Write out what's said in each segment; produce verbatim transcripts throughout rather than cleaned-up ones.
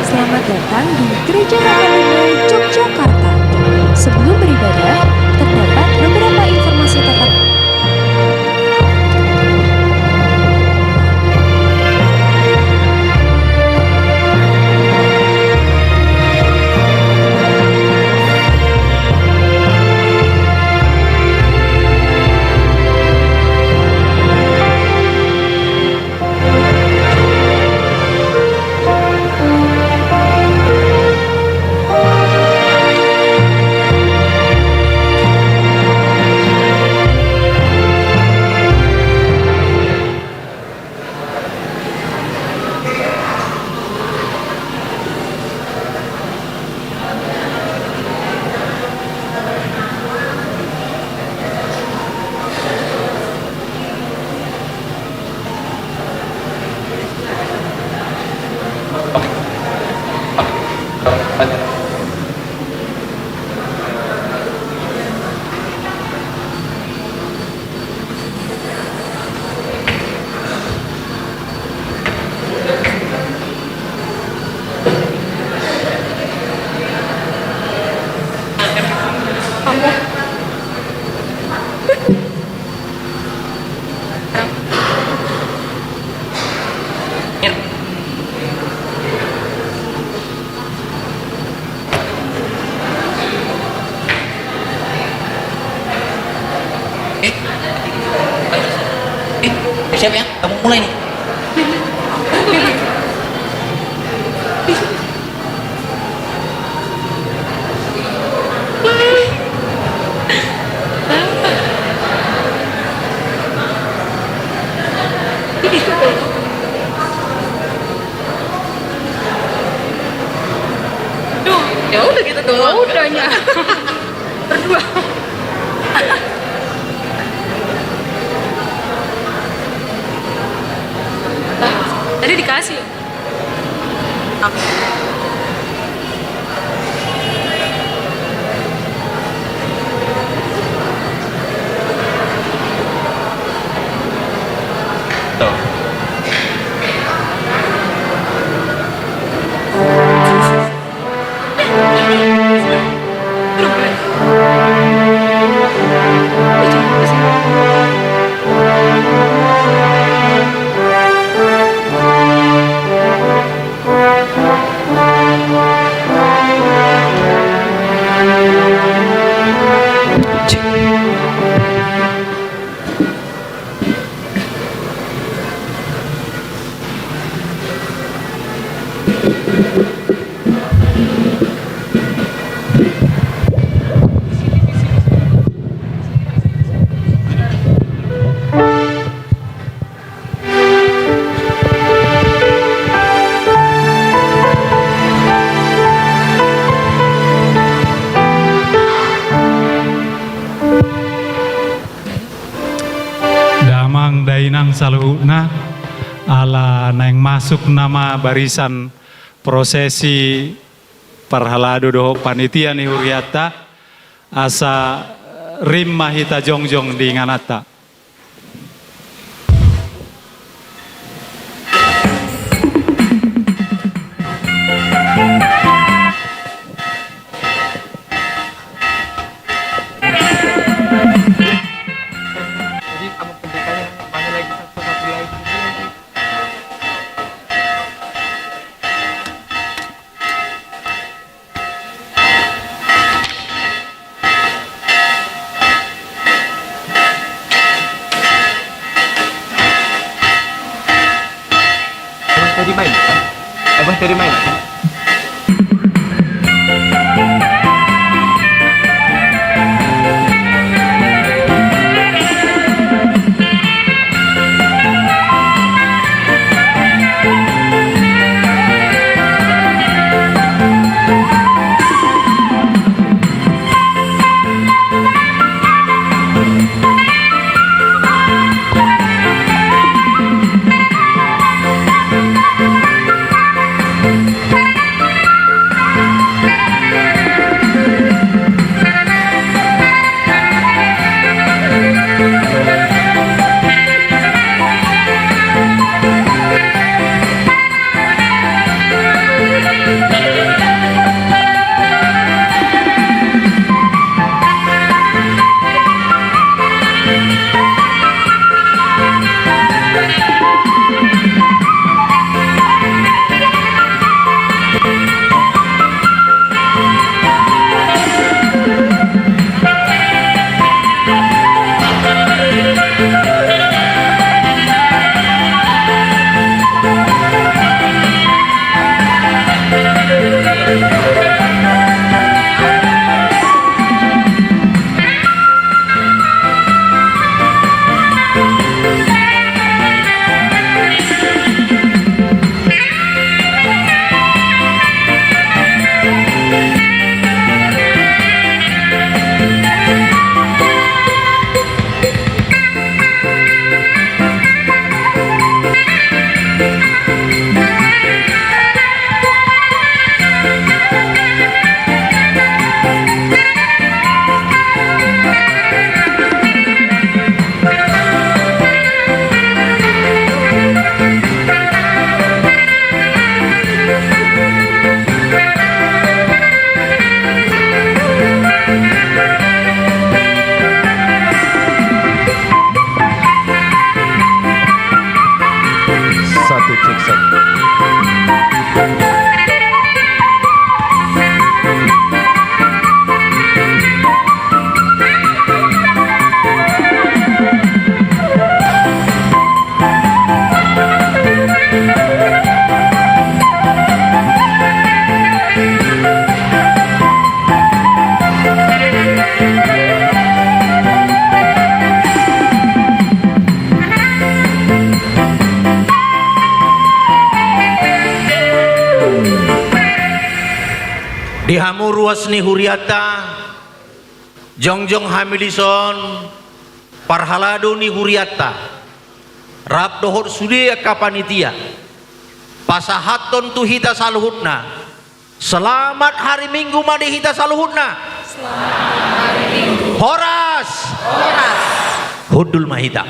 Selamat datang di Gereja Ramayana Yogyakarta. Sebelum beribadah, terdapat beberapa informasi tentang Eh, eh, siap ya? Kita mau mulai nih. Duh, ya udah gitu doang. Ya udah, nya. Berdua. Tadi dikasih. Damang dainang saluhutna, ala naeng masuk nama barisan prosesi parhalado dohot panitia ni hurianta, asa rim ma hita jongjong di ingananta. Abang tadi main? Abang tadi main? Satu, cek, satu. Di hamu ruas ni hurianta, jongjong hami dison, parhalado ni hurianta, rap dohot sude angka panitia, pasahathon tu hita saluhutna. Selamat hari Minggu ma di hita saluhutna. Selamat hari Minggu. Horas. Horas. Hundul ma hita.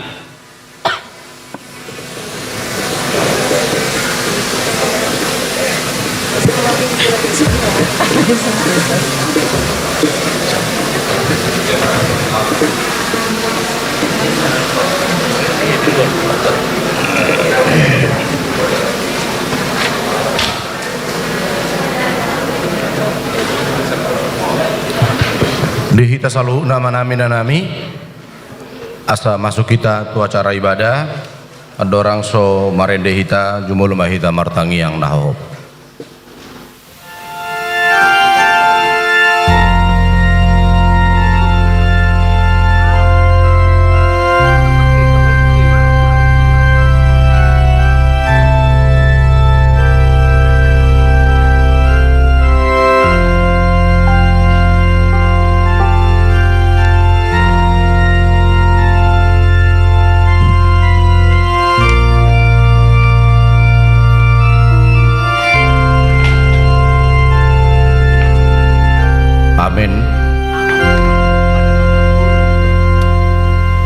Di hita saluhutna ma nami na nami. Asa masuk hita tu acara ibadah, andorang so marende hita, jumolo ma hita martangiang na hot. Amin.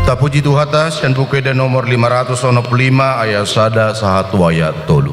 Tapuji Tuhanta, sian Buku Ende nomor lima ratus onom pulu lima, ayat sada sahat tu ayat tolu.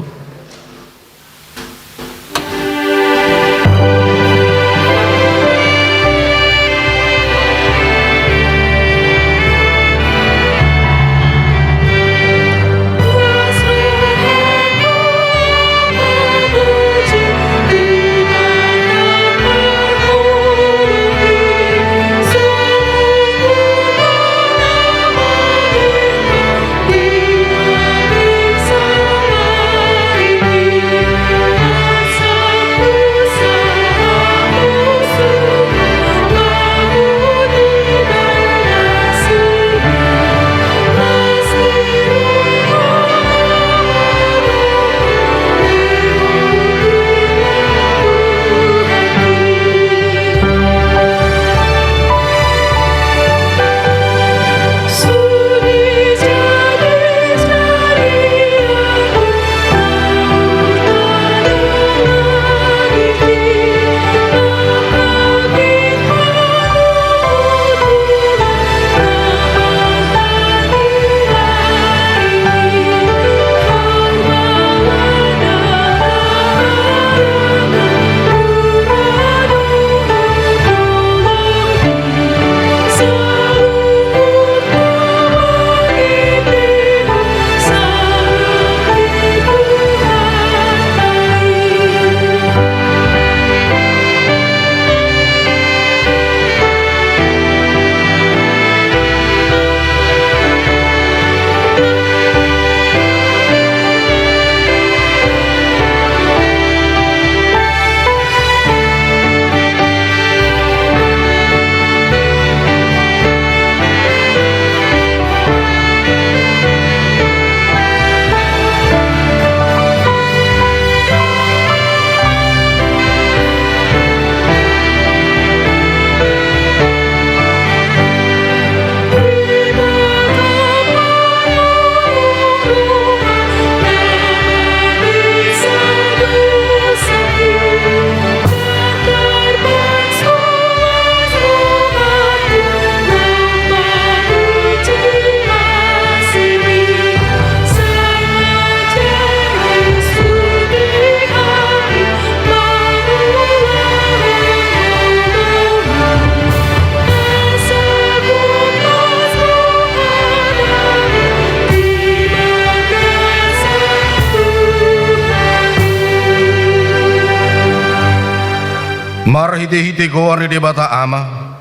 Marhitehite goar ni Debata Ama,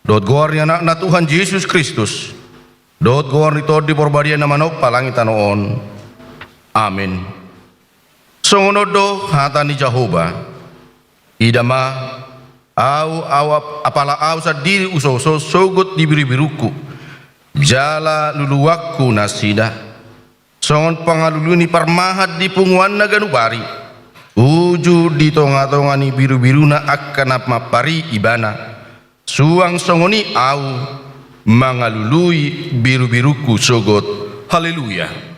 dohot goar ni Anakna Tuhan Jesus Kristus, dohot goar ni Tondi Porbadia na manompa langit tano on. Amen. Songon on do hata ni Jahowa: Ida ma, ahu, ahu ap-, apala ahu sandiri husoso sogot di birubirungku, jala luluanku nasida songon pangalului ni parmahan di punguanna ganup ari, uju di tongatonga ni birubiruna angka na mampari ibana. Suang songon i ahu mangalului birubirungku sogot. Haleluya.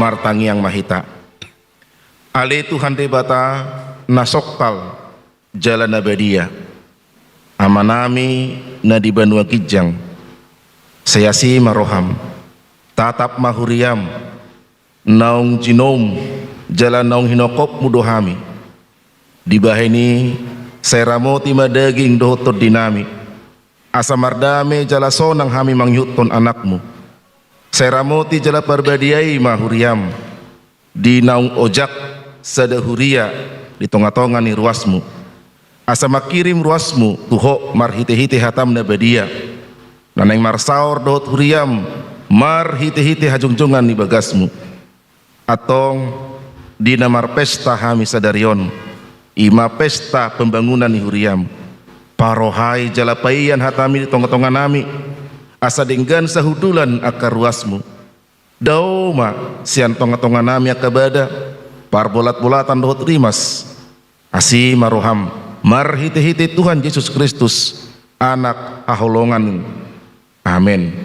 Martangiang ma hita. Ale Tuhan Debata na songkal jala na badia, Amanami na di banua ginjang, sai asi ma roham, tatap ma huriam, naung jinoum jala naung hinongkopmu do hami. Dibahen i, sai ramoti ma daging dohot tondinami, asa mardame jala sonang hami mangihuthon anakmu. Sai ramoti jala parbadiai ma huriam, di naung ojak sada huria di tongatonga ni ruasmu, asa mangkirim ruasmu tu ho marhitehite hatam na badia, na naeng marsaor dohot huriam marhitehite hajongjongan ni bagasmu. Antong, di na marpesta hami sadari on, i ma pesta pembangunan ni huriam, parohai jala paian hatami di tongatonganami, asa denggan sahundulan angka ruasmu. Dao ma sian tongatonganami angka bada, parbolatbolatan dohot rimas. Asi ma roham, marhitehite Tuhan Jesus Kristus, Anak haholongan. Amen.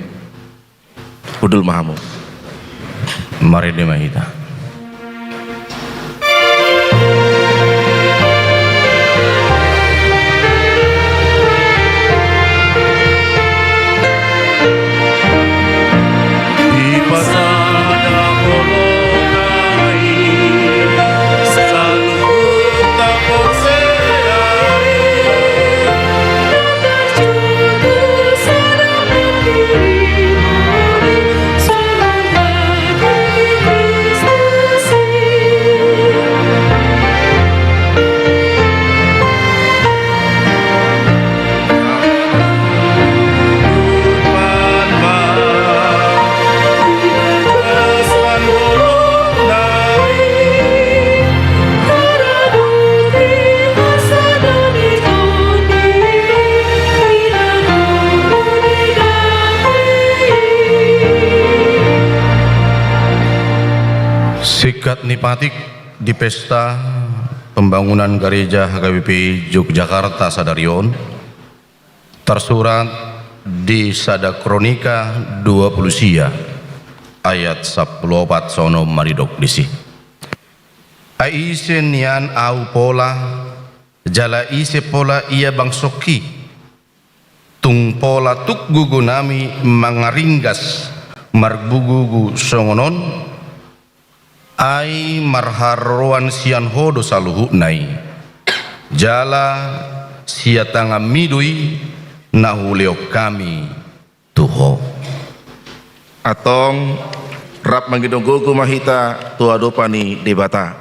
Hundul ma hamu. Marende ma hita. Singkat ni patik di pesta pembangunan Gareja H K B P Yogyakarta sadari on, tarsurat di Sada Kronika dua pulu sia ayat sampulu opat, songon on ma didok disi: Ai ise nian ahu pola, jala ise pola ia bangsongki? Tung pola tuk gogonami mangaringgas margugugu songon on, ai marharoroan sian Ho do saluhutna i, jala sian tanganmi do i na hulehon hami tu Ho. Antong, rap mangido gogo ma hita tu adopan ni Debata.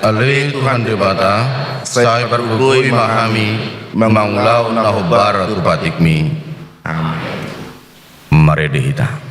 Ale Tuhan Debata, sai pargogoi ma hami mangulahon na hombar tu patikmi. Amen. Marende hita.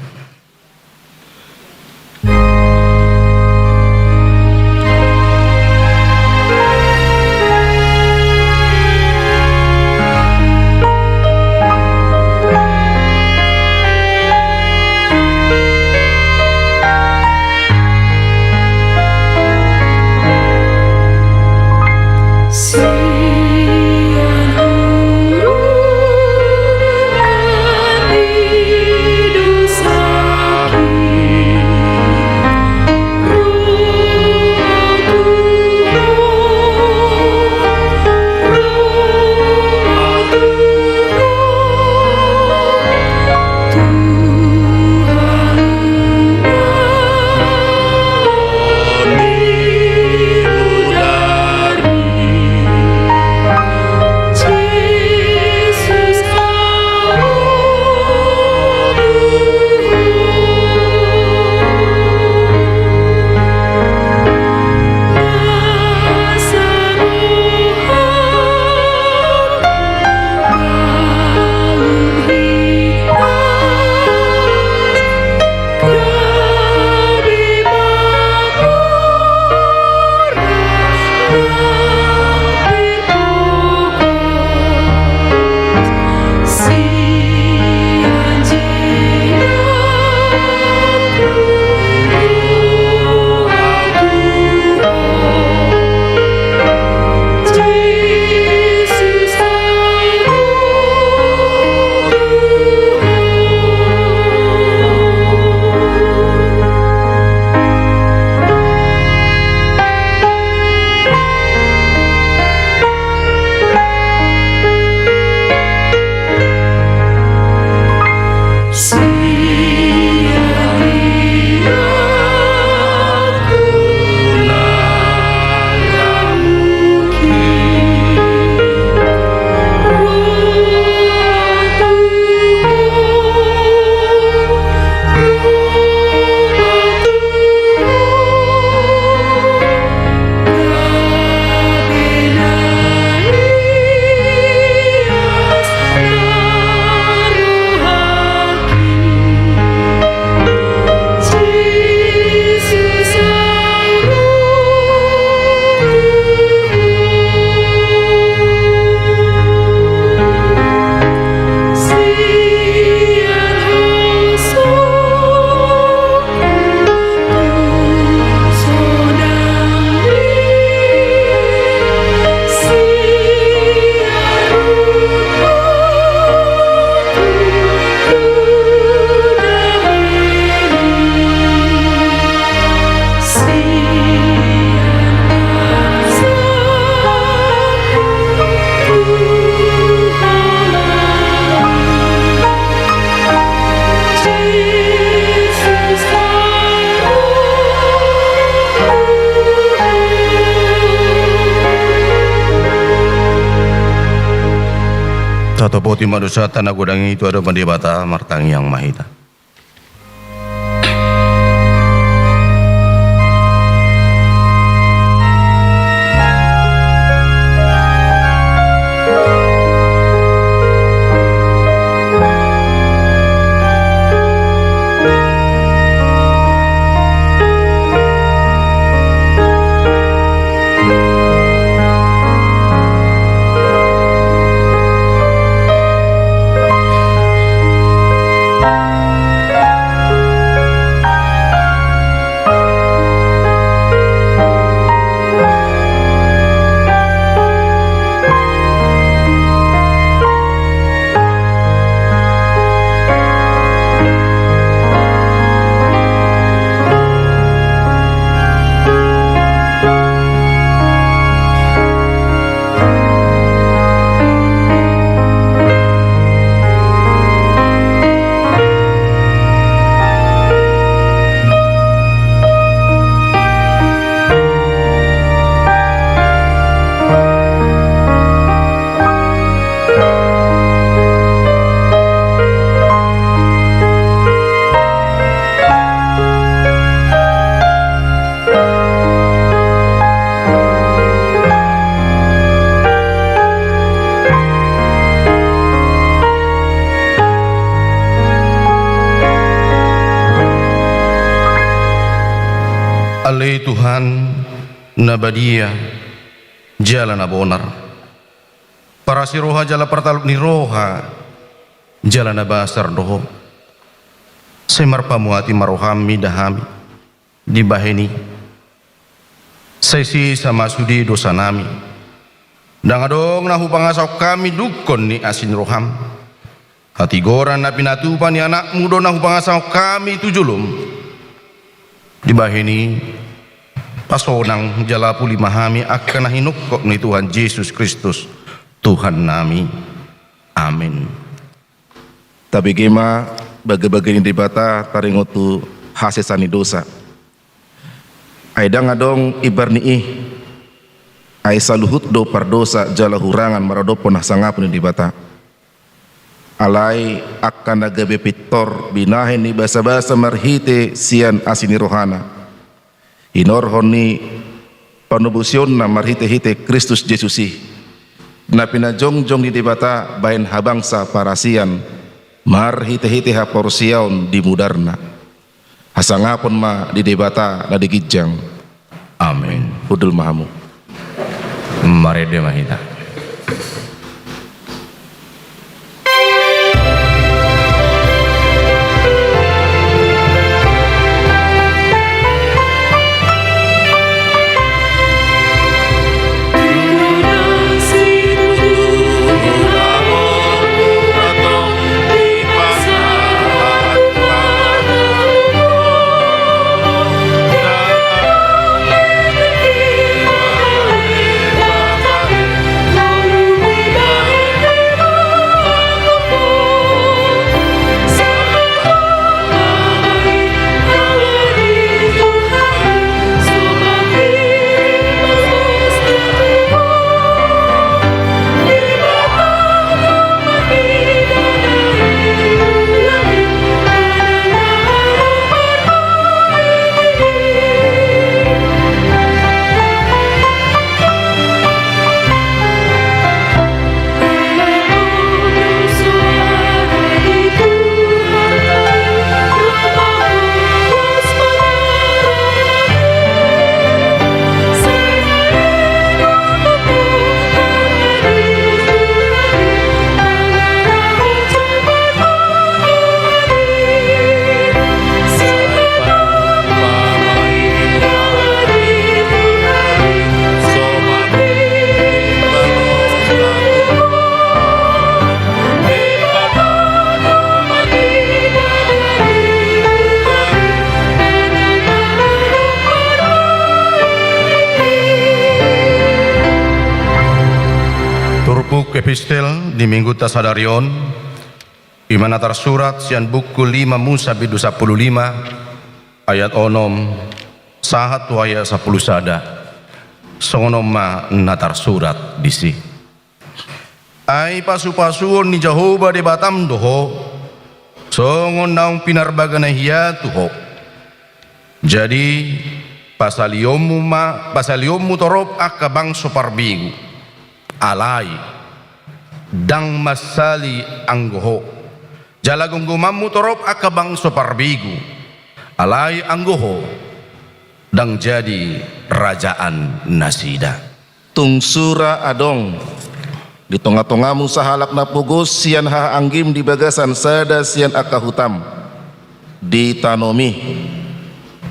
Tatopoti ma dosanta na godang i tu adopan Debata. Martangiang ma hita. Ale Tuhan, na badia jala na bonar, parasi roha jala partalup ni roha jala na basar do Ho. Sai marpamuati ma rohaM mida hami dibahen i. Sai sesa ma sude dosanami. Ndang adong na hupangasahon hami dungkon ni asi ni rohaM. Hatigoran na pinatupa ni AnakMu do na hupangasahon hami tu joloM. Dibahen i, pasonang jala puli ma hami angka na hinongkop ni Tuhan Jesus Kristus, Tuhannami. Amen. Tabege ma bage-bage ni Debata taringot tu hasesaan ni dosa. Ai ndang adong imbar ni i, ai saluhut do pardosa jala hurangan maradophon hasangapon ni Debata. Alai angka na gabe pintor binahen ni basa-basa marhite sian asi ni rohana, hinorhon ni panobusionna marhite-hite Kristus Jesus i, na pinajongjong ni Debata bahen habangsa parasian marhite-hite haporseaon di mudarna. Hasangapon ma di Debata na di ginjang. Amen. Hundul ma hamu. Marende ma hita. Turpuk epistel di Minggunta sadari on, i ma na tarsurat sian buku lima Musa bindu sampulu lima, ayat onom sahat tu ayat sampulu sada. Songon on ma na tarsurat disi. Ai pasupasuon ni Jahowa Debatam do ho, songon naung pinarbagana hia tu ho. Jadi, pasalionmu ma, pasalionmu torop angka bangso parbegu. Alai, ndang mansali anggo ho. Jala gomgomanmu torop angka bangso parbegu. Alai anggo ho, ndang jadi rajaan nasida. Tung sura adong di tongatongamu sahalak na pogos sian hahaanggim di bagasan sada sian angka hutam di tanomi,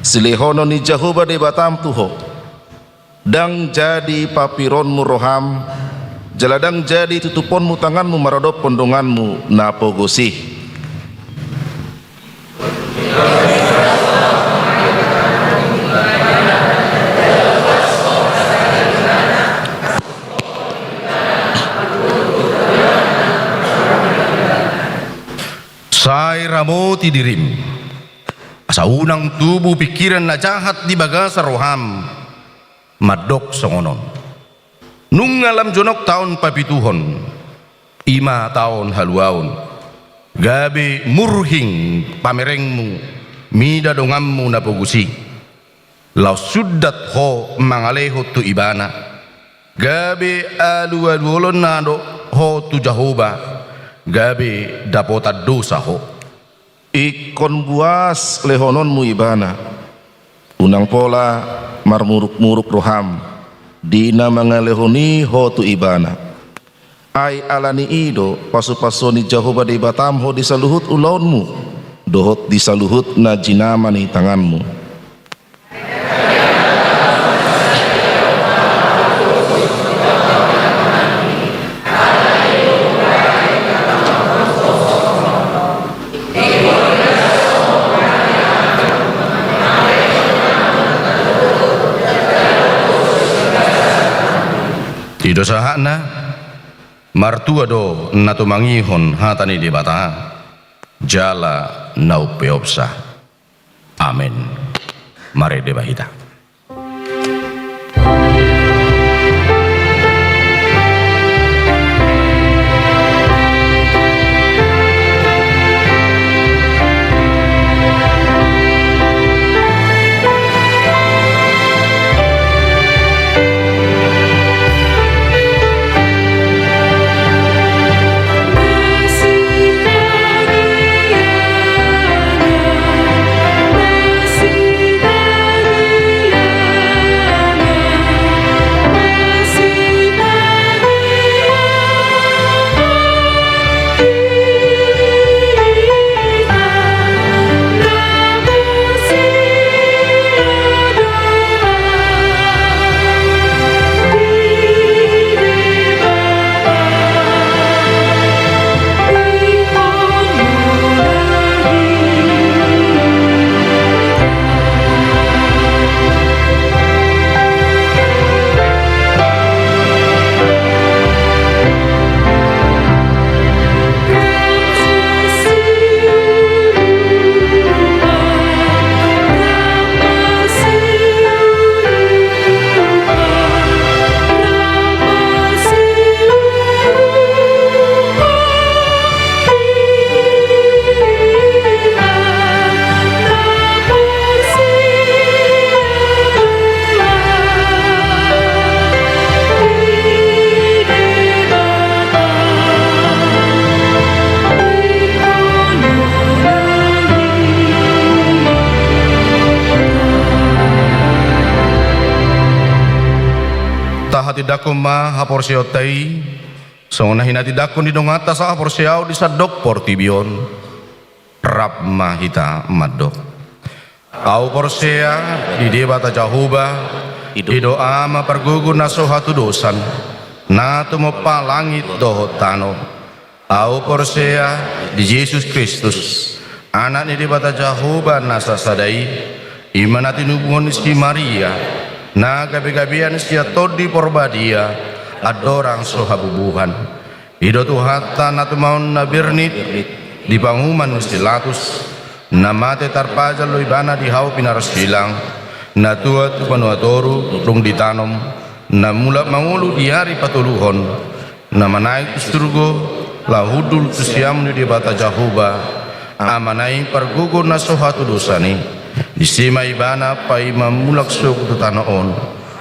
silehonon ni Jahowa Debatam tu ho. Ndang jadi papironmu roham, jala ndang jadi tutuponmu tanganmu maradophon donganmu na pogos i. Sai ramoti dirim, asa unang tubu pingkiran na jahat di bagasan roham, mandok songon on. Nunga lam jonok taon papituhon, i ma taon haluaon, gabe murhing pamerengmu mida donganmu na pogos i. Laos sundat ho mangalehon tu ibana, gabe alualuhon na do ho tu Jahowa, gabe dapotan dosa ho. Ingkon buas lehononmu ibana. Unang pola marmurukmuruk roham di na mangalehon i ho tu ibana. Ai ala ni i do pasupasuon ni Jahowa Debatam ho di saluhut ulaonmu dohot di saluhut na jinama ni tanganmu. I do sahatna. Martua do na tumangihon hata ni Debata, jala na umpeopsa. Amen. Marende ma hita. Tahatindangkon ma haporseaonta i, songon na hinatindangkon ni donganta sahaporseaon di sandok portibi on. Rap ma hita mandok. Ahu porsea di Debata Jahowa, i do Ama pargogo na so hatudosan, na tumompa langit dohot tano. Ahu porsea di Jesus Kristus, Anak ni Debata Jahowa na sasada i, i ma na tinubuhon ni si Maria, na gabegabean sian Tondi Porbadia, andorang so habubuhan. I do Tuhanta na tumaon na bernit di panguhuman ni si Pilatus, na mate tarpajal do Ibana di hau pinarsilang, na tuat tu banua toru dung ditanom, na mulak mangolu di ari patoluhon, na manaek tu surgo, laho hundul tu siamun ni Debata Jahowa, Ama naeng pargogo na so hatudosan i. Disi ma ibana paima mulak sogot tu tano on,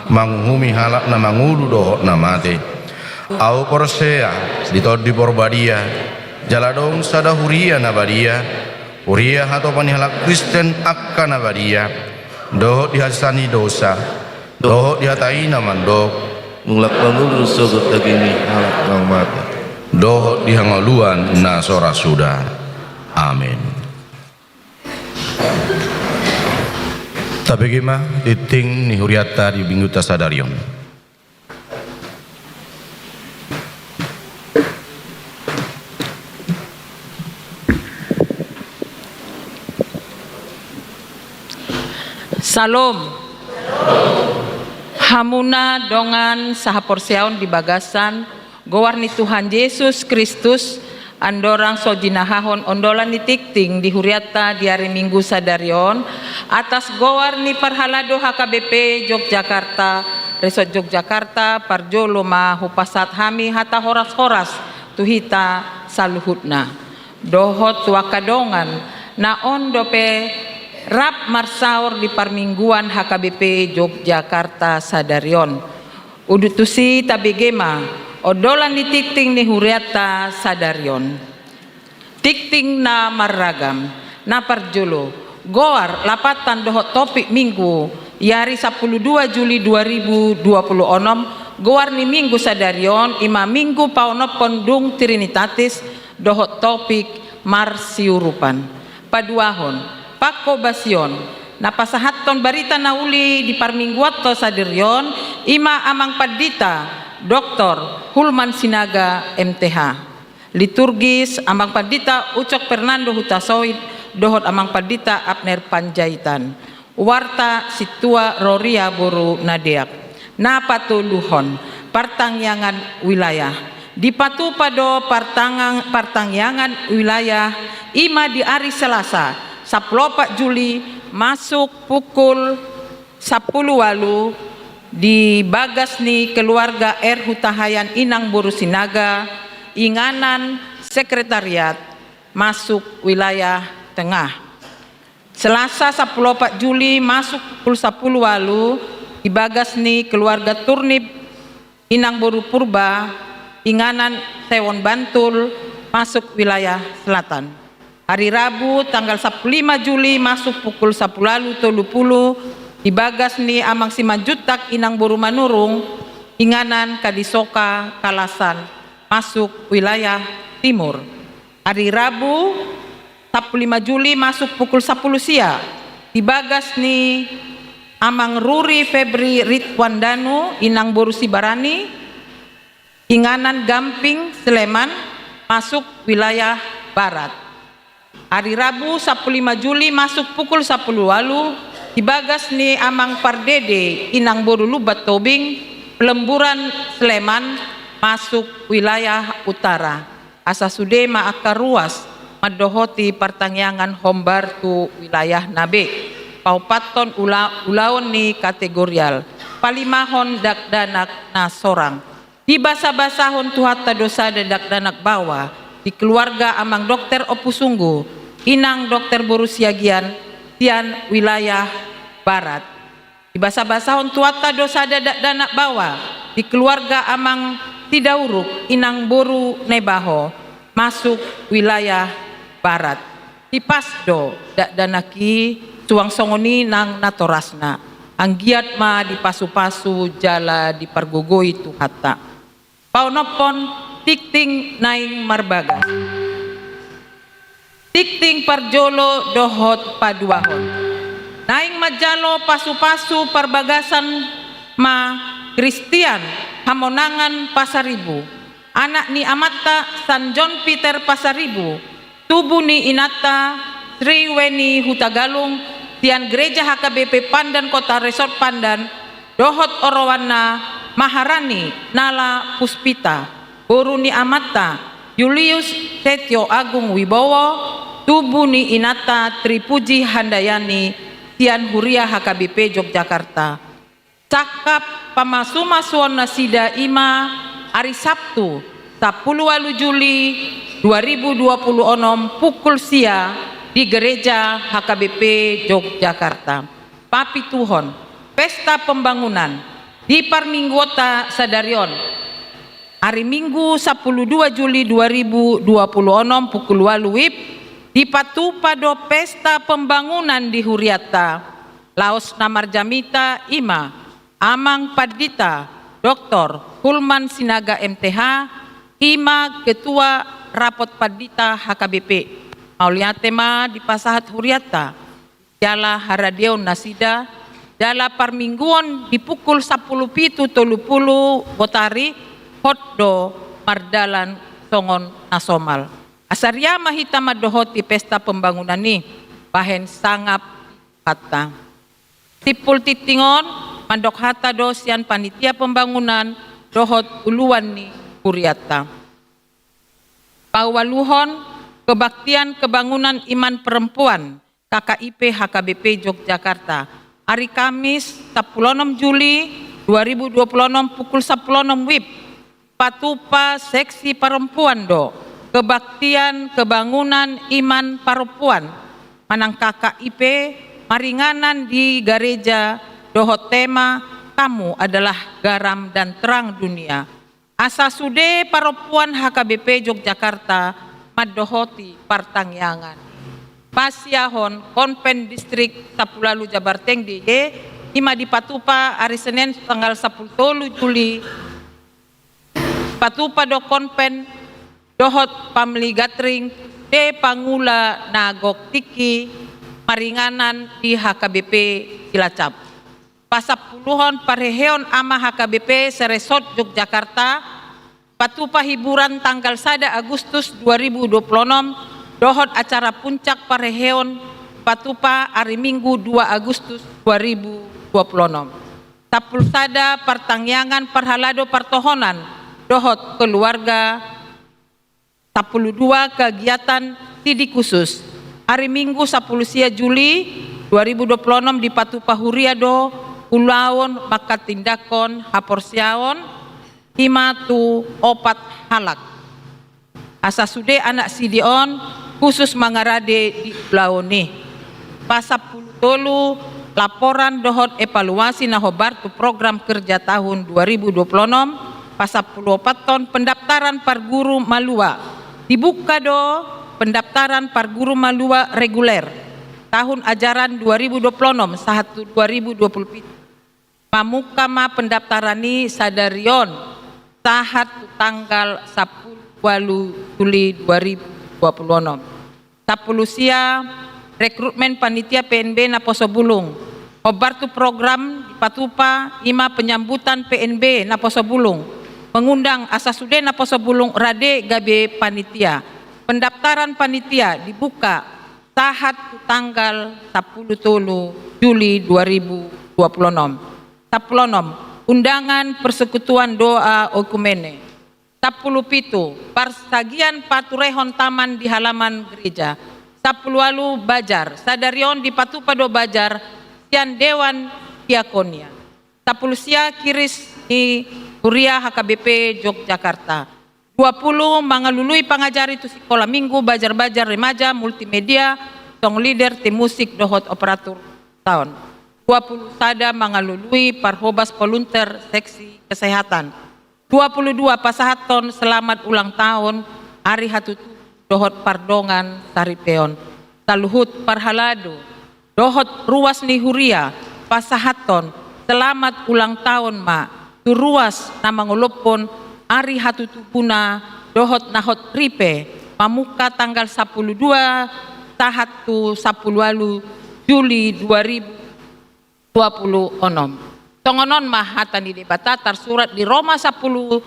manguhumi halak na mangolu dohot na mate. Ahu porsea di Tondi Porbadia, jala adong sada huria na badia, huria hatopan ni halak Kristen angka na badia, dohot di hasesaan ni dosa, dohot di hata i na mandok: Mulak ma ngolu sogot daging ni halak naung mate. Dohot di hangoluan na so ra suda. Amen. Tabege ma tingting ni hurianta di minggunta sadari on. Syalom. Hamuna dongan sahaporseaon di bagasan goar ni Tuhan Jesus Kristus, andorang so jinahahon ondolan ni tingting di hurianta di ari Minggu sadari on, atas goar ni parhalado H K B P Yogyakarta, Resort Yogyakarta, parjolo ma hupasahat hami hata horas-horas tu hita saluhutna. Dohot tu angka dongan na on dope rap marsaor di parmingguan H K B P Yogyakarta sadari on. Udut tusi tabege ma ondolan ni tingting ni hurianta sadari on. Tingting na marragam, na parjolo, goar, lapatan dohot topik minggu, di ari sampulu dua Juli dua ribu dua puluh onom, goar ni minggu sadari on, i ma minggu paonomhon dung Trinitatis, dohot topik marsiurupan. Paduahon, panghobasion, na pasahathon barita na uli di parmingguanta sadari on, i ma Amang Pandita Doktor Hulman Sinaga, M Th. Liturgis, Amang Pandita Ucok Fernando Hutasoit, dohot Amang Pandita Abner Panjaitan. Warta, Sintua Roria boru Nadeak. Na patoluhon, partangiangan wilayah. Dipatupa do partangang-, partangiangan wilayah, i ma di ari Selasa, sampulu opat Juli, masuk pukul sampulu ualu, di bagas ni keluarga R Hutahaean Inang boru Sinaga, inganan sekretariat, masuk wilayah tengah. Selasa sampulu opat Juli masuk pukul sampulu ualu, di bagas ni keluarga Turnip Inang boru Purba, inganan Sewon Bantul, masuk wilayah selatan. Ari Rabu tanggal sampulu lima Juli masuk pukul sampulu ualu tolu pulu, di bagas ni Amang Simanjuntak Inang boru Manurung, inganan Kadisoka, Kalasan, masuk wilayah timur. Ari Rabu sampulu lima Juli masuk pukul sampulu sia, di bagas ni Amang Ruri Febri Ritwandanu Inang boru Sibarani, inganan Gamping, Sleman, masuk wilayah barat. Ari Rabu sampulu lima Juli masuk pukul sampulu ualu, di bagas ni Amang Pardede Inang boru Lumban Tobing, Pelemburan, Sleman, masuk wilayah utara. Asa sude ma angka ruas mandohoti partangiangan hombar tu wilayahna be. Paopathon ula-, ulaon ni kategorial. Palimahon dakdanak na sorang. Dibasabasahon Tuhanta do sada dakdanak baoa, di keluarga Amang Dokter Ompu Sunggu, Inang Dokter boru Siagian, sian wilayah barat. Dibasabasahon Tuhanta do sada dakdanak baoa, di keluarga Amang Sidauruk Inang boru Naibaho, masuk wilayah barat. Tipas do dakdanak i, suang songon i nang natorasna. Anggiat ma dipasupasu jala dipargogoi Tuhanta. Paonomhon tingting naeng marbagas. Tingting parjolo dohot paduahon. Naeng manjalo pasupasu parbagasan ma Kristian Hamonangan Pasaribu, anak ni amanta San John Peter Pasaribu, tubu ni inanta Sri Weni Hutagalung, sian Gereja H K B P Pandan Kota Resort Pandan, dohot oroanna Maharani Nala Puspita, boru ni amanta Julius Setio Agung Wibowo, tubu ni inanta Tripuji Handayani, sian Huria H K B P Yogyakarta. Sangkap pamasumasuon nasida i ma ari Sabtu, Sapuluh ualu Juli dua ribu dua puluh onom pukul sia di Gereja H K B P Yogyakarta. Papituhon, pesta pembangunan di parmingguonta sadari on. Ari Minggu sapuluh dua Juli dua ribu dua puluh onom pukul ualu wib, dipatupa do pesta pembangunan di hurianta. Laos na marjamita i ma Amang Pandita Doktor Hulman Sinaga M T H, i ma Ketua Rapot Pandita H K B P. Mauliate ma dipasahat hurianta, jala haradeon nasida, jala parmingguon di pukul sapuluh pitu tolu pulu botari, hot do mardalan songon na somal. Asa ria ma hita mandohoti pesta pembangunan i, bahen sangap hata. Simpul tinting on, mandok hata do sian panitia pembangunan dohot uluan ni hurianta. Paualuhon, kebaktian kebangunan iman perempuan, K K I P H K B P Yogyakarta. Ari Kamis, sapuluh onom Juli dua ribu dua puluh onom pukul sapuluh onom wib, patupa seksi parompuan do kebaktian kebangunan iman parompuan manang K K I P maringanan di gareja dohot tema Kamu Adalah Garam dan Terang Dunia. Asa sude parompuan H K B P Yogyakarta mandohoti partangiangan. Pasiahon Konven Distrik Sapuluh Ualu Jabarteng D I Y, i ma dipatupa ari Senen tanggal sapuluh tolu Juli. Patupa do konven dohot family gathering di pangula na gok tingki maringanan di H K B P Cilacap. Pasampuluhon parheheon ama H K B P seresort Yogyakarta, patupa hiburan tanggal sada Agustus dua ribu dua puluh onom, dohot acara puncak parheheon patupa ari Minggu dua Agustus dua ribu dua puluh onom. Sampulu sada partangiangan parhalado partohonan dohot keluarga. Sampulu dua kegiatan sidi khusus. Ari Minggu sapuluh sia Juli dua ribu dua puluh onom dipatupa huria do ulaon manghatindanghon haporseaon, i ma tu opat halak. Asa sude anak sidi on khusus mangarade di ulaon i. Pasampulu tolu, laporan dohot evaluasi na hombar tu program kerja tahun dua ribu dua puluh onom. Pasampulu opathon, pendaftaran parguru malua. Dibuka do pendaftaran parguru malua reguler tahun ajaran dua ribu dua puluh onom sahat tu dua ribu dua puluh pitu. Mamungka ma pendaftaran i sadari on sahat tu tanggal sapuluh ualu Juli dua ribu dua puluh onom. Sampulu sia, rekrutmen panitia P N B Naposo Bulung. Hombar tu program dipatupa i ma penyambutan P N B Naposo Bulung, mengundang asa sude Naposo Bulung rade gabe panitia. Pendaftaran panitia dibuka sahat tu tanggal sapuluh tolu Juli dua ribu dua puluh onom. Sampulu onom, undangan persekutuan doa oikumene. Sampulu pitu, parsagian paturehon taman di halaman gereja. Sampulu ualu, bazar. Sadari on dipatupa do bazar sian Dewan Diakonia. Sampulu sia, kiris ni huria H K B P Yogyakarta. Dua pulu, mangalului pangajari tu sikola minggu, bazar-bazar remaja, multimedia, song leader, tim musik dohot operatur sound. Dua pulu sada, mangalului parhobas volunteer seksi kesehatan. Dua pulu dua, pasahathon selamat ulang tahun, ari hatutubu dohot pardongan saripeon. Saluhut parhalado dohot ruas ni huria pasahathon selamat ulang tahun ma tu ruas na mangolophon ari hatutubuna dohot na hot ripe, mamungka tanggal sapuluh dua sahat tu sapuluh ualu Juli dua ribu dua puluh onom. Songon on ma hata ni Debata tarsurat di Roma sapuluh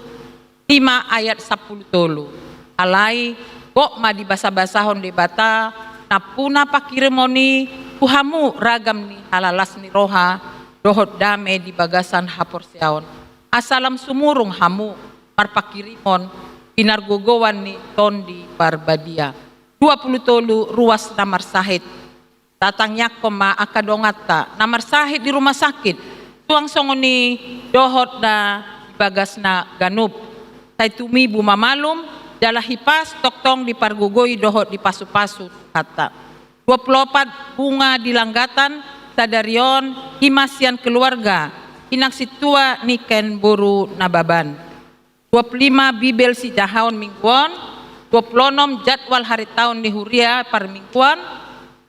lima ayat sapuluh tolu. Alai, gok ma dibasabasahon Debata nampuna pangkirimon i tu hamu ragam ni halalas ni roha dohot dame di bagasan haporseaon, asa lam sumurung hamu marpangkirimon pinargogoan ni Tondi Parbadia. Dua pulu tolu, ruas na marsahit. Tatangiangkon ma angka donganta na marsahit di rumah sakit, suang songon i dohot na di bagasna ganup. sai tumibu ma malum, jala hipas tongtong dipargogoi dohot dipasupasu Tuhanta. Dua pulu opat, Bunga di Langgatan, sadari on i ma sian keluarga, inang sintua ni Ken boru Nababan. Dua pulu lima, Bibel sijahaon minggu on. Dua pulu onom, jadwal haritaon ni huria parmingguan.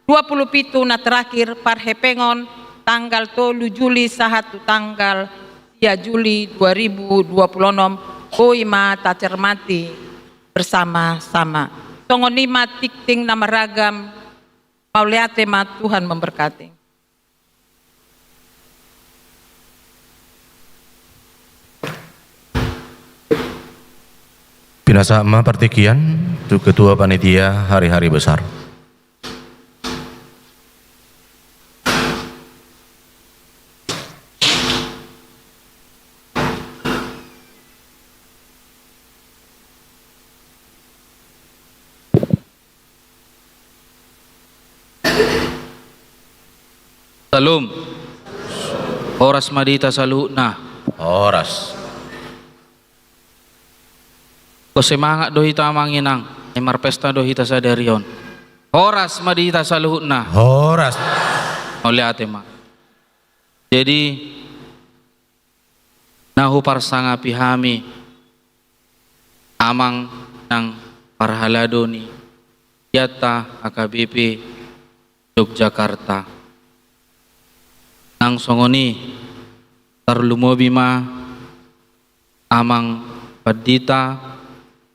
Dua pulu pitu, na terakhir, parhepengon tanggal tolu Juli sahat tu tanggal sia Juli dua ribu dua pulu onom, boi ma tacermati bersama-sama. Songon i ma tingting na maragam, mauliate ma, Tuhan memberkati. Pinasahat ma partingkian tu Ketua Panitia Hari-Hari Besar. Salam. Horas ma di hita saluhutna. Horas. Semangat do hita, Amang Inang, ai marpesta do hita sadari on. Horas ma di hita saluhutna. Horas. Mauliate ma. Jadi, na huparsangapi hami, Amang Inang parhalado ni huria ta H K B P Yogyakarta. Nang songon i, tarlumobi ma Amang Pandita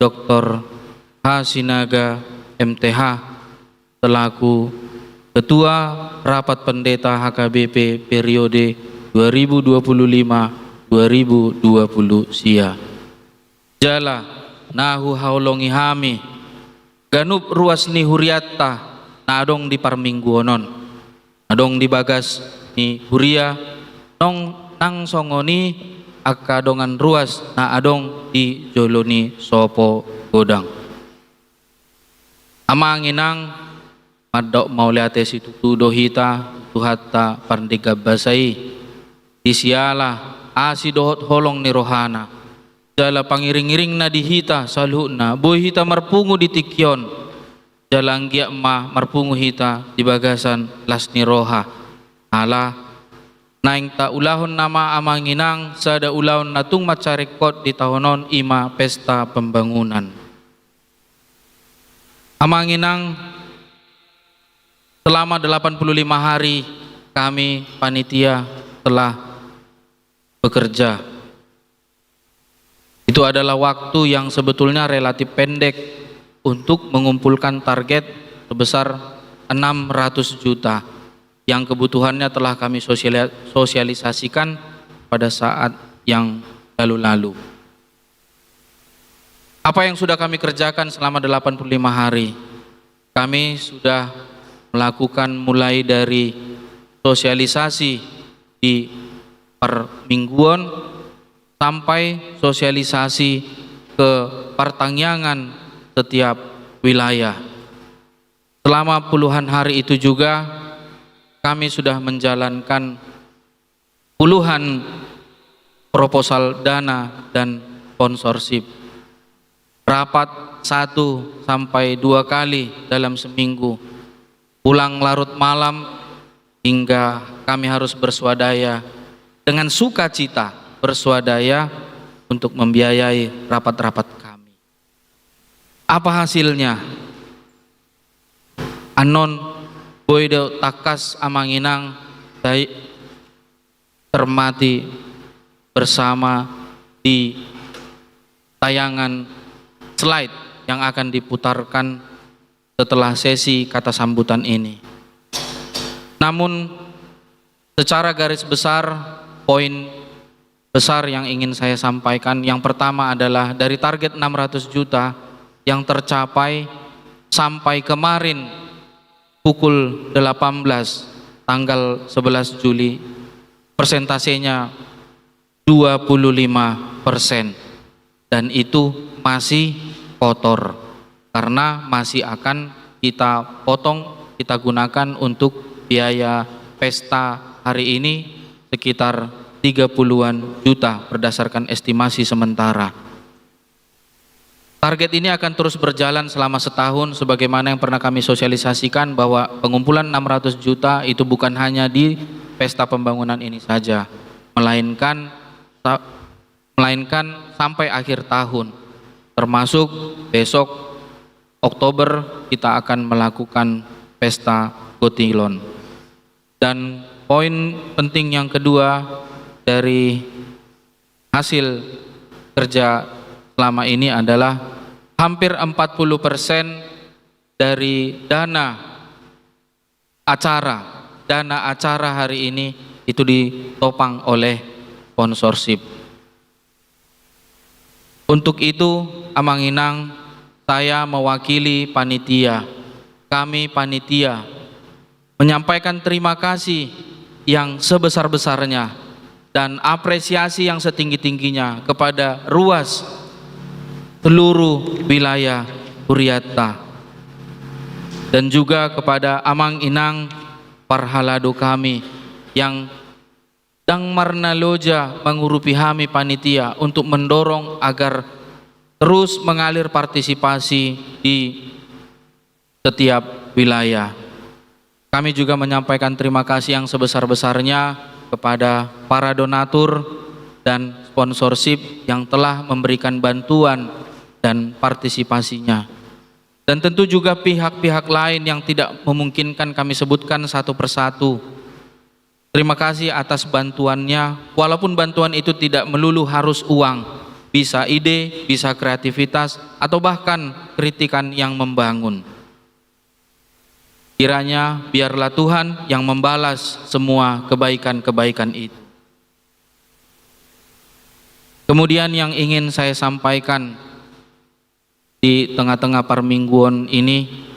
Doktor H. Sinaga, M Th, selaku Ketua Rapat Pendeta H K B P periode dua ribu dua puluh lima dua ribu dua puluh sia. Jala na huhaholongi hami ganup ruas ni hurianta na adong di parmingguon on, adong di bagas ni huria, nang songon i angka dongan ruas na adong di jolo ni sopo godang. Amang Inang, mandok mauliate situtu do hita tu Tuhanta Pardenggan Basa i, di siala asi dohot holong ni rohana, jala pangiring-iringna di hita saluhutna, boi hita marpungu di tingki on, jala anggiat ma marpungu hita di bagasan las ni roha. Ala naeng taulahon nama, Amang Inang, sada ulaon na tung mansai ringkot di taon on, i ma pesta pembangunan. Amang Inang, selama delapan puluh lima hari kami panitia telah bekerja. Itu adalah waktu yang sebetulnya relatif pendek untuk mengumpulkan target sebesar enam ratus juta yang kebutuhannya telah kami sosiali-, sosialisasikan pada saat yang lalu-lalu. Apa yang sudah kami kerjakan selama delapan puluh lima hari? Kami sudah melakukan mulai dari sosialisasi di permingguan sampai sosialisasi ke partangiangan setiap wilayah. Selama puluhan hari itu juga kami sudah menjalankan puluhan proposal dana dan sponsorship. Rapat satu sampai dua kali dalam seminggu. Pulang larut malam hingga kami harus bersuadaya, dengan sukacita bersuadaya untuk membiayai rapat-rapat kami. Apa hasilnya? Annon boi do tangkas, Amang Inang, sai cermati bersama di tayangan slide yang akan diputarkan setelah sesi kata sambutan ini. Namun, secara garis besar, poin besar yang ingin saya sampaikan, yang pertama adalah dari target enam ratus juta yang tercapai sampai kemarin pukul delapan belas tanggal sebelas Juli, persentasenya dua puluh lima persen. Dan itu masih kotor, karena masih akan kita potong, kita gunakan untuk biaya pesta hari ini sekitar tiga puluhan juta berdasarkan estimasi sementara. Target ini akan terus berjalan selama setahun, sebagaimana yang pernah kami sosialisasikan, bahwa pengumpulan enam ratus juta itu bukan hanya di pesta pembangunan ini saja, melainkan sa-, melainkan sampai akhir tahun, termasuk besok, Oktober, kita akan melakukan pesta Gotilon. Dan poin penting yang kedua dari hasil kerja selama ini adalah hampir empat puluh persen dari dana acara, dana acara hari ini itu ditopang oleh sponsorship. Untuk itu, Amang Inang, saya mewakili panitia, kami panitia, menyampaikan terima kasih yang sebesar-besarnya dan apresiasi yang setinggi-tingginya kepada ruas seluruh wilayah Huriatta, dan juga kepada Amang Inang parhalado kami yang dang marnaloja mangurupi hami panitia untuk mendorong agar terus mengalir partisipasi di setiap wilayah. Kami juga menyampaikan terima kasih yang sebesar-besarnya kepada para donatur dan sponsorship yang telah memberikan bantuan dan partisipasinya. Dan tentu juga pihak-pihak lain yang tidak memungkinkan kami sebutkan satu persatu. Terima kasih atas bantuannya, walaupun bantuan itu tidak melulu harus uang, bisa ide, bisa kreativitas, atau bahkan kritikan yang membangun. Kiranya biarlah Tuhan yang membalas semua kebaikan-kebaikan itu. Kemudian yang ingin saya sampaikan di tengah-tengah parmingguon ini,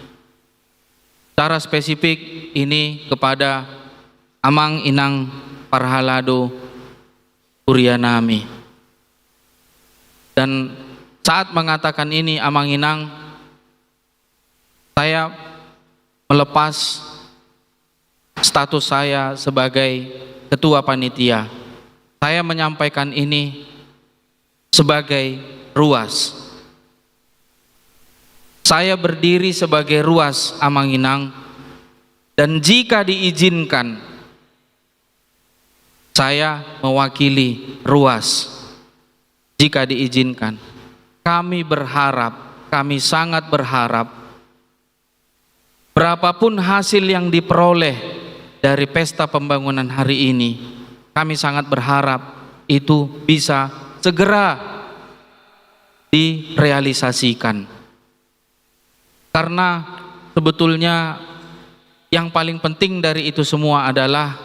secara spesifik ini kepada Amang Inang parhalado huria nami. Dan saat mengatakan ini, Amang Inang, saya melepas status saya sebagai ketua panitia. Saya menyampaikan ini sebagai ruas. Saya berdiri sebagai ruas, Amang Inang, dan jika diizinkan, saya mewakili ruas. Jika diizinkan, kami berharap, kami sangat berharap, berapapun hasil yang diperoleh dari pesta pembangunan hari ini, kami sangat berharap itu bisa segera direalisasikan. Karena sebetulnya yang paling penting dari itu semua adalah,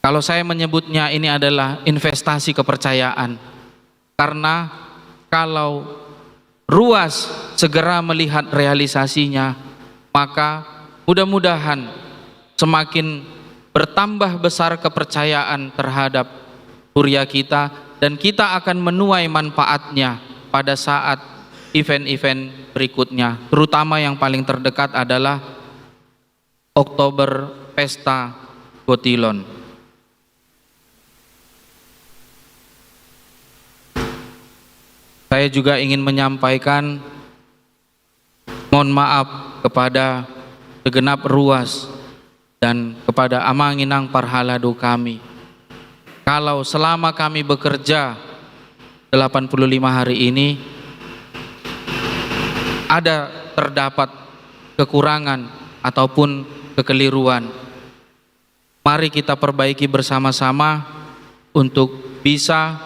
kalau saya menyebutnya, ini adalah investasi kepercayaan. Karena kalau ruas segera melihat realisasinya, maka mudah-mudahan semakin bertambah besar kepercayaan terhadap huria kita, dan kita akan menuai manfaatnya pada saat event-event berikutnya, terutama yang paling terdekat adalah Oktober, Pesta Gotilon. Saya juga ingin menyampaikan mohon maaf kepada segenap ruas dan kepada Amang Inang parhalado kami. Kalau selama kami bekerja delapan puluh lima hari ini ada terdapat kekurangan ataupun kekeliruan, mari kita perbaiki bersama-sama untuk bisa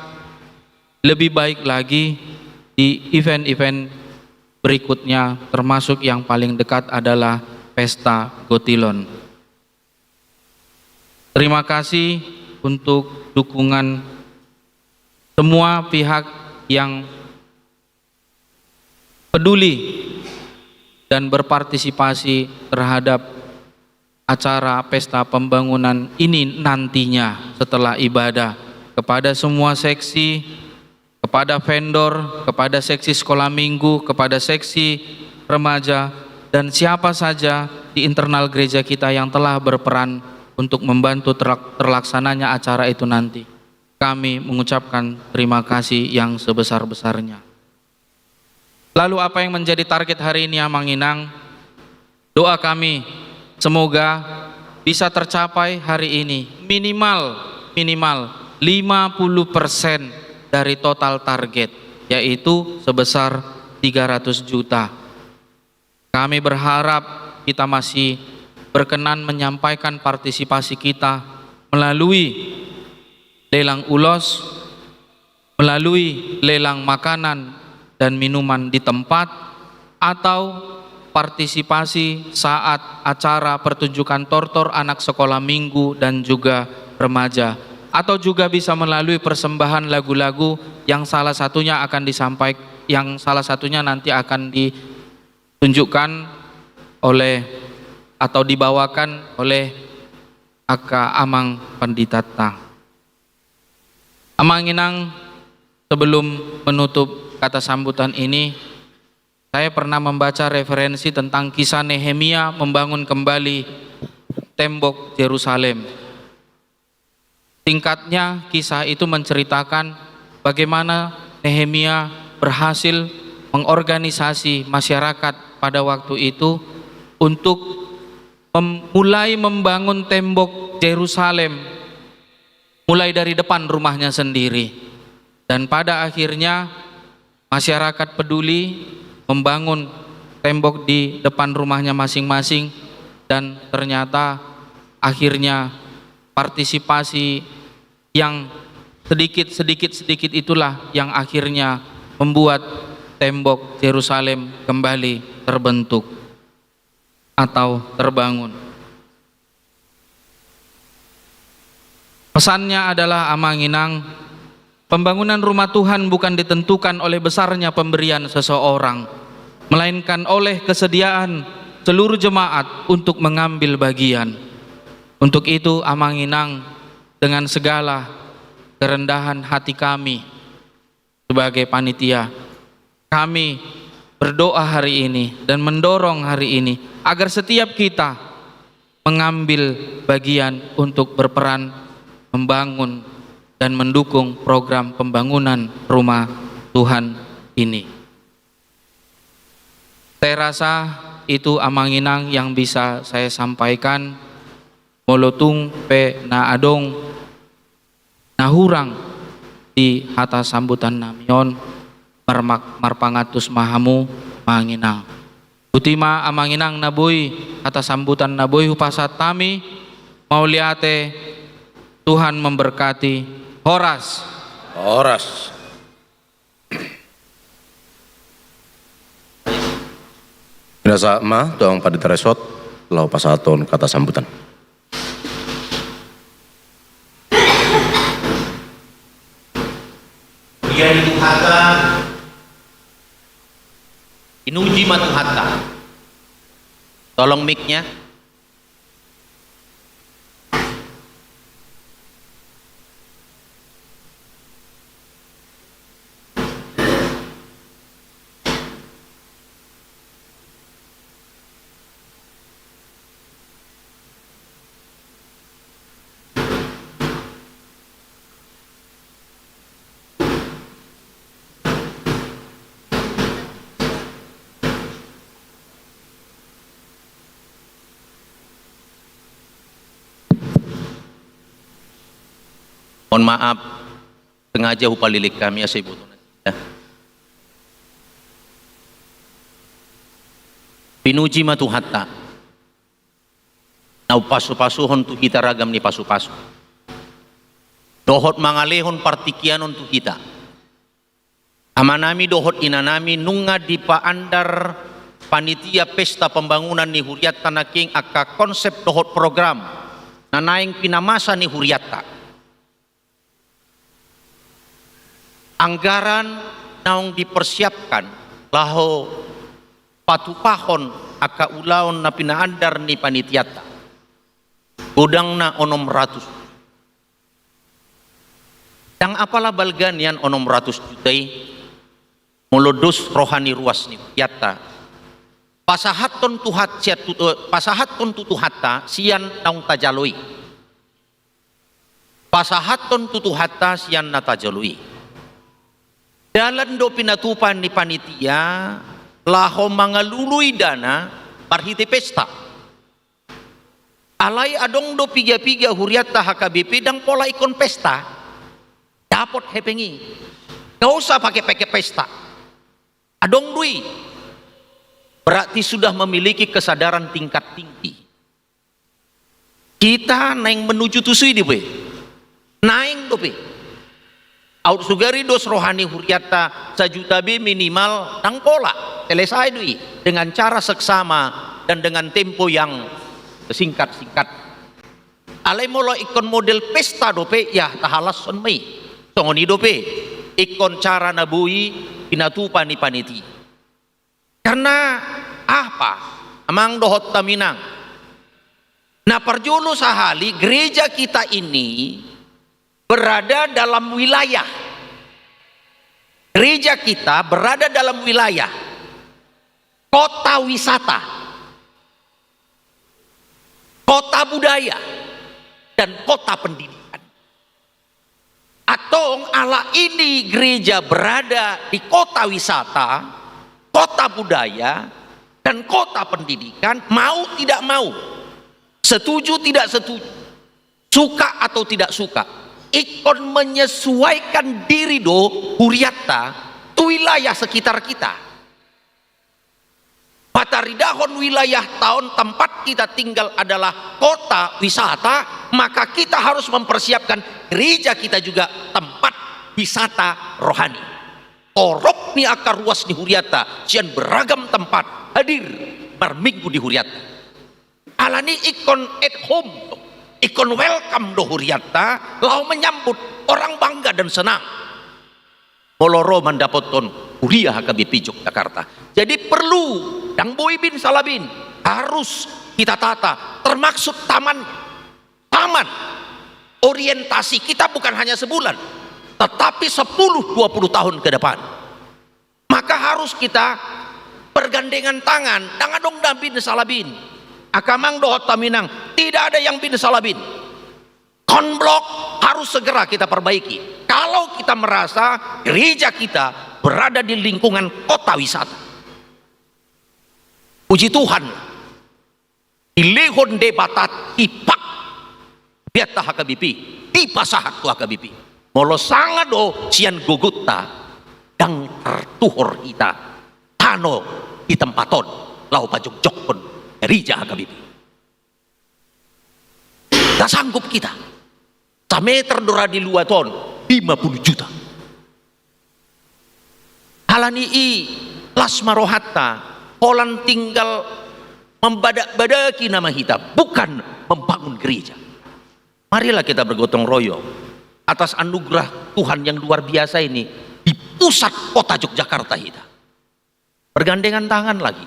lebih baik lagi di event-event berikutnya, termasuk yang paling dekat adalah Pesta Gotilon. Terima kasih untuk dukungan semua pihak yang peduli dan berpartisipasi terhadap acara pesta pembangunan ini nantinya setelah ibadah. Kepada semua seksi, kepada vendor, kepada seksi sekolah minggu, kepada seksi remaja, dan siapa saja di internal gereja kita yang telah berperan untuk membantu terlak-, terlaksananya acara itu nanti. Kami mengucapkan terima kasih yang sebesar-besarnya. Lalu apa yang menjadi target hari ini, Amang Inang? Doa kami, semoga bisa tercapai hari ini minimal, minimal lima puluh persen dari total target, yaitu sebesar tiga ratus juta. Kami berharap kita masih berkenan menyampaikan partisipasi kita melalui lelang ulos, melalui lelang makanan dan minuman di tempat, atau partisipasi saat acara pertunjukan tortor anak sekolah minggu dan juga remaja, atau juga bisa melalui persembahan lagu-lagu yang salah satunya akan disampaikan, yang salah satunya nanti akan ditunjukkan oleh atau dibawakan oleh angka amang pandita ta. Amang Inang, sebelum menutup kata sambutan ini, saya pernah membaca referensi tentang kisah Nehemia membangun kembali tembok Yerusalem. Singkatnya, kisah itu menceritakan bagaimana Nehemia berhasil mengorganisasi masyarakat pada waktu itu untuk mem-, mulai membangun tembok Yerusalem, mulai dari depan rumahnya sendiri. Dan pada akhirnya, masyarakat peduli membangun tembok di depan rumahnya masing-masing, dan ternyata akhirnya partisipasi yang sedikit, sedikit, sedikit itulah yang akhirnya membuat tembok Yerusalem kembali terbentuk atau terbangun. Pesannya adalah, Amang Inang, pembangunan rumah Tuhan bukan ditentukan oleh besarnya pemberian seseorang, melainkan oleh kesediaan seluruh jemaat untuk mengambil bagian. Untuk itu, Amang Inang, dengan segala kerendahan hati kami sebagai panitia, kami berdoa hari ini dan mendorong hari ini agar setiap kita mengambil bagian untuk berperan membangun dan mendukung program pembangunan rumah Tuhan ini. Saya rasa itu, Amang Inang, yang bisa saya sampaikan. Molo tung pe na adong na hurang di hata sambutan nami on, marmak-, marpangantus ma hamu, Amang Inang. Botima, Amang Inang, na boi, hata sambutan na boi hupasahat hami. Mauliate, Tuhan memberkati. Horas. Horas. Pinasahat ma tu amang pandita resort laho pasahathon kata sambutan. Pujian ni Tuhanta. Pinuji ma Tuhanta. Tolong mic-nya. Mohon maaf, sengaja hupalilik hami asa iboto nasida. Pinuji ma Tuhanta. Na umpasupasuhon tu hita ragam ni pasupasu. Dohot mangalehon partingkian on tu hita. Amanami dohot inanami, nunga dipaandar panitia pesta pembangunan ni hurianta nangkin angka konsep dohot program na naeng pinamasa ni hurianta. Anggaran naung dipersiapkan laho patupahon angka ulaon na pinaandar ni panitianta, godangna onom ratus. Ndang apala balga nian onom ratus juta i, molo dos roha ni ruas ni hurianta, pasahathon Tuhan sian tu-, eh, pasahathon tu Tuhanta sian naung tajalo i. Pasahathon tu Tuhanta sian na tajalo i. Dalan do pinatupa ni panitia laho mangalului dana marhite pesta. Alai adong do piga-piga hurianta H K B P ndang pola ingkon pesta dapot hepeng i. Nggak usah pakai-pakai pesta. Adong do i. Berarti sudah memiliki kesadaran tingkat tinggi. Hita naeng menuju tusi dope. Naeng dope. Aut sugari dos roha ni hurianta sajuta be minimal ndang pola. Selesai do i dengan cara seksama dan dengan tempo yang singkat-singkat. Alai molo ingkon model pesta dope, ya tahalashon ma i. Songon i dope ingkon cara na boi pinatupa ni panitia. Karena apa? Amang dohot haminang. Na parjolo sahali, gereja kita ini berada dalam wilayah. Gereja kita berada dalam wilayah kota wisata, kota budaya, dan kota pendidikan. Antong ala ini gereja berada di kota wisata, kota budaya, dan kota pendidikan, mau tidak mau, setuju tidak setuju, suka atau tidak suka, ingkon menyesuaikan diri do hurianta tu wilayah sekitar kita. Pataridahon wilayah taon tempat kita tinggal adalah kota wisata, maka kita harus mempersiapkan gereja kita juga tempat wisata rohani. Torop ni angka ruas ni hurianta sian beragam tempat hadir marminggu di hurianta. Alani ingkon at home do, ingkon welcome do hurianta laho menyambut, orang bangga dan senang molo ro mandapothon huria H K B P Yogyakarta. Jadi perlu, ndang boi bin salabin, harus kita tata, termasuk taman. Taman. Orientasi kita bukan hanya sebulan, tetapi sepuluh dua puluh tahun ke depan. Maka harus kita bergandengan tangan, ndang adong da bin salabin. Angka amang dohot haminang, tidak ada yang bin salabin. Konblok harus segera kita perbaiki. Kalau kita merasa gereja kita berada di lingkungan kota wisata. Puji Tuhan, dilehon Debata tipak biar ta H K B P, dipasahat tu H K B P. Molo sanga do sian gogonta, ndang tartuhor hita tano di tempat on laho pajongjonghon gereja H K B P. Tak sanggup kita. Sameter do ra di luat on, lima puluh juta. Alani i las ma rohanta, holan tinggal membadak-badaki nama hita, bukan membangun gereja. Marilah kita bergotong royong atas anugerah Tuhan yang luar biasa ini di pusat kota Yogyakarta hita. Bergandengan tangan lagi.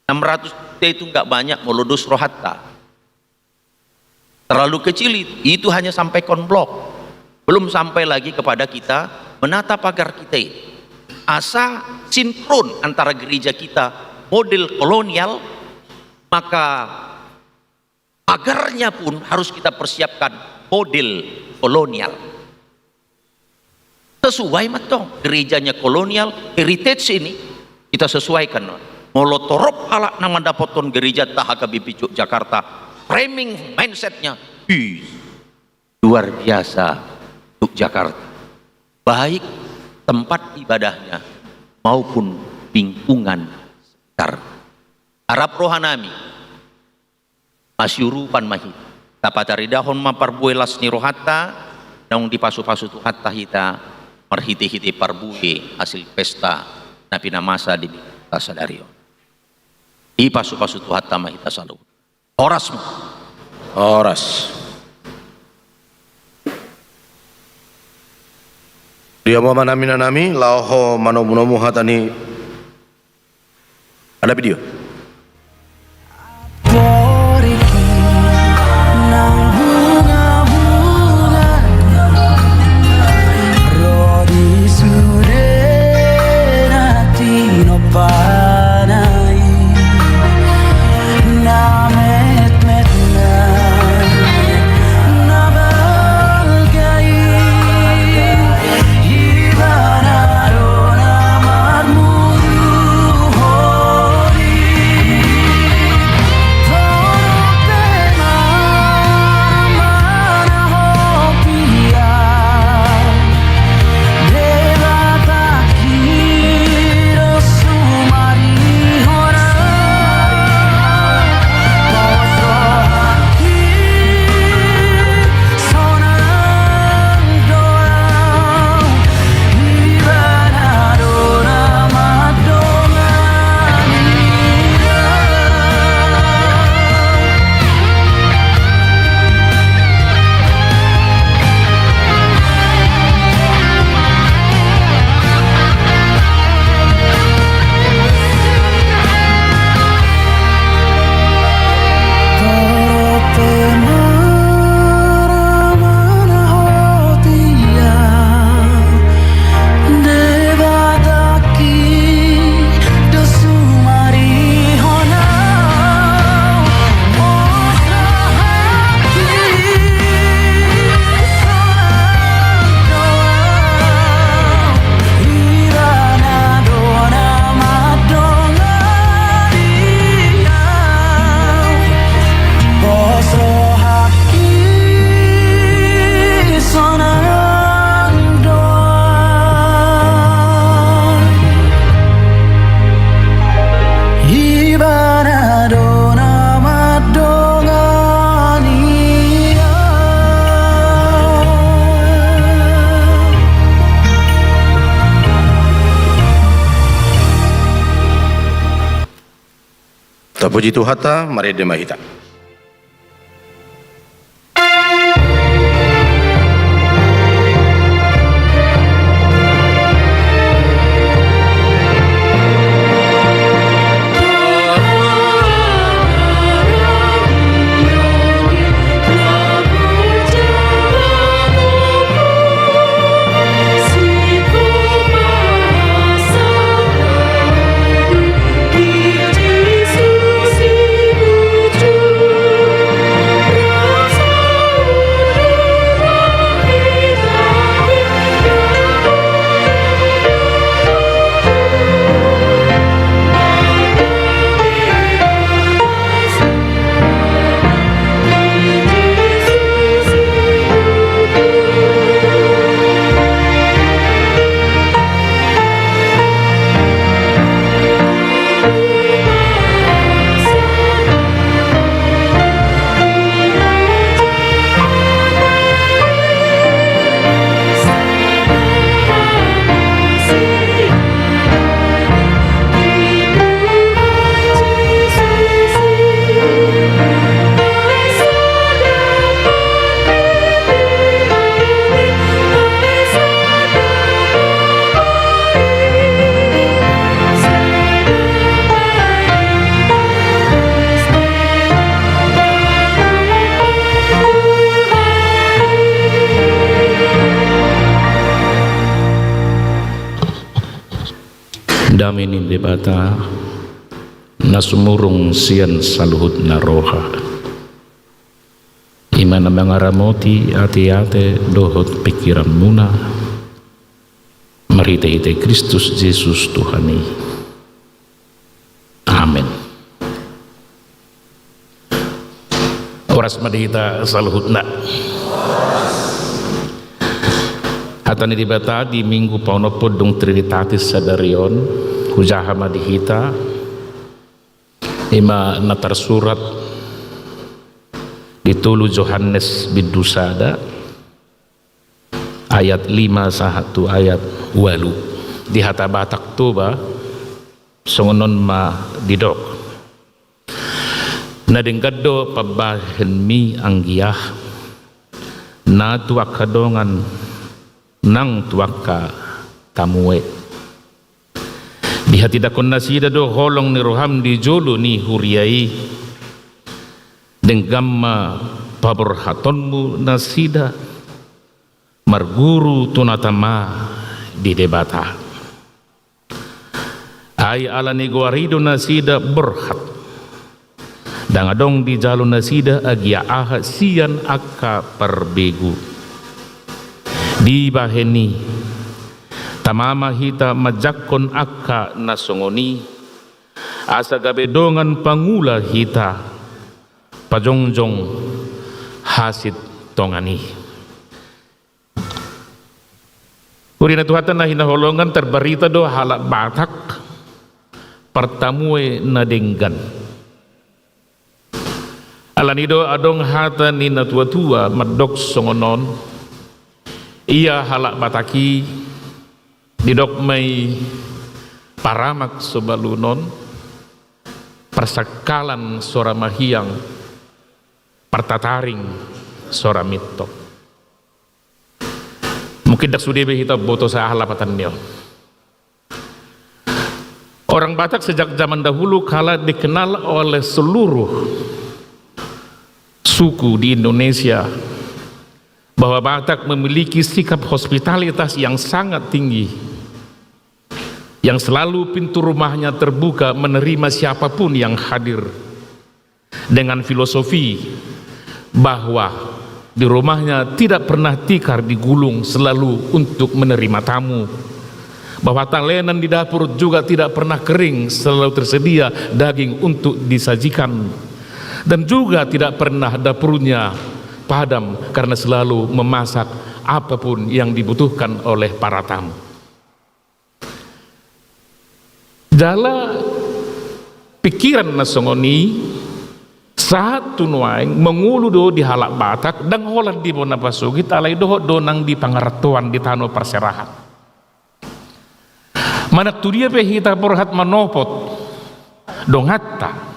Enam ratus juta itu nggak banyak molo dos rohanta. Terlalu kecil itu, itu hanya sampai konblok. Belum sampai lagi kepada kita menata pagar kita ini. Asa sinkron antara gereja kita model kolonial, maka pagarnya pun harus kita persiapkan model kolonial. Sesuai mantong, gerejanya kolonial, heritage ini kita sesuaikan. Molo torop halak na mandapothon gereja ta H K B P Yogyakarta, framing mindsetnya, ih, luar biasa Yogyakarta. Baik tempat ibadahnya maupun lingkungan sekitar. Harap rohanami, masiurupan ma hita. Tapataridahon ma parbue las ni rohanta, naung dipasupasu Tuhanta hita, marhitehite parbue hasil pesta na pinamasa di minggunta sadari on. Dipasupasu Tuhanta ma hita saluhut. Horas ma. Horas. Dia ma naminanami, laho manomunomu hata ni Ada video. Tapuji Tuhanta, marende ma hita. Dame ni Debata, na sumurung sian saluhutna roha, i ma na mangaramoti ateate dohot pingkiranmuna, marhitehite Kristus Jesus Tuhan i. Amen. Horas ma di hita saluhutna. Hata ni Debata di Minggu paonomhon dung Trinitatis sadari on, hujaha ma di hita, i ma na tarsurat di tolu Johannes bindu sada, ayat lima sahat tu ayat ualu. Di hata Batak Toba, songon on ma didok: Na denggan do pambahenmi anggia, na tu angka dongan nang tu angka tamue. Dihatindanghon nasida do holong ni roham di jolo ni huria i. Denggan ma paborhatonmu nasida, marguru tu na tama di Debata. Ai ala ni goar i do nasida borhat. Ndang adong dijalo nasida agia aha sian angka parbegu. Dibahen i, tama ma hita manjangkon angka na songon i, asa gabe dongan pangula hita pajongjong hasintongan i. Huria ni Tuhanta na hinaholongan, tarbarita do halak Batak partamue na denggan. Alani do adong hata ni natuatua mandok songon on: Ia halak Batak i, didok ma i paramak so balunon, parsangkalan so ra mahiang, partataring so ra mintop. Mungkin ndang sude be hita boto sahat lapatan ni on. Orang Batak sejak zaman dahulu kala dikenal oleh seluruh suku di Indonesia bahwa Batak memiliki sikap hospitalitas yang sangat tinggi, yang selalu pintu rumahnya terbuka menerima siapapun yang hadir, dengan filosofi bahwa di rumahnya tidak pernah tikar digulung, selalu untuk menerima tamu, bahwa talenan di dapur juga tidak pernah kering, selalu tersedia daging untuk disajikan, dan juga tidak pernah dapurnya padam karena selalu memasak apapun yang dibutuhkan oleh para tamu. Jala pingkiran na songon i sahat tu nuaeng mangolu do di halak Batak, ndang holan di bona pasogit, alai dohot do nang di pangarantoan di tano parserahan. Manang tu dia pe hita borhat manopot donganta,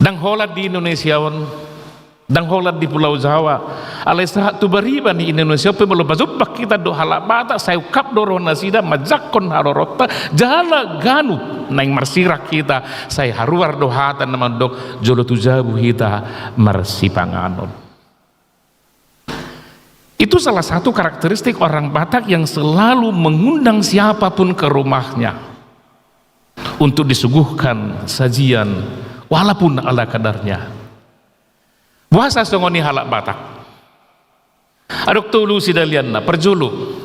Ndang holan di Indonesia on, ndang holan di Pulau Jawa, alai sahat tu bariba ni Indonesia on pe molo pajumpang hita dohot halak Batak, sai ungkap do roha nasida manjangkon haroronta, jala ganup naeng marsirang hita, sai haruar do hata na mandok jolo tu jabu hita marsipanganon. Itu salah satu karakteristik orang Batak yang selalu mengundang siapapun ke rumahnya untuk disuguhkan sajian, walaupun ala kadarnya. Boasa songon i halak Batak? Adong tolu sidalianna. Parjolo,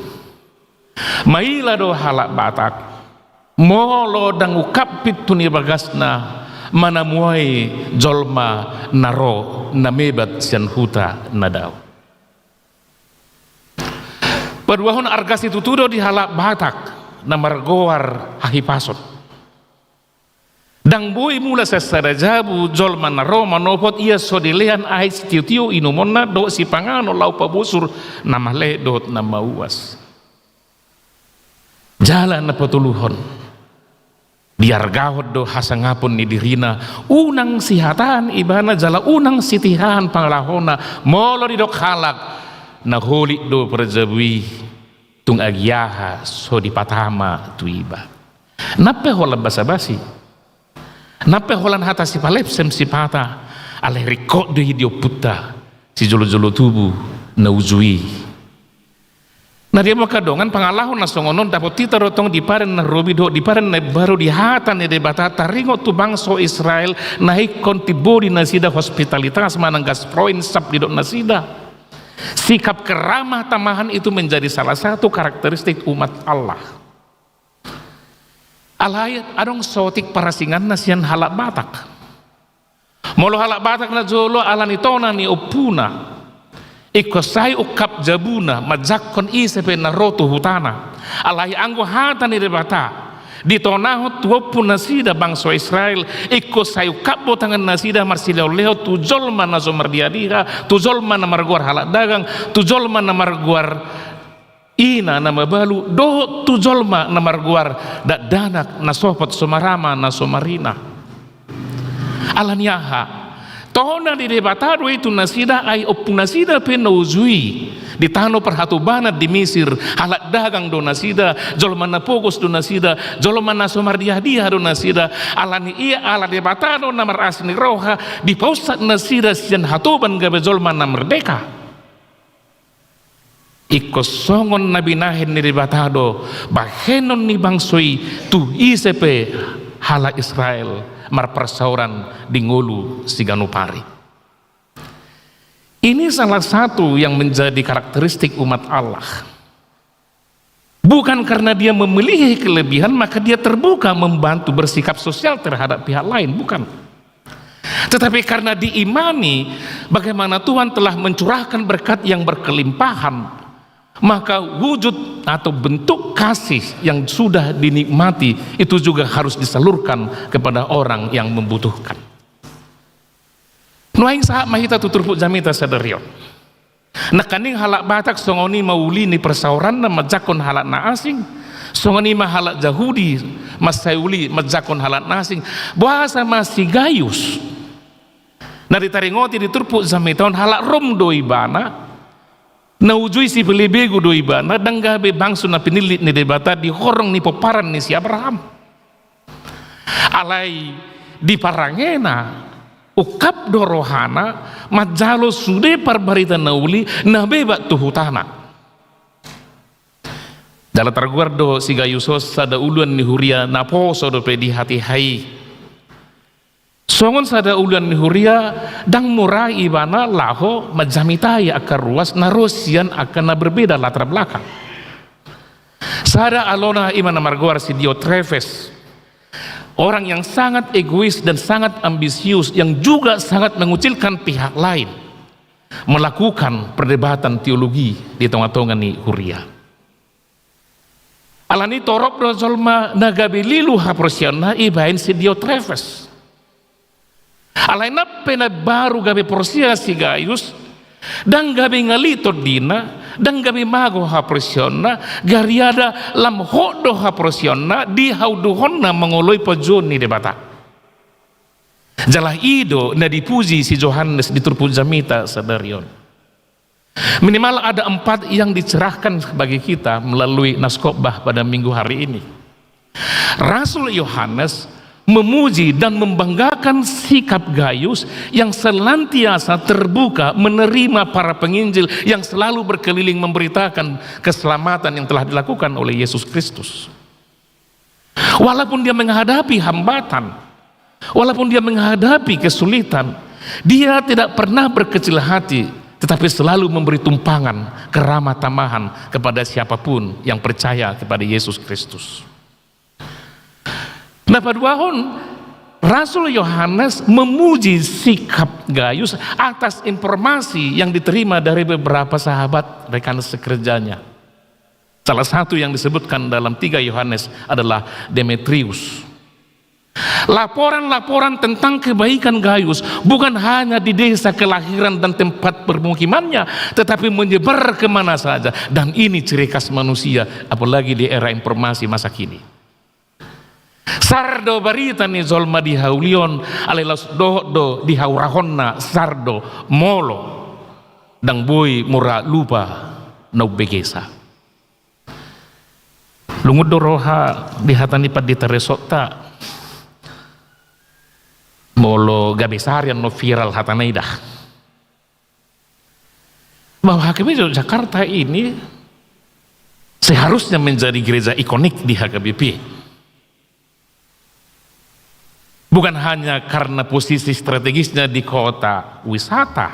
maila do halak Batak molo ndang ungkap pintu ni bagasna manamuai jolma na ro na mebat sian huta na dao. Paduahon, arga situtu do di halak Batak na margoar hahipason. Ndang boi mula sian sada jabu jolma na ro manopot ia so dilean aek sitiotio inumonna dohot sipanganon laho pabosur na male dohot na mauas. Jala na patoluhon, diargahon do hasangapon ni dirina, unang sihatahan ibana jala unang sitihahan pangalahona molo didok halak na holit do parjabu i, tung agia aha so dipatama tu iba. Ndang pe holan basabasi, ndang pe holan hata sipalepsem sipata, alai ringkot do i di ompunta sijolojolo tubu na uju i. Na dia mangkadongan pangalaho na songon on dapot hita do tong di Padan na Robi dohot di Padan na Imbaru, di hata ni Debata taringot tu bangso Israel na ingkon timbo di nasida hospitalitas manang Gastfreundschaft didok nasida. Sikap keramah tamahan itu menjadi salah satu karakteristik umat Allah. Alai adong saotik parasinganna sian halak Batak. Molo halak Batak na jolo, ala ni tona ni ompuna, ingkon sai ungkap jabuna manjangkon ise pe na ro tu hutana. Alai anggo hata ni Debata ditonahon tu ompu nasida bangso Israel, ingkon sai ungkap do tangan nasida marsilehonlehon tu jolma na so mardiadiha, tu jolma na margoar halak dagang, tu jolma na margoar ina na mabalu, dohot tu jolma na margoar dakdanak na so hot, so marama na so marina. Ala ni aha? Tona ni Debata do i tu nasida, ai ompu nasida pe na uju i di tano parhatobanan di Misir, halak dagang do nasida, jolma na pogos do nasida, jolma na so mardiadiha do nasida. Ala ni i, ala Debata do na marasi ni roha, dipaunsak nasida sian hatoban gabe jolma na merdeka. Ingkon songon na binahen ni Debata do bahenon ni bangso i tu ise pe halak Israel marparsaoran di ngolu siganup ari. Ini salah satu yang menjadi karakteristik umat Allah. Bukan karena dia memiliki kelebihan, maka dia terbuka membantu, bersikap sosial terhadap pihak lain, bukan. Tetapi karena diimani bagaimana Tuhan telah mencurahkan berkat yang berkelimpahan, maka wujud atau bentuk kasih yang sudah dinikmati itu juga harus disalurkan kepada orang yang membutuhkan. Nuaeng sahat ma hita tu turpuk jamita sadari on. Nangkaning halak Batak songon i ma uli ni parsaoranna manjangkon halak na asing, songon i ma halak Jahudi mansai uli manjangkon halak na asing. Boasa ma si Gayus na ditaringoti di turpuk jamita on, halak Rom do ibana, na uju i sipelebegu do ibana, ndang gabe bangso na pinillit ni Debata di horong ni pomparan ni si Abraham. Alai di parangena ungkap do rohana manjalo sude parbarita na uli na bebat tu hutana. Jala targoar do si Gayus on sada uluan ni huria na poso dope di hatiha i. Songon sada uluan ni huria, ndang mura ibana laho manjamitai angka ruas na ro sian angka na berbeda latar belakang. Sada alona i ma na margoar si Diotrefes, orang yang sangat egois dan sangat ambisius, yang juga sangat mengucilkan pihak lain, melakukan perdebatan teologi di tonga-tonga ni huria. Ala ni i torop do jolma na gabe lilu haporseaonna ibaen si Diotrefes. Alai nang pe na baru gabe porsea si Gayus, ndang gabe ngali tondina, ndang gabe mago haporseaonna, gariada lam hot do haporseaonna di hauduhonna mangoloi panjouon ni Debata. Jala i do na dipuji si Johannes di turpuk jamita sadari on. Minimal ada empat yang dicerahkan bagi kita melalui nas khotbah pada minggu hari ini. Rasul Yohanes memuji dan membanggakan sikap Gayus yang senantiasa terbuka menerima para penginjil yang selalu berkeliling memberitakan keselamatan yang telah dilakukan oleh Yesus Kristus. Walaupun dia menghadapi hambatan, walaupun dia menghadapi kesulitan, dia tidak pernah berkecil hati, tetapi selalu memberi tumpangan, keramah tamahan kepada siapapun yang percaya kepada Yesus Kristus. Na paduahon, Rasul Yohanes memuji sikap Gayus atas informasi yang diterima dari beberapa sahabat rekan sekerjanya. Salah satu yang disebutkan dalam tiga Yohanes adalah Demetrius. Laporan-laporan tentang kebaikan Gayus bukan hanya di desa kelahiran dan tempat permukimannya, tetapi menyebar kemana saja. Dan ini ciri khas manusia, apalagi di era informasi masa kini. Sar do barita ni jolma di haulion, alai laos dohot do di haurahonna, sar do, molo, ndang boi mura lupa na umbegesa. Lungun do roha di hata ni pandita resort-ta. Molo gabe sari annon viral hatana i da. Bahwa H K B P Jogjakarta ini seharusnya menjadi gereja ikonik di H K B P. Bukan hanya karena posisi strategisnya di kota wisata,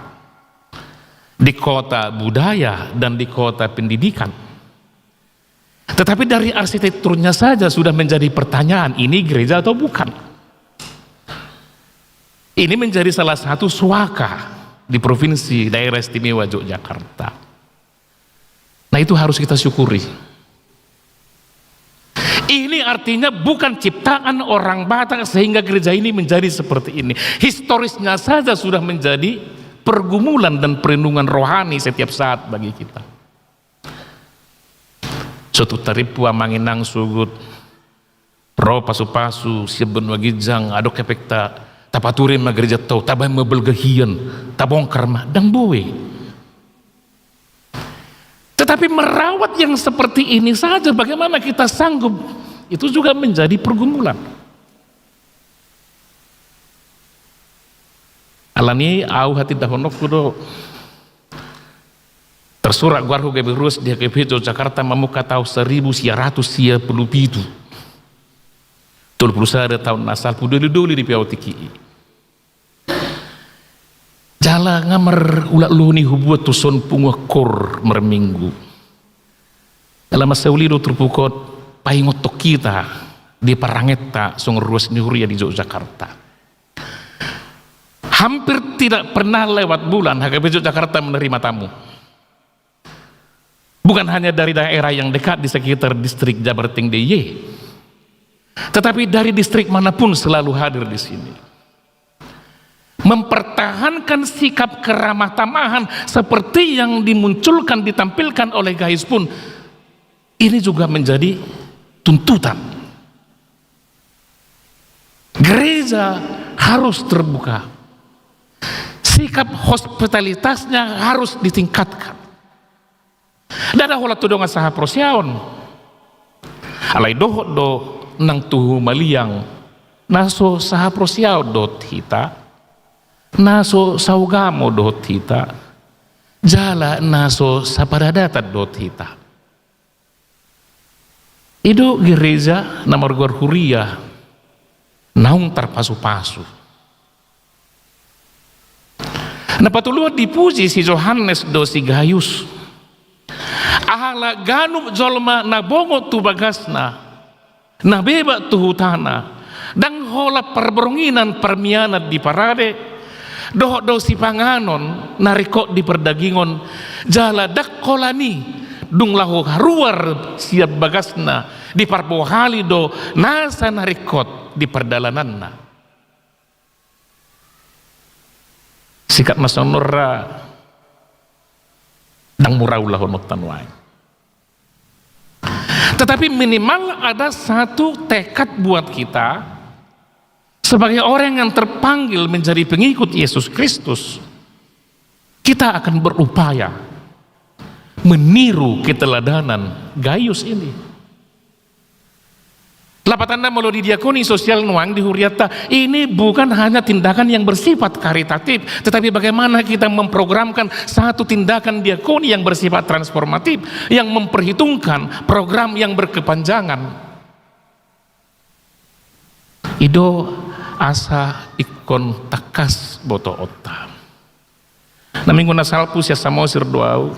di kota budaya, dan di kota pendidikan. Tetapi dari arsitekturnya saja sudah menjadi pertanyaan, ini gereja atau bukan? Ini menjadi salah satu suaka di Provinsi Daerah Istimewa Yogyakarta. Nah, itu harus kita syukuri. Ini artinya bukan ciptaan orang Batak sehingga gereja ini menjadi seperti ini. Historisnya saja sudah menjadi pergumulan dan perenungan rohani setiap saat bagi kita. Sotung tarimpu amang inang suhut, ro pasu-pasu sian banua ginjang, adong hepengta, tapaturi ma gerejanta on, tabaen ma balga hian, tabongkar ma, ndang boi. Tetapi merawat yang seperti ini saja, bagaimana kita sanggup? Itu juga menjadi pergumulan. Alani au hatindahononku do, tersurat goarhu gabe ruas di H K B P Jogjakarta mamungka taon saribu sia ratus sia pulu pitu. Tolu pulu sada taon na salpu, doli-doli di P O T K I. Jala nga marulak loho ni hubuat tu son punguan koor marminggu. Jala mansai uli do turpuk on paingothon hita di parangenta songon ruas ni huria di Jogjakarta. Hampir tidak pernah lewat bulan H K B P Jogjakarta menerima tamu. Bukan hanya dari daerah yang dekat di sekitar distrik Jabarteng D I Y, tetapi dari distrik manapun selalu hadir di sini. Mempertahankan sikap keramah tamahan seperti yang dimunculkan, ditampilkan oleh Gayus pun, ini juga menjadi tuntutan. Gereja harus terbuka. Sikap hospitalitasnya harus ditingkatkan. Ndada holan tu dongan sahaporseaon. Alai dohot do nang tu humaliang, na so sahaporseaon dohot hita, na so saugamo dohot hita, jala na so saparadatan dohot hita. I do gereja na margoar huria naung tarpasu-pasu. Na patoluhon, dipuji si Johannes do si Gayus. Ala ganup jolma na bongot tu bagasna, na bebak tu hutana, ndang holan parboranginan parmianan diparade, dohot do sipanganon na ringkot di pardagingon, jala ndang holan i dung laho haruar sian bagasna diparbohali do nasa na ringkot di pardalananna. Sikap na songon on ra ndang mura ulahononta nuaeng. Tetapi minimal ada satu tekad buat kita, Sebagai orang yang terpanggil menjadi pengikut Yesus Kristus, kita akan berupaya meniru keteladanan Gayus ini. Lapatanna, molo didiakoni sosial nuaeng di hurianta, ini bukan hanya tindakan yang bersifat karitatif, tetapi bagaimana kita memprogramkan satu tindakan diakoni yang bersifat transformatif, yang memperhitungkan program yang berkepanjangan. I do asa ingkon tangkas botoonta. Na minggu na salpu sian Samosir do ahu,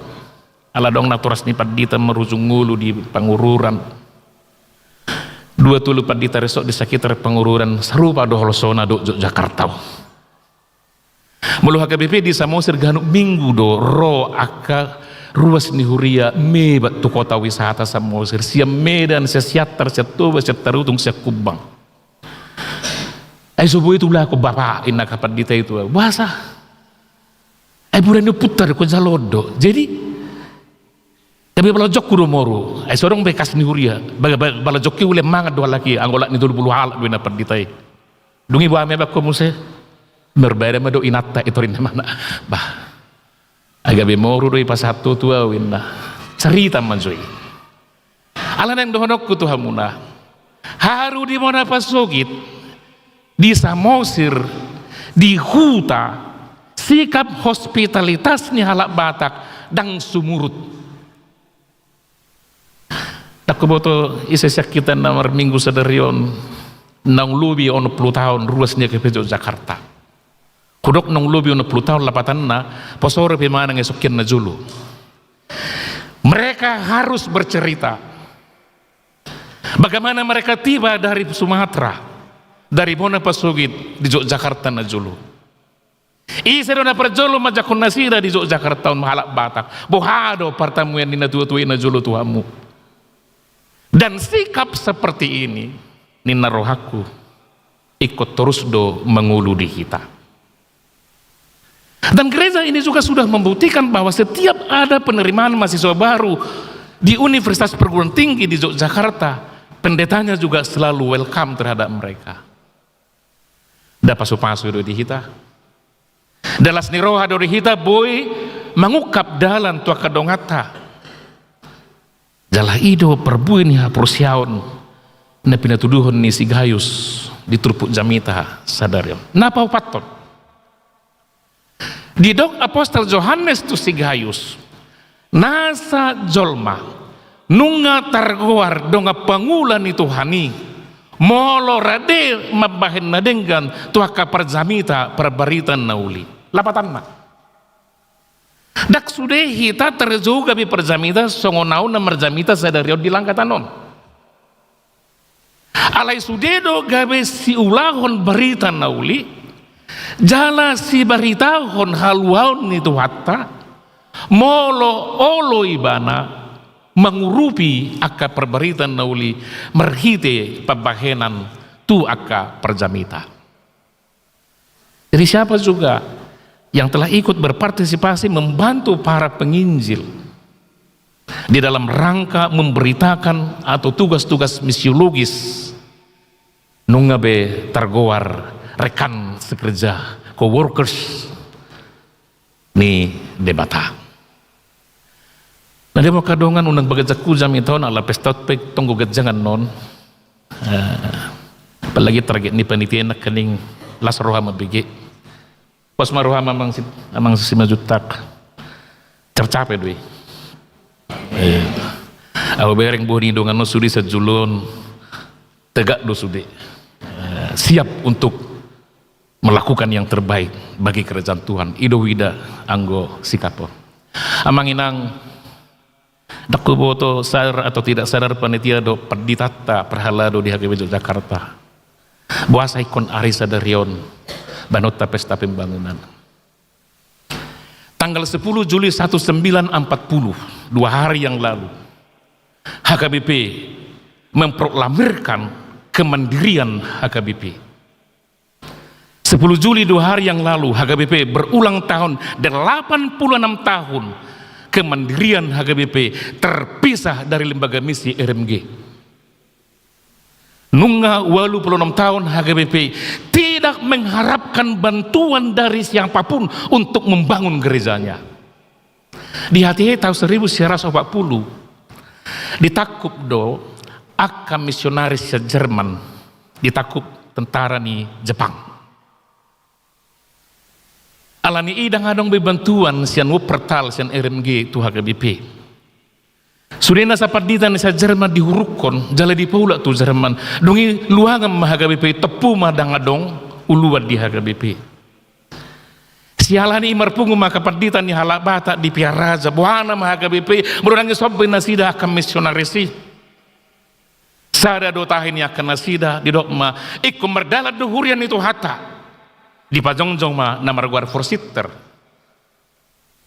ala adong natoras ni pandita marujung ngolu di Pangururan. Dua tolu pandita resort di sekitar Pangururan, sarupa do holsona dohot Jogjakarta on. Molo H K B P di Samosir ganup minggu do ro angka ruas ni huria mebat tu kota wisata Samosir, sian Medan, sian Siantar, sian Toba, sian Tarutung, sian Kumbang. Ai so boi tu laho, Bapak, inna angka pandita i tu ahu. Boasa? Ai bura ni ompunta do, ingkon jalo on do. Jadi, gabe balojonku do moru. Ai so adong be kas ni huria. Ba-, ba-, balojonki, uli mangan do halak i, anggo lak ni tolu pulu halak do, inna pandita i. Dung i boha ma ibana, ho muse? Marbada ma dohot inanta i, torinna ma na. Bah. Ai gabe moru do i pasahat ho tu ahu, inna. Carita ma jo i. Alana i, naeng dohononku tu hamuna, haru di bona pasogit, di Samosir, di huta, sikap hospitalitas ni halak Batak ndang sumurut. Ndang huboto ise sian hita na marminggu sadari on naung lobi onom pulu taon ruas ni H K B P Jogjakarta. Hudok naung lobi onom pulu taon, lapatanna, poso dope manang i songon na jolo. Mereka harus bercerita bagaimana mereka tiba dari Sumatera, dari bona pasogit di Jogjakarta na jolo. Ise do na parjolo manjangkon nasida di Jogjakarta on, halak Batak? Boha do partamuan ni natuatua i na jolo tu hamu? Dan sikap seperti ini, ninna rohangku, ingkon torus do mangolu di hita. Dan gereja ini juga sudah membuktikan bahwa setiap ada penerimaan mahasiswa baru di Universitas Perguruan Tinggi di Yogyakarta, pendetanya juga selalu welcome terhadap mereka. Nda pasupasu do di hita. Nda las ni roha do di hita boi mangungkap dalan tu angka donganta. Jala i do parbue ni haporseaon na pinatuduhon ni si Gayus di turpuk jamita sadari on. Na paopathon, didok apostel Johannes tu si Gayus, nasa jolma nunga targoar dongan pangula ni Tuhan i, molo rade mambahen na denggan tu angka parjamita parbarita na uli. Lapatanna, ndang sude hita tarjou gabe parjamita songon ahu na marjamita sadari on di langkatan on. Alai sude do gabe siulahon barita na uli, jala sibaritahon haluaon ni Tuhanta, molo olo ibana mangurupi angka parbarita na uli marhite pambahenan tu angka parjamita. Jadi, siapa juga yang telah ikut berpartisipasi membantu para penginjil di dalam rangka memberitakan atau tugas-tugas misiologis, nunga be targoar rekan sekerja, co-workers ni Debata. Na denggan ma angka dongan, unang bagajak hujam hita on ala pesta hot pe tonggo ganjangan non. Eh, apalagi target ni panitia nangkining las roha mambege. Pos ma roham, amang si, amang Simanjuntak. Capcape do i. Eh, ahu bereng bohi ni dongan on sude sian jolo on tegak do sude. Eh, siap untuk melakukan yang terbaik bagi kerajaan Tuhan. I do huida anggo sikap on. Amang inang, ndang huboto sadar atau tidak sadar panitia dohot panditanta parhalado di H K B P Jogjakarta, boasa ingkon ari sadari on bahenonta pesta pembangunan. Tanggal sepuluh Juli seribu sembilan ratus empat puluh, dua hari yang lalu, H K B P memproklamirkan kemandirian H K B P. Sepuluh Juli, dua hari yang lalu, H K B P berulang tahun, delapan puluh enam tahun kemandirian H K B P terpisah dari lembaga misi R M G. Nunga ualu pulu onom taon H K B P tidak mengharapkan bantuan dari siapapun untuk membangun gerejanya. Di H T H tahun seribu sembilan ratus empat puluh ditangkup do angka misionaris sian Jerman, ditangkup tentara ni Jepang. Alani i ndang adong be bantuan sian Wuppertal, sian R M G tu H K B P. Sude nasa pandita ni sian Jerman dihurukkon, jala dipaulak tu Jerman. Dung i luangan ma H K B P, tompu ma ndang adong uluan di H K B P. Siala ni i marpungu ma angka pandita ni halak Batak di Pearaja, bohana ma H K B P, molo ndang i somba nasida angka misionaris i. Sada do tahi ni angka nasida, didok ma, ingkon mardalan do huria ni Tuhanta. Dipajongjong ma na margoar Vorsitter,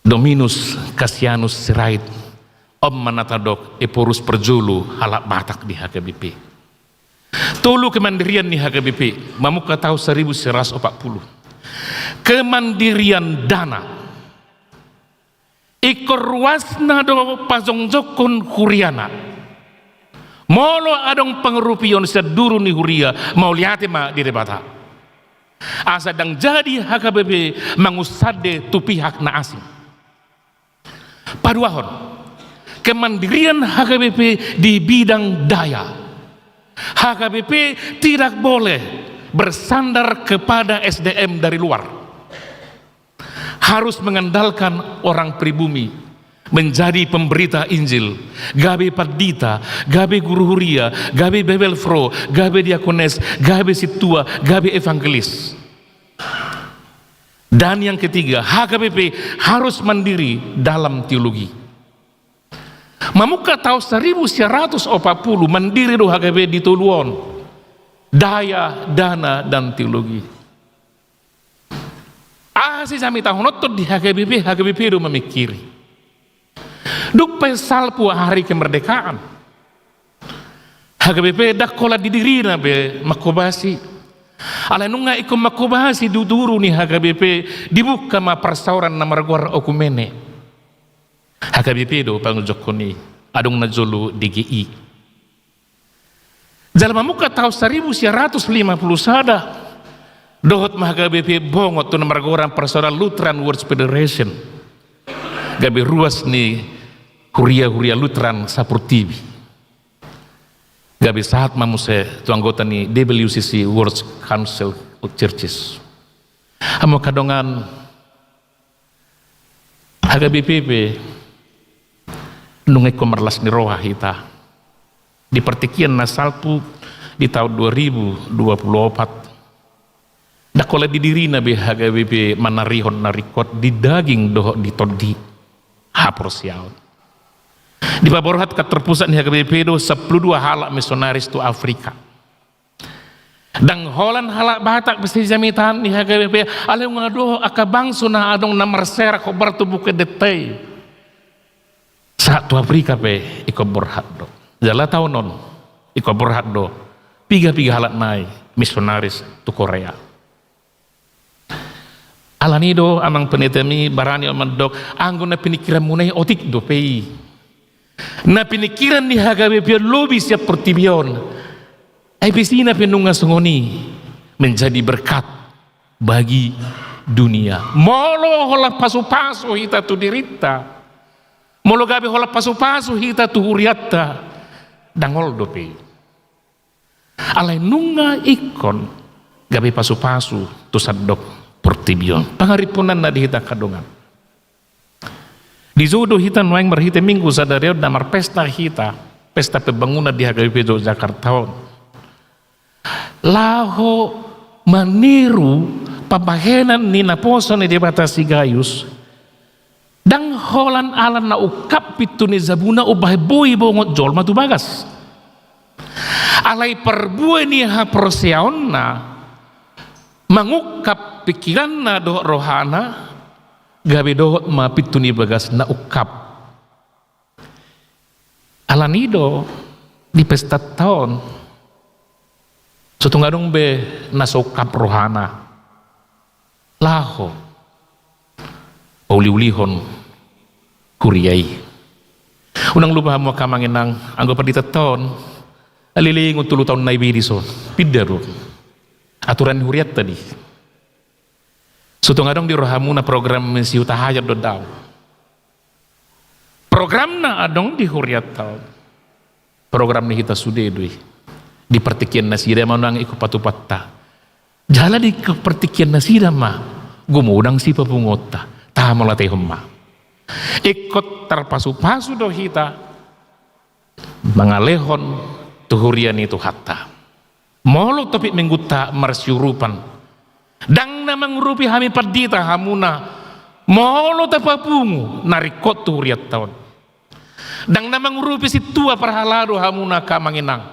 Dominus Cassianus Sirait. On ma na tadok Ephorus parjolo halak Batak di H K B P. Tolu kemandirian ni H K B P mamungka tahun seribu sembilan ratus empat puluh. Kemandirian dana. Ingkon ruasna do pajongjongkon huriana. Molo adong pangurupion sian duru ni huria, mauliate ma di Debata. Asa ndang jadi H K B P mangunsande tu pihak na asing. Paduahon, kemandirian H K B P di bidang daya. H K B P tidak boleh bersandar kepada S D M dari luar. Harus mengandalkan orang pribumi, menjadi pemberita Injil, gabe pandita, gabe guru huria, gabe bibelvrouw, gabe diakones, gabe sintua, gabe evangelis. Dan yang ketiga, H K B P harus mandiri dalam teologi. Mamungka tahun seribu sembilan ratus empat puluh mandiri do H K B P di tolu on. Daya, dana, dan teologi. Aha sijamitahononton di H K B P, H K B P do mamingkiri. Dung pe salpu hari kemerdekaan, H K B P ndang holan di dirina be manghobasi. Alai nunga ingkon manghobasi duduru ni H K B P, dibuka ma parsaoran na margoar okumene. H K B P do pangunjukon i, adong na jolo D G I. Jala mamungka tahun seribu sembilan ratus lima puluh sada, dohot ma H K B P bongot tu na margoar Persaudaraan Lutheran World Federation. Gabe ruas ni huria-huria Lutheran saportibi. Gabe sahat ma muse tu anggota ni W C C, World Council of Churches. Hamu angka dongan, H K B P pe nunga ingkon marlas ni roha hita. Di partingkian na salpu di tahun dua ribu dua puluh opat, ndang holan di dirina be H K B P manarihon na ringkot di daging dohot di tondi, haporseaon. Dipaborhat kantor pusat ni H K B P do sampulu dua halak misionaris tu Afrika. Ndang holan halak Batak be sijamitahon ni H K B P, alai nunga dohot angka bangso na adong na marserak hombar tu Bukit Denta i. Sahat tu Afrika pe ingkon borhat do. Jala taon on ingkon borhat do piga-piga halak nai misionaris tu Korea. Alani do amang pendetami barani on mandok, anggo na piningkiranmuna i otik dope i. Na piningkiran ni H K B P on lobi sian portibi on. Ai pe isina pe nunga songon i, menjadi berkat bagi dunia. Molo holan pasu-pasu hita tu dirinta, molo gabe holan pasu-pasu hita tu hurianta, ndang olo dope i. Alai nunga ingkon gabe pasu-pasu tu sandok portibi on. Pangarimpunanna di hita angka dongan. Dijou do hita nuaeng marhite Minggu sadari on na marpesta hita, pesta pembangunan di H K B P Jogjakarta on. Laho maniru pambahenan ni naposo ni Debata si Gayus, ndang holan ala na ungkap pintu ni jabuna umbahen boi bongot jolma tu bagas. Alai parbue ni haporseaonna mangungkap pingkiranna dohot rohana, gabe dohot ma pintu ni bagasna ungkap. Alani do di pestanta on, so tung adong be na so ungkap rohana laho pauli-ulihon huria i. Unang lupa hamu angka amang inang, anggo panditanta on Leleng on tolu taon na i be dison. Pinda do aturan ni hurianta di. So tung adong di rohamuna program ni si Hutahaean do ndang. Programna adong di hurianta on. Program ni hita sude do i. Di partingkian nasida ma nang ingkon patupanta. Jala di partingkian nasida ma gumodang sipapunguonta. Taha mauliatehon ma. Ingkon tarpasupasu do hita mangalehon tu huria ni Tuhanta. Molo topik Minggunta marsiurupan, ndang na mangurupi hami pandita hamuna, molo tapapungu na ringkot tu hurianta on. Ndang na mangurupi sintua parhalado hamuna angka amang inang.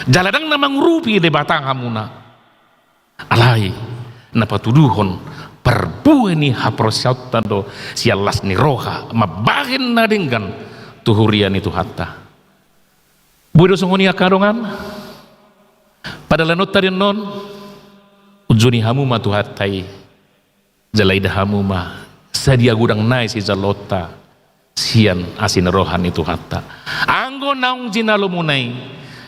Jala ndang na mangurupi Debata hamuna. Alai na patuduhon parbue ni haporseaonta do sian las ni roha mambahen na denggan tu huria ni Tuhanta. Boi do songon i angka dongan. Pardalanan ta di on, unjuni hamu ma Tuhanta i. Jala ida hamu ma sadia godang nai sijaloonta sian asi ni roha ni Tuhanta. Anggo naung jinalomuna i,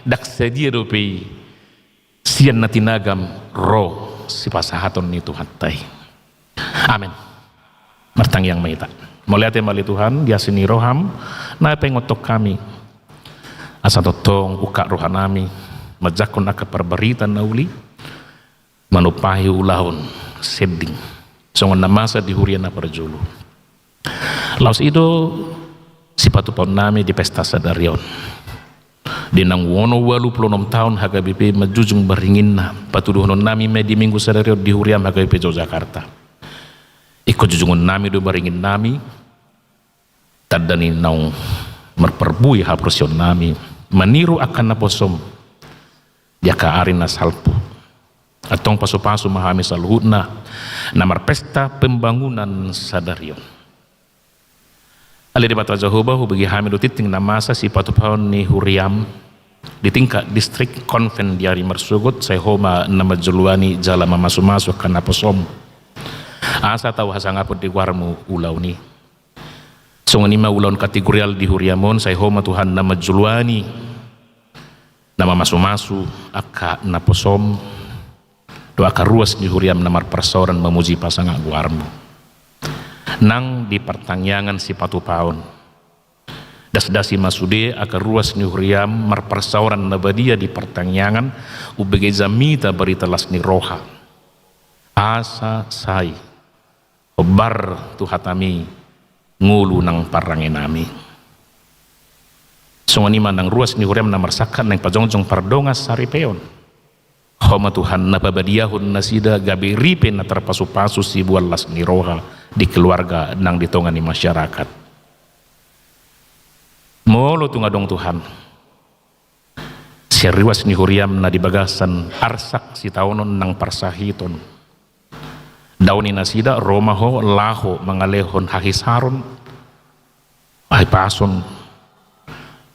ndang sadia dope i sian na tinagam ro sipasahaton ni Tuhanta i. Amen. Martangiang ma hita. Mauliate ma ale Tuhan di asi ni roham na paingothon hami, asa tongtong ungkap rohanami manjangkon angka parbarita na uli, manumpahi ulaon sending songon na masa di huria na parjolo. Laos i do sipatupaonnami di pesta sadari on. Di naung onom ualu pulu onom taon H K B P manjujung baringinna, patuduhononnami ma di Minggu sadari on di huriam H K B P Yogyakarta. Ingkon jujungonnami do baringinnami, tanda ni naung marparbue haporseaonnami maniru angka naposom di angka ari na salpu. Antong pasupasu ma hami saluhutna na marpesta pembangunan sadari on. Ale Debata Jahowa, hubege hami do tingting na masa sipatupaon ni huriam di tingkat distrik, konven di ari marsogot, sai Ho ma na manjoloani jala mamasumasu angka naposom, asa tau hasangapon di goarmu ulaon i. Songon i ma ulaon kategorial di huriam on, sai Ho ma Tuhan na manjoloani, na mamasumasu angka naposom dohot angka ruas ni huriam na marparsaoran mamuji pasangap goarmu. Nang di partangiangan sipatupaon, dasdasi ma sude angka ruas ni huriam marparsaoran na badia di partangiangan, umbege jamita barita las ni roha. Asa sai hombar tu hatami ngolu nang parranginami. Songon i ma nang ruas ni huriam na marsangkap naeng pajongjong pardongan saripeon. Ho ma Tuhan na pabadiahon nasida gabe ripe na tarpasupasu siboan las ni roha di keluarga nang di tonga ni masyarakat. Molo tung adong Tuhan sian ruas ni huriam na di bagasan arsak sitaonon nang parsahiton, dao ni nasida ro ma Ho laho mangalehon hahisaron, hahipason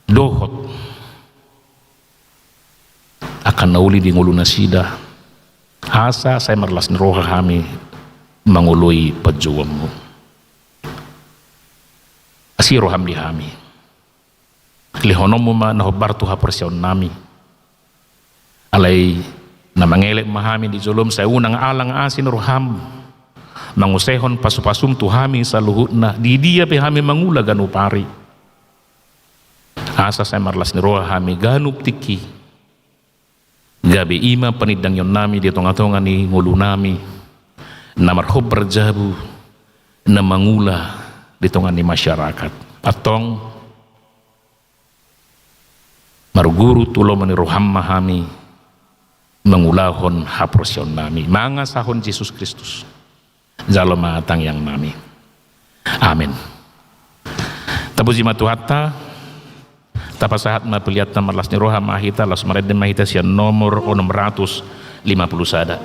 dohot angka na uli di ngolu nasida, asa sai marlas ni roha hami mangoloi panjouonmu. Asi roham di hami. Lehononmu ma na hombar tu haporseaonnami. Alai na mangelek ma hami di jolom, sai unang alang asi ni roham mangusehon pasupasum tu hami saluhutna, di dia pe hami mangula ganup ari. Asa sai marlas ni roha hami ganup tingki. Gabe i ma panindangionnami di tongatonga ni ngolunami na marhombar jabu, na mangula di tonga ni masyarakat. Antong marguru tu lomo ni roham ma hami mangulahon haporseaonnami mangasahon Jesus Kristus. Jalo ma tangiangnami. Amen. Tapuji ma Tuhanta. Tapasahat ma pelean ta marlas ni roha ma hita, laos marende ma hita sian nomor onom ratus lima puluh sada.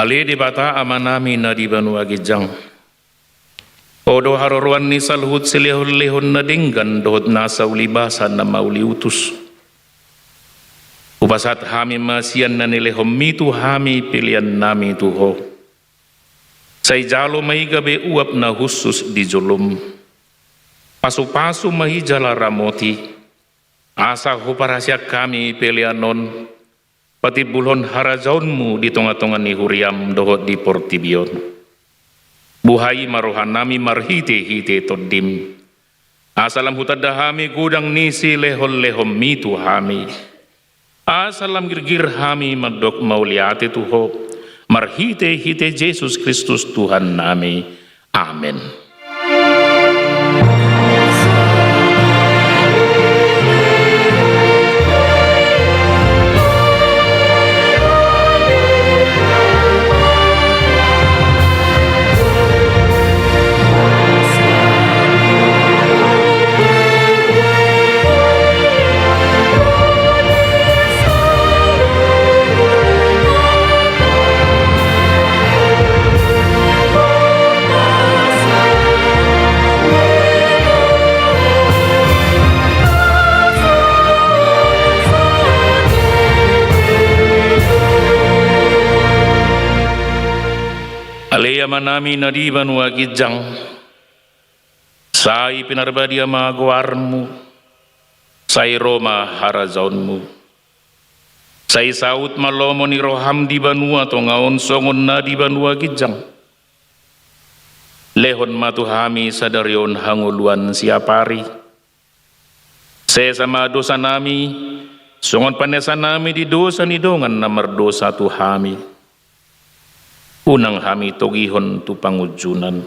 Ale Debata Amanami na di banua ginjang, Ho do haroroan ni saluhut silehonlehon na denggan dohot nasa ulibasa na mauliutus. Hupasahat hami ma sian na nilehonMi tu hami peleannami tu Ho. Sai jalo ma i gabe uap na hushus di joloM. Pasupasu ma i jala ramoti, asa huparhaseang hami pelean on patimbulhon harajaonMu di tongatonga ni huriaM dohot di portibi on. Buhai ma rohanami marhitehite TondiM, asa lam hutanda hami godang ni silehonlehonMi tu hami, asa lam girgir hami mandok mauliate tu Ho, marhitehite Jesus Kristus Tuhannami. Amen. Ale Amanami na di banua ginjang, sai pinarbadia ma goarMu, sai ro ma harajaonMu. Sai saut ma lomo ni rohaM di banua tonga on songon na di banua ginjang. Lehon ma tu hami sadari on hangoluan siapari. Sesa ma dosanami, songon panesanami di dosa ni dongan na mardosa tu hami. Unang hami togihon tu pangunjunan,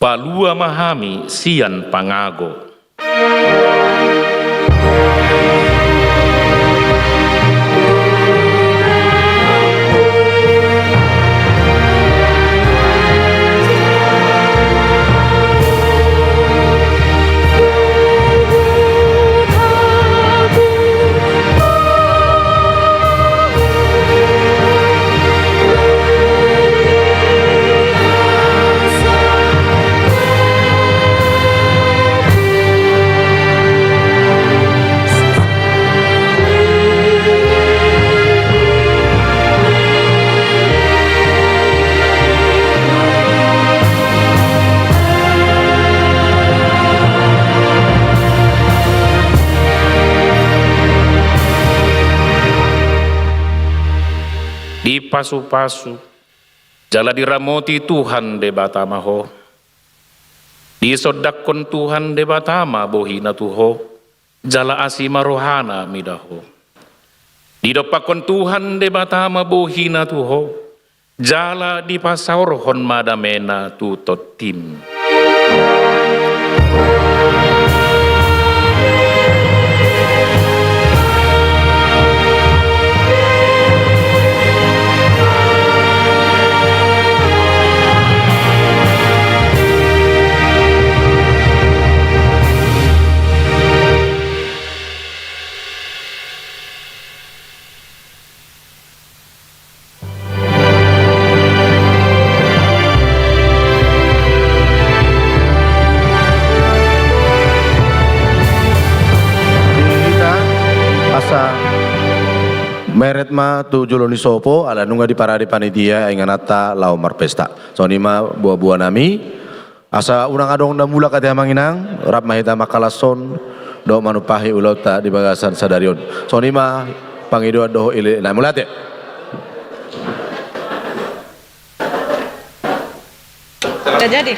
palua ma hami sian pangago. Dipasupasu jala diramoti Tuhan Debata ma ho. Disondangkon Tuhan Debata ma bohiNa tu ho, jala asi ma rohaNa mida ho. Didompakkon Tuhan Debata ma bohiNa tu ho, jala dipasaorhon ma dameNa tu tondim. Di hita, asa meret ma tu jolo ni sopo, ala nunga diparade panitia ingananta laho marpesta. Songon i ma boaboanami. Asa unang adong na mulak ate amang inang, rap ma hita mangkalashon dohot manumpahi ulaonta di bagasan sadari on. Songon i ma pangidoan dohot elekelek nami, mauliate. Sudah jadi.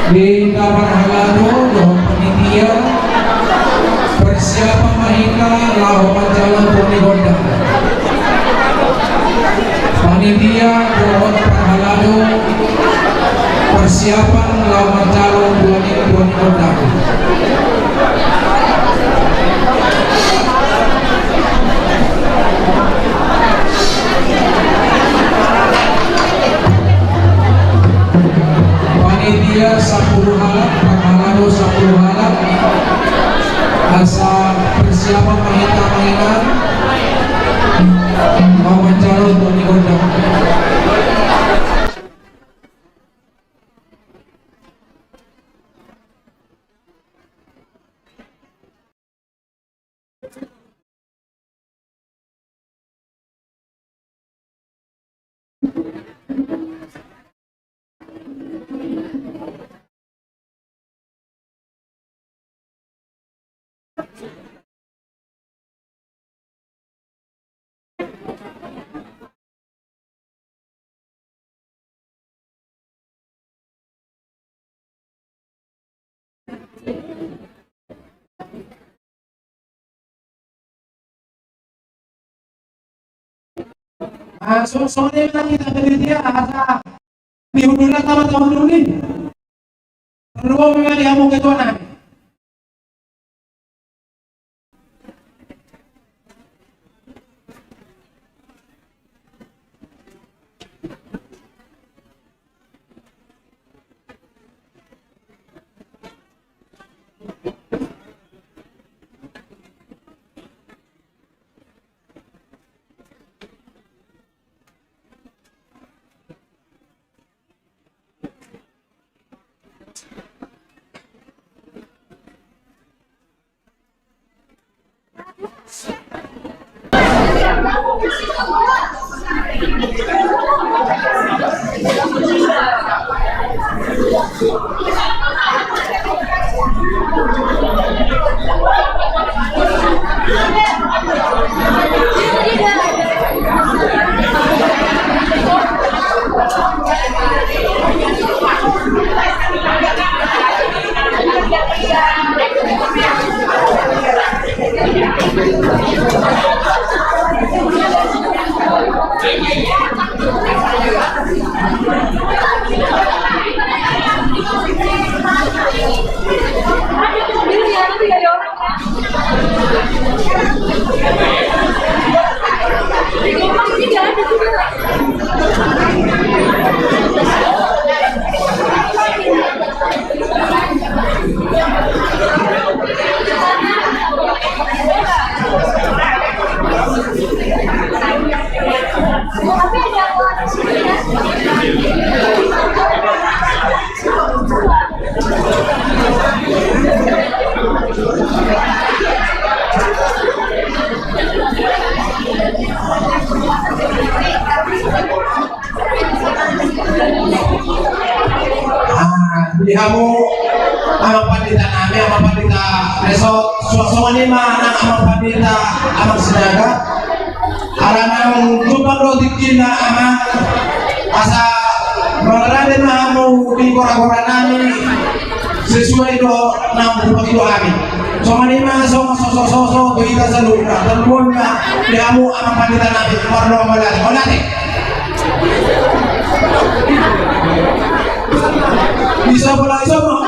Di hita parhalado dohot panitia, persiapan ma hita laho manjalo tua ni gondang. Panitia dohot parhalado, persiapan laho manjalo tua ni, tua ni gondang. Panitia sampulu halak, parhalado sampulu halak. Asa persiapan ma hita, amang inang, laho manjalo tua ni gondang. Ah, so, so, dia bilang kita panitia, asa dihundul na sama tahun dulu nih. Perlu memang dia mau ketua nami. Ah, di hamu, amang pandita nami, amang pandita, eh, so, so, songon i ma nang amang pandita, amang Sinaga. Ala naung jumpang do tingkina, amang, asa marade ma hamu di gora-gora nami sesuai do naung hupangido hami. Songon i ma, songon so, so, so, so tu hita saluhutna, tarlumobi ma di hamu amang pandita nami, parlomba mauliate. Mauliate. Bisa mulai semua.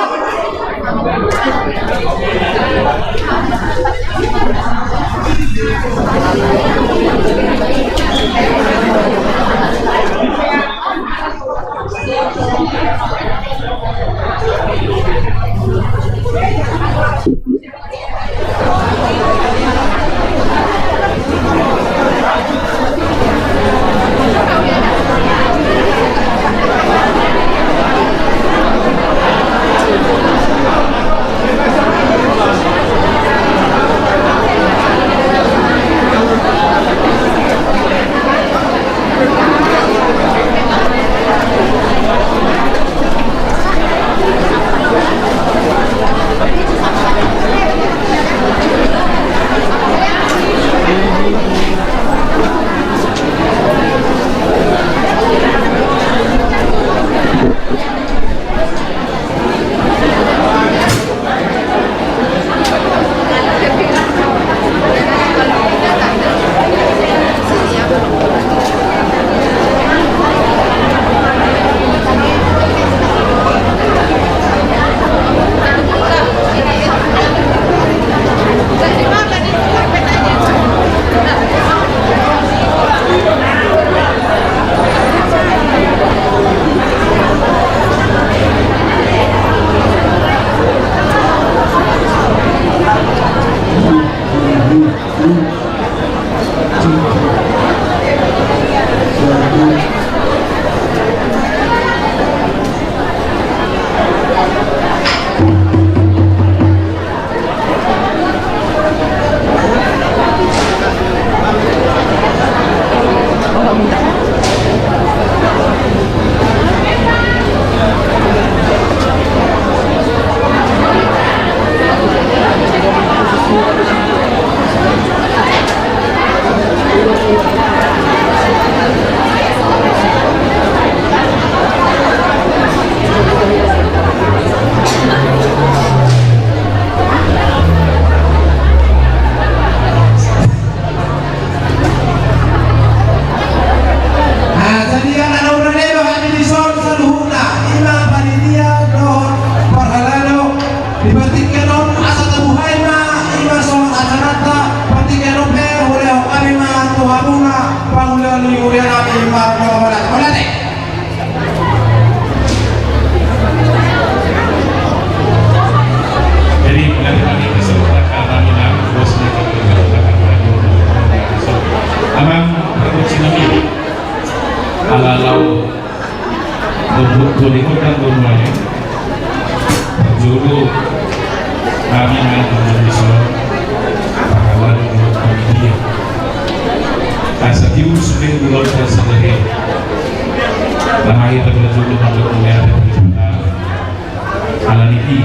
Sude ulaonta sadari on. Alai hita parjolo mandok mauliate tu Debata. Alani i,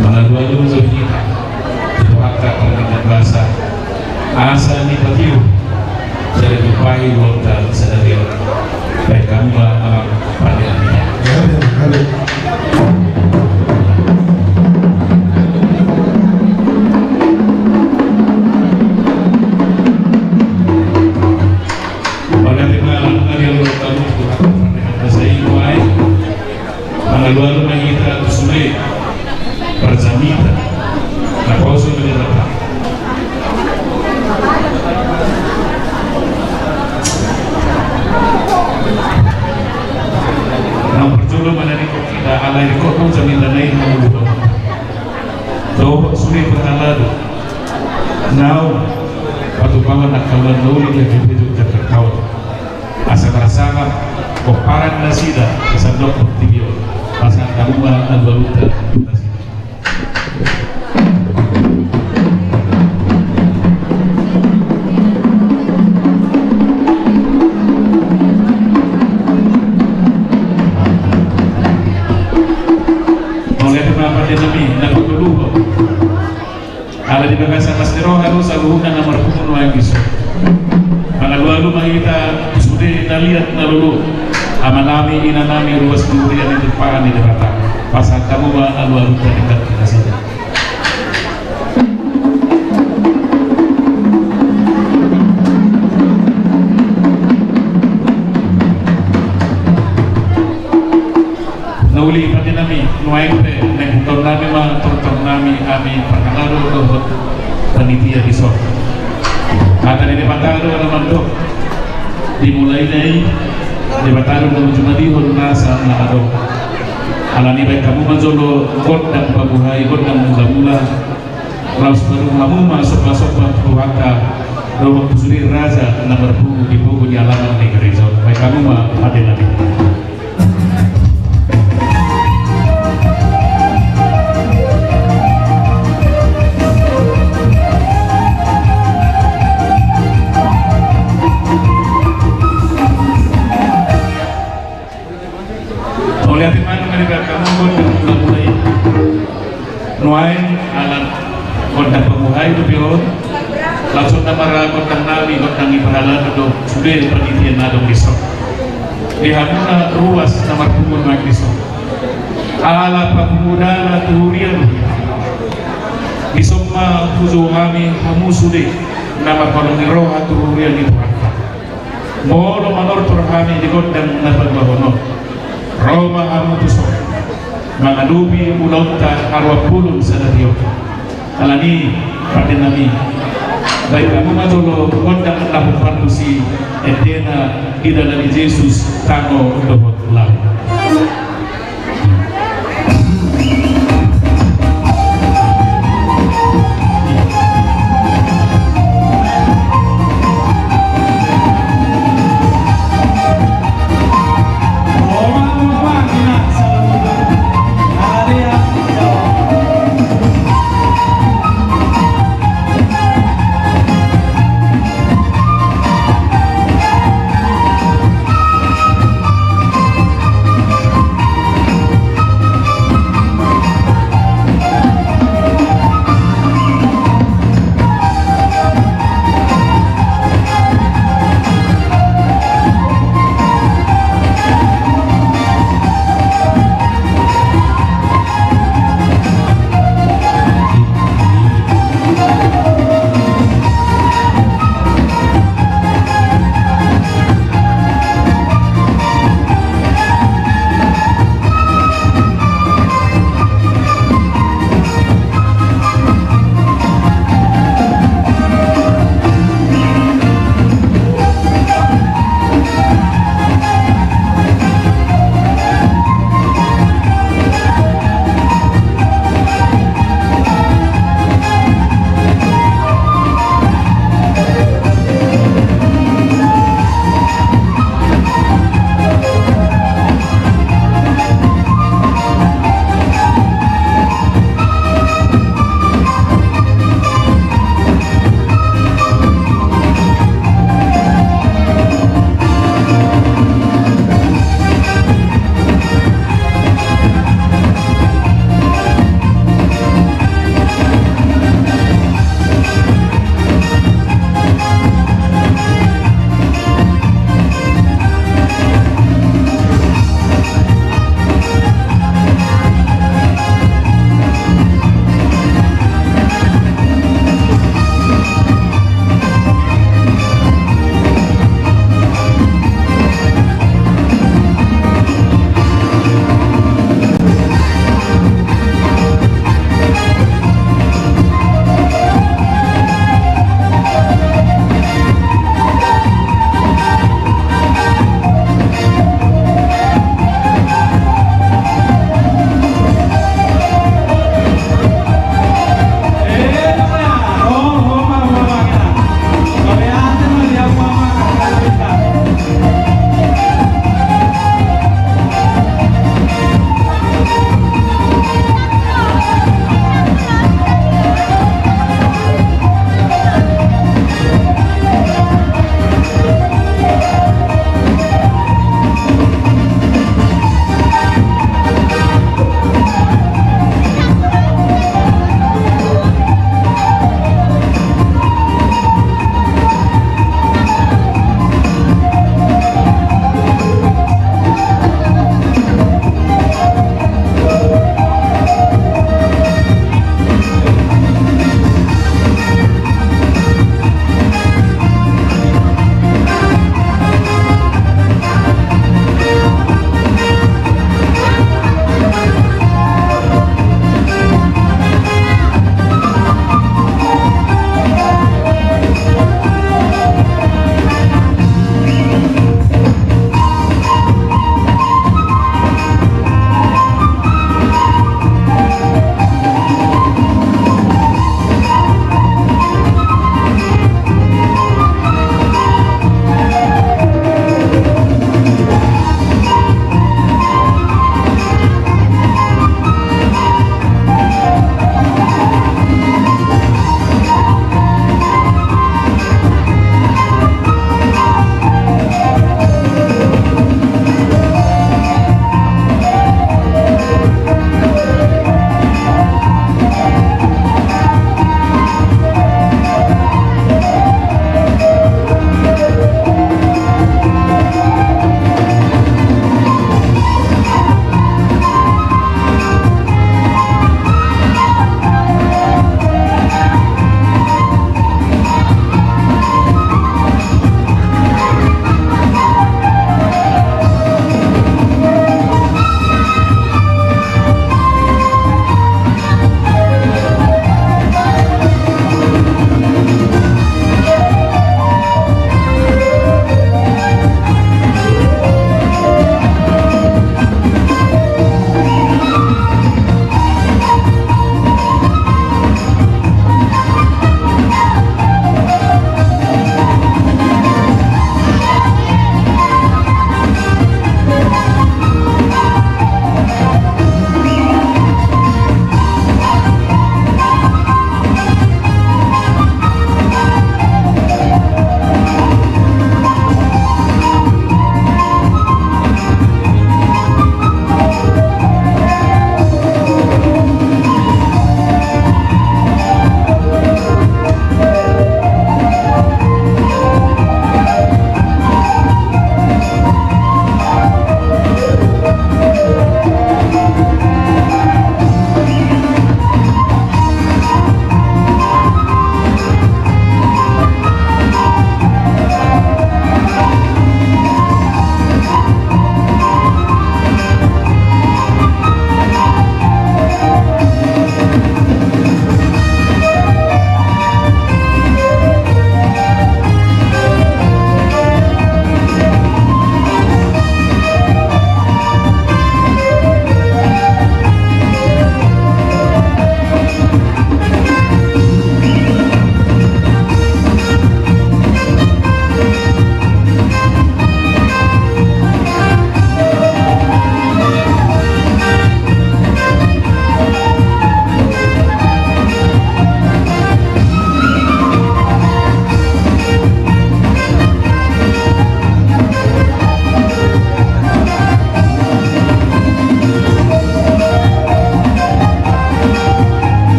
mangalualu ma hita tu Tuhanta parningan basa asa dipatiur jala ditumpahi ulaonta sadari on. Bahen hamu ma, amang pande nami. Mauliate ma, alani i, ulaonta tu Tuhanta parningan basa i. Mangalualu ma hita tu sude parjamita naposo ni Debata. Naung parjolo manangihon hita, alai ringkot do jamita na i manguluhon dohot sude parhalado naung patupahon angka ulaon na uli di hepeng Jogjakarta on. Asa tarsangap pomparan nasida di sandok portibi on. Pasahat hamu ma alualunta tu nasida. Mauliate ma pande nami, na patoluhon. Ala di bagasan las ni roha do saluhutna na marpungu nuaeng dison. Mangalualu ma hita tu sude na liat na lolo, amanami, inanami, ruas ni huria na ditumpahi Debata. Pasahat hamu ma alualunta denggan tu nasida. Na uli pande nami, nuaeng pe naeng hutonami ma tortor nami, ami parhalado dohot panitia dison. Hata ni Debata do na mandok, dimulai na i, Debata do na manjumadihon nasa na adong. Alani i bahen hamu ma jolo gondang pamuhai, gondang mulamula. Laos padomu hamu ma sombasomba tu Tuhanta dohot tu sude raja na marpungu di pogu ni alaman ni gareja on. Bahen hamu ma pande nami. Mauliate ma, nunga dibahen hamu gondang mulamula i. Nuaeng ala gondang pamuhai dope on. Laos on ma gondang nami, gondang ni parhalado dohot sude panitia na adong dison. Di hamuna ruas na marpungu nuaeng dison, ala papungu dala tu huria do hita. Dison ma hujou hami hamu sude na marholong ni roha tu huria ni Tuhanta. Molo manortor hami di gondang na paduahon on, ro ma hamu tuson mangadopi ulaonta aruapulun sadari on. Alani i pande nami, bahen hamu ma jolo gondang na hupanusi endena di dalan ni Jesus tano dohot laut.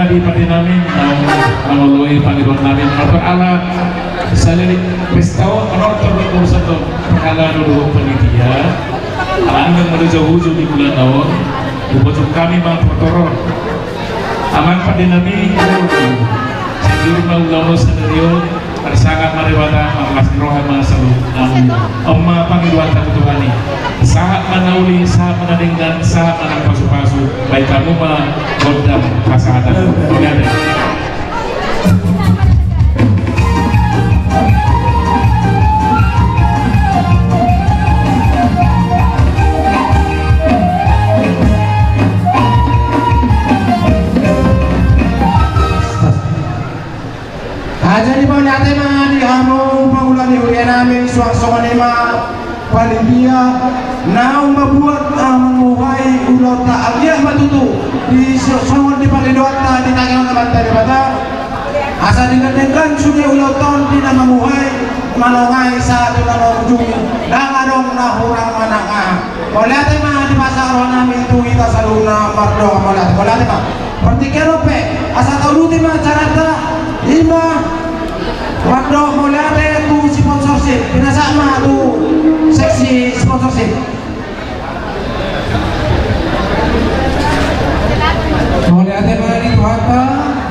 Di pande nami, naung mangoloi pangidoan nami, manortor ala sahali pesta on, manortor do urusan do pangalaho dohot panitia. Ala nunga molo jauh-jauh di bulan on, hupajuk hami ma tortor on. Amang pande nami, sijur ma ulaon sadari on, marsangap ma Debata, marlas ni roha ma saluhutna. On ma pangidoanta tu Tuhan i. Sahat ma na uli, sahat ma na denggan, sahat ma na pasu-pasu. Bahen hamu ma gondang pasahaton. Oke, oke. Jadi mauliate ma di hamu pangula ni huria nami, suang songon i ma panitia naung mambuat, ah, manguhai ulaonta. Anggiat ma tutu di so-, songon di pangidoanta ditangihon Amanta Debata, asa denggan-denggan sude ulaonta on di na manguhai, manongai sahat tu na mangujungi, ndang adong na hurang manang aha. Mauliate ma dipasahat roha nami tu hita saluhutna, mardohot mauliate, mauliate ma. Partingkian on pe, asa tauduti ma acaranta, i ma mardohot mauliate tu sponsorship, pinasahat ma tu seksi sponsorship. Mauliate ma di Tuhanta,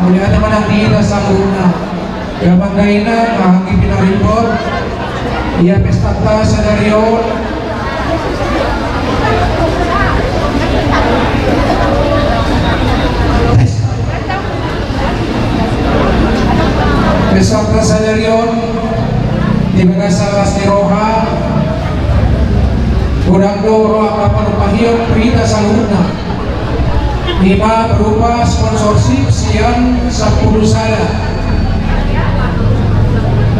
mauliate ma nang di hita saluhutna. Damang dainang, anggi pinaribot, ia pestanta sadari on. Pestanta sadari on di bagasan las ni roha, godang do roha na panumpahion tu hita saluhutna. I ma berupa sponsorship sian sampulu sada.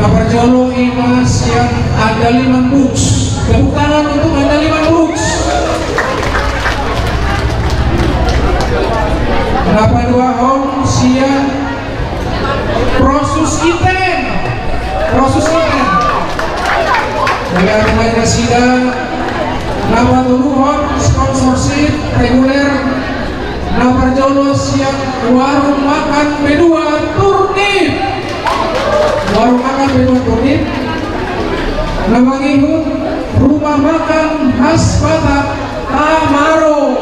Na parjolo i ma sian Andaliman Books. Tepuk tangan untuk Andaliman Books. Na paduahon sian Prosus Iten. Prosus Iten. Mauliate ma di nasida. Na patoluhon sponsorship reguler. Na parjolo sian warung makan B dua Turnip. Warung makan B dua Turnip. Na mangihut rumah makan khas Batak Tamaro.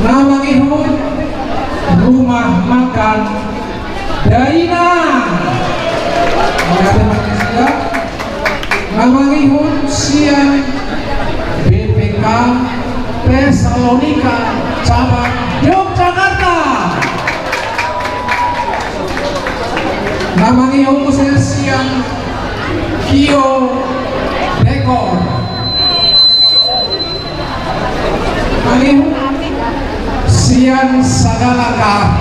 Na mangihut rumah makan Daina. Mauliate ma di nasida. Na mangihut sian B P K Tesalonika cabang Yogyakarta. Na mangihut muse sian Kio Dekor. Mangihut sian Sagalaka.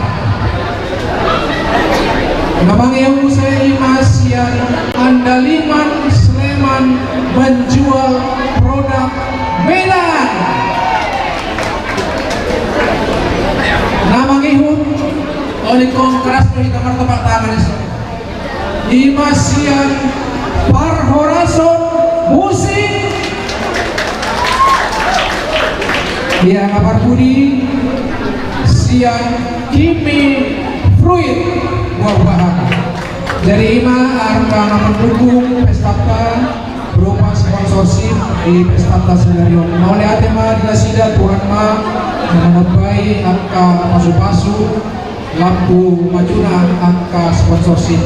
Na mangihut muse i ma sian Andaliman Sleman menjual produk Medan. Na mangihut, olo ingkon keras do hita martepuk tangan i. I ma sian Parhorason Musik. Ia na parpudi sian Kimi Fruit, buah-buahan. Jadi i ma angka na mandukung pestanta berupa sponsorship di pestanta sadari on. Mauliate ma di nasida, Tuhan ma na manombai angka pasu-pasu. Lam tu majuna angka sponsorship.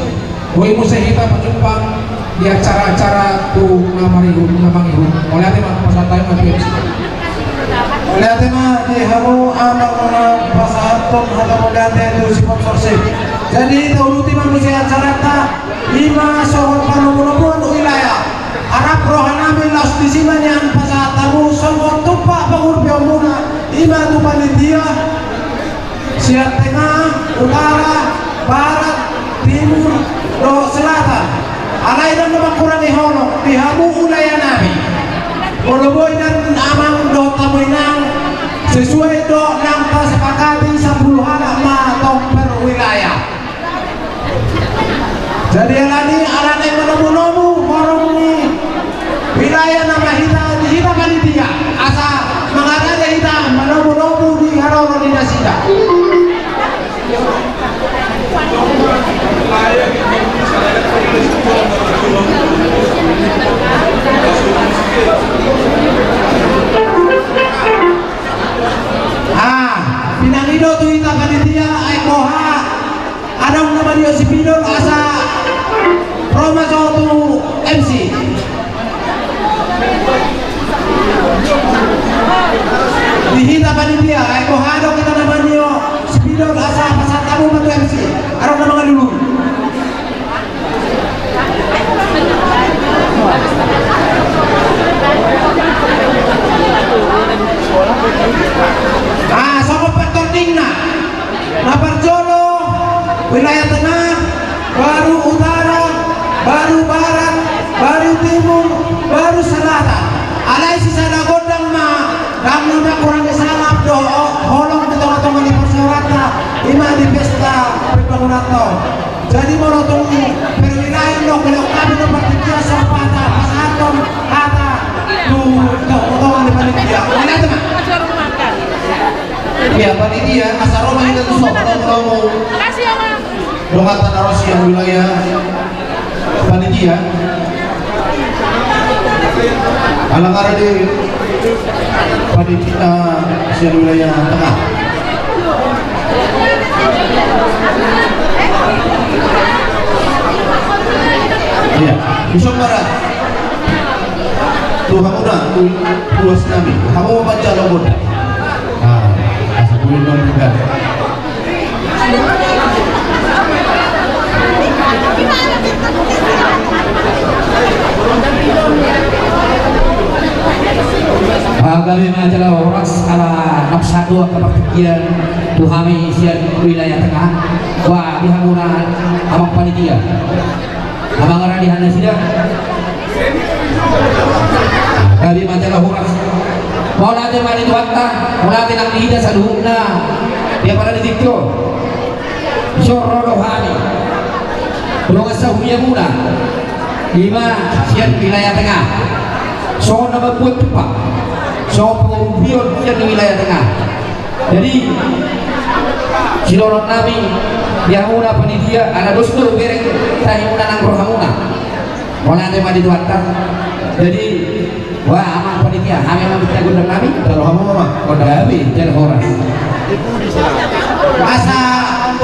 Boi muse hita pajumpang di acara-acara tu na marihut, na mangihut. Mauliate ma, pasahat hami ma tu M C. Mauliate ma di hamu amang na pasahathon hata mauliate tu sponsorship. Jadi tauduti ma muse acaranta, i ma songon panomunomuan wilayah. Arap roha nami laos disi ma nian pasahat hamu songon tumpak pangurupionmuna, i ma tu panitia. Sian tenga, utara, barat, timur, dohot selatan. Alai ndang na mangkurangi holong di hamu wilayah nami. Molo boi nian amang dohot hamu inang, sesuai do nang tasepakati, sampulu halak ma tong per wilayah. Jadi alani, alani manomunomu horong ni wilayah nama hita, di hita panitia. Asa mangaraja hita manomunomu di haroro ni Perwira i, nunga dilehon hami do panitia, so pasahathon hata tu tongatonga ni panitia. Mauliate ma. Ia panitia, asa ro ma hita tu son, manomu-nomu. Dongan na ro sian wilayah panitia. Ala nunga ra di panitia sian wilayah tengah. Ia, dison ma ra. Tu hamuna, tu, tu huas nami. Hamu ma manjalo gondang. Ah, asa boi non tinggal. Ah, gabe ma jala horas, ala nunga sahat do angka partingkian tu hami sian wilayah tengah. Bah, di hamuna amang panitia. Amang, ra di hita nasida. Gabe ma jala horas. Mauliate ma di Tuhanta, mauliate nang di hita saluhutna. Di apala di tikko. Dison ro do hami. Dongan sahuria muna. Ima sian wilayah tengah. Songon na mambuat tupak. Songon pangurupion sian wilayah tengah. Jadi, sidohonon nami, di hamuna panitia, ala dos do bereng, tahi muna nang rohamuna. Mauliate ma di Tuhanta. Jadi, wah, amang panitia, hami ma minta gondang nami. Jalo hamu ma, gondang nami, jalo horas. Asa,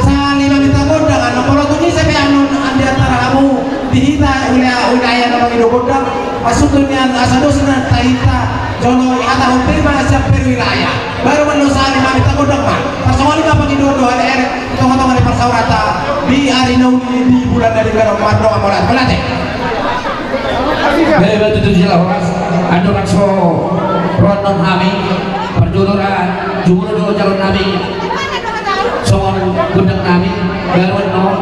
sahalak ma minta gondang, anu, molo tung ise pe anu, di antara hamu, di hita, wilayah, wilayah na mangido gondang, maksudna nian, asa dos na tahinta, jolo ihatahon pe ma sian perwilayah. Baru mandok sahalak ma minta gondang ma. Tarsongon i ma pangidoan dohot elek di tongatonga ni parsaoranta di ari na uli di bulan na denggan on, mardongan mauliate. Mauliate. Baik, baik, tutu jala horas. Andorang so ro annon hami, parjolo ra, jumolo do jaloon nami songon gondang nami, baru annon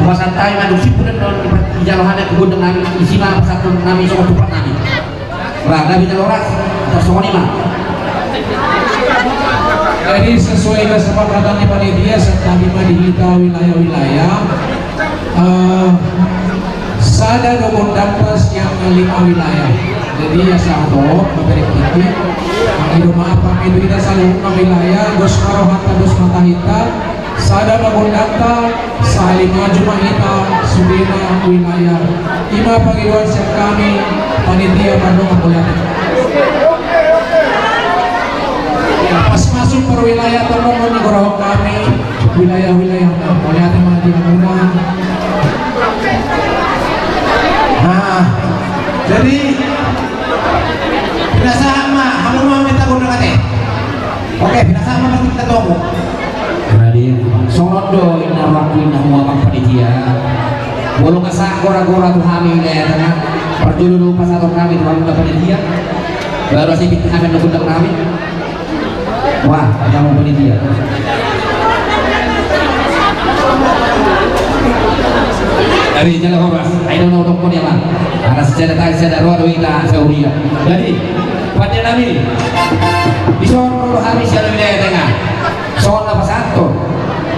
pasahat hami ma dung simpul annon dijalo hami gondang nami, isi ma pasahaton nami songon tupak nami. Bah, gabe jala horas, tarsongon i ma. Jadi sesuai kesepakatan ni panitia, santabi ma di hita wilayah-wilayah. Eh, sada do gondangta sian lima wilayah. Jadi asa hot, mamereng tingki. Mangido maaf hami tu hita saluhutna wilayah, dos ma rohanta, dos ma tahinta. Sada ma gondangta, sahalak maju ma hita, sude ma wilayah. I ma pangidoan sian hami, panitia, mardongan mauliate. Ya, pas masuk perwilayah, tolong mengorok kami, wilayah-wilayah, mauliate ma di hamuna. Nah, jadi, pinasahat ma, hamu ma minta gondang ate. Oke, pinasahat ma, berarti kita tunggu. Jadi, songon do inna rohangku, inna hamu amang panitia. Molo nga sahat gora-gora tu hami wilayah tengah, parjolo do pasahaton nami tu hamu na panitia. Baru asa ipinta hami annon gondang nami. Wah, amang panitia. Jadi, jala horas. Ai do na udokkon i ma. Ala sada tahi sada roha do hita sahuria. Jadi, pande nami, dison ro hami sian wilayah tengah. Songon na pasahathon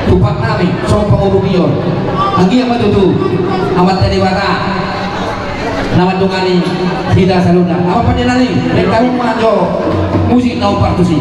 tupak nami, songon pangurupion. Anggiat ma tutu Amanta Debata na mandongani hita saluhutna. Amang pande nami, bereng hamu ma jo musik na hombar tusi.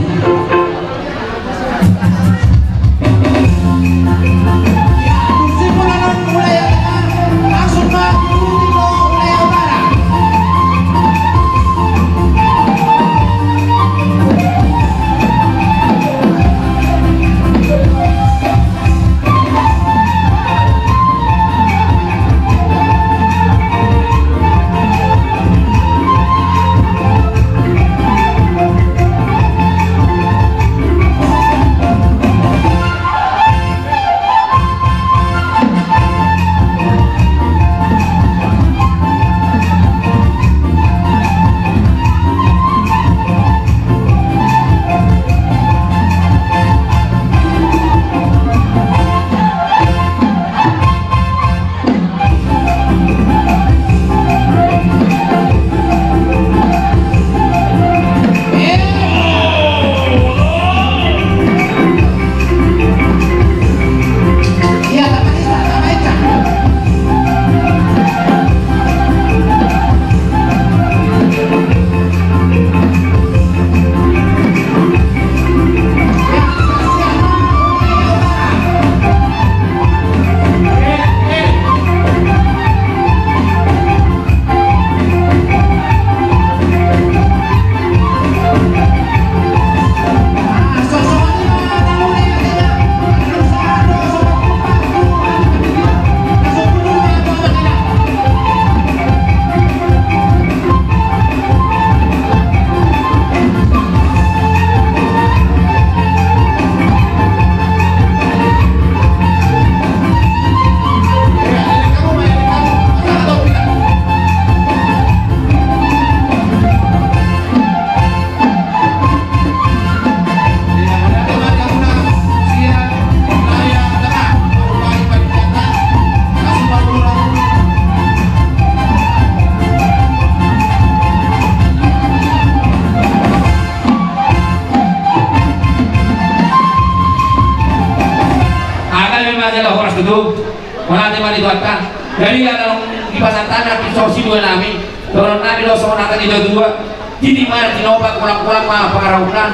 Jadi, ala naung dipasahat hami tu si dua nami, dohonon nami do songon hata ni dua-dua. Jadi, mari tinopa, kolang-kolang ma pangarahutna.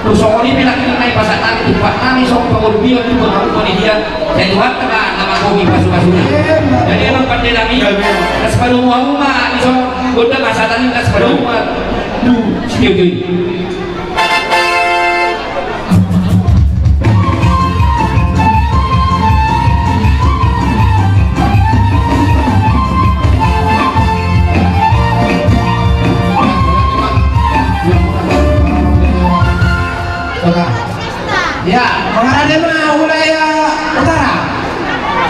Tu songon i pe nangkin na dipasahat hami, tumpak nami songon pangorbion tu pangorbion ni dia. Sai Tuhanta ma na manggohi pasu-pasuna. Jadi, amang pande nami, na sipadomu-domu ma, i songon gondang ma sahat nami, na sipadomu-domu ma tu si dua-dua i. Ya, mangarade ma wilayah utara.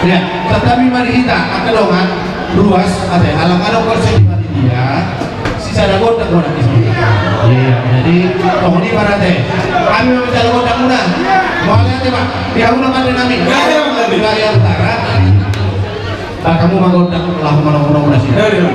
Ya, tetapi mari hita angka dongan ruas, ate, ala nunga adong konsep di panitia. Sisada gondang muna di sini. Iya, jadi, tong di mana te? Kami mau bicara gondang muna. Mau lihat ya, Pak? Di hamu nama ada nami? Nggak ada, Pak. Nggak ada yang utara. Pak, kamu mau gondang, lah, mau, mau, mau, sini. Nggak ada, Pak.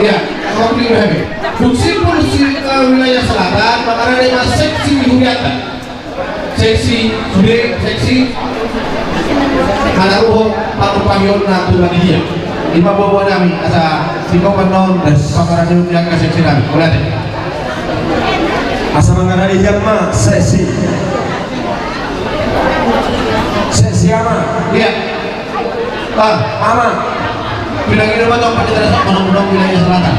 Iya, iya, waktu itu, Hemi. Fungsi polisi, eh, wilayah selatan, mangarade ma seksi huriata. Seksi sude, seksi manaruhon pangurpangionta tu panitia. Ima boa-boa nami, asa singkop annon, pangarade di angka seksi nami. Mauliate. Asa mangarade hian ma seksi. Seksi ama. Iya. Ah, ama. Pinangido ma tong pandita dasa, manang-manang wilayah selatan.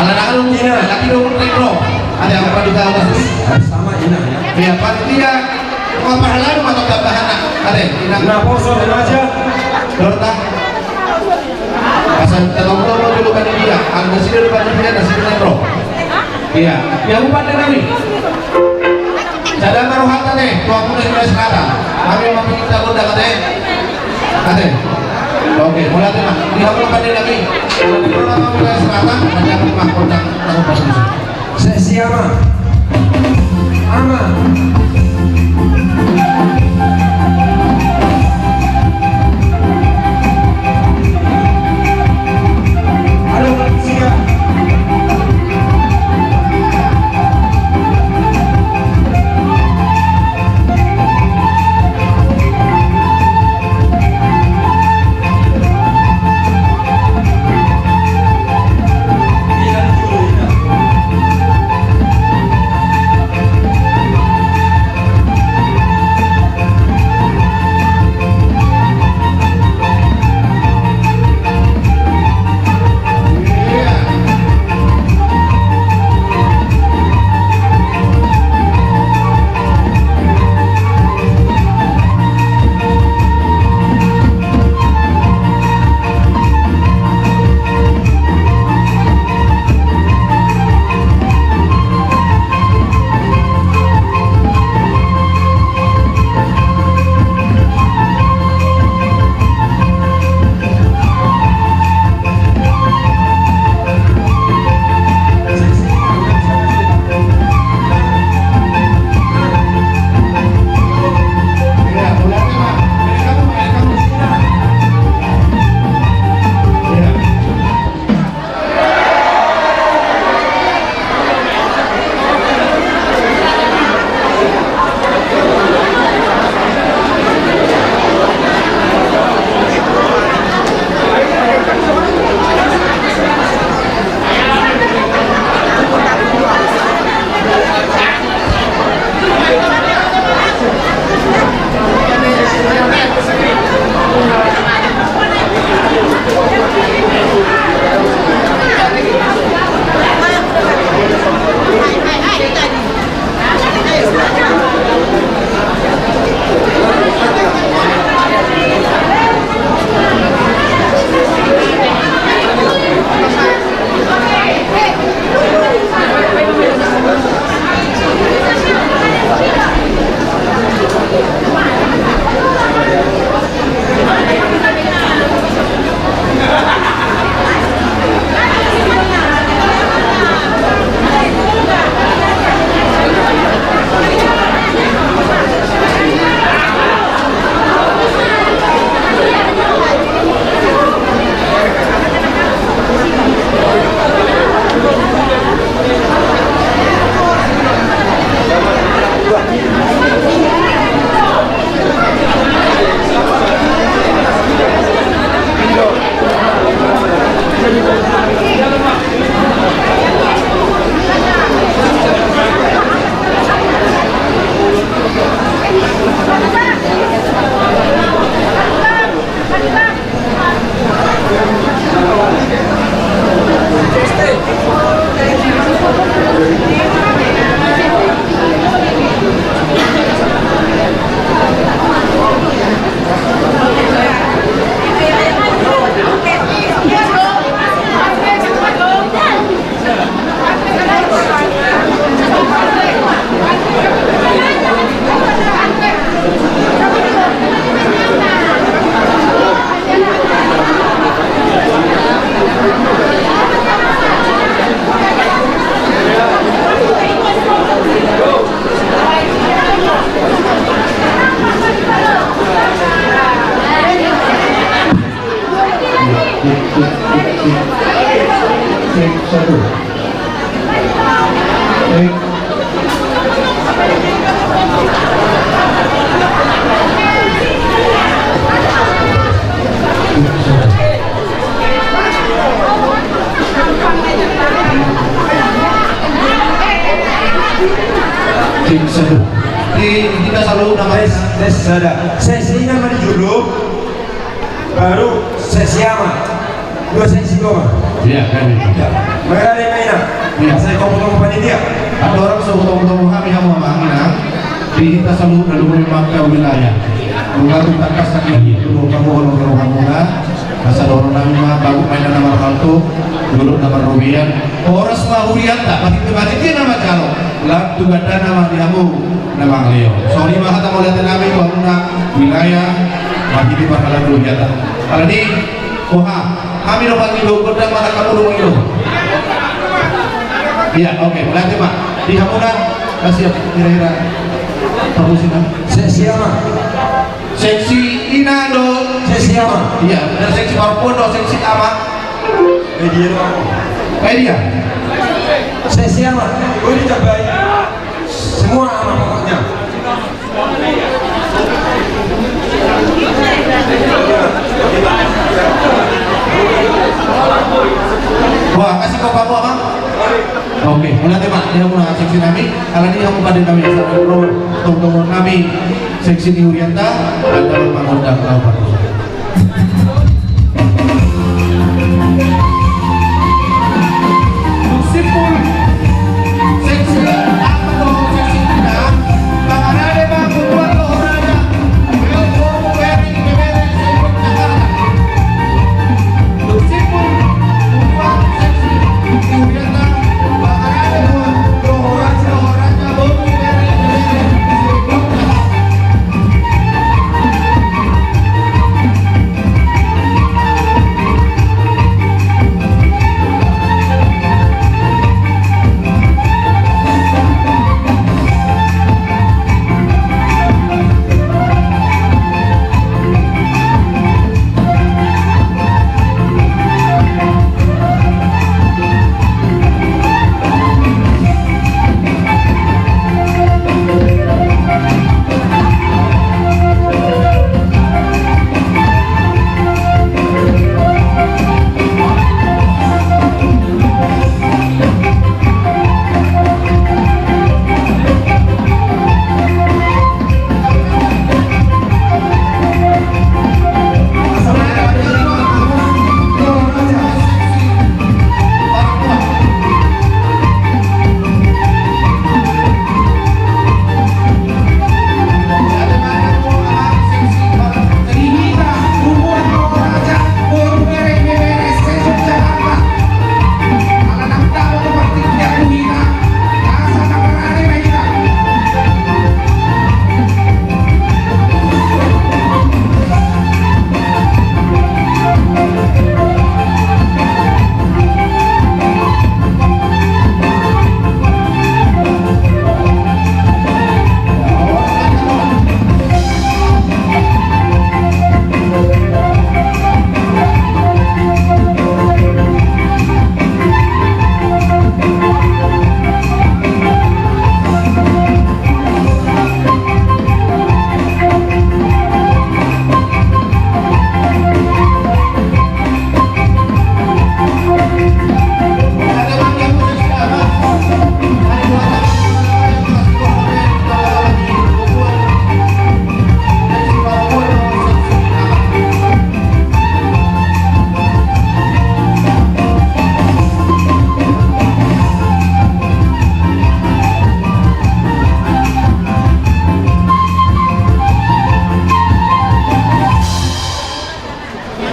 Ala na alun ina, laki do umur tengro. Ada apa pandita atas? Sama ina, ya. Iya, panitia. Apa halalu ma tong tambahana? Ada, ina. Naposo remaja. Dorta. Asa tolong-tolong dulu panitia. Anu sida di panitia, na sida tengro. Iya. Ya, umpat deh kami. Sada ma rohanta, ate, tu hamu na di wilayah selatan. Hami ma pinta gondang, ate. Ate. Oke, mauliate ma. Di hamu na pande nami. Di hamu na wilayah selatan, pande nami ma gondang, gondang pas musim. Seksi ama. Ama. Cek, satu. Cek. Cek, satu. Di, di kita selalu namanya. Tes, tes, sada. Sesi ini namanya julu. Baru sesi ama. Dua sesi dua ma. Iya, kan itu. Ya. Merah deh, main, ah. Iya. Saya tomo-tomo panitia. Andorang so tomo-tomo hami, hamu amang inang. Di hita saluhut na dumenggan tu wilayah. Nunga tung tangkas hami, iya, tu kamu, holong rohamuna. Asa dohonon nami ma, bagot ma inna na marhalto, dolok na marrobean. Horas ma hurianta, panitia-panitia na manjalo. Lam tu gandana ma di hamu na mangalehon. Songon i ma hata mauliate nami tu hamuna wilayah, marhite parhalado hurianta. Alani, boha, hami do mangido, gondang ma na hamu do mangido. Iya, oke, mauliate ma. Di hamuna, Kasih apa? Kira-kira. Tahu sih, Bang? Seksi ama. Seksi ina do. Seksi ama. Iya, dan seksi parpon do, seksi ama. Eh, dia do. Eh, dia. Seksi ama. Oh, ini coba. Semua ama pokoknya. Wah, kasih kau apa, Bang? Oke, mauliate ma di hamuna seksi nami, alani i hamu pande nami, asa ro tongtong nami seksi ni hurianta, asa mangondang na parpon.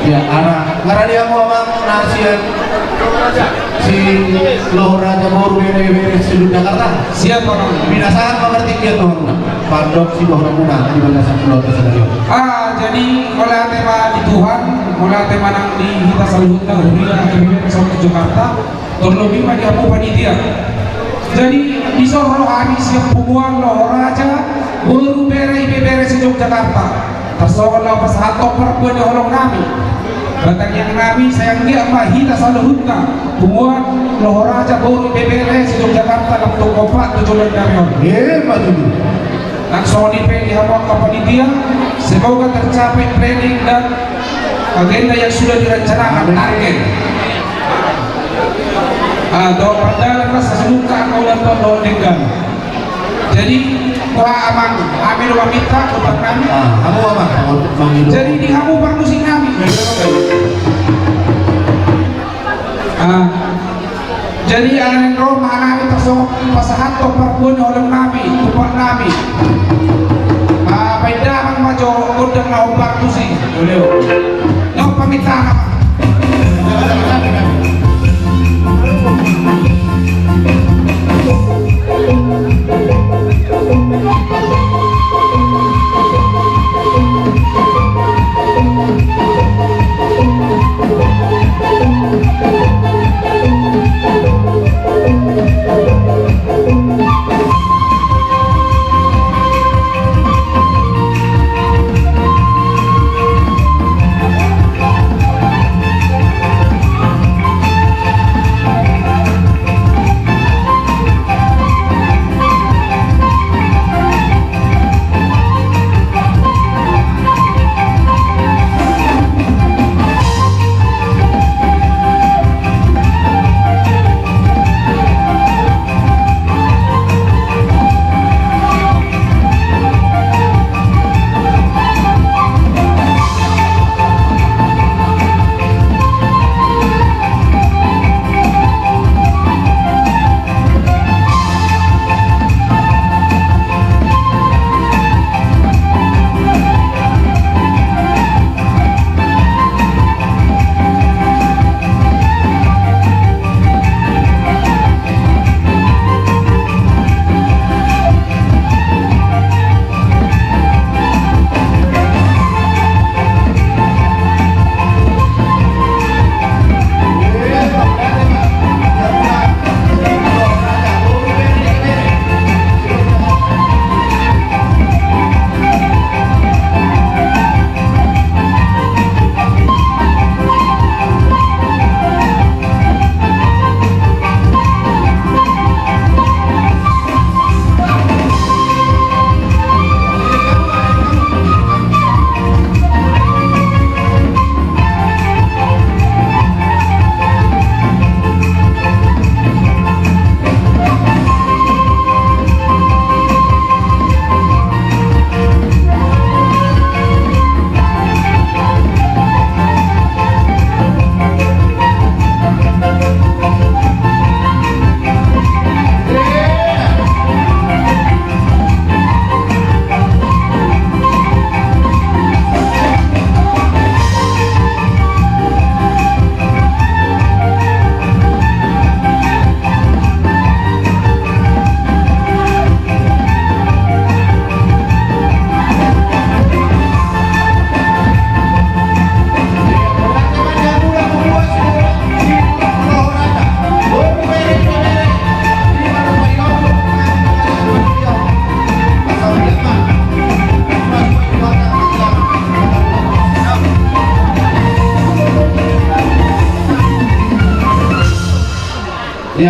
Ya, ara, ngarani hamu amang na sian si Loho Raja boru bere bere Sudut Jakarta. Siap, Amang. Binasahan ma berarti dia tuh, Amang. Pandok si Loho Raja na di bagasan keluarga sadari on. Ah, jadi mauliate ma di Tuhan, mauliate ma nang di hita saluhutna huria R B B Sudut Jakarta. Terlebih ma di hamu panitia. Jadi, dison ro hami sian punguan Loho Raja boru bere ibebere se-Jogjakarta. Tarsongon na hupasahat on parbue ni holong nami. Batang iang nami, sai anggiat ma hita saluhutna punguan Loho Raja boru ibebere se-Jogjakarta lam tung kompak tu joloan ni ari on. Emma tutu. Nang songon i pe di hamu angka panitia, semoga tercapai planning dan agenda yang sudah direncanakan. Amin. Target. Ah, dohot pardalan rasa sungka angka ulaon dohot denggan. Jadi, boha amang, hami do maminta, boha nami. Ah, hamu amang, mangido. Jadi, di hamu parmusik nami. Ah. Jadi, ala naeng ro ma hami tarsongon pasahathon parbue ni holong nami, tumpak nami. Ah, baen damang ma jo gondang na hombar tusi. Boleh. Nang pamintaan ma.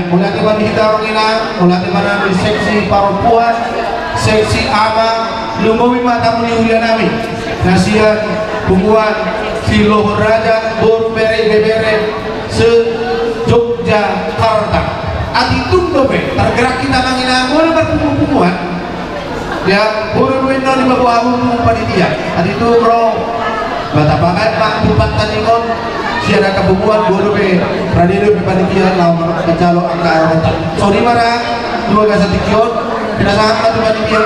Mauliate ma di hita, amang inang, mauliate ma di seksi parompuan, seksi ama, lumobi ma tamu ni huria nami na sian punguan Siloho Raja, boru, bere, ibebere se-Yogyakarta. Atik tung dope targerak hita, amang inang, molo marpunguan-punguan. Ya, boru, boru, non, lima buah hamu panitia. Atik tung ro, bata pakai, Pak, bupat tadi, mon. Sian angka punguan, boru, be, radio, be, panitia, lawan mancalo angka arota. Sori ma ra, dua gasa tikion, pinasahat ma tu panitia.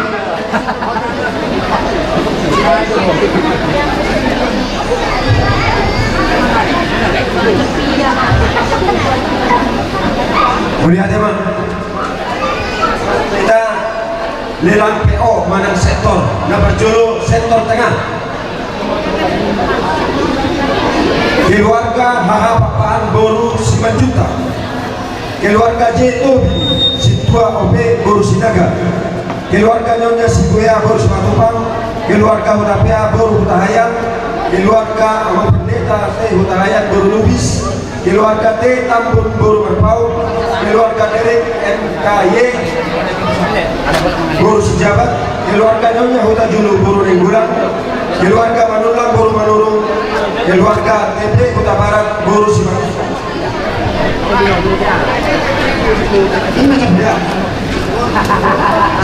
Mauliate ma. Hita lelang P O manang sektor, na parjolo sektor tengah. Keluarga H H Pakpahan boru Simanjuntak. Keluarga J Tobing, Sintua O P boru Sinaga. Keluarga Nyonya Sibuea boru Simatupang. Keluarga Hutapea boru Hutahaean. Keluarga Amang Pendeta T Hutahaean boru Lubis. Keluarga T Tambun boru Marpaung, keluarga Derek M K Y boru Sijabat, keluarga Nyonya Hutajulu boru Nainggolan, keluarga Manullang boru Manurung, keluarga T P Hutabarat boru Simanjuntak. Ia.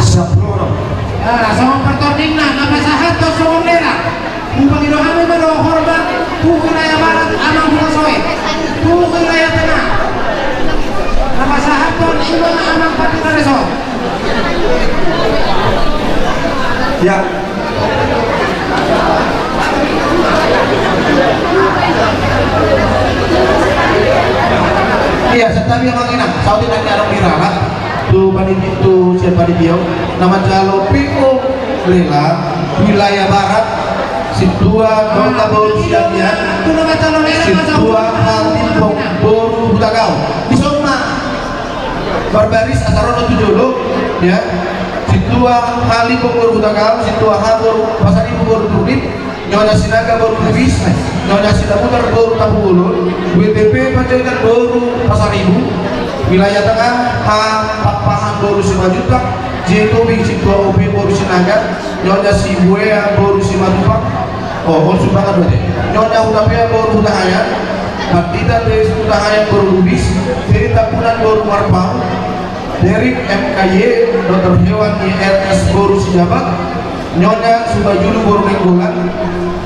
Sampulu onom. Ah, songon partordingna, na pasahathon songon lelang. Hupangido hami ma do hormat tu wilayah barat, amang hupasoe tu wilayah tengah. Na pasahathon i ma amang pati na dison. Ya. Ia, santabi, amang inang, saotik nang ni adong di ralat tu paniti, tu sian panitia on, na manjalo P O lelang wilayah barat. Sintua Dorta boru Siagian, Sintua Halimbong boru Hutagaol. Dison ma marbaris asa ro tu jolo, ya. Sintua Halimbong boru Hutagaol, Sintua H boru Pasaribu boru Turdip, Nyonya Sinaga boru Lubis, Nyonya Sidabutar boru Tampubolon, W T P Panjaitan boru Pasaribu, wilayah tengah, H Pakpahan boru Simanjuntak, J Tobing Sintua O P boru Sinaga, Nyonya Sibuea boru Simatupang, oh, on sumbangan berarti. Nyonya Hutapea boru Hutahaean, Pandita T Hutahaean boru Lubis, T Tambunan boru Marpaung, Derek M K Y, Doktor Hewan I R S boru Sijabat, Nyonya Subajulu boru Nainggolan,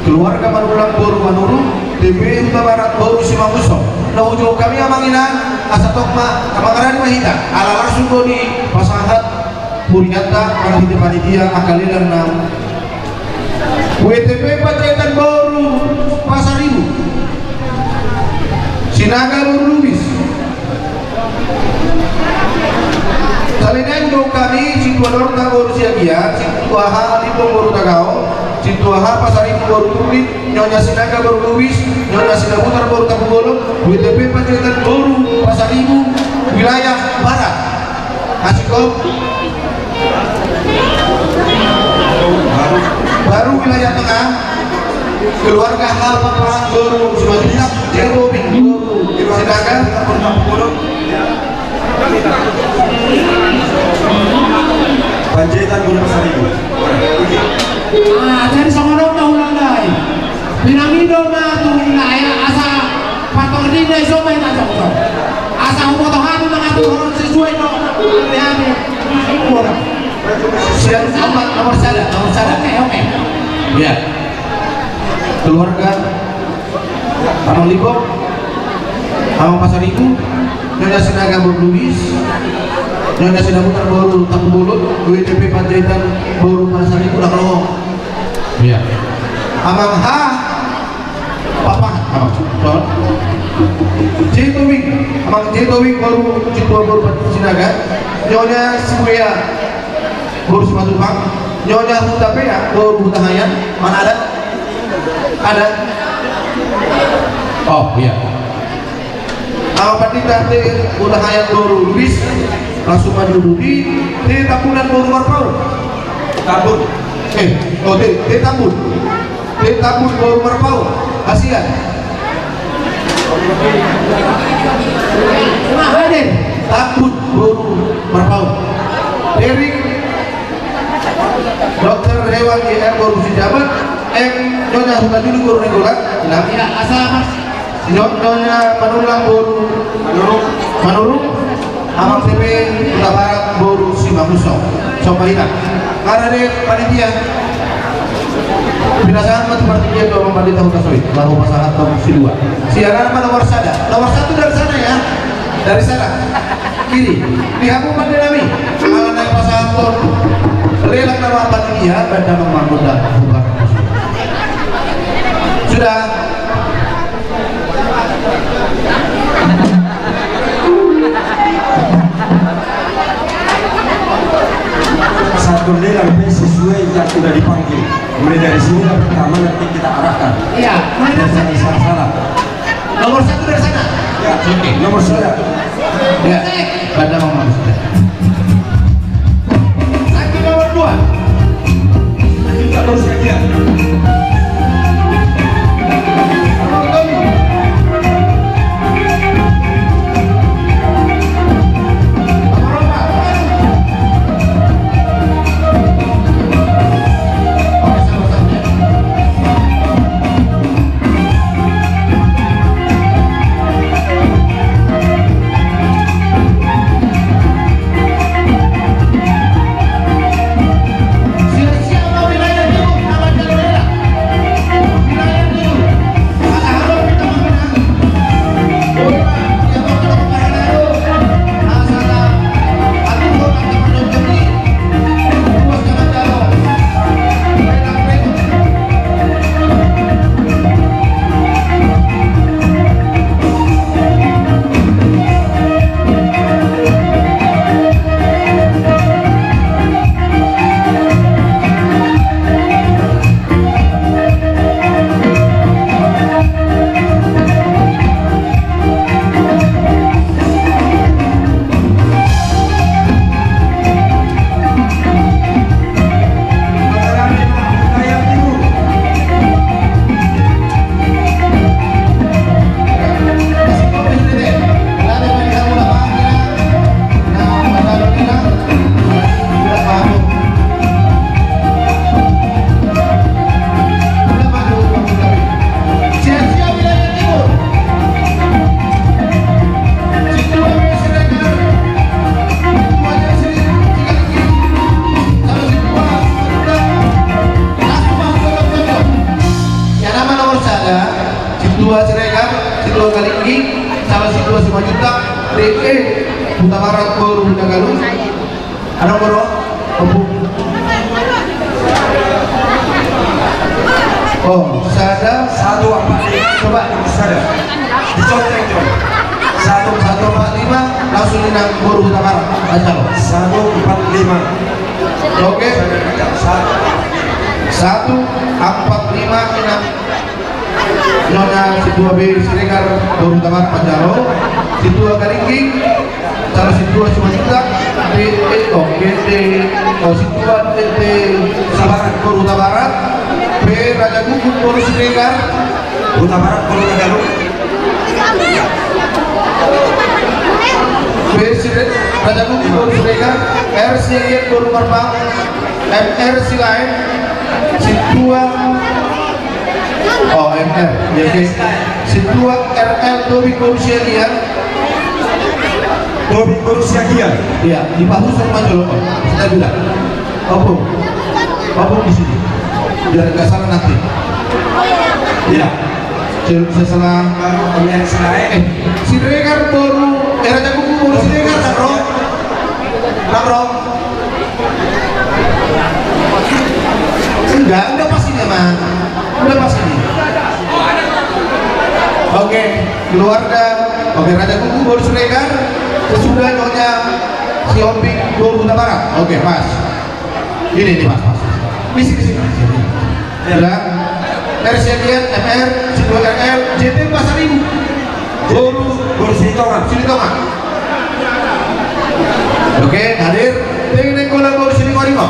keluarga Manullang boru Manurung, T P Hutabarat boru Simangunsong. Na hujou hami, amang inang, asa tong ma mangaradi ma hita, ala langsung do dipasahat hurianta marhite panitia angka lelang na. W T P Panjaitan boru Pasaribu, Sinaga boru Lubis. Salelenai hujou hami Sintua Dorta boru Siagian, Sintua Halimbong boru Hutagaol, Sintua Pasaribu boru Turdip, Nyonya Sinaga boru Lubis, Nyonya Sidabutar boru Tampubolon, W T P Panjaitan boru Pasaribu, wilayah barat. Asik, Om. Baru wilayah tengah, keluarga H Pakpahan boru Simanjuntak, J Tobing boru Sinaga. Panjaitan boru Pasaribu. Ah, jadi songon on ma, Hulahula i. Pinangido ma tu wilayah asa partordingna i, songon i na, songon on. Asa huboto hami mangaturhon sesuai do hami. Sian nomor, nomor sada, nomor sada. Oke, oke. Iya. Keluarga Amang Limbong, Amang Pasaribu, Nyonya Sinaga boru Lubis, Nyonya Sidabutar boru Tampubolon, W T P Panjaitan boru Pasaribu, na kalau. Iya. Amang H Pakpahan, Amang. J Tobing, Amang J Tobing boru, Sintua boru Sinaga, Nyonya Sibuea boru Simatupang, Nyonya Hutapea boru Hutahaean, mana ada? Ada? Oh, iya. Amang Pandita T Hutahaean boru Lubis, langsung maju dulu di T Tambunan boru Marpaung. Tambun. Eh, oh, T, T Tambun. T Tambun boru Marpaung. Hasian. Nah, hadir. Tambun boru Marpaung. Erik, dokter hewan, I R boru Sijabat, M Nyonya Hutajulu boru Nainggolan. Inang. Iya, asa, Mas. Nyo-, Nyonya Manullang boru Manurung. Manurung. Amang P P Hutabarat boru Simangunsong. Songon i ma. Harade panitia. Pinasahat ma tu partingkian tu Amang Pandita Hutasoit, laho pasahathon silua. Sian na ma nomor sada. Nomor satu dari sana ya. Dari sana. Kiri. Di hamu pande nami. Ala na pasahathon lelang nama panitia, baen damang manggoda. Sudah. Satu lelang pe sesuai yang sudah dipanggil. Mulai dari sini lah pertama nanti kita arahkan. Iya, mulai dari sini. Salah-salah. Nomor satu dari sana. Ya, oke. Nomor satu. Ya, pada mau masuk. Satu nomor dua. Kita terus saja. Sintua Siregar, Sintua Kalingging, Sintua Simanjuntak, D E Hutabarat boru Hutagalung. Adong boru? Ompung. Oh, sada. Satu empat lima. Coba. Sada. Dicontek, coba. Satu. Satu empat lima, langsung inang boru Hutabarat. Baca lo. Satu empat lima. Oke. Satu. Satu empat lima, inang. Nona Sintua B Siregar boru Hutabarat, Pajaro. Sintua Kalingging, Sintua Simanjuntak, B, eh, oh, B T, oh, Sintua B T Hutabarat boru Hutabarat, B Raja Guguk boru Siregar, Hutabarat boru Hutagalung. B Sire-, Raja Guguk boru Siregar, R Siagian boru Marpaung, M R Silaen, Sintua Oh, M R. Ya, oke. Sintua R L Tobing boru Siagian. Tobing boru Siagian. Iya, di Pahuson Majolokon. Kita bilang. Ompung. Ompung di sini. Biar nggak salah nanti. Iya. Sil-, setelah, eh, Siregar boru, eh, Raja Guguk boru Siregar, Nang Rom. Nang Rom. Enggak, udah pas ini, Mang. Udah pas ini. Oke, keluarga. Oke, Raja Guguk boru Siregar. Sesudah Nyonya Sihombing boru Hutabarat. Oke, pas. Ini, ini pas, pas. Misi ke sini. Ya. Udah. R Siagian, M R, Sintua R L, J P Pasaribu. Boru, boru Silitonga. Silitonga. Oke, hadir. Tengah Nainggolan boru Silingoringo.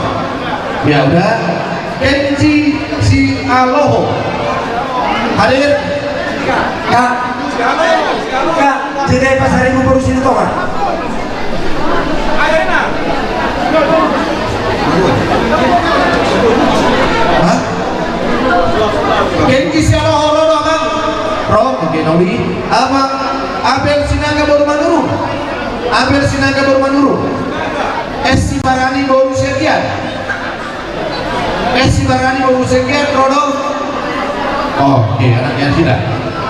Ya udah. Kenji Sialoho. Hadir. Kak. Kak, J P Pasaribu boru Silitonga. Hah? Genggis ya lo, lo, lo, Amang. Ro, oke, Nauli. Amang Abel Sinaga boru Manurung. Abel Sinaga boru Manurung. Es Sibarani boru Siagian. Es Sibarani boru Siagian, ro do. Oke, anaknya sudah.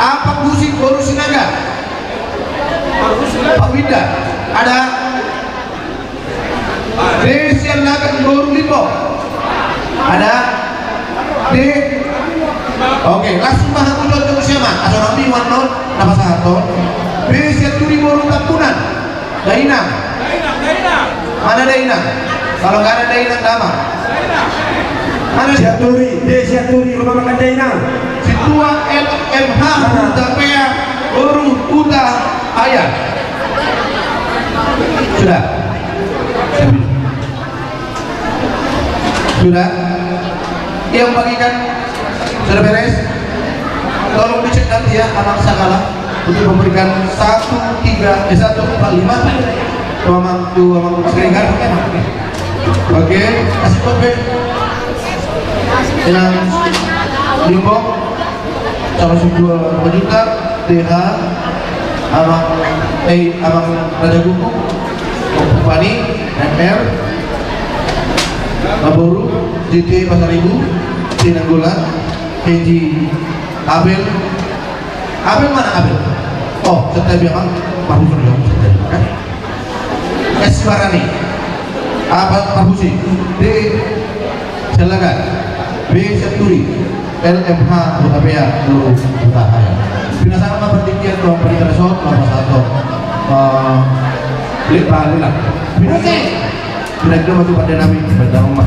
Amang Husik boru Sinaga. Pak Winda, ada. Desian Nagan boru Limbo. Ada. Di. Oke, langsung ma hamu jongjong sian ma. Asa nami wan non, na pasahaton. Desian Turi boru Tampunan. Dainang. Mana Dainang? Kalau nggak ada Dainang, nama. Mana Sianturi, Desian Turi, rumah makan Dainang. Situa L M H, Hutapea, boru Hutahaya. Sudah. Sudah. Yang bagikan sudah beres. Tolong dicek nanti ya, anak segala, untuk memberikan satu tiga, eh, satu empat lima. Tuh, Amang, tuh, Amang Siregar. Oke, kasih kopi. Yang Limbong. Saratus dua juta, T H, Amang, eh, Amang Raja Guguk, Ompu Pani, M R, Maboru, J T Pasaribu, Sinanggolan, Heji, Abel. Abel mana Abel? Oh, santabi, Amang. Bagus, Amang, santabi, kan? Es Barani. Apa, Pak Husi? D. Silakan. B. Sianturi. L M H Hutapea, boru Hutahaya. Pinasahat ma partingkian tu panitia resort, Bapak Sato. Eh, Lek, Pak Lelak. Pinasahat. Pinasahat ma tu pande nami, pande nami.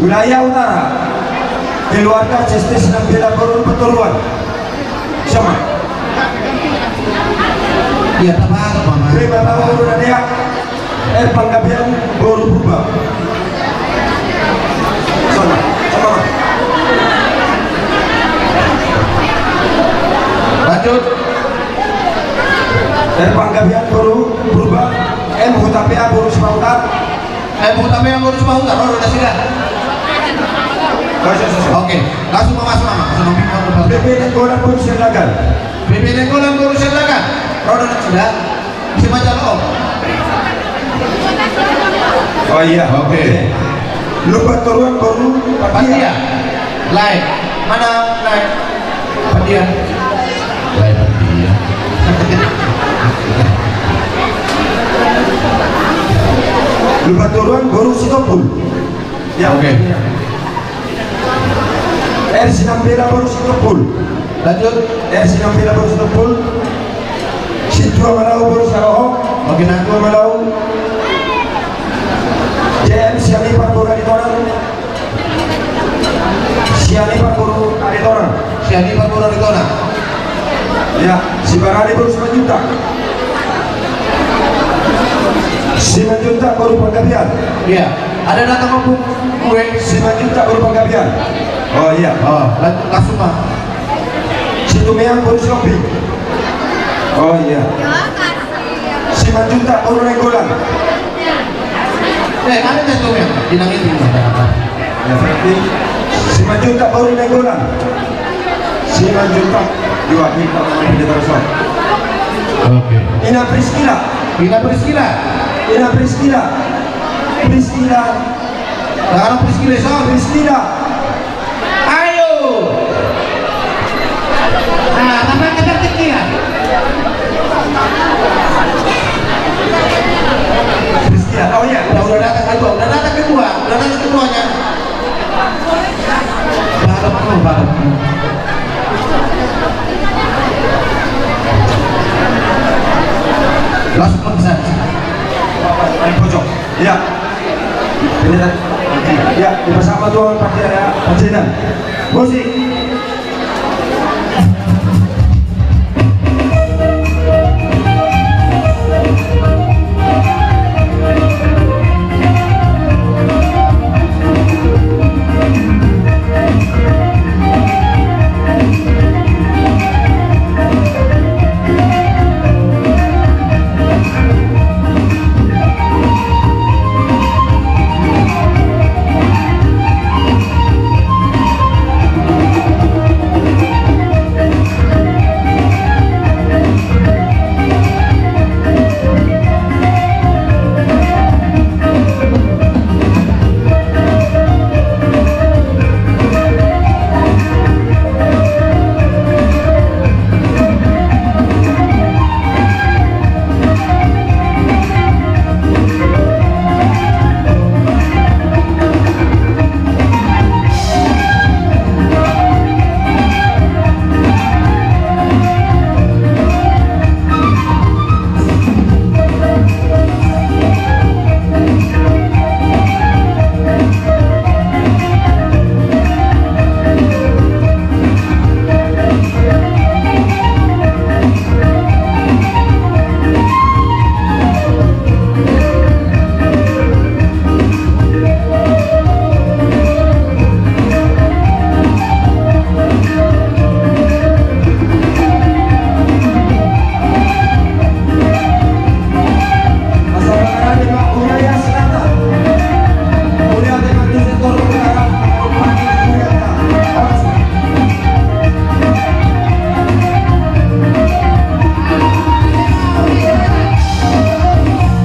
Wilayah Utara, keluarga Cestes Nambela boru Patoruan. Sama. Ya, apa, apa, Mas? Terima kasih, Bro Nadia. Eh, Panggabean boru Purba. Sama, sama. Lanjut. Eh, Panggabean boru Purba, M Hutapea boru Sipahutar. Eh, Hutapea boru Sipahutar, ro do nasida. Oke, langsung ma, langsung ma. B P Nainggolan boru Siandagal. B P Nainggolan boru Siandagal, ro do nasida. Bisa baca lo. Oh iya. Oke. Lumban Toruan boru Pardia. Pardia. Lae. Mana lae? Pardia. Lae Pardia. Lumban Toruan boru Sitompul. Ya. Oke. R Sinambela boru Sitompul. Lanjut. R Sinampela boru Sitompul. Sintua Malau boru Saloho. Oke, Sintua Malau. J M Sianipar boru Aritonang. Sianipar boru Aritonang. Sianipar boru Aritonang. Ya, Sibarani boru Simanjuntak. Simanjuntak boru Panggabean. Iya. Ada datang apa? Gue Simanjuntak boru Panggabean. Oh iya. Oh, lang-, langsung, Pak. Situmeang boru Sihombing. Oh iya. Simanjuntak boru Nainggolan. Eh, ada nggak Situmeang? Bilang ini, Pak. Ya, berarti Simanjuntak boru Nainggolan. Simanjuntak. Dua kita, kita terus. Oke. Ina Priskila. Ina Priskila. Ina Priskila. Priskila. Sekarang Priskila, so. Priskila. Ayo. Nah, tangan ke atas, Priskila. Priskila. Oh iya, udah, udah datang ketua, udah datang ketua, udah datang ketuanya. Baru, baru. Langsung bisa. Paling pojok. Ya. Ini kan. Ya, dipasahat tu Pak Jena. Musik.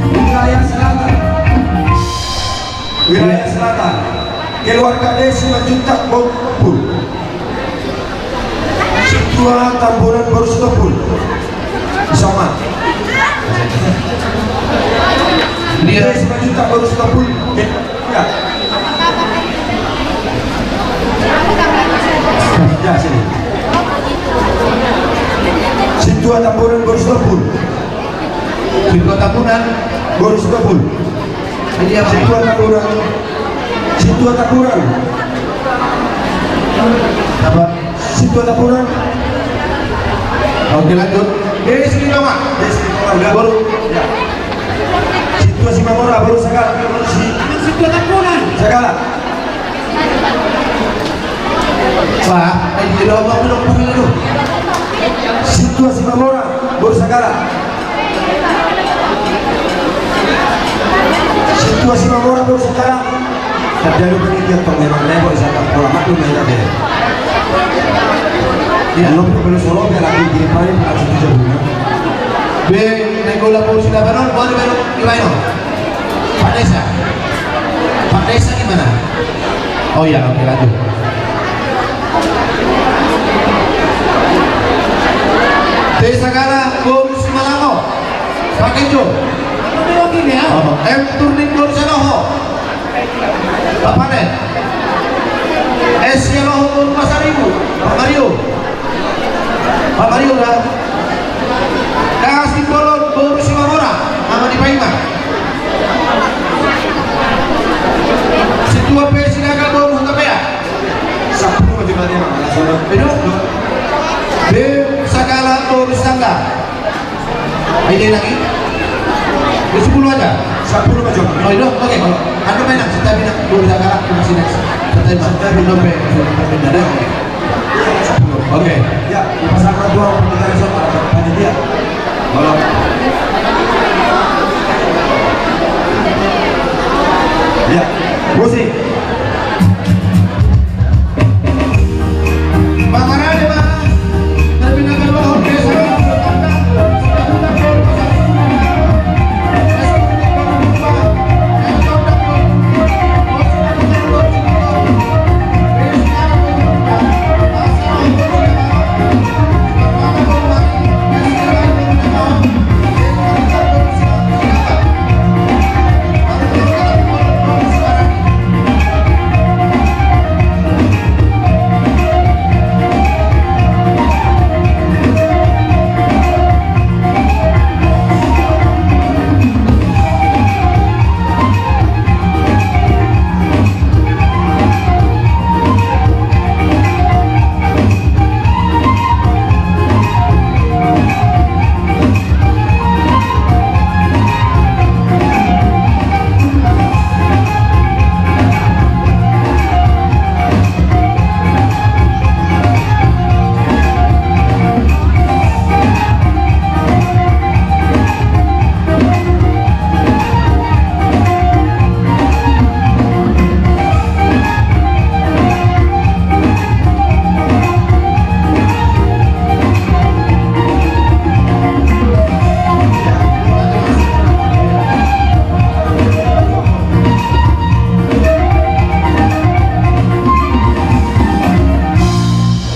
Wilayah Selatan. Wilayah Selatan. Keluarga Desi Manjuntak Bongkul. Sintua Tambunan boru Sitompul. Bisa, Mak. Dia Desi Manjuntak boru Sitompul. Ya. Ya, sini. Sintua Tambunan boru Sitompul. Sintua Tambunan. Boru Sitompul. Ini apa? Sintua Tambunan. Sintua Tambunan. Apa? Sintua Tambunan. Oke, lanjut. Desi Sitonga. Desi Sitonga, udah. Boru. Ya. Sintua Simamora, boru Sagala. Si- Sintua Tambunan. Sagala. Pak, eh, di dalam apa dong, Pak, lu? Sintua Simamora, boru Sagala. Sintua Simamora, boru Sagala. Tapi ada panitia tong memang nebo di sana, pola maklum ya, tapi. Ya, lo perlu solo, ya, lagi di paling, lagi di jauh, ya. Be, Nainggolan boru Sinabanon, baru, baru, gimana? Pak Desa. Pak Desa di mana? Oh iya, oke, lanjut. Desa Sagala, boru Simalango. Pak Kenjo. Apa dia wakilnya? Oh, M Turning boru Saloho. Pak Panen. S Saloho boru Pasaribu. Pak Mario. Mama ni Ura. Kasi bolon boru Simamora, mama ni Paima. Situan pe Sinaga boru Hutapea. Sampulu ma jumlahna, Mama. Edo. Be Sagala boru Sangga. Ai dia lagi. Be sepuluh aja. Sampulu ma jumlahna. Oh, Edo. Oke. Anu main, Sitabi na boru Sagala, masih next. Sitabi na. Sitabi na. Oke. Ya, pasang dua puluh tiga resort panitia. Halo. Ya, musik.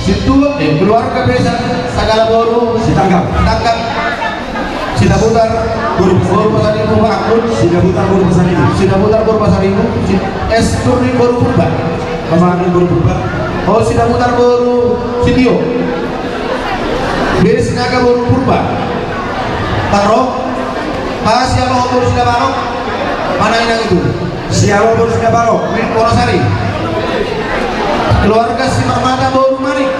Sintua, eh, keluarga pe Sa-, Sagala boru Sitanggang. Sitanggang. Sidabutar boru, boru Pasaribu, Pak Anggun. Sidabutar boru Pasaribu. Sidabutar boru Pasaribu. Si-, es Turni boru Purba. Pasaribu boru Purba. Oh, Sidabutar boru Sitio. Be Sinaga boru Purba. Taro. Pak Siapa boru Sidabalok. Mana inang itu? Siapa boru Sidabalok? Wonosari. Keluarga Simarmata boru Manik.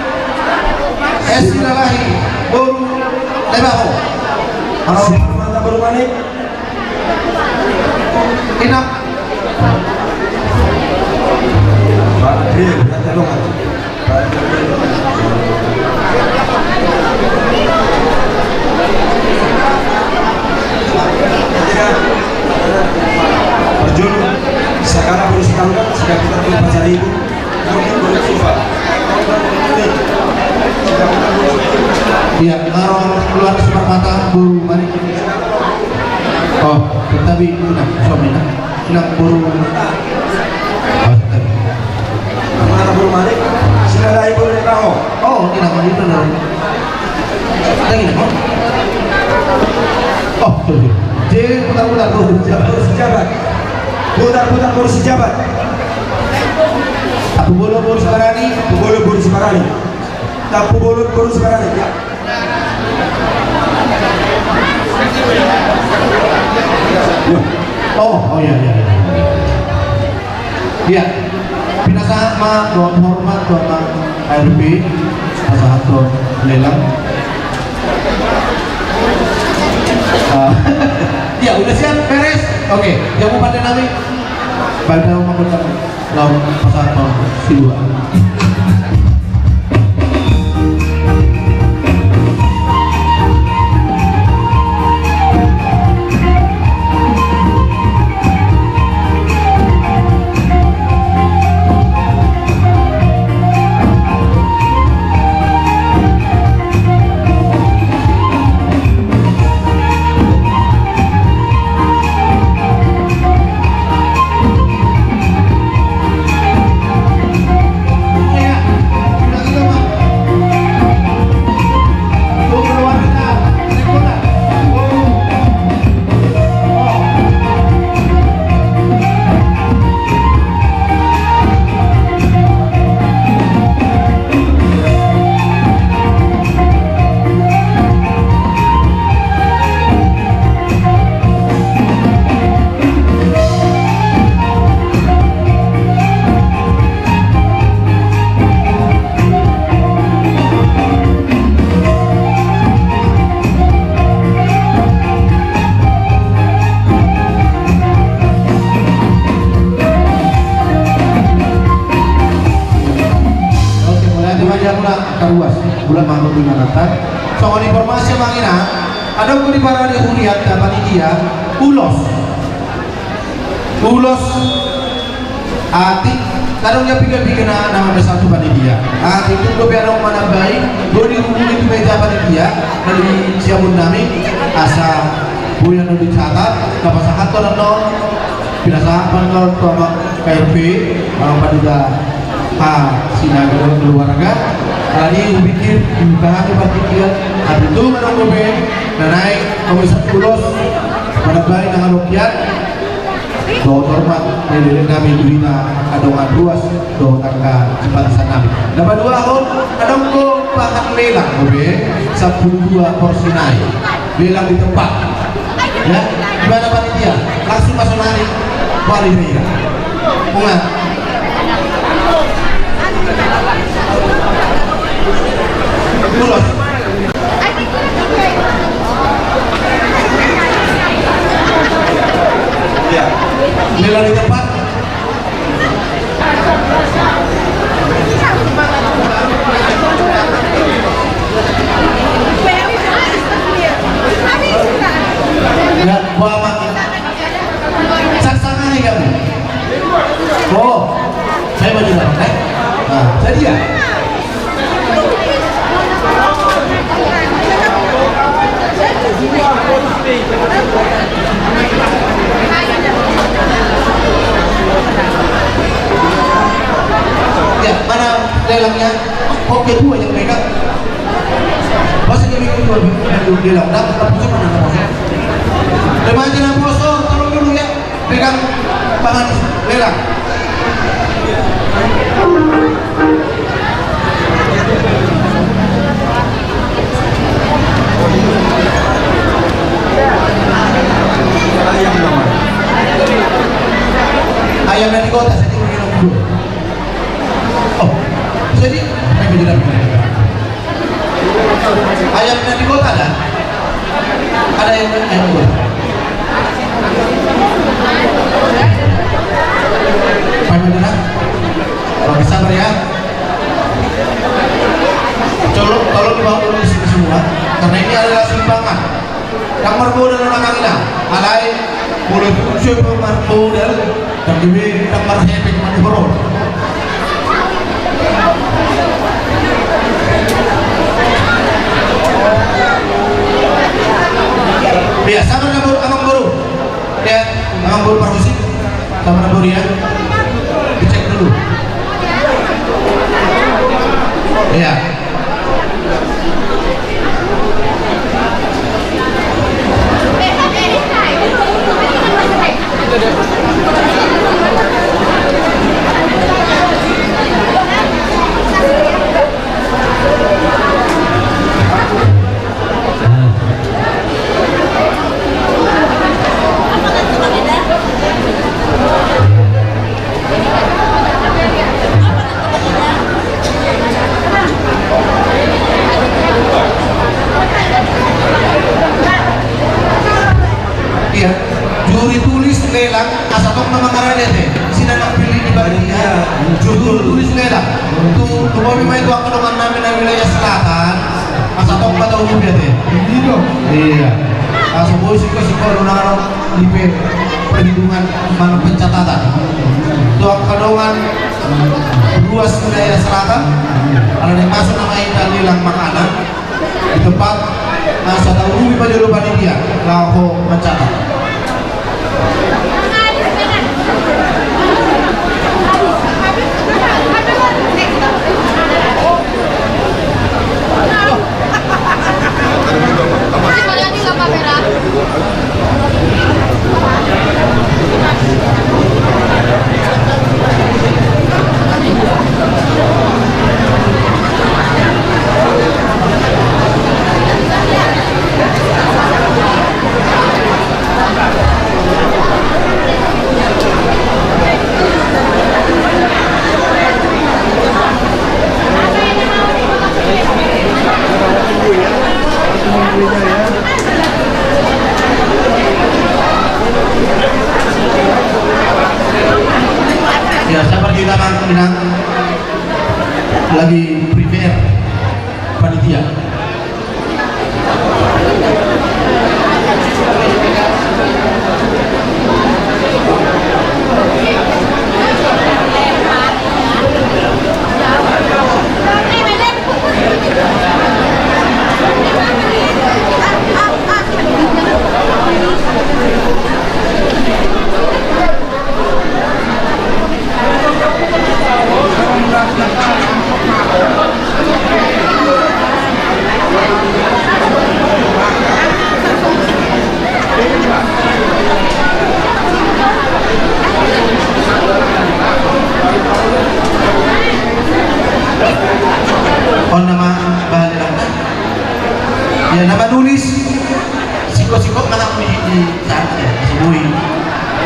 Es Silalahi boru Lebaho. Halo. Simarmata boru Manik. Inang. Pak, iya, iya, iya. Parjolo, Sagala boru Sitanggang, Sidabutar boru Pasaribu, Turni boru Purba. Iya, naro keluar Simarmata boru Manik. Oh, tapi inang, suami inang. Inang boru. Oh, tapi. Mana boru Manik? Silalahi boru Lebaho. Oh, inang itu, nah. Lagi, nah, oh. Oh, sorry. Jadi putar-putar boru Sijabat. Boru Sijabat. Putar-putar boru Sijabat. Tampubolon boru Sibarani. Tampubolon boru Sibarani. Tampubolon boru Sibarani, ya. Oh, oh, iya, iya, iya. Iya. Pinasahat ma dohot hormat tu amang A R B, pasahathon lelang. Ah, iya, udah siap, beres. Oke, jamu pande nami. Pada mau laung pasahat ma sidua. Songon informasi amang inang, adong do di parade hurianta panitia ulos. Ulos atik, adong na piga-piga na, na mamesan tu panitia. Atik, tung dope adong manambai, boi dihubungi tu meja panitia na di siamun nami, asa boi annon dicatat, na pasahathon annon. Pinasahat ma annon tu amang K R P, amang panduta, ha, Sinaga dohot keluarga. Alani hupikir di bahan partingkian, atik tung adong dope na naeng mamesan ulos, manambai na adong hian. Dohot hormat, na dilehon nami tu hita adong ruas dohot angka simpatisan nami. Na paduahon, adong do bahan lelang dope, sampulu dua porsi nai. Lelang di tempat. Ya, di mana panitia? Langsung masuk nari. Balik ira. Bunga. Ulos. Ya. Lelang di tempat. Ya, gua amat. Saksang aja kamu. Oh, saya mau juga, eh? Nah, jadi ya. Ya, mana lelangnya? Kok ketua yang pegang? Masa dia bikin dua, dua lelang? Dah, kita putus mana, kita putus? Remaja Naposo, tolong dulu ya. Pegang tangan lelang. Ayam na di kota, jadi minum dulu. Oh, jadi, eh, begitu. Ayam na di kota ada? Ada ayam, ayam di kota? Pak Mandana? Oke, sabar ya. Tolong, tolong dibawa dulu di sini semua, karena ini adalah sumbangan. Ndang marmodal na manang ina, alai molo tung so pe marmodal, ndang dibe, ndang marhepeng manihor on. Iya, sabar na boru, amang boru. Ya, amang boru parhusip. Sama na boru ya. Dicek dulu. Iya. Iya, juri tulis lelang, asa tong na mangarade ate. Sina nang pilih di panitia. Juri tulis lelang. Tu, tu bobi mai tu angka dongan nami na wilayah selatan. Asa tong ma tau lubi ate. Iya. Asa boi siko-siko dongan di pe-, perhitungan manang pencatatan. Tu angka dongan ruas wilayah selatan. Ala naeng masuk nama inda lelang makanan. Di tempat, asa tau lubi ma jolo panitia laho mancatat. Ya, sabar kita, Bang, Minang. Lagi prepare panitia.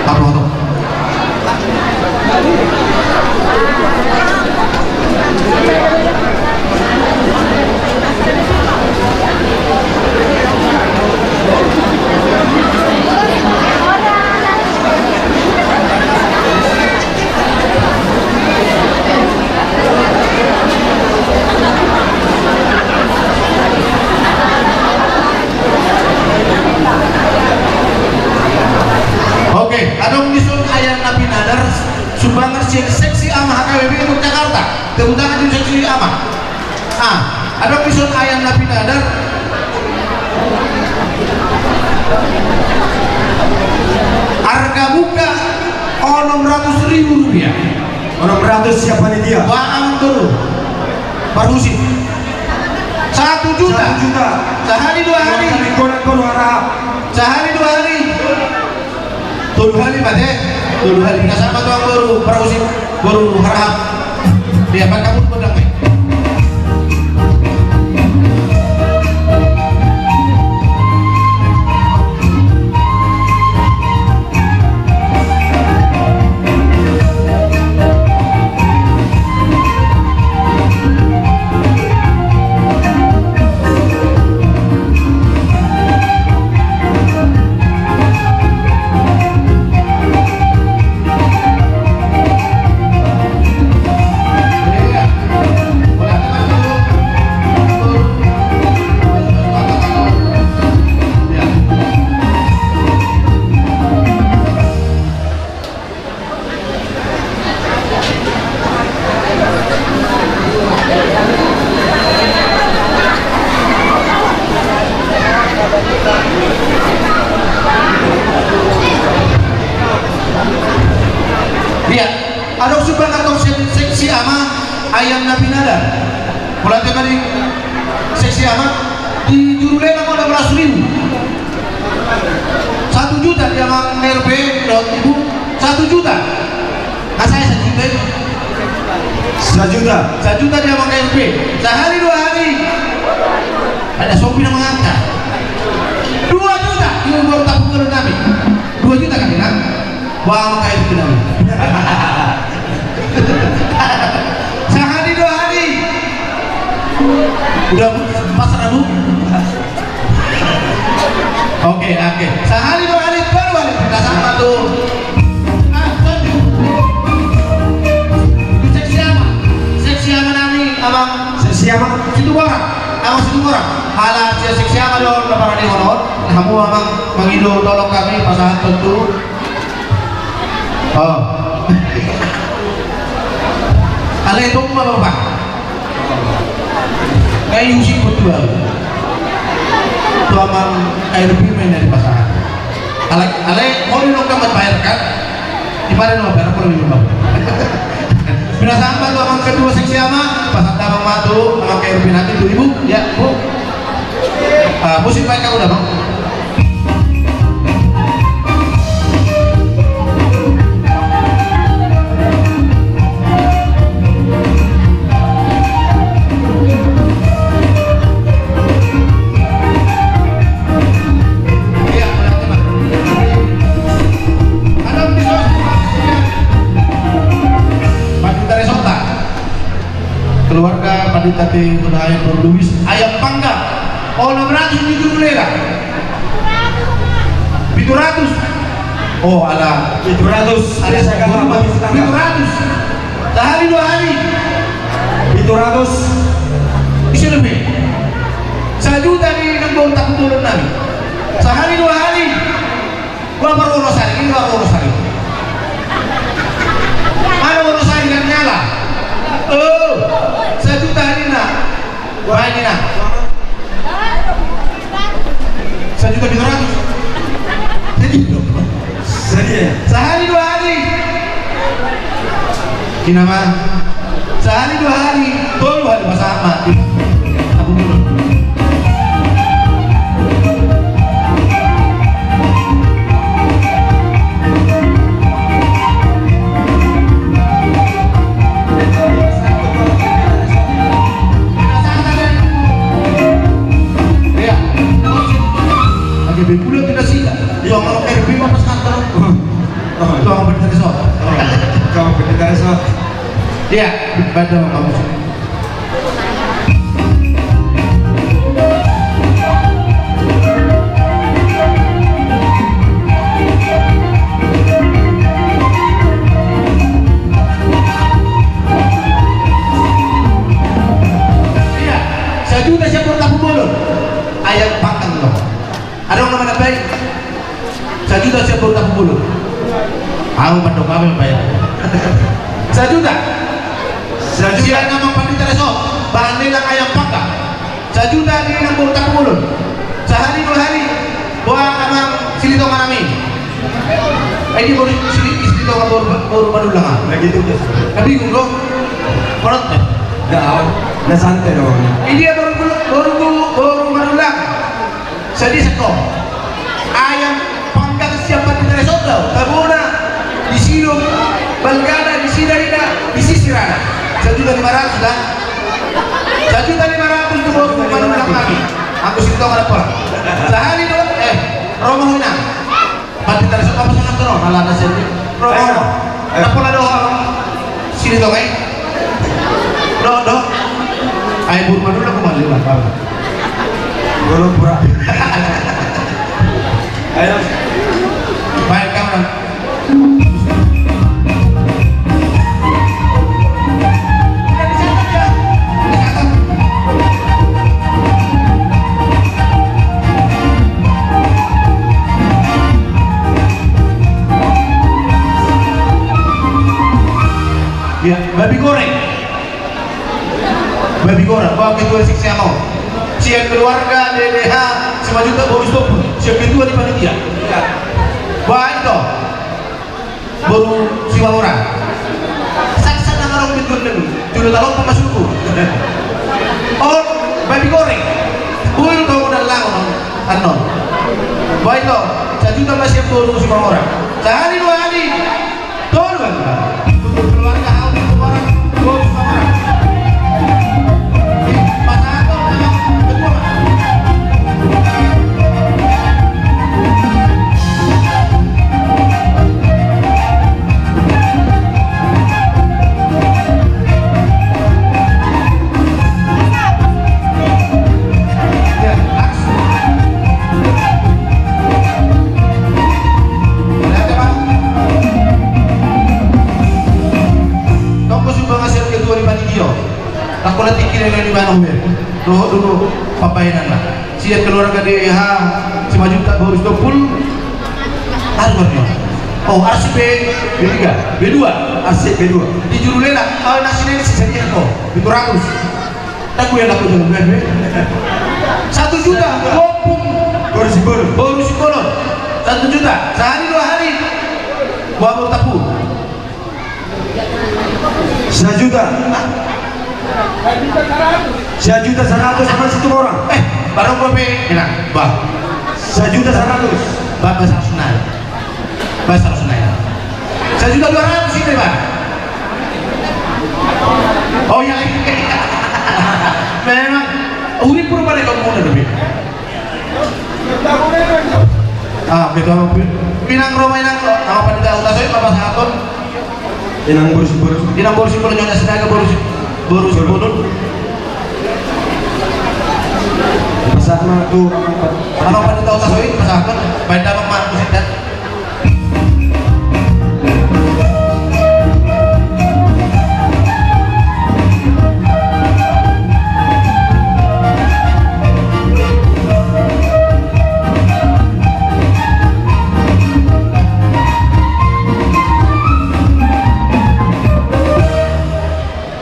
Apa tu? Oke, adong dison ayah na pinadar sumbangan sian Seksi Ama H K B P untuk Jakarta. Tepuk tangan untuk Seksi Ama. Ah, adong dison ayah na pinadar. Arga buka onom ratus ribu rupiah. Onom ratus siap panitia. Wah, aman dulu. Parhusip. Satu juta. Satu juta. Sahali dua hali. Sahali dua hali. Tolu hali mate. Tolu hali. Pinasahat ma tu amang boru Parhusip, boru Harahap. Dia pakai pun pedang, eh. Iya, adong sumbangan antong Seksi Ama ayah na pinadar. Mulai tadi Seksi Ama di juru lela mau enam ratus ribu. Satu juta di amang R P dohot ibu. Satu juta. Nah, saya sajuta itu. Sajuta. Sajuta di amang R P. Sahali dua hali. Ada sopi na mangangkat. Dua juta. Di umur tak umur nami. Dua juta kan, Inang? Wah, amang R P nami. Sahali dua hali. Udah pasrah, Bu? Oke, oke. Sahali dua hali, dua hali. Kita sama tuh. Ah, tujuh. Seksi Ama. Seksi Ama nami, Amang. Seksi Ama. Situmorang. Amang Situmorang. Ala sian Seksi Ama do na parade honon. Hamu, Amang, mangido tolong hami pasahat tontu. Oh. Alai tong ma, Bapak. Kayak Yusuf betul. Tu amang R P main dari pasangan. Alai, alai, mau di nongkrong bayar kan? Di mana nongkrong bayar? Apa lebih, Bapak? Pinasahat ma tu amang ketua Seksi Ama, pasahat amang ma tu amang R P nami tu ibu, ya, Bu. Ah, musik baik kamu dah, Bang. Iya, benar, Bang. Ada di sana. Bang, kita resota. Keluarga Pandita T Huta Hayan Boru Lubis, ayam panggang. Oh, enam ratus di juru lela. Pitu ratus. Oh, ala. Pitu ratus. Ala. Pitu ratus. Sahali dua hali. Pitu ratus. Isi lebih. Sajuta di nang bontak tu tulun nami. Sahali dua hali. Gua baru urusan ini, gua baru urusan ini. Mana urusan ini, kan nyala? Oh, sajuta ini, nak. Wah, ini, nak. Sajuta pitu ratus. Jadi, jadi, ya. Sahali dua hali. Ina ma. Sahali dua hali, tolu hali pasahat ma. Aku dulu. Iya. Lagi berbulan tidak sih? Iya, kalau R P mah pasahat. Kau pendeta resort. Kau pendeta resort. Iya, baca, Pak. Iya, sajuta sian boru Tampubolon. Ayam panggang lo. Adong na manambai? Sajuta sian boru Tampubolon. Au mandok, au mambayar. Sajuta. Sajuta. Sian amang pandita resort, bahan lelang ayam panggang. Sajuta di inang boru Tampubolon. Sahali dua hali. Boha amang Silitonga nami? Eh, di boru Sili-, Silitonga boru, boru Manullang, ah. Na bingung do. Porot, eh? Na santai do. Idia boru, boru, boru, boru Manullang. Sadia sako. Ayam panggang sian pandita resort do. Tabona, disi do balgana, disi darina, disi sirana. Sajuta lima ratus da. Sajuta lima ratus tu boru Manullang nami. Anggo Silitonga na pola. Sahali do, eh, romo hina. Pandita resort apa sana tu romo, ala na sendiri. Romo. Eh. Na pola do. Sini dong, eh. Do, do. Ai, boru Manullang, aku mandi lah, Bang. Boru pura. Ayo. Baik, kawan. Ya, babi goreng. Babi goreng, bawa ketua seksi amau. Sian keluarga D D H, Simanjuntak boru Sitompul, sian ketua di panitia. Baik to. Boru Simanjuntak. Saksa na ngarong ketua nemu. Julu talong pamasukku. Oh, babi goreng. Bulu tau udah lawan. Annon. Baik to. Sajuta masih boru Simanjuntak. Sehari dua hari. Tolu, Bang. Untuk keluarga Haum itu orang, dua puluh orang. Di Mas Anto, Bang. Betul, Bang. Ya, Mas. Tonggo sumbangan sian ketua di panitia. Tangkola tingki na di mana, Uber? Dohot dulu pambahenanna. Sian keluarga D H, Simanjuntak boru Sitompul. Arsip B dua. Oh, arsip B, B tiga, B dua. Arsip B dua. Di juru lelang, eh, nasi nasi sadia ko. Pitu ratus. Tak gue laku jago gue. Satu juta, Gompung. Boru Simbolon. Boru Simbolon. Satu juta. Sehari dua hari. Gua mau tapu. Sejuta. Hah? Sejuta seratus sama situ orang. Eh, baru gua pe, enak, bah. Sejuta seratus. Bah, bah, seratus nai. Bah, seratus nai. Sejuta dua ratus ini, bah. Oh, iya, iya. Memang, urip pun pada kamu udah lebih. Ah, betul. Pinang Roma, inang, apa tidak ulas, apa satu? Inang boru Simbolon. Inang boru Simbolon, Nyonya Sinaga boru Si-, boru Simbolon. Pasahat ma tu. Apa, apa tidak ulas, apa satu? Baik, dapat ma tu, sida.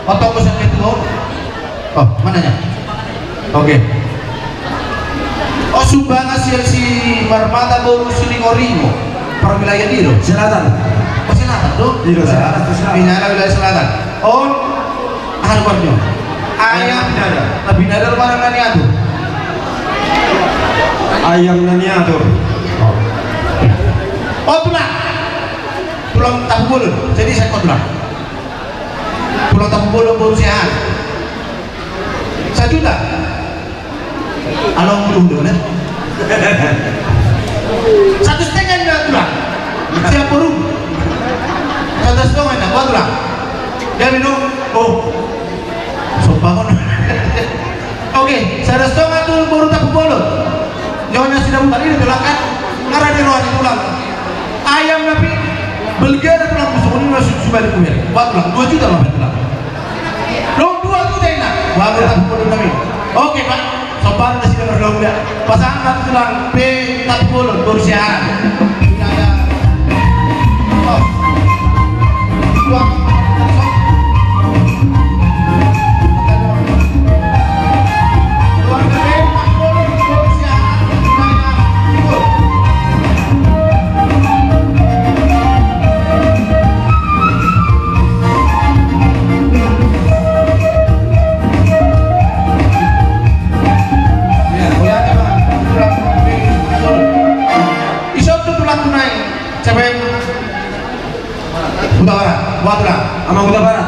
Otong bosan ketua. Oh, mananya? Oke. Oh, sumbangan sian si Marmata boru Silingoringo. Parwilayah dia do. Selatan. Oh, selatan do? Iya, selatan, selatan. Ini ada wilayah selatan. Oh, harganya. Ayam. Ayam pinadar. Tapi pinadar mana nani atu? Ayam nani atu. Oh, tulang. Tulang Tampubolon. Jadi saya kau tulang. Tulang Tampubolon boru Siahaan. Sajuta. Along belum dulu, ya. Satu setengah juta tulang. Siap boru. Sada stonga, inna, buat ulang. Gabe do. Oh. Sombong on. Oke, sada stonga tu boru Tampubolon. Nyonya Sidabutar, i do tulang kan? Nga ra di roha ni tulang. Ayam na pe, belgia na tulang, pusuk ni masuk subali kumer. Buat ulang, dua juta ma, buat ulang. Dong dua juta, inna. Wah, boru Tampubolon nami. Oke, Pak. Sobar na sida marlomba. Pasahat ma tu tulang pe Tampubolon, boru Siahaan. Sudah ada. Oh. Tulang. Keluarga pe Tampubolon, boru Siahaan. Sudah ada. Ison do tulang tu nai, C P M Hutabarat, buat ulang. Amang Hutabarat.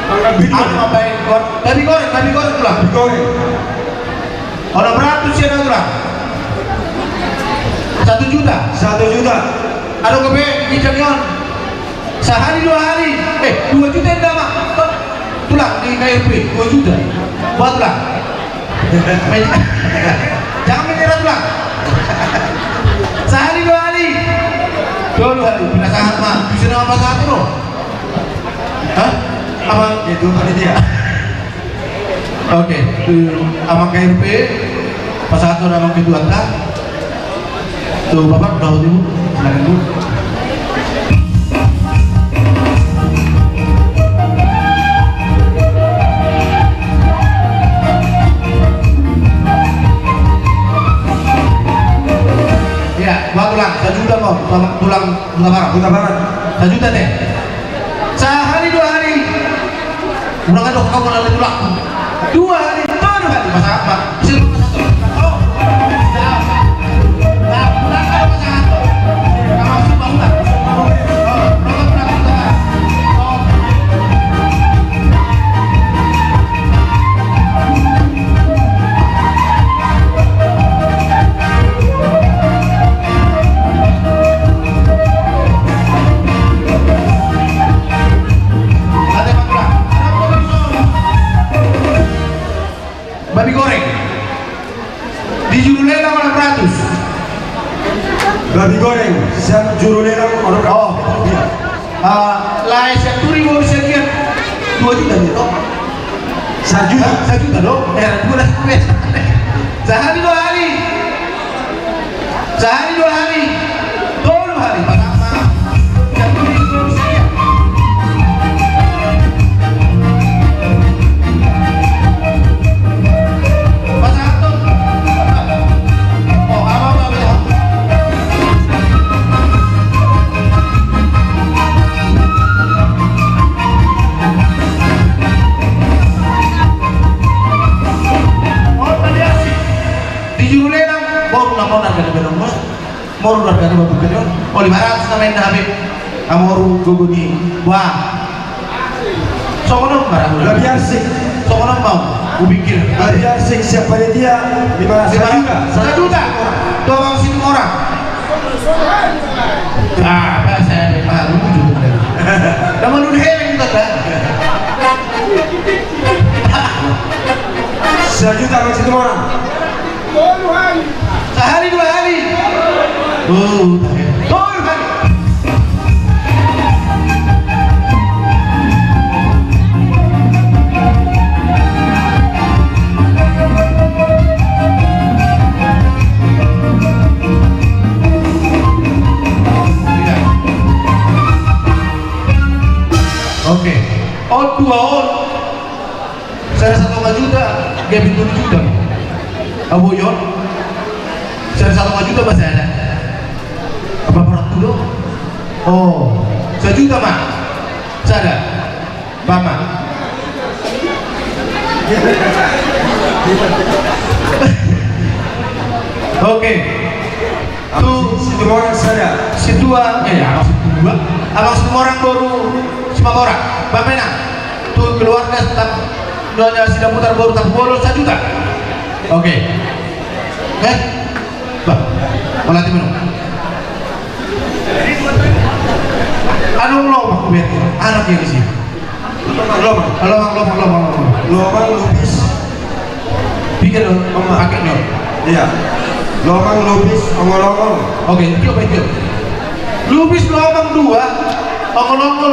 Amang baik, babi goreng, babi goreng tulang. Babi goreng. Onom ratus sian au tulang. Satu juta. Satu juta. Adong dope ginjang ni on. Sahali dua hali. Eh, dua juta inna ma. Tulang di K R P, dua juta. Buat tulang. Men-, jangan menyerah tulang. Sahali dua hali. Tolu hali. Pinasahat ma. Bisa nama pasahat tu do. Hah? Apa? Itu panitia. Oke, tu amang K R P, pasahat tu amang ketuanta. Tu bapak, dahu tu ibu, silakan bu. Iya, buat tulang, sajuta mau, tulang, tulang, tulang barang, tulang barang, sajuta te. Sahali dua hali. Ulang adong kau na tulang. Dua hali, tolu hali, masa apa? Siapa masa tu? Oh. Nah, ulang adong masa tu. Kamu suka ulang. Oh, ulang, ulang, ulang. Oh. Babi goreng. Di juru lelang onom ratus. Babi goreng, sian juru lelang onom ratus. Oh. Iya. Ah, lae sian Turi, boru Siagian. Dua juta dia, toh? Sajuta. Sajuta, do? Eh, dua juta. Sahali dua hali. Sahali dua hali. Tolu hali. Pasahat ma. Sian Turi, boru Siagian. Pasahat, toh. Oh, apa, apa, apa? Di juru lelang, boru na moru na gana benon, moru na gana babu benon. Oh, lima ratus nama inna hape. Amoru gogo ni. Wah. Songon on ma ra. Gabe arsik. Songon on ma. Hupikir. Gabe arsik sian panitia. Lima ratus. Lima ratus. Sajuta. Sajuta. Tu amang Situmorang. Ah, bahasa yang baru juga. Nama nun hewe kita dah. Sajuta amang Situmorang. Sahali dua hali. Oh, tolu hali. Oke. On dua on. Sada satonga juta, gabe tolu juta. Abo i on. Sada satonga juta ma sada. Apa parak tu do? Oh, sajuta ma. Sada. Bama. Oke. Tu Situmorang sada. Situa, eh, amang Situa. Amang Situmorang boru Simamora. Bamena. Tu keluarga tetap Nyonya Sidabutar boru Tampubolon sajuta. Oke. Eh? Bah, malati meno. Anu lo, Anak yang isi. Lomang. Lomang, lomang, lomang, lomang. Lomang, lupis. Pikir dong, pakai dong. Iya. Lomang, lupis, ongol-ongol. Oke, itu apa itu? Lupis, lomang dua, ongol-ongol.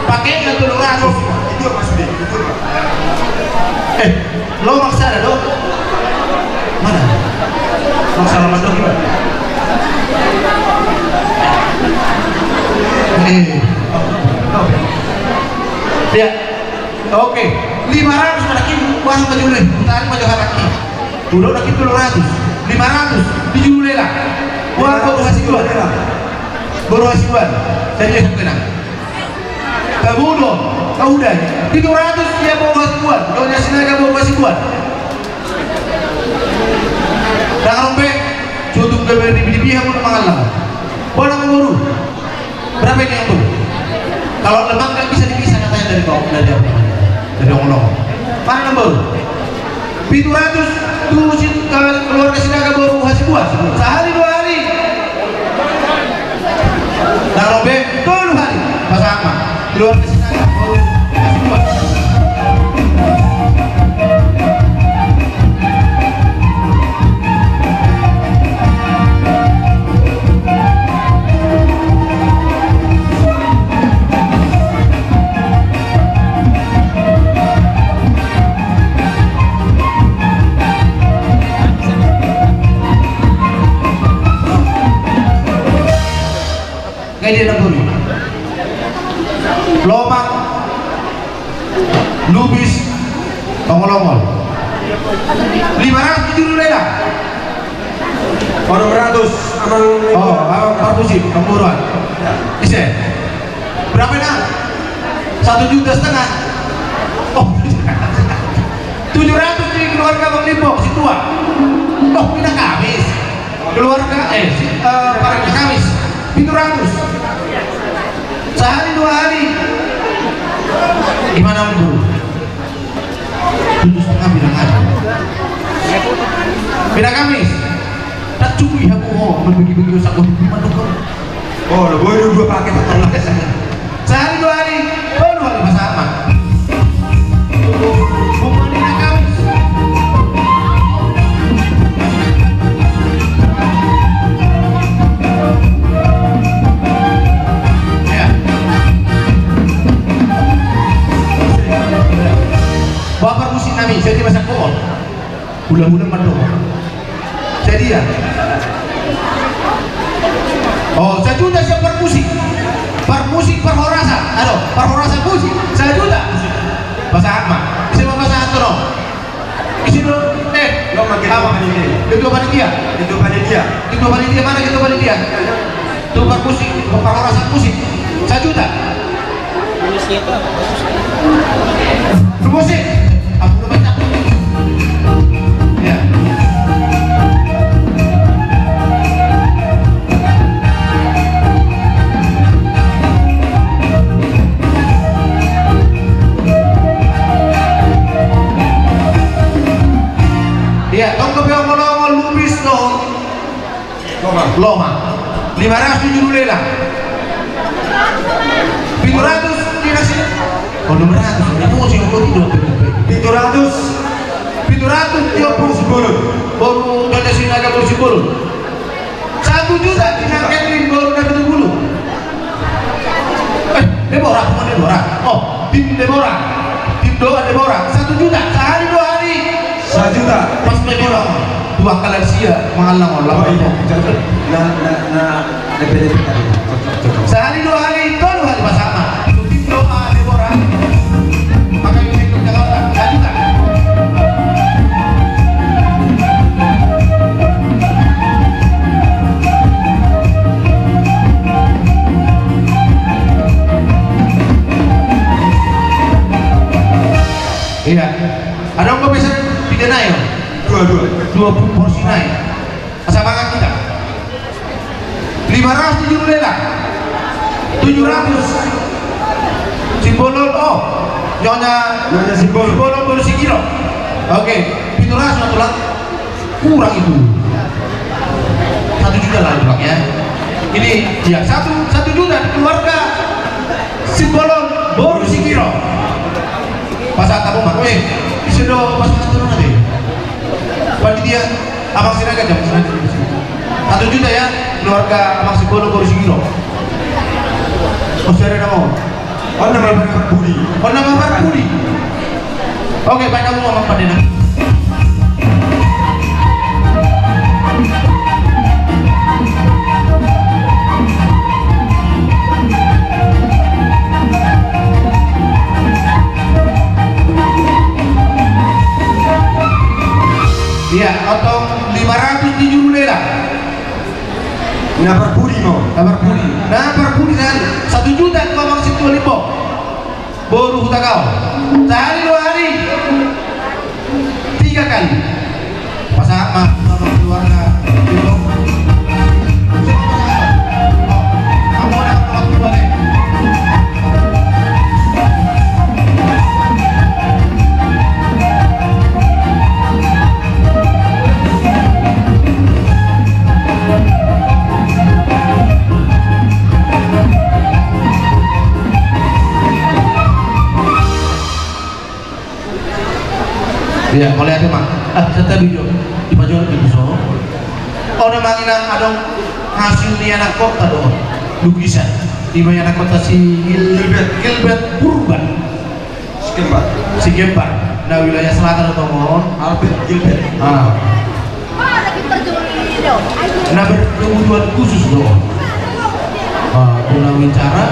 Pakai nggak tuh, lu rasus? Itu maksudnya, itu, Pak. Eh, lo maksa ada dong? Mana? Maksa lawan dong gimana? Eh, oke. Ya, oke. Lima ratus mana kin? Wah, maju dulu. Tarik maju harakin. Udah, udah gitu dua ratus. Lima ratus. Di julu lela. Wah, boru Hasibuan. Boru Hasibuan. Jadi, ya, kena. Tabudo, kau udah. Pitu ratus dia boru Hasibuan. Donya Sinaga boru Hasibuan. Dang rombe, cukup gabe di, di pihak untuk mangalang. Bola boru. Berapa ini yang tuh? Kalau lemang nggak bisa dipisah katanya dari kau, dari apa namanya? Dari ongol-ongol. Mana yang boru? Pitu ratus tu si, eh, keluarga Sinaga boru Hasibuan. Sahali dua hali. Dang rombe tolu hali. Pasahat ma. Keluarga Sinaga boru Hasibuan. Ngai dia na boru. Lomang, lupis, ongol-ongol. Lima ratus di julu lela. Onom ratus, amang. Oh, amang parmusik, pangguruan. Ise? Berapa, Inang? Satu juta setengah. Oh, tujuh ratus di keluarga Bang Limbong, si tua. Oh, Inang Kamis. Keluarga, eh, si, eh, para Inang Kamis. Pitu ratus. Sehari dua hari. Gimana, Bro? Tujuh setengah bilang ada. Beda kami. Tak cukup ya, oh, membagi-bagi usak, oh, gimana, kok? Oh, lo boleh dua paket, atau lah. Sehari dua hari, oh, dua hari masa apa? Bukan di Kamis. Ya. Bapak musik nami, jadi masa kol. Hula-hula mandok. Jadi ya. Oh, sajuta siap parmusik. Parmusik parhorasan. Aduh, parhorasan musik. Sajuta. Pasahat ma. Bisa ma pasahat tu no. Isi dulu. Eh, lo makin apa? Ketua panitia. Ketua panitia. Ketua panitia. Ketua panitia mana ketua panitia? Tukang musik, tukang parhorasan musik. Sajuta. Musik. Musik. Apa lu baca? Ya. Ya, tong ke peong, kalau mau lupis dong. Lomang. Lomang. Lima ratus tujuh puluh lela. Pitu ratus dikasih. Oh, enam ratus. Ini mau sih, gua tidak. Pitu ratus. Pitu ratus tiga puluh sepuluh. Baru dari sini agak baru sepuluh. Satu juta di Kevin baru dapat sepuluh. Eh, Deborah, bukan Deborah. Oh, tim Deborah. Tim doa Deborah. Satu juta sehari dua hari. Sajuta. Pas pe bilang, dua kali sia mangalang. Oh, iya. Cocok. Nah, nah, nah, lebih, lebih tadi. Cocok, cocok. Sehari dua hari, dua hari pas sama. Doa, Deborah. Pakai untuk Jakarta. Sajuta. Iya. Adong pe bisa tiga nai, ya? Dua, dua. Dua porsi nai. Asa mangan hita. Lima ratus tujuh puluh lela. Tujuh ratus. Simbolon, oh. Nyonya. Nyonya Simbolon. Simbolon baru si Giro. Oke. Pitu ratus, satu lagi. Kurang itu. Satu juta lah, Bang, ya. Ini, ya, satu, satu juta keluarga. Simbolon boru Sigiro. Pasahat hamu ma. Eh, ise do pasahat hamu nanti? Panitia, Amang Sinaga, Amang Sinaga. Satu juta ya, keluarga Amang Simbolon boru Sigiro. Oh, saudara nama. Oh, nama Budi. Oh, nama Budi. Oke, baik, kamu ngomong pada. Iya, otong lima ratus di juru lelang. Na parpudi ma. Na parpudi. Na parpudi sahali. Satu juta tu Amang Sintua Limbong. Boru Hutagaol. Sahali dua hali. Tiga kali. Pasahat ma, sama keluarga. Iya, mauliate ma. Ah, santabi jo. Dipajual di puso. Oh, na manang adong hasil ni anak kota do. Lukisan. Ima anak kota si Gil-, Gilbert. Gilbert Purba. Si Kembar. Si Kembar. Na wilayah selatan do tongon. Albert Gilbert. Ah. Na berkebutuhan khusus do. Ah, guna wicara,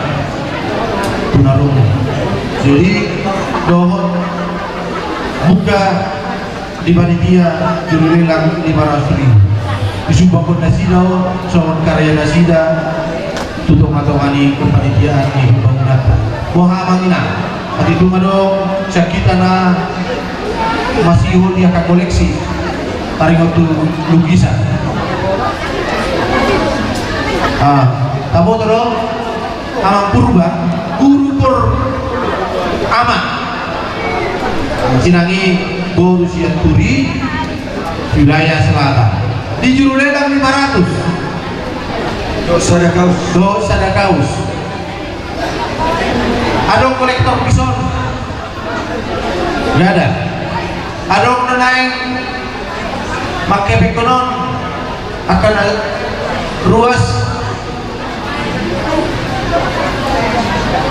guna rungu. Jadi, dohot buka di panitia juru lelang lima ratus ribu. Disumbangkon nasida on, songon karya nasida, tu tonga-tonga ni kepanitiaan ni pembangunan. Boha manang inang. Ate, dung adong sian hita na masihol di angka koleksi, taringot tu lukisan. Ah, taboto do, Amang Purba, guru Pur Ama. Inang i boru Sianturi, wilayah selatan. Di juru lelang lima ratus. Dohot sada kaus. Dohot sada kaus. Adong kolektor dison? Nggak ada. Adong na naeng mangkepengkon on angka na ruas?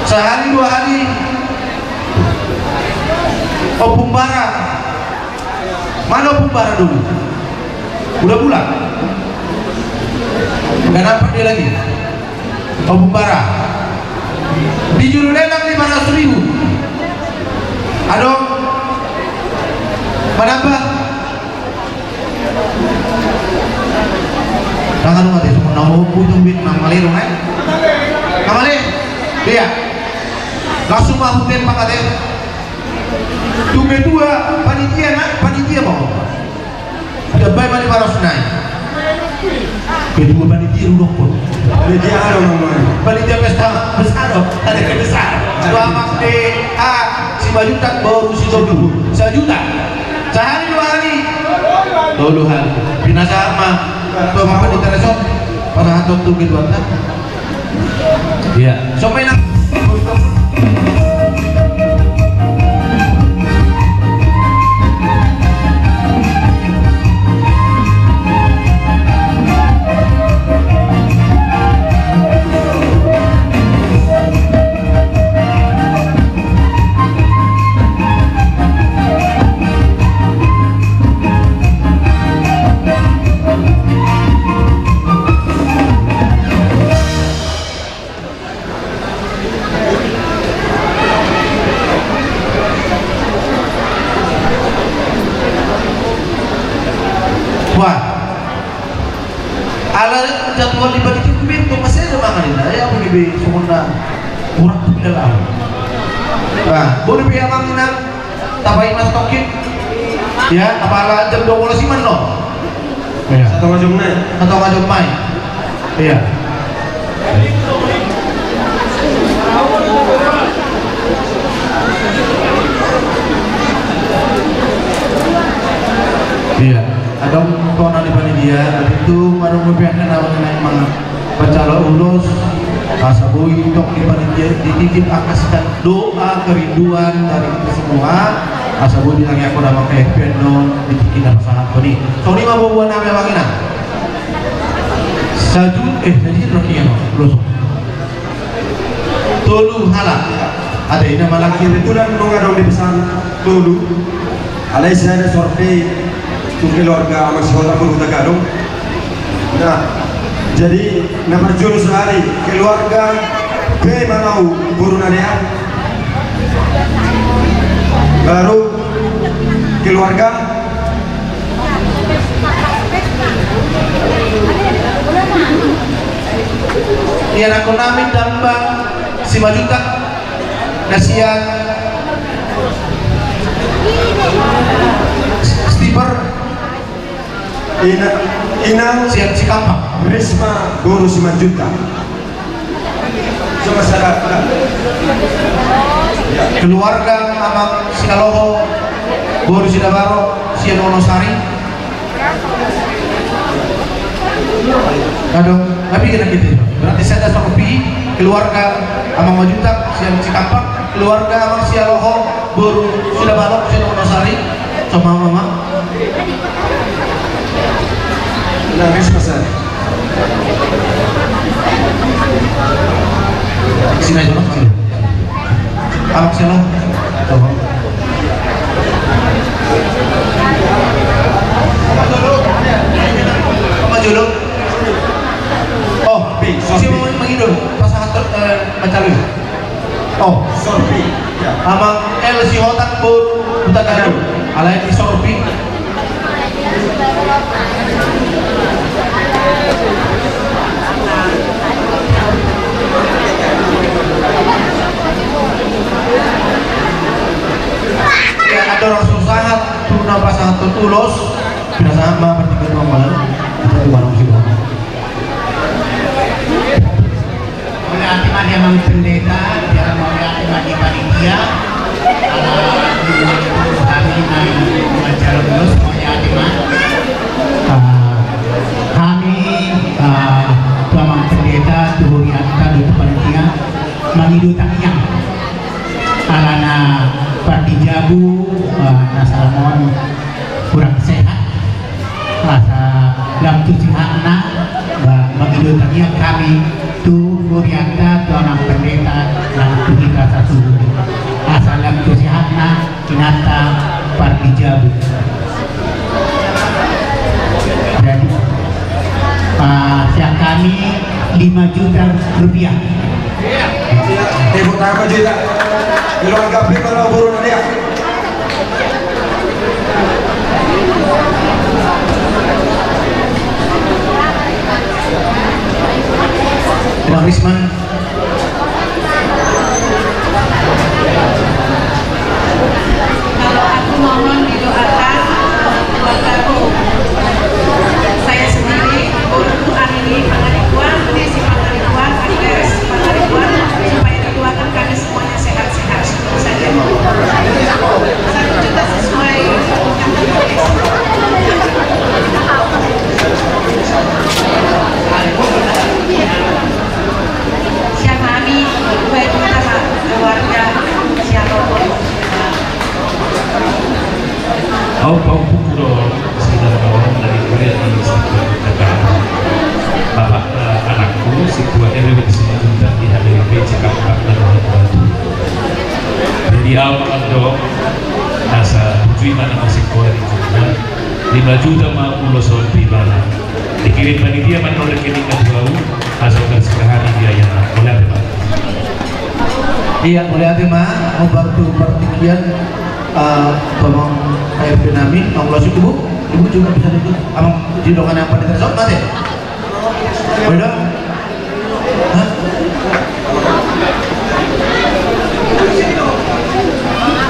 Sahali dua hali. Ompung Bara. Mana Ompung Bara dulu? Udah pulang? Nggak nampak dia lagi. Ompung Bara. Di juru lelang lima ratus ribu. Adong manambah? Tangan lu mati, semua nau butuh duit, nang malero, eh? Nang male? Iya. Langsung ma hutempak, ate. Tu ketua panitia, na panitia mau. Tambai ma lima ratus nai. Ketua panitia lu dokkon. Panitia anu, namanya. Panitia pesta besar do. Ada ke besar. Dua mas de, ah, si Bajutak baru si Tobu. Sajuta. Sahali dua hali. Tolu hali. Pinasahat ma. Tuan ma panitia resort. Pasahat tu ketua ta. Iya. Sampai nang. Wah. Ala jadwal di panitia, be, kok masih ada makan ini? Ya, apa ini, be? Semua kurang tu dalam. Nah, boleh be, Amang, Inang? Tapaima satongkin. Ya, apala jam dua belas i ma, no? Iya. Satonga jam nai. Satonga jam nai. Iya. Iya. Adong tona di panitia, tapi tu adong rupiahna na manang mangan. Pacalo ulos. Asa boi tong di panitia dititip angka sitan doa kerinduan dari kita semua. Asa boi ditangiangkon amang K F P on di tingki na pasahathon i. Songon i ma boaboa nami, amang inang. Saju, eh, saju, rokian, losok. Tolu halak. Ada inna malaki. Kebetulan nunga adong dipesan tolu. Alai sada sorpi tu keluarga amang Sihotang boru Hutagadong. Nah, jadi na parjolo sahali keluarga B Manau boru Nadea. Baru keluarga Ianakkon nami Damba Simanjuntak, na sian Stiper. Ina, inang sian Cikampek. Risma boru Simanjuntak. Coba sada, sada. Keluarga amang Sinaloho boru Sidabarok sian Wonosari. Adong, tapi kena gitu. Berarti sada sorpi, keluarga amang Manjuntak sian Cikampek, keluarga amang Sinaloho boru Sidabarok sian Wonosari. Sama mama. Nah, wis, Mas. Sini aja, Mas, ambil. Abang siapa? Tolong. Apa jolo? Oh, si mau mengidul, pasangan ter-, eh, mencari. Oh, sorpi. Ya. Amang L Sihotang boru Hutagadong. Alai di sorpi. Ya, ada orang susah, tu na pasahat tu ulos, pinasahat ma partingkian tu amang, kita tu warung si Bono. Mauliate ma di amang pendeta, jala mauliate ma di panitia. Ala hami naeng manjalo ulos, mauliate ma. Ah, hami, ah, tu amang pendeta, tu hurianta, tu panitia, mangido tangiang. Alana pardijabu, ah, na salamon kurang sehat. Asa lam tu sehatna, ba, mangido tangiang hami tu hurianta, tu amang pendeta, nang tu hita sasungkun. Asa lam tu sehatna, inanta pardijabu. Jadi, ah, sian hami lima juta rupiah. Tepuk tangan, Pak Jita. Keluarga P K Boru Nadea. Bang Risman. Kalau aku mohon didoakan buat aku, saya sendiri, Boru Arini Pangaribuan, Desi Pangaribuan, Agnes Pangaribuan, supaya didoakan kami semuanya sehat-sehat saja. Satu juta sesuai. Siapa kami, dua juta, Pak, keluarga, siapa pun. Au pau pukul. Saudara kawan dari kuliah di Sintua Kota. Bapak, eh, anakku, Sintua R W di Simanjuntak di H D W P Cikampek dan Batu. Jadi, au mangandok, asa tuju i ma na masikola di Jogja. Lima juta ma ulos on di bana. Dikirim panitia ma non rekening na tu au, asa utar sekarang di biaya. Mauliate ma. Iya, mauliate ma, obar tu partingkian. Eh, tolong K F P nami, tolong ulos, Ibu. Ibu juga bisa ikut. Abang di dongan yang pada tersebut, mate. Beda? Hah?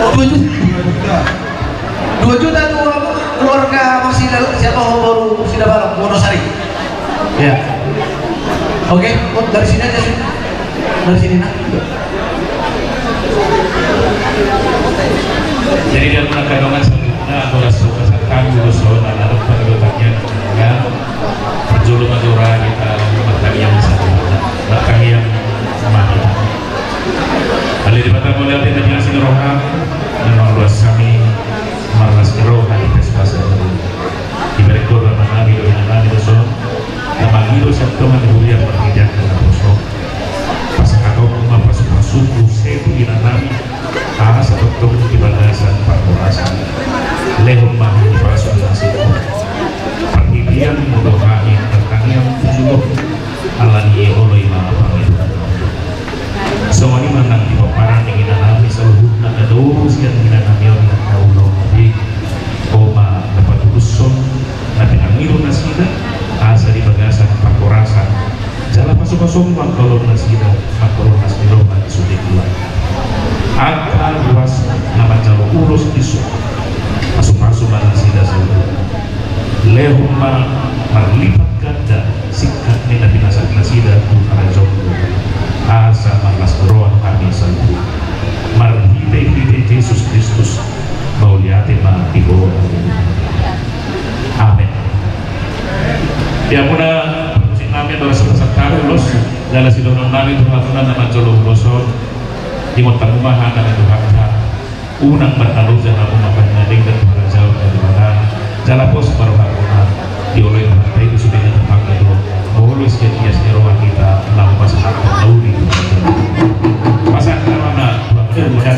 Oh, dua juta. Dua juta. Dua juta tu keluarga masih dal-, siapa, baru sudah balok, Wonosari. Ya. Oke, oh, dari sini aja sih. Dari sini, nah. Jadi, dia muna kadongan selanjutnya, atau langsung ke sana, dulu soal, ada perlu tanya, ya. Perjolo majora kita makan yang satu. Makan yang Mauliate ma di asi ni roham, na manguluas hami marlas ni roha di pesta sadari. Dibereng Ho do amanami dohot inanami do son, na mangido sian tonga ni huria marhite angka naposo. Pasahatonmu ma pasupasum muse tu inanami, asa tongtong di bagasan parhorasan. Lehon ma hami pasu ni asi Ho. Parhiteanmu do hami martangiang tu jolom, ala ni i olo i ma pangidoan. Songon i ma nang di pomparan ni inanami saluhutna na dao sian inanami on na ulaon i. Ho ma na patulushon na pinangido nasida, asa di bagasan parhorasan jala pasupasum ma mangkaholongi nasida, mangkaholongi nasida di sude ulaon. Angka ruas na manjalo ulos dison, pasupasu ma nasida saluhutna. Lehon ma marlipat ganda singkat ni na pinasahat nasida tu harajaonmu, asa marlas ni roha hami saluhutna. Marhitehite Jesus Kristus, mauliate ma di Ho. Amen. Di hamuna parmusiknami, andorang so pasahat hami ulos, jala sidohononnami tu hamuna na manjalo ulos on, ingot hamu ma hata ni Tuhanta. Unang marhaloja hamu mangkaningadenggan tu harajaon ni Debata, jala pos ma rohamuna. Dioloi Tuhanta i do sude na tapangido, molo sian ias ni roha hita laho pasahathon na uli tu harajaon. Pasahat ma rohamuna tu Amang Debata.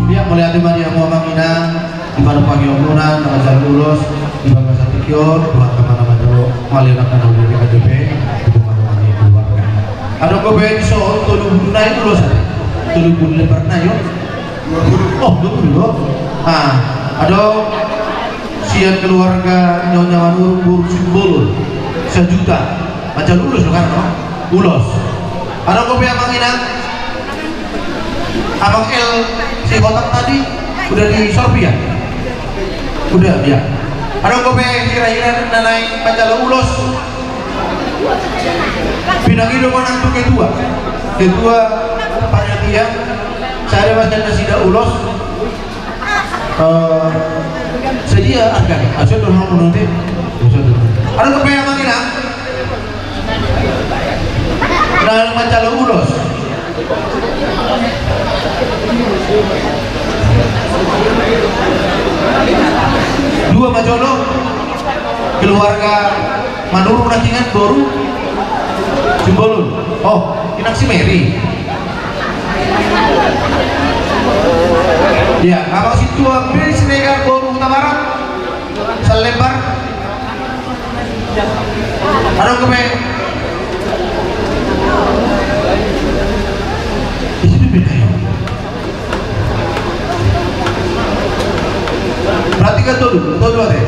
Ia, mauliate ma di hamu amang inang, di panumpahion muna na manjalo ulos di bagasan tingki on, Tuhanta ma na manjalo mangalean angka na uli di K T P, di dongan-dongan ni keluarga. Adong dope dison tolu pulu nai ulos, tolu pulu lembar nai on. Oh, dua puluh dua. Ah, adong sian keluarga Nyonya Manurung boru Simbolon, sajuta. Manjalo ulos do kan, no? Ulos. Adong dope amang inang, Amang El, si kotak tadi udah disorbi ya? Udah, ya. Adong dope hira-hira na naeng manjalo ulos? Pinangido ma nang tu ketua. Ketua panitia. Sada ma sian nasida ulos. Eh, sadia argana? Asa do hamu nanti. Asa do. Adong dope amang inang na manjalo ulos? Dua ma jolo. Keluarga Manurung nangkiningan boru Simbolon. Oh, inang si Mary. Ya, amang sintua Mary Siregar boru Hutabarat. Salembar. Adong dope? Di situ beda ya. Berarti kan tolu, tolu ate.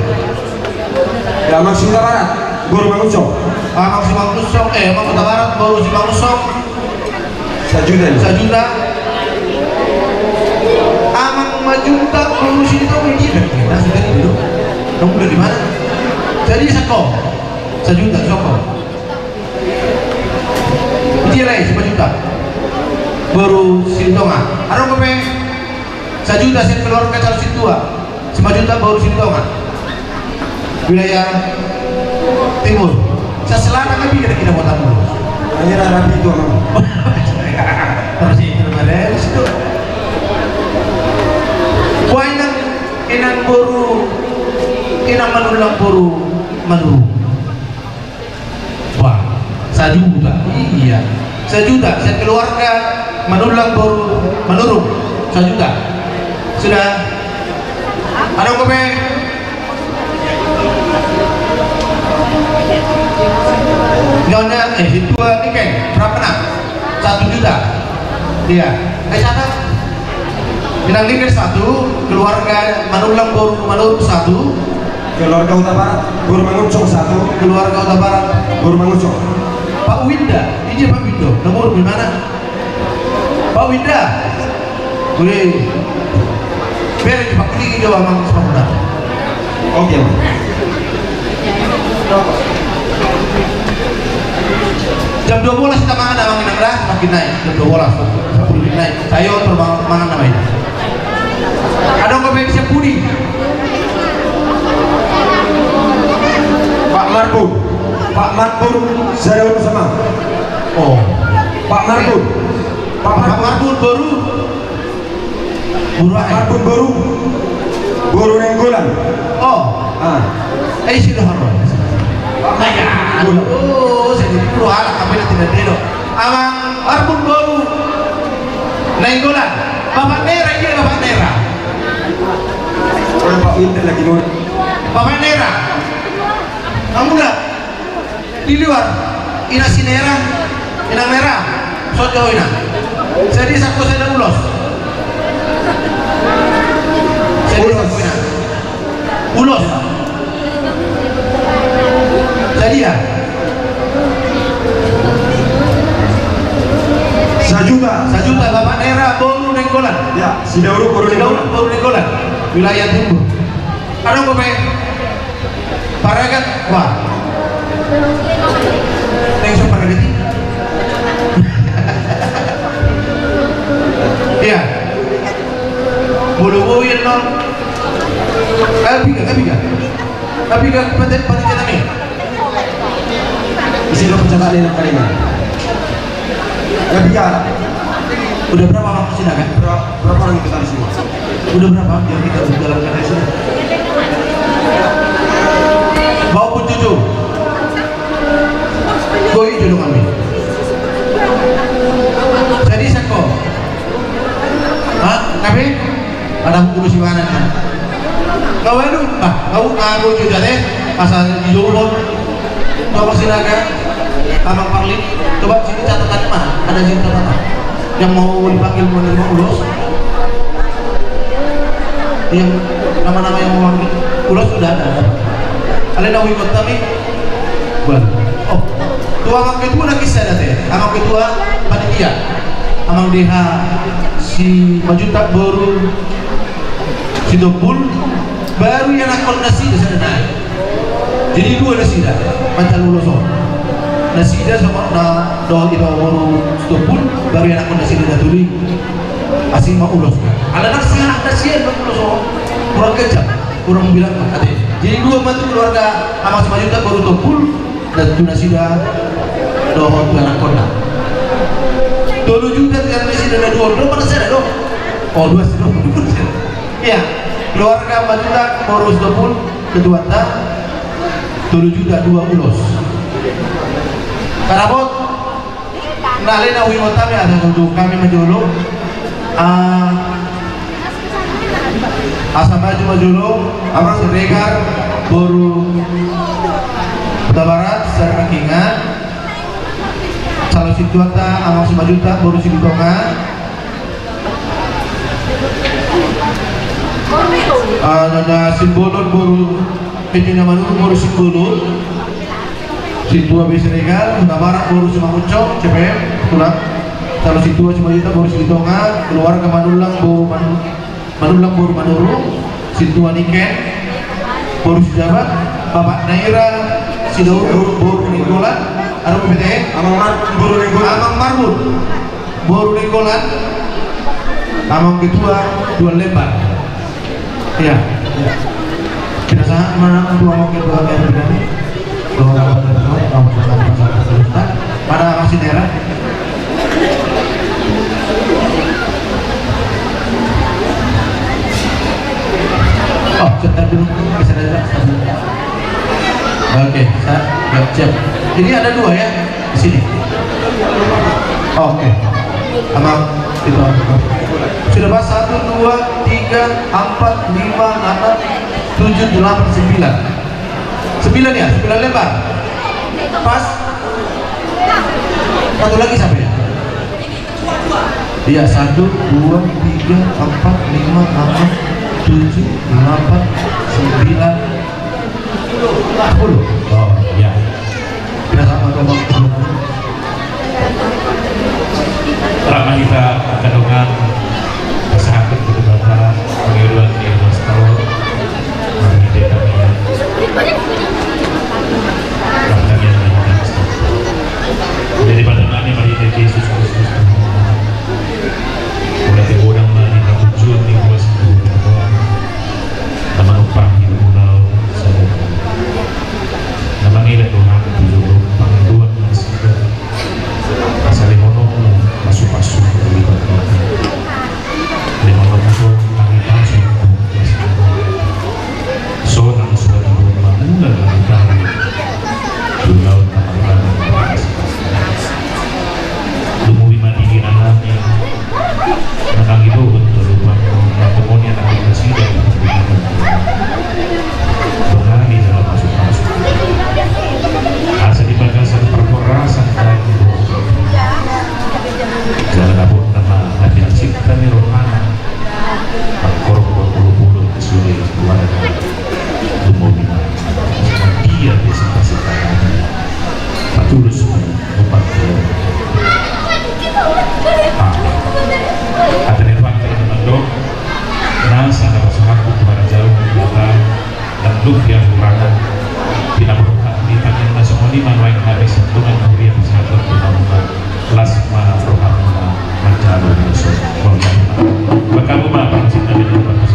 Ya, amang si Hutabarat boru Mangunsong. Amang si Mangunsong, eh, amang Hutabarat boru si Mangunsong. Sajuta, sajuta. Amang Majuntak boru Silitonga. Nang udah di mana? Jadi sako. Sajuta, sako. Dia lai, sajuta. Boru Silitonga. Adong dope sajuta sian keluarga calon sintua. Sajuta boru Silitonga. Wilayah Timur. Sa selatan kan piga kita mau tahu. Akhirnya rapi itu, Bang. Terus itu, Bang. Wah, inang, inang boru, inang Manullang boru Manurung. Wah, sajuta. Iya. Sajuta, sekeluarga Manullang boru Manurung. Sajuta. Sudah. Adong dope. Nyonya, eh, sintua Niken, berapa nak? Satu juta. Iya. Eh, siapa? Inang Niken satu, keluarga Manullang boru Manurung satu. Keluarga Hutabarat, boru Mangunsong satu. Keluarga Hutabarat, boru Mangunsong. Pak Winda, ini Pak Winda, nomor di mana? Pak Winda. Wih. Bere di Pak Winda, Amang, semangat. Oke, Amang. Jam dua belas kita mangan, Amang, inang dah, makin naik. Jam dua belas, sepuluh menit naik. Saya terus mangan, mangan nama ini. Adong dope sian pudi. Pak Marbun. Pak Marbun, saya sama. Oh. Pak Marbun. Pak Marbun. Pak Marbun boru. Boru Pak Marbun boru. Boru Nainggolan. Oh. Ah. Eh, sudah apa? Pak Marbun. Oh, saya boru anak, tapi tidak dero. Amang Marbun boru Nainggolan. Bapak Nera, iya, Bapak Nera. Bapak Winda lagi, Nur. Bapak Nera. Kamu dah di luar. Ina si Nera. Ina Nera. Sojo ina. Jadi sako sada ulos. Jadi ulos. Sako ina. Ulos. Jadi ya. Sajuta. Sajuta, Bapak Nera boru Nainggolan. Ya, Sidauruk boru Nainggolan. Sidauruk boru Nainggolan. Wilayah Timur. Adong dope paragat, wah. Neng so paragat i. Iya. Boru boru ya, no. Kapiga, kapiga. Kapiga panitia nami. Isi lo pencatatan yang kali ini. Ya, biar. Udah berapa waktu sini, kan? Berapa, berapa orang kita di sini? Udah berapa? Biar kita berjalan ke sini. Mau pun jujur. Kau hijau dong kami. Jadi sako. Hah? Tapi? Ada buku si mana kan? Kau anu, ah, kau, ah, kau juga deh. Asal di Jombang. Bapak Sinaga, Amang Parli, coba sini catatan mana? Ada sini catatan. Yang mau dipanggil menerima ulos? Yang nama-nama yang mau panggil ulos sudah ada. Ada yang mau ikut kami? Buat. Oh, tuh Amang Ketua lagi saya ada teh. Amang Ketua panitia. Amang D H Simanjuntak boru Sitompul, baru ianakhon nasida sada nai. Jadi dua nasida, manjalo ulos on. Nasida sama na dohot iba boru Sitompul, baru ianakhon nasida na tolu i. Asing ma ulos. Ala nang sahat nasida ma ulos on. Kurang kejam, kurang bilang ate. Jadi dua ma tu keluarga Amang Simanjuntak boru Sitompul, dan tu nasida dohot tu anakhonna. Tolu juta tu nasida na dua on, do mana sada do? Oh, dua sada. Iya, keluarga Manjuntak boru Sitompul, ketuanta, tolu juta dua ulos. Karabot, na lena uingot kami, ada untuk kami manjolo. Ah, asa maju manjolo, Amang Siregar boru Hutabarat, Sari Mangkingan. Calon sintuanta, Amang Simanjuntak boru Silitonga. Ah, na Simbolon boru, eh, na Manurung boru Simbolon. Sintua B Siregar, Hutabarat boru Simangunsong, C P M, tulang. Calon sintua Simanjuntak boru Silitonga, keluarga Manullang boru Manu-, Manullang boru Manurung, sintua Niken. Boru Sijabat, bapakna Ira Sidaur, boru Nainggolan, anu P T H, Amang Mar-, boru Nainggolan. Amang Marbun, boru Nainggolan, Amang Ketua, Tuan Lembar. Iya. Kita sahat mana Amang Ketua R P D kami. Mana masih daerah? Oh, sebentar dulu. Bisa aja, sebentar. Oke, sa-, siap, siap. Ini ada dua ya, di sini. Oke. Amang, itu. Sudah pas, satu, dua, tiga, empat, lima, enam, tujuh, delapan, sembilan. Sembilan ya, sembilan lembar. Pas. Satu lagi siapa ya? Iya, satu, dua, tiga, empat, lima, enam, tujuh, delapan, sembilan, sepuluh. Oh, iya. Kita sama-sama. Rap ma hita angka dongan, pasahathon tu Debata pangidoan ni ruas tolu, marhite tangiang. Martangiang ma hita. Jadi, Debata nami, marhite Jesus Kristus Tuhanta, mauliate godang ma di hatujuon ni ruas ni Tuhanta, na manumpahi umur na sada on, na mangelek do hami tu jolo pangidoan nasida. Asa lehononmu pasu-pasu di bagasan. Lehononmu so nang i pasu. So nang sudah dibuat mamula dari tadi. Ulaon tamarana. Lumobi ma di inanami. Manang idohon tolu pangkon, na tumoni anak nasida. Dongani jala pasu-pasu. Asa di bagasan parhorasan daging dohot jala dapot nama na pinansikta ni rohana. Pangkorhon polo-polo sude keluarga. Lumobi ma. Dia dia sita-sita. Patulus. Opat puluh. Ah. Hata ni Tuhan, hata ni Tuhan, dok. Nasa na pasahathon tu harajaon ni Tuhan, dan duk dia kurangan. Pinaborhat ni tangan na songon i ma nuaeng hami sintongan huria pasahathon tu hamuna. Las ma rohamuna manjalo dosa. Mauliate ma. Makamu ma pansin na dengan bagus.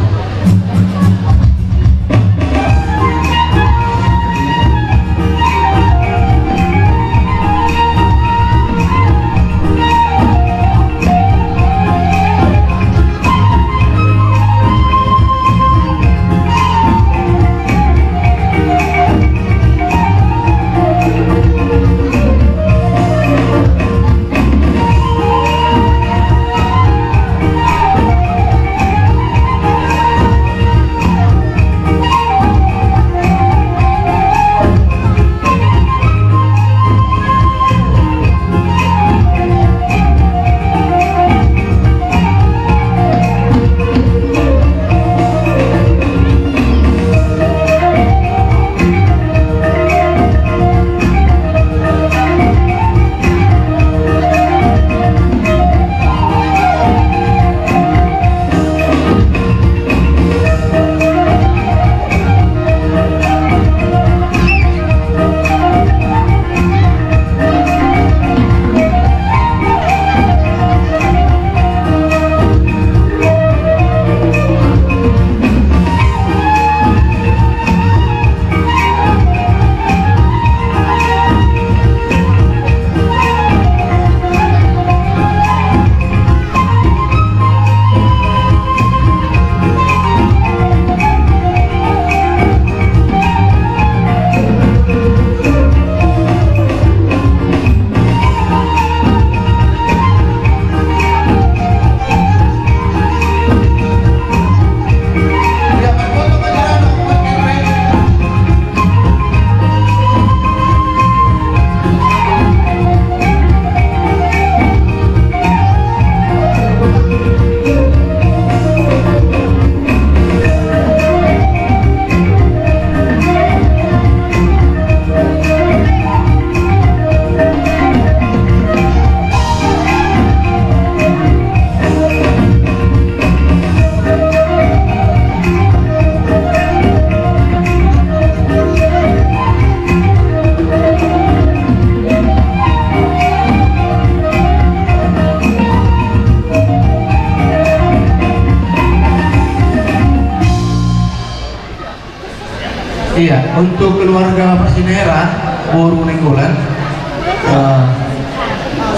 Iya, untuk keluarga Pak Sinera, boru Nainggolan, eh,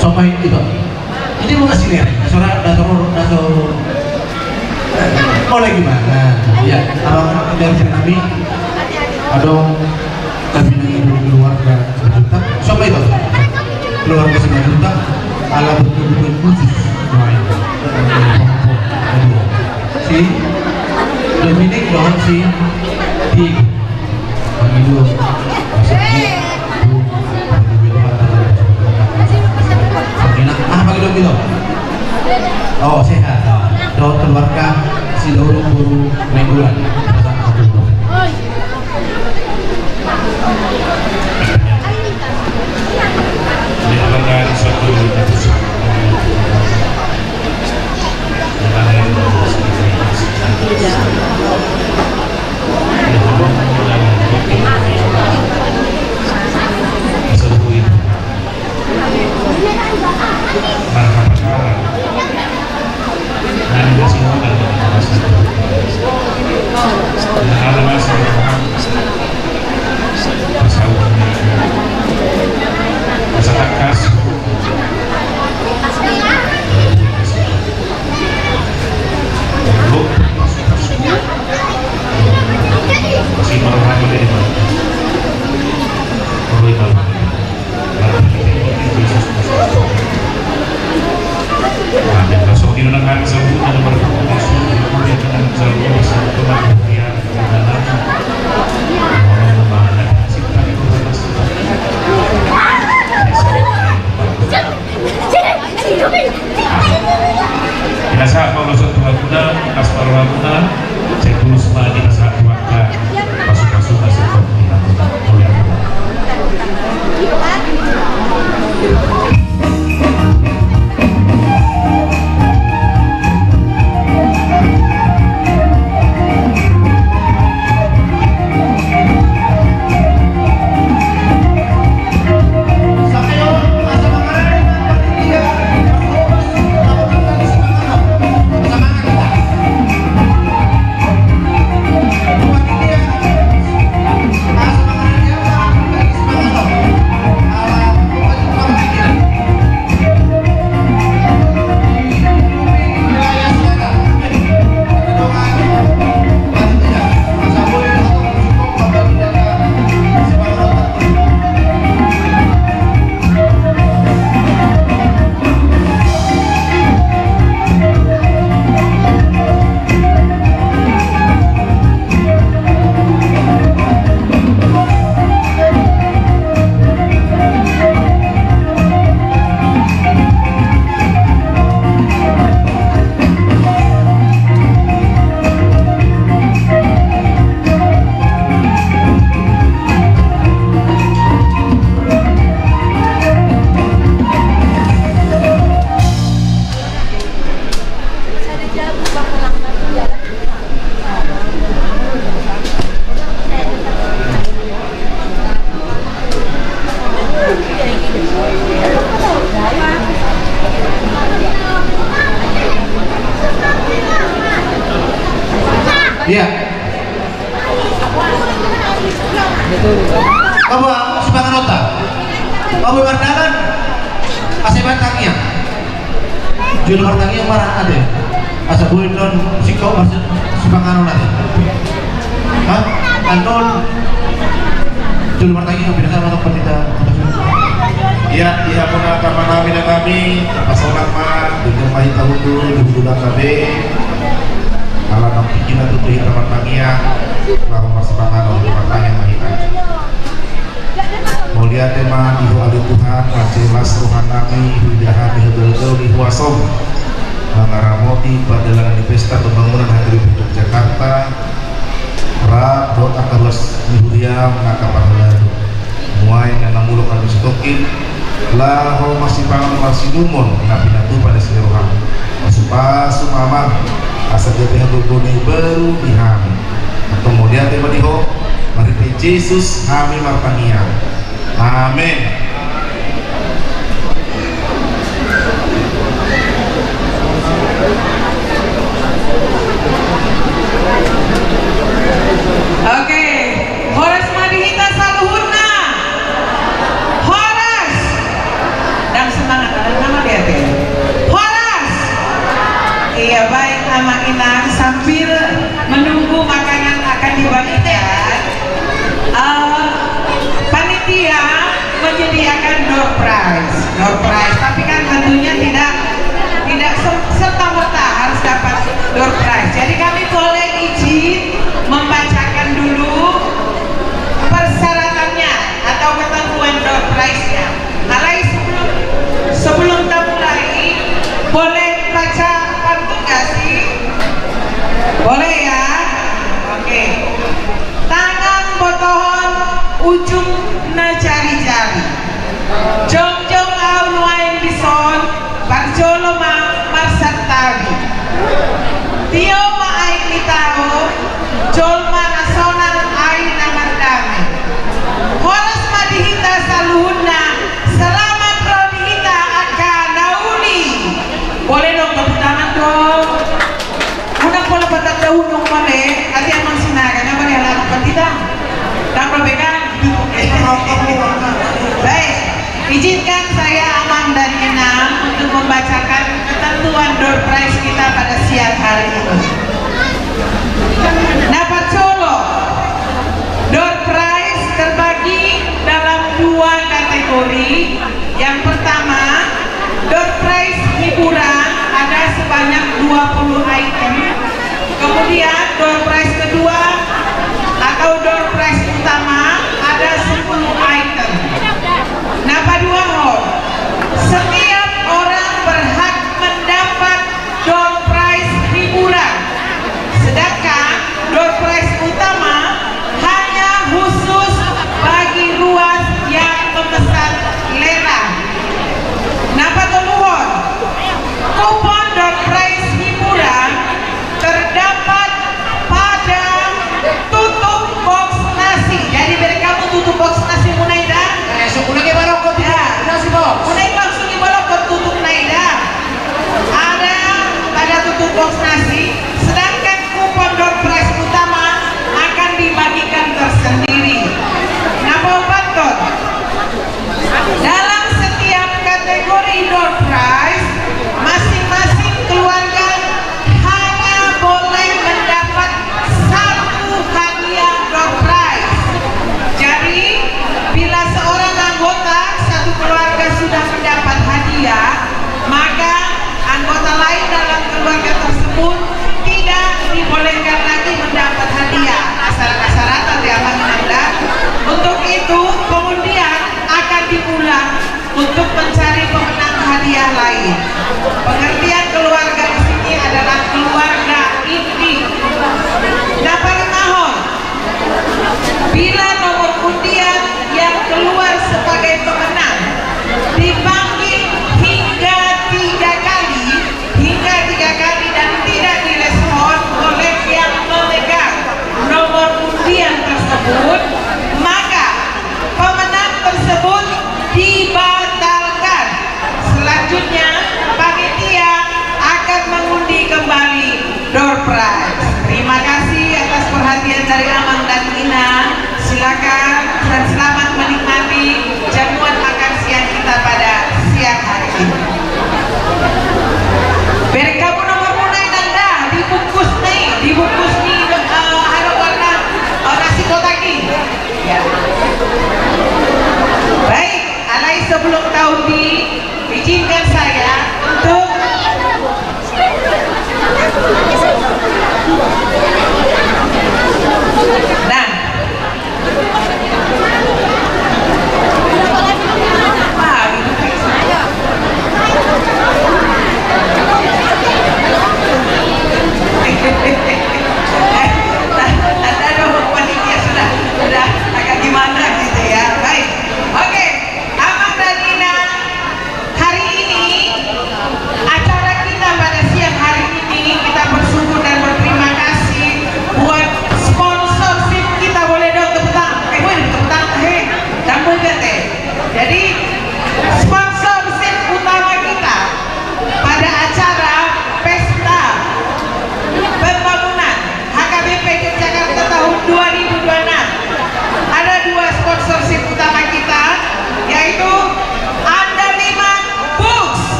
somai ito. Jadi mau kasih nih, dasar, dasar, dasar. Oh, lagi mana? Ya, abang dari kami. Adong, tapi nanti dulu keluarga. Somai ito. Keluarga Simanjuntak, ala berkebutuhan khusus. Nah, ini. Si Dominic dohot si Diego. Pangido, maksudnya, Bu, Bu Doha, ah, pangido gitu. Oh, sehat. Dohot keluarga si Daurung boru Nainggolan. Pasang satu. Pinasahat ma ulos on tu hamuna, las ma rohamuna, sai tulus ma di pasahat tu angka pasu-pasu na singkop di hamuna. Mauliate. Iya. Bapak, sipanganon ta. Bapak mardalan. Asa baen tangiang. Jolo martangiang ma ate. Asa boi annon singkop ma sipanganon ate. Hah? Annon. Jolo martangiang, pinasahat ma tu pandita. Iya, di hamuna angka amanami, inanami, tapasahat ma, denggan ma hita hundul, di hundul angka be. Ala naung tingki na tutu hita martangiang, laho marsipanganon, martangiang ma hita. Mauliate ma di Ho ale Tuhan, asa las rohanami, huida hami hagaol-gaol di huasom mangaramoti pardalanan ni pesta pembangunan H K B P Yogyakarta, rap dohot angka ruas ni huriam na angka parhalado. Nuaeng na mangulak hami sitongkin, laho marsipanganon marsinumon na pinatupa ni asi ni roham. Pasu-pasu ma amang, asa gabe hagogoon na imbaru di hami. Antong mauliate ma di Ho, marhite Jesus hami martangiang. Amen. Oke,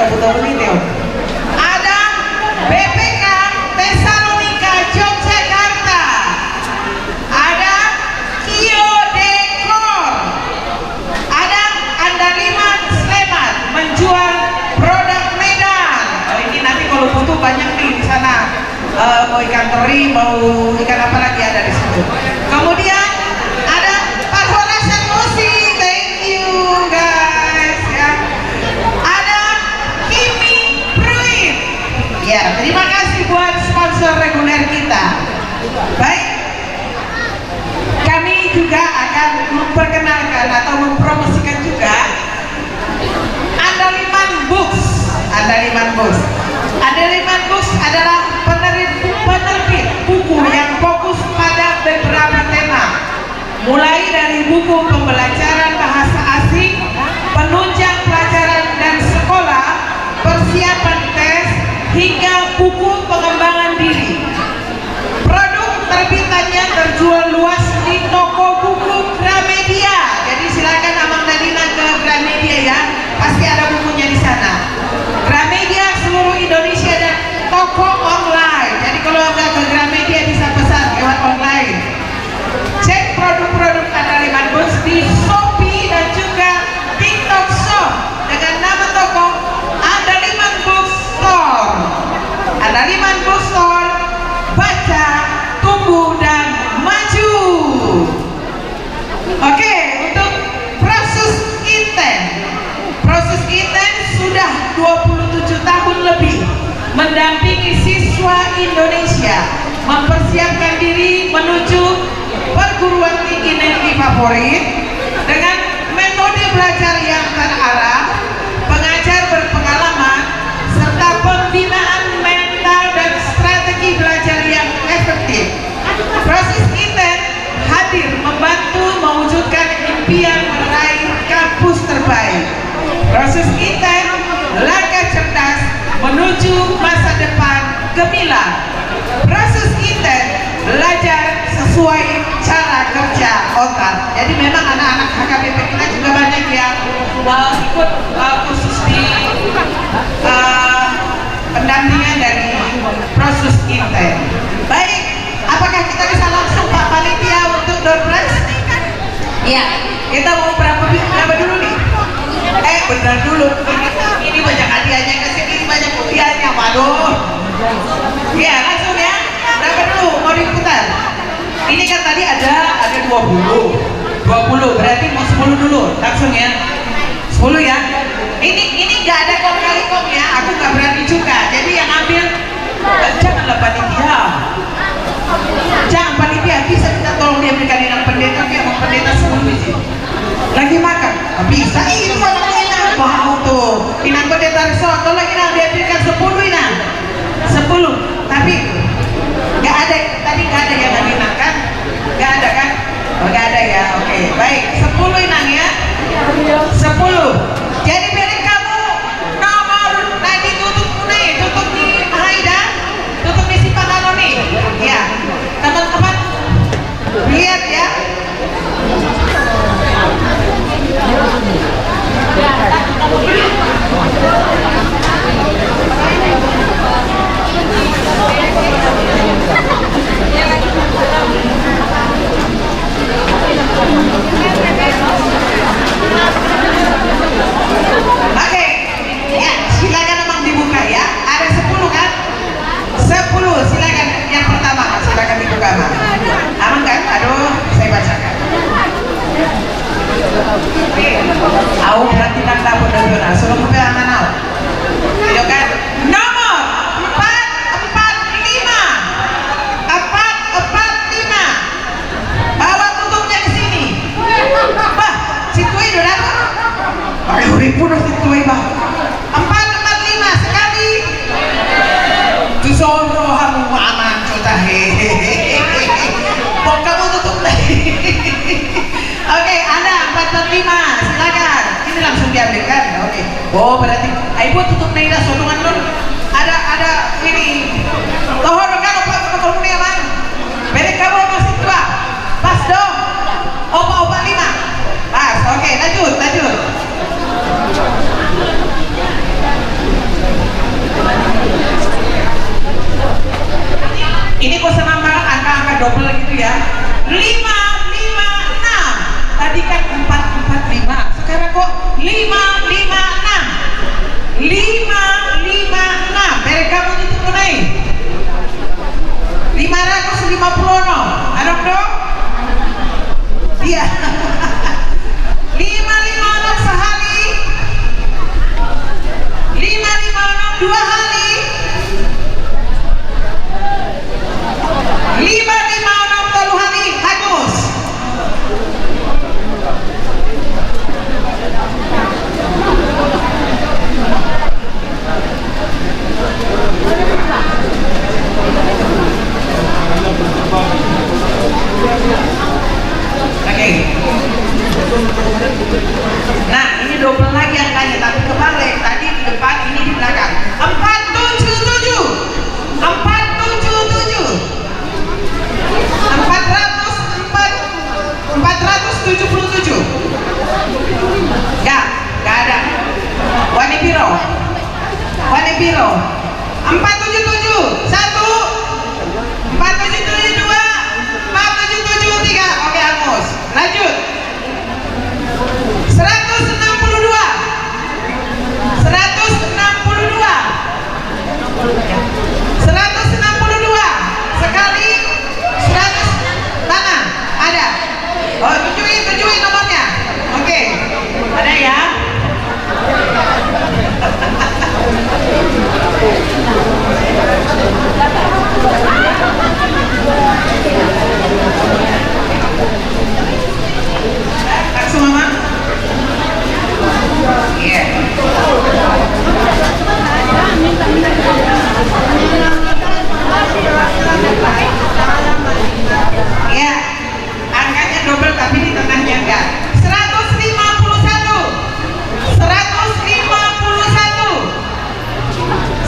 Ada B P K Tesalonika Yogyakarta. Ada Kio Decor. Ada Andaliman Sleman menjual produk Medan. Oh, ini nanti kalau butuh banyak nih di sana. Eh, mau ikan teri, mau ikan apa lagi ada di situ. Kemudian ada Parhorasan Musik, thank you guys ya. Ada Kimi Pruit. Ya, terima kasih buat sponsor reguler kita. Baik, kami juga akan memperkenalkan atau mempromosikan juga Andaliman Books. Andaliman Books. Andaliman Books adalah penerbit, penerbit buku yang fokus pada beberapa tema, mulai dari buku pembelajaran bahasa asing, penunjang pelajaran dan sekolah, persiapan tes, hingga buku pengembangan diri. Produk terbitannya terjual luas di toko buku Gramedia. Jadi silakan Amang Dalina ke Gramedia ya, pasti ada bukunya di sana. Gramedia seluruh Indonesia dan toko online. Jadi kalau nggak ke Gramedia bisa pesan lewat online. Cek produk-produk Andaliman Books di Shopee dan juga TikTok Shop dengan nama toko Andaliman Bookstore. Andaliman Bookstore, baca, tumbuh, dan maju. Oke, untuk Prosus Inten. Prosus Inten sudah dua puluh tujuh tahun lebih mendampingi siswa Indonesia mempersiapkan diri menuju perguruan tinggi negeri favorit dengan metode belajar yang terarah, pengajar berpengalaman, serta pembinaan mental dan strategi belajar yang efektif. Prosus Inten hadir membantu mewujudkan impian meraih kampus terbaik. Prosus Inten, langkah cerdas menuju masa depan gemilang. Prosus Inten, belajar sesuai cara kerja otak. Jadi memang anak-anak H K B P kita juga banyak yang, eh, ikut, eh, kursus di, eh, pendampingan dari Prosus Inten. Baik, apakah kita bisa langsung, Pak Panitia, untuk door prize? Iya. Kita mau berapa, berapa dulu nih? Eh, bentar dulu. Ini, ini banyak hadiahnya, ke sini banyak hadiahnya. Waduh. Iya, langsung ya. Berapa dulu mau diputar? Ini kan tadi ada, ada dua puluh. Dua puluh, berarti mau sepuluh dulu. Langsung ya. Sepuluh ya. Ini, ini nggak ada kong kali kong ya. Aku nggak berani juga. Jadi yang ambil, eh, janganlah panitia. Jangan panitia, bisa minta tolong dia berikan Inang Pendeta, dia mau pendeta sepuluh biji. Lagi makan. Bisa itu anak Inang. Wah, tuh. Inang Pendeta Risotto lagi, Inang, dia berikan sepuluh, Inang. Sepuluh. Tapi nggak ada, tadi nggak ada yang nggak Inang kan? Nggak ada kan? Oh, nggak ada ya. Oke, baik. Sepuluh, Inang, ya. Sepuluh. Jadi, bere hamu nomor na ditutup muna i, tutup ni aha i da, tutup ni sipanganon i. Ya, teman-teman, lihat ya. Oke. Ya, silakan, Amang, dibuka ya. Ada sepuluh kan? Sepuluh, silakan. Yang pertama, silakan dibuka, Amang. Amang kan? Aduh, saya bacakan. Au berarti kan dapur dari sana. Suruh buka, Amang, au. Iya kan? Nomor empat empat lima. Empat empat lima. Bawa tutupnya ke sini. Bah, si Tuai udah datang. Ayo, ribut si Tuai, bah. Empat empat lima sekali. Tu soro hamu aman, cota, hehehe. Bongka mu tutup lagi. Oke, ada empat empat lima, silakan. Ini langsung diambil kan? Oke. Oh, berarti, ai, buat tutup na i da, so dongan non. Ada, ada ini. Toho dongan, opat, opat, opat, ya, Bang. Bere hamu, Bang, situ, Bang. Pas do. Opat, opat, lima. Pas, oke, lanjut, lanjut. Lima lima enam, bereng hamu nitipmuna i. Lima ratus lima puluh enam, adong do? Iya. Lima lima enam sahali. Lima lima enam dua hali. Lima lima enam tolu hali, hangus. Oke. Nah, ini double lagi angkanya, tapi kebalik. Tadi di depan, ini di belakang. Empat tujuh tujuh. Empat tujuh tujuh. Empat ratus empat, empat ratus tujuh puluh tujuh. Enggak, enggak ada. Wani piro? Wani piro? Empat tujuh tujuh, satu. Empat tujuh tujuh, dua. Empat tujuh tujuh, tiga. Oke, hangus. Lanjut. Seratus enam puluh dua. Seratus enam puluh dua. Seratus enam puluh dua. Sekali. Seratus. Mana? Ada. Oh, tunjukin, tunjukin nomornya. Oke. Ada ya. Langsung, Mama? Iya. Iya. Angkanya double, tapi di tengahnya enggak. Seratus lima puluh satu. Seratus lima puluh satu.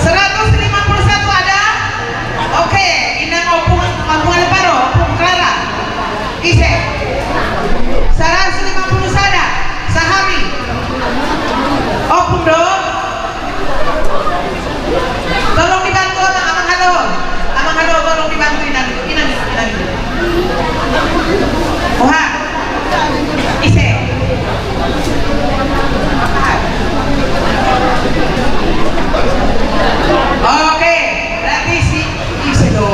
Seratus lima puluh satu ada? Oke, inang Ompung, Ompung Alvaro, Ompung Clara. Ise? Seratus lima puluh sada. Sahali. Ompung do? Tolong dibantu, Amang, Amang Halo. Amang Halo, tolong dibantu, inang. Inang, inang. Oha. Ise. Oke, berarti si, ise do?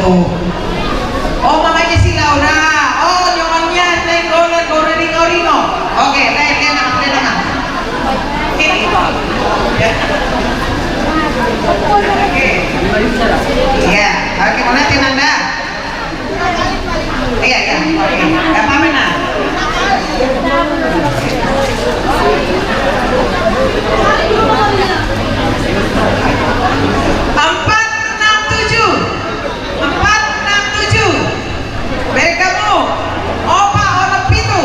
Oh, mamanya si Laura. Oh, nyomannya Nainggolan, Gora Ringo Ringo. Oke, lain, lain, lain, lain. Ini. Ya. Oke. Iya, oke, mana tenang dah. Iya, iya. Oke. Gak apa-apa, nah. Empat enam tujuh. Empat enam tujuh. Bereng hamu. Opat onom pitu.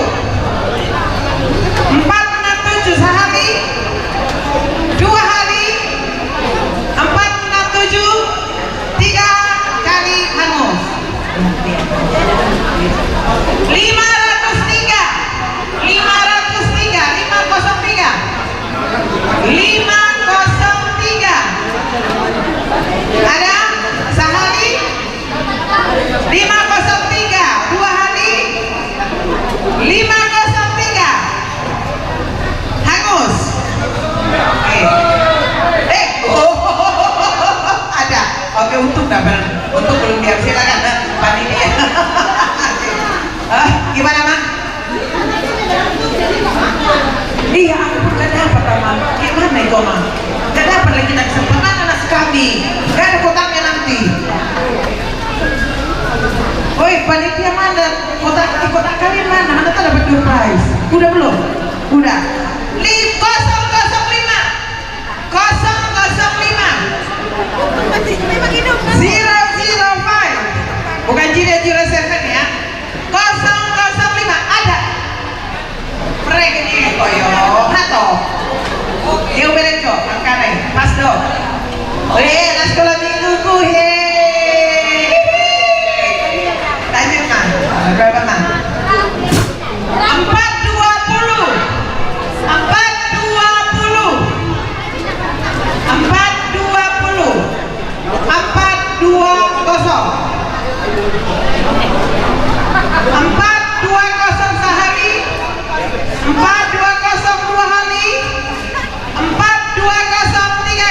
Empat enam tujuh sahali. Dua hali. Empat enam tujuh. Tiga kali hangus. Lima ratus tiga. Lima ratus tiga. Lima kosong tiga. Lima kosong tiga. Ada? Sahali? Lima kosong tiga. Dua hali? Lima kosong tiga. Hangus. Oke. Eh, oh, ada. Oke, untung dapat. Untung belum diambil. Silakan, panitia. Eh, gimana, Mang? Iya, aku pun gak dapat, Mang. Gimana itu, Mang? Gak dapat lagi kita kesempatan, anak kami. Gak ada kotaknya nanti. Oi, panitia mana? Kotak, di kotak kalian mana? Anda tak dapat door prize. Udah belum? Udah. Li-, kosong kosong lima. Kosong kosong lima. Zero zero five. Bukan zero zero seven ya. Kosong kosong lima. Ada. Mereka ini koyo. Hato. Dia udah, Cok. Angkarai. Pas do. Weh, anak sekolah mingguku, he. Lanjut, Mang. Berapa, Mang? Empat dua puluh. Empat dua puluh. Empat dua puluh. Empat dua kosong. Empat dua kosong sahali. Empat dua kosong dua hali. Empat dua kosong, tiga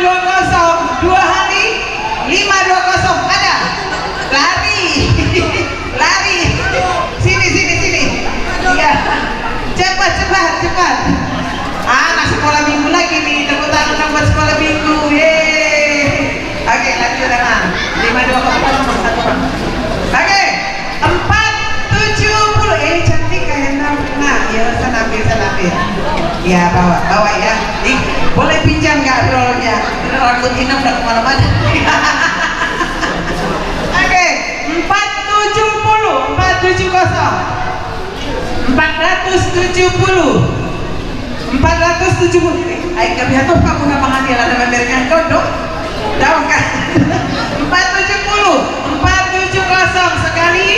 Dua kosong, dua kali lima dua kosong, ada. Lari. Lari. Sini, sini, sini. Iya. Cepat, cepat, cepat. Ah, anak sekolah minggu lagi nih. Tepuk tangan dong buat sekolah minggu. Yeay. Oke, lanjut, Emang. Lima dua kosong, satu. Oke. Empat tujuh puluh. Eh, cantik kayak Nang. Nah, ya, sana ambil, sana ambil. Ya, bawa, bawa ya. Ih, boleh pinjam nggak rollnya? Rambut Inang udah kemana-mana. Oke, empat tujuh puluh, empat tujuh kosong. Empat ratus tujuh puluh. Empat ratus tujuh puluh. Ai, kami atur, Pak, guna menghadiah ada memberikan kondom. Tahu kan? Empat tujuh puluh, empat tujuh kosong sekali,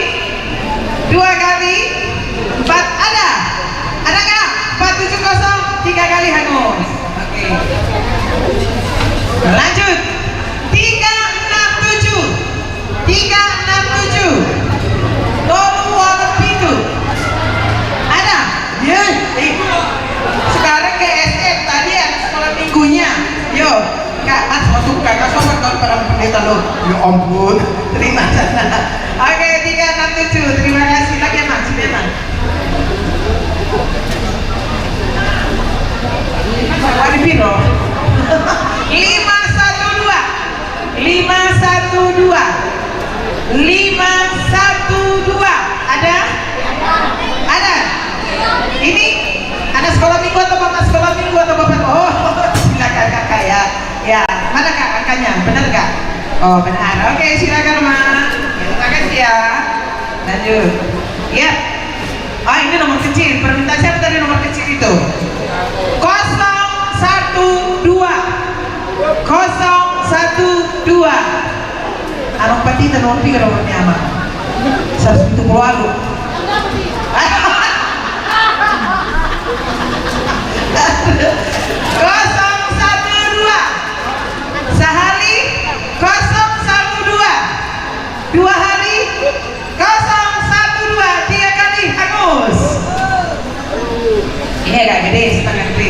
dua kali, empat, ada. Ada nggak? Empat tujuh kosong, tiga kali hangus. Oke. Lanjut. Tiga enam tujuh. Tiga enam tujuh. Tolu walu pitu. Ada? Ye, eh. Sekarang ke S M, tadi anak sekolah minggunya. Yo, Kak, Mas, masuk, Kak, Kak, sobat, Kak, para pendeta lo. Ya ampun, terima sana. Oke, tiga enam tujuh. Terima kasih. Lagi, Mas, sini, Mas. Ada piro? Lima satu dua. Lima satu dua. Lima satu dua. Ada? Ada? Ini anak sekolah minggu atau bapak sekolah minggu atau bapak? Oh, silakan, Kakak, ya. Ya, mana, Kak, angkanya? Benar nggak? Oh, benar. Oke, silakan, Mak. Terima kasih, ya. Lanjut. Ya. Ah, ini nomor kecil. Permintaan siapa tadi nomor kecil itu? Kosong satu dua. Kosong satu dua. Amang Patita nomor tiga, nomornya, Amang. Seratus tujuh puluh walu. Kosong satu dua. Sahali, kosong satu dua. Dua kali, kosong satu dua, tiga kali hangus. Ini agak gede, setengah gede.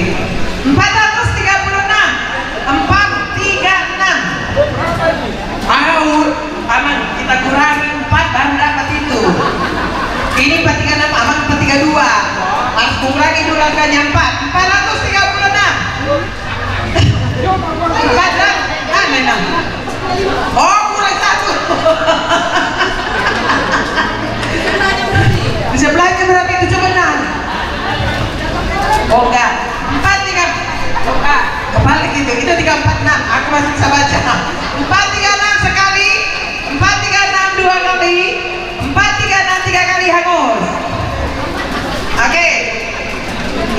Empat ratus tiga puluh enam, empat tiga enam. Aur, Amang, kita kurangi empat, baru dapat itu. Ini empat tiga enam, Amang empat tiga dua. Harus kurangi dulu angkanya, empat. Empat ratus tiga puluh enam. Empat, Nang. Aneh, Nang. Oh, kurang satu. Di sebelahnya berapa itu, coba, Nang? Oh, enggak. Empat tiga. Coba. Kebalik itu. Itu tiga empat enam. Aku masih bisa baca. Empat tiga enam sekali. Empat tiga enam dua kali. Empat tiga enam tiga kali hangus. Oke.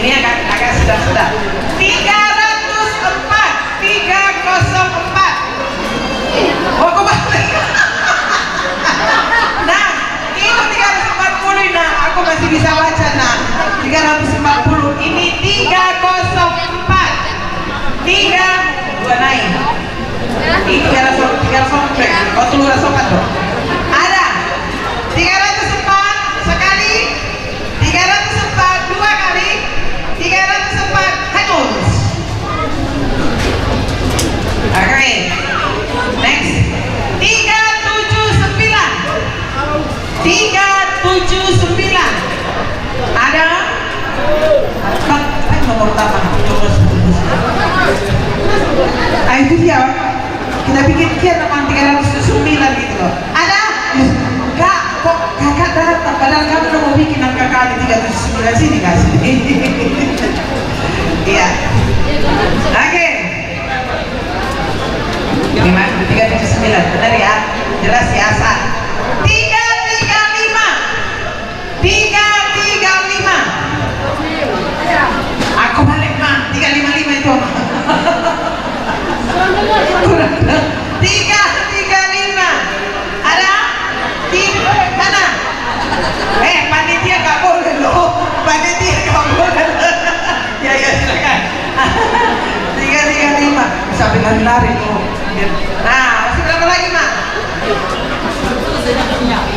Ini agak, agak sedang-sedang. Tiga ratus empat, tiga kosong empat. Oh, kebalik. Nah, itu tiga ratus empat puluh, nah. Aku masih bisa baca, nah. Tiga ratus empat puluh. Ini tiga kosong empat. Tiga, dua naik. Ini tiga ratus, tiga ratus empat. Oh, tiga ratus empat tuh. Ada. Tiga ratus empat sekali. Tiga ratus empat dua kali. Tiga ratus empat hangus. Oke. Next. Tiga tujuh sembilan. Tiga tujuh sembilan. Ada? Bang, bang, nomor utama. Ah, itu dia. Kita bikin kian, Amang, tiga ratus tujuh sembilan gitu loh. Ada? Kak, kok Kakak datang? Padahal kami udah mau bikin angka kali tiga tujuh sembilan sini, Kak, sini. Iya. Oke. Lima, tiga tujuh sembilan, benar ya? Jelas ya, Sa? Tiga tiga lima. Tiga tiga lima. Aku balik, Mang. Tiga lima lima itu, Mang. Kurang. Tiga tiga lima. Ada? Di mana? Eh, panitia nggak boleh, loh. Panitia nggak boleh. Ya, ya, silakan. Tiga tiga lima. Sambil lari-lari, loh. Nah, masih berapa lagi, Mang?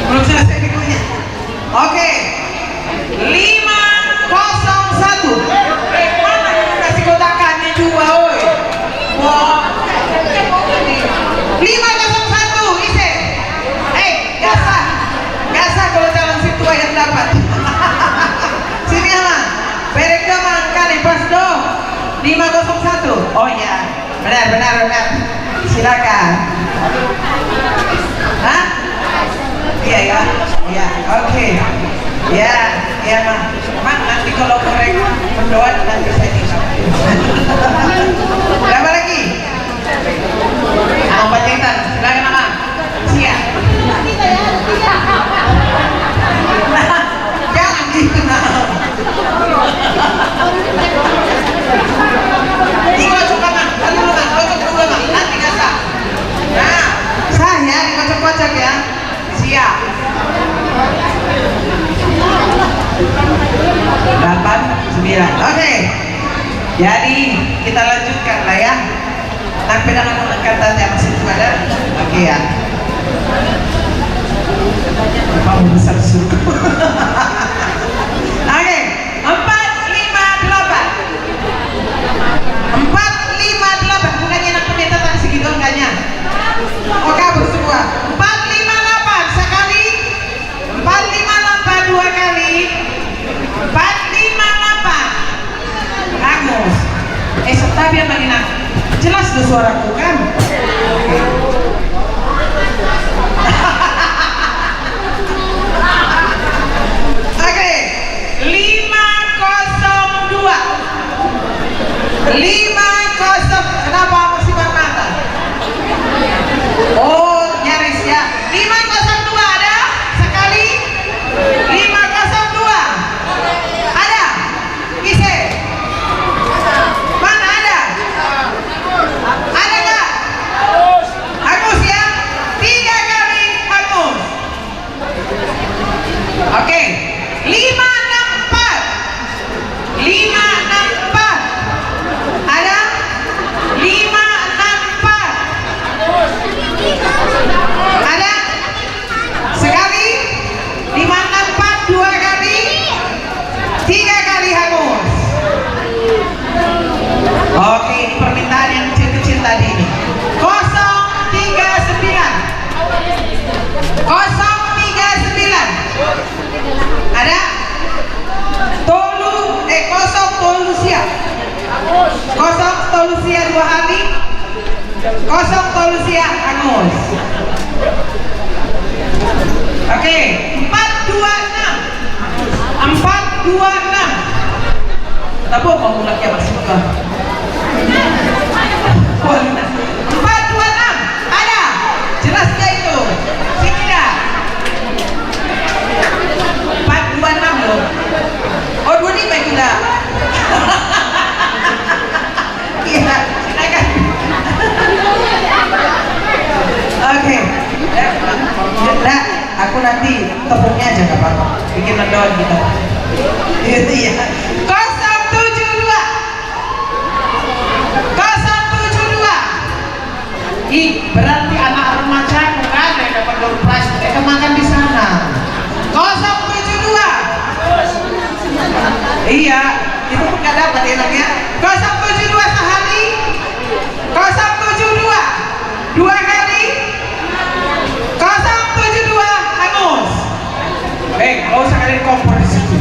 Belum selesai dikunyah. Oke. Lima kosong satu. Eh, mana yang kasih kotakannya juga, oi? Wah. Silakan. Hah? Iya, ya. Iya, oke. Ya, ya, Mang. Mang, nanti kalau goreng mendoan, nanti saya tinggal. Berapa lagi? Abang Panjaitan, silakan, Abang. Siap. Jangan gitu, nah. Ini kocok, Abang. Tahan dulu, Bang. Kocok dulu, Bang. Nanti kasar. Nah, sah ya, dikocok-kocok ya. Siap. Delapan, sembilan. Oke. Jadi, kita lanjutkan lah ya. Nang pegangan kata yang masih pada. Oke ya. Bapak besar suku. Oke. Empat, lima, delapan. Empat, lima, delapan. Bukannya anak pendeta tadi segitu angkanya. Oh, kabur semua. Empat, lima, delapan. Sekali. Empat, lima, delapan. Dua kali. Empat, lima, delapan. Hangus. Eh, tapi apa nih, Nak? Jelas tuh suaraku, kan? Oke. Lima kosong dua. Lima kosong. Kenapa masih mata? Oh, nyaris ya. Lima kosong dua ada? Sekali. Lima kosong dua. Ada? Ise? Mana ada? Ada nggak? Hangus ya? Tiga kali hangus. Oke. Lima enam empat. Lima enam empat. Ada? Lima enam empat. Ada? Sekali. Lima enam empat. Dua kali. Tiga kali hangus. Oke, ini permintaan yang kecil-kecil tadi ini. Kosong tiga sembilan. Kosong tiga sembilan. Ada? Tolu, eh, kosong tolu sia. Kosong tolu sia dua kali. Kosong tolu sia hangus. Oke, empat dua enam. Empat dua enam. Tapi mau mulak ya, masuk ke. Empat dua enam. Ada. Jelas gak itu? Sini dah. Empat dua enam loh. Oh, dua lima itu dah. Iya, silakan. Oke. Nda, aku nanti tepungnya aja nggak apa-apa. Bikin mendoan kita. Gitu ya. Kosong tujuh dua. Kosong tujuh dua. Ih, berarti anak remaja bukan yang dapat door prize, mereka makan di sana. Kosong tujuh dua. Iya, itu pun nggak dapat enaknya. Kosong tujuh dua sahali. Kosong tujuh dua. Dua kali. Kosong tujuh dua, hangus. Eh, nggak usah kalian kompor di situ.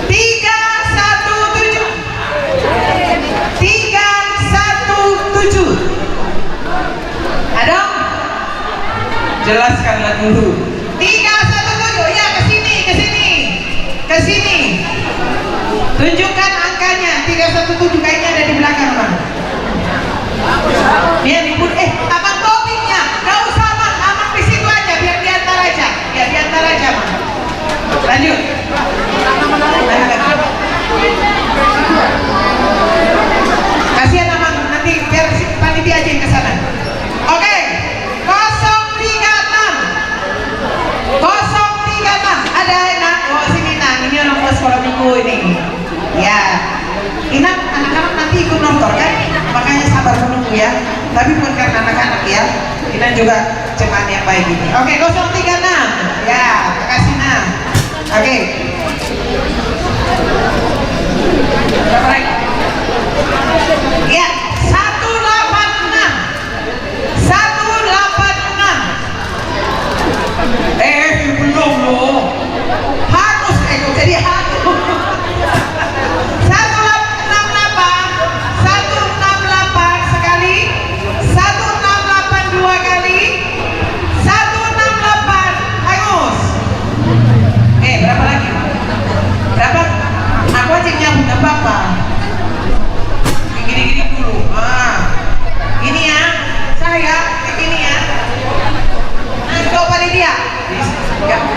Tiga satu tujuh. Tiga satu tujuh. Ada? Jelaskanlah dulu. Tiga satu tujuh. Ya, ke sini, ke sini. Ke sini. Tunjukkan angkanya. Tiga satu tujuh kayaknya ada di belakang, Bang. Dia di pun, eh, Abang Tobingnya. Nggak usah, Bang. Abang di situ aja, biar diantar aja. Ya, diantar aja, Bang. Lanjut. Kasihan, Abang. Nanti biar si panitia aja yang ke sana. Oke. Kosong tiga enam. Kosong tiga enam. Ada, Inang? Oh, sini, Inang. Ini orang tua sekolah minggu ini. Ya. Inang, anak-anak nanti ikut nonton, kan? Makanya sabar menunggu, ya. Tapi bukan karena anak-anak, ya. Inang juga cemani yang baik ini. Oke, kosong tiga enam. Ya, makasih, Nang. Oke. Berapa lagi? Ya, satu delapan enam. Satu delapan enam. Eh, belum, loh. Hangus, eh, kok jadi hangus? Satu enam delapan, satu enam delapan, sekali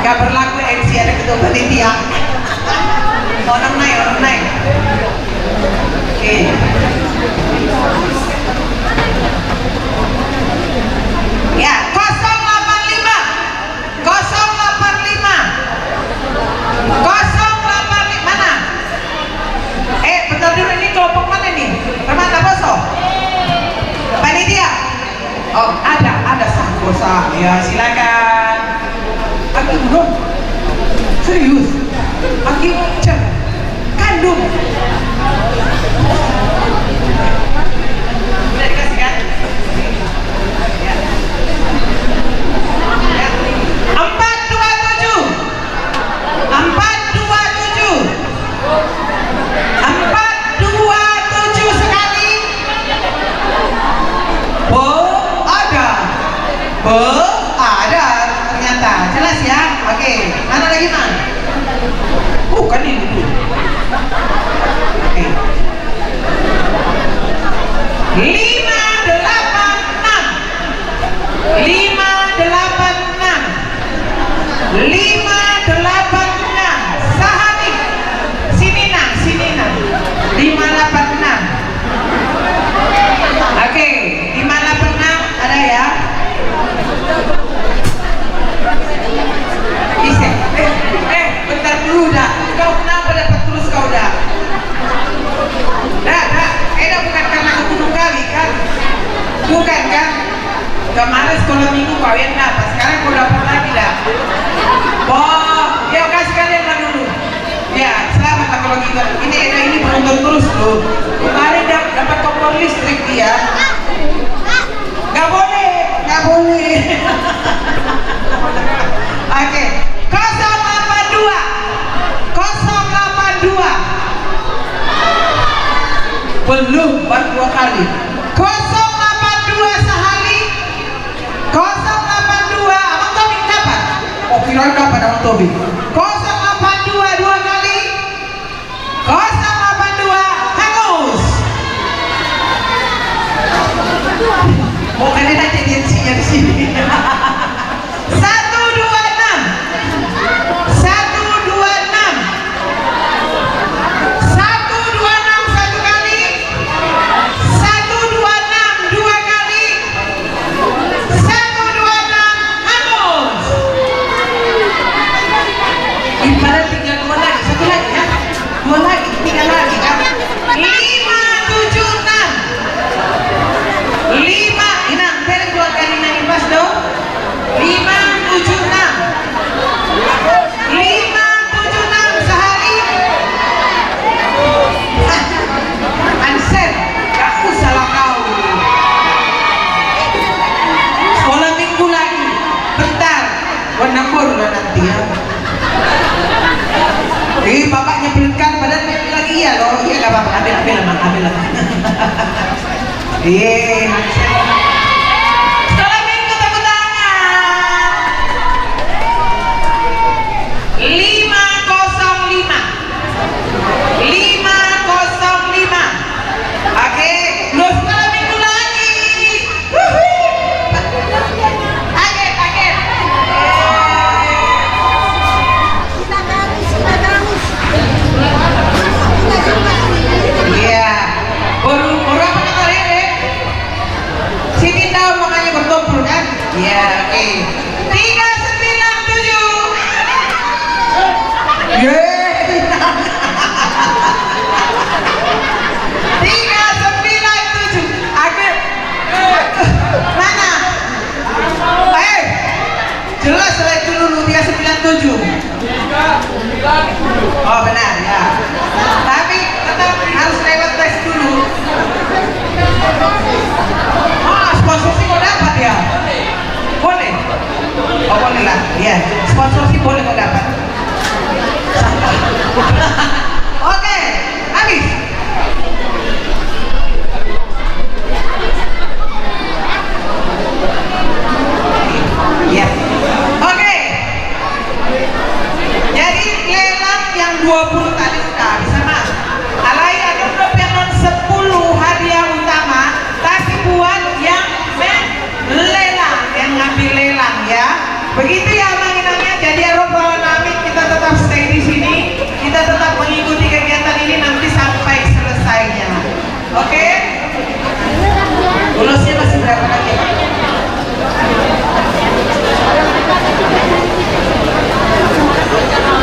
Gak berlaku M C, ada ketua panitia. Onom nai, onom nai. Oke. Ya, kosong delapan lima. Kosong delapan lima. Kosong delapan lima, mana? Eh, bentar dulu, ini kelompok mana nih? Teman Naposo? Panitia? Oh, ada, ada sah, sah. Ya, silakan. Aki dong. Serius. Aki cek. Kandung. Udah dikasih kan? Ya. Ya. Empat dua tujuh. Empat dua tujuh. Empat dua tujuh sekali. Bo, ada. Bo, ada. Ternyata. Jelas ya? Oke. Mana lagi, Mang? Bukan ini dulu. Oke. Lima delapan enam. Lima delapan enam. Lima delapan enam. Sahali. Sini, Nang, sini, Nang. Lima delapan enam. Oke, lima delapan enam ada ya. Bisa. Eh, eh, bentar dulu dah. Kau kenapa dapat terus kau dah? Dah, dah. Eh, dah, bukan karena aku dua kali kan? Bukan kan? Kemarin sekolah minggu kau yang dapat, sekarang kau dapat lagi dah. Oh, ya, kasih kalian lah dulu. Ya, selamat lah kalau gitu. Ini Eda ini penonton terus tuh. Kemarin dap- dapat kompor listrik dia. Nggak boleh, nggak boleh. Oke, kosong delapan dua. Kosong delapan dua. Belum, baru dua kali. Kosong delapan dua sahali. Kosong delapan dua, Abang Tobi dapat? Oh, kirain dapat Abang Tobi. Kosong delapan dua dua kali. Kosong delapan dua, hangus. Oh, kan enak jadi M C-nya di sini. Satu dua enam. Satu dua enam. Satu dua enam satu kali. Satu dua enam dua kali. Satu dua enam, hangus. Ih, padahal tinggal dua lagi, satu lagi ya. Dua lagi, tiga lagi kan. Lima tujuh enam. Lima, Inang, beri dua kali lagi pas dong. Lima tujuh enam. Lima tujuh enam sahali. Anser, kamu salah kau. Sekolah minggu lagi. Bentar. Warna boru lah nanti ya. Eh, bapaknya pelit kan, padahal dia bilang iya loh. Iya, nggak apa-apa. Ambil, ambil, Abang, ambil, Abang. Iya. Sekolah minggu, tepuk tangan. Lima kosong lima. Lima kosong lima. Oke, dua sekolah minggu lagi. Wuhu. Kaget, kaget. Iya. Baru, baru apa kata Rere? Sini tahu makanya berkumpul kan? Iya, oke. Tiga sembilan tujuh. Yeay. Tiga sembilan tujuh. Aduh. Mana? Eh, jelas lah itu dulu, tiga sembilan tujuh. Oh, benar, ya. Tapi tetap harus lewat tes dulu. Oh, sponsorship mau dapat ya? Boleh? Oh, boleh lah. Iya, sponsorship boleh mau dapat. Oke, habis. Iya. Oke. Jadi lelang yang dua puluh tadi sudah habis, sama. Alai ada berapa yang sepuluh hadiah utama, tapi buat yang melelang, yang ngambil lelang ya. Begitu ya, Mang Inangnya. Jadi ya,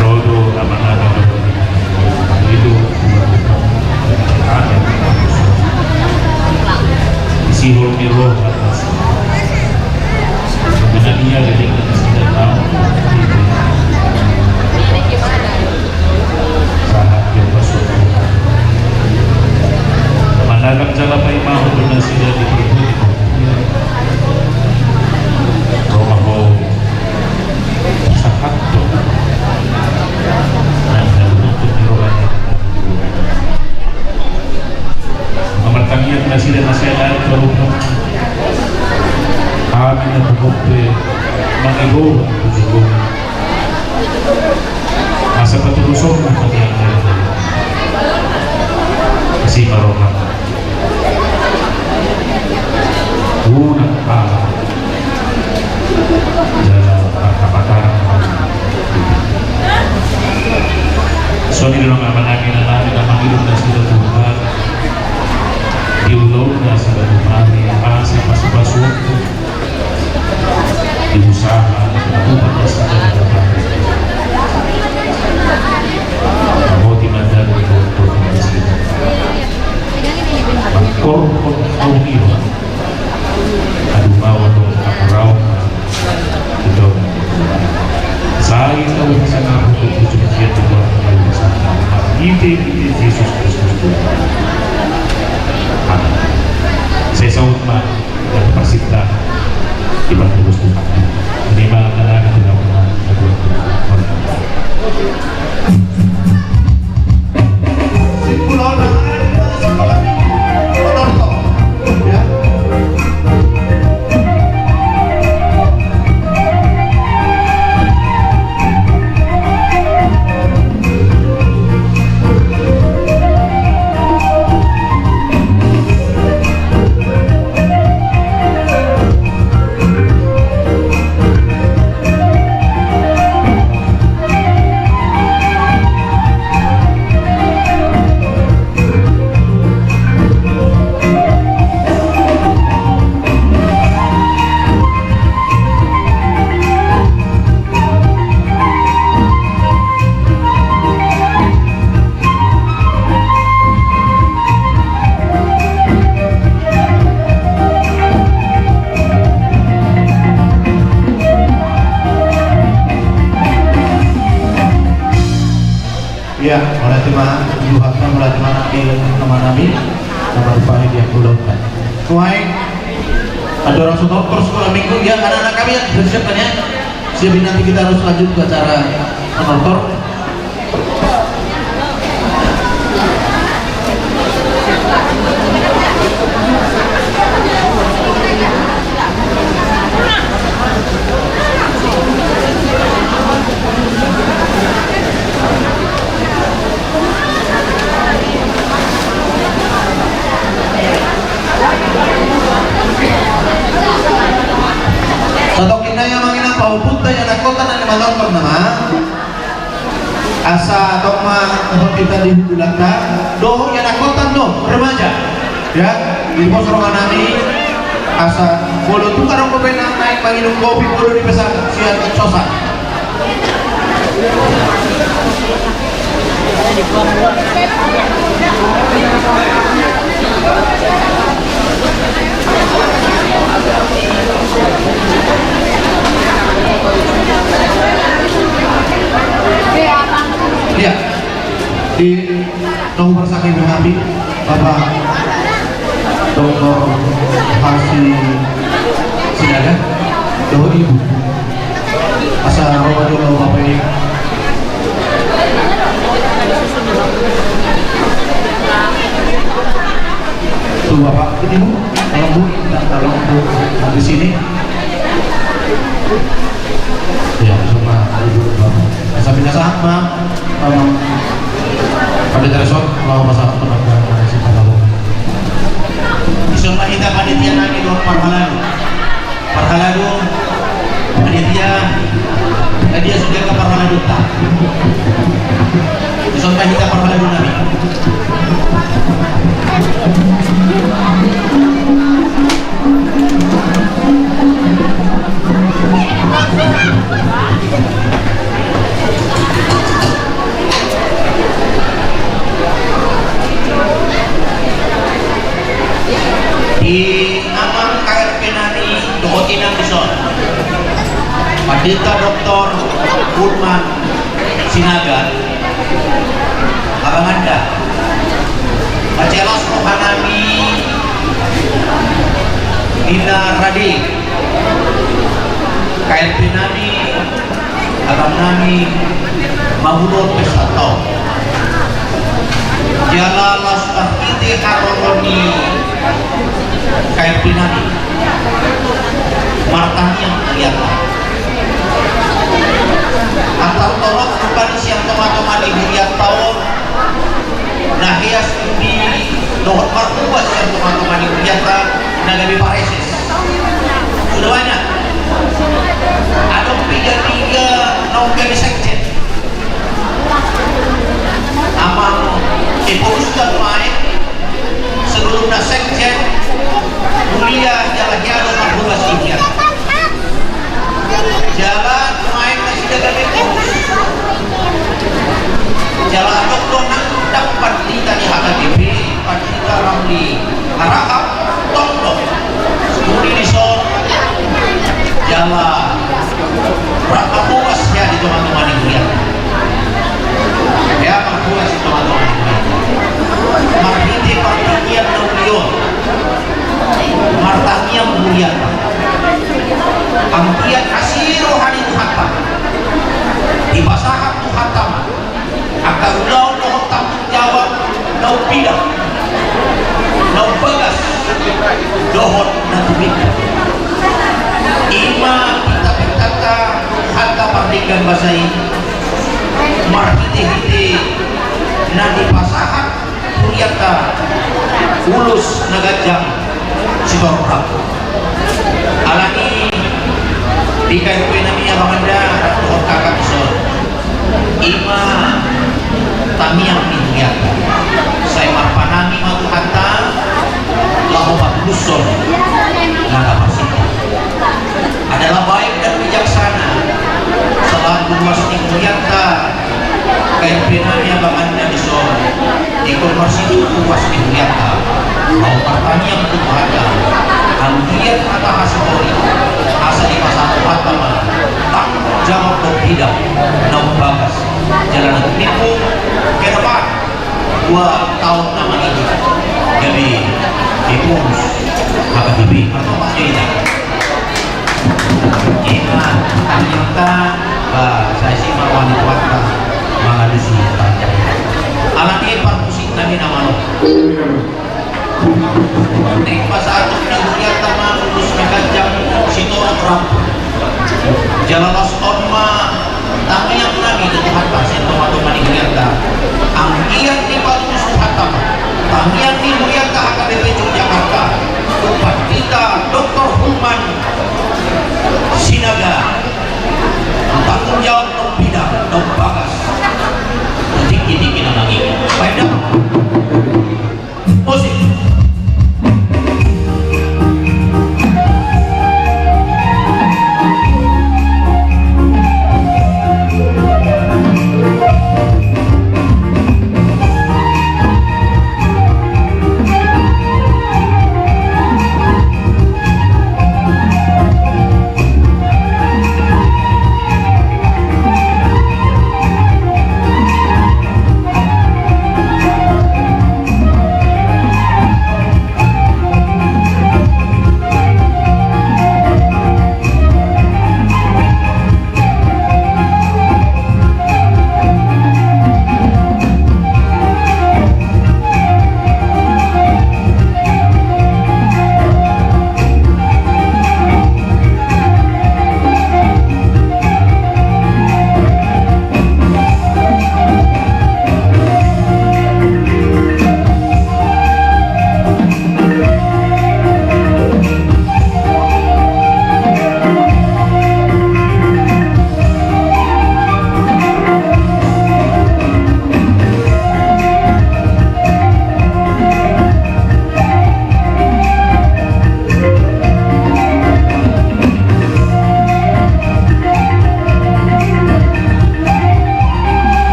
Ro do amanami do. Itu. Ada. Isi hol ni roh atas. Dengan ia jadi kita sudah tahu. Sahat dia masuk. Mandalam jala paima hubungan nasida di perut. Roma ho. Sahat do. Nang dalam untuk di rohani. Mamartangiang nasida na sai lain kalupa. Amin. Apu koppe mangido. Asa patuluson na kami. Kasi maroham. Unang ala. Jala marhapatarang. Songon i do nang amanami na nami na mangido nasida Tuhan. Di ulaon nasida Tuhan, asa pasupasu. Di usaha, di usaha nasida Tuhan. Kamu di mata di Tuhan. Ya, mulai tema dua hata, mulai tema nanti teman kami, nomor empat di aku lakukan. Tuai, ada orang setor terus sekolah minggu, ya, anak-anak kami yang bersiapkan, ya. Siapin, nanti kita harus lanjut ke acara penonton. Satongkin nai, amang inang, pahompunta, ianakhonta na manonton nama. Asa tong ma dohot hita di hundulanta, dohot ianakhonta do, remaja. Ya, di pos roha nami, asa molo tung adong dope na naeng manginum kopi, molo dipesan sian sosa. Ya, di nomor satu ibu kami, Bapak Doktor Hasi Sinaga, dohot Ibu. Asa ro ma jolo Bapak i. Tuh, Bapak, ini, Bu. Tolong, Bu. Minta tolong, Bu. Di sini. Ya, coba, Ibu, Bapak. Asa pinasahat ma, Bapak. Pada teresot, kalau masalah tenaga, mana sih, Bapak? Insya Allah, kita panitia nanti, Bapak, malam. Parhalado, panitia, na dia sude angka parhaladonta. Songon hita parhalado nami. Di amang K R P nami dohot inang dison, Pandita Doktor Firman Sinaga, abanganda, mansai las roha nami, ninna rade, K R P nami, abang nami, mangulahon pesta on. Jala laos marhite haroro ni K R P nami, martangiang hurianta. Antar torop rupani sian tonga-tonga ni hurianta on, na hea studi dohot marhobas sian tonga-tonga ni hurianta na gabe pareses. Suda banyak. Adong piga-piga na umgabe sekjen. Amang Epolus dan lain, sebelumna sekjen, mulia jala hea do marhobas di hurian. Jala main masih jaga betul. Jala adong do nang dapat di tadi H K B P, Pak Kita Ramli Harahap, tong do. Studi dison, jala rap marhobas hea di tonga-tonga ni hurian. Hea marhobas di tonga-tonga ni hurian. Marhite partingkian na uli on. Martangiang hurian. Anggiat asi roha ni Tuhanta. Dipasahat Tuhanta ma angka ulaon dohot tanggung jawab na umbidang, na umbagas, dohot na tumindang. I ma pinta-pintanta Tuhanta pardenggan basa i, marhite-hite na dipasahat hurianta ulos na ganjang sitorop rambu. Alani i, di K R P nami, abanganda dohot kakak dison, i ma tangiang ni hurianta. Sai marpanangi ma Tuhanta laho pamudushon na taparsinta. Adalah baik dan bijaksana selaku ruas ni hurianta, K R P nami, abanganda dison, ingkon marsitutu ruas ni hurianta. Laho martangiang tu Tuhanta, anggiat hata hasitori, asa dipasahat Tuhanta ma tanggung jawab dohot bidang na umbagas, jala na tumindang, K Dua taon na mangihut gabe pengurus H K B P, martopak jo hita. Ima tangiangta, ba sai si ma roha ni Tuhanta mangalusi tangiangta. Alani parmusik nami na malo. Naeng pasahaton ni hurianta ma ulos na ganjang sitorop rambu. Jala laos on ma tangiang nami tu Tuhanta sian tongatonga ni hurianta. Anggiat dipatutus Tuhanta ma tangiang ni hurianta H K B P Yogyakarta, tu pandita Doktor Hilman Sinaga, tanggung jawab naung bidang, naung bagas, tu tingkitingki na mangihut. Baen damang. Musik.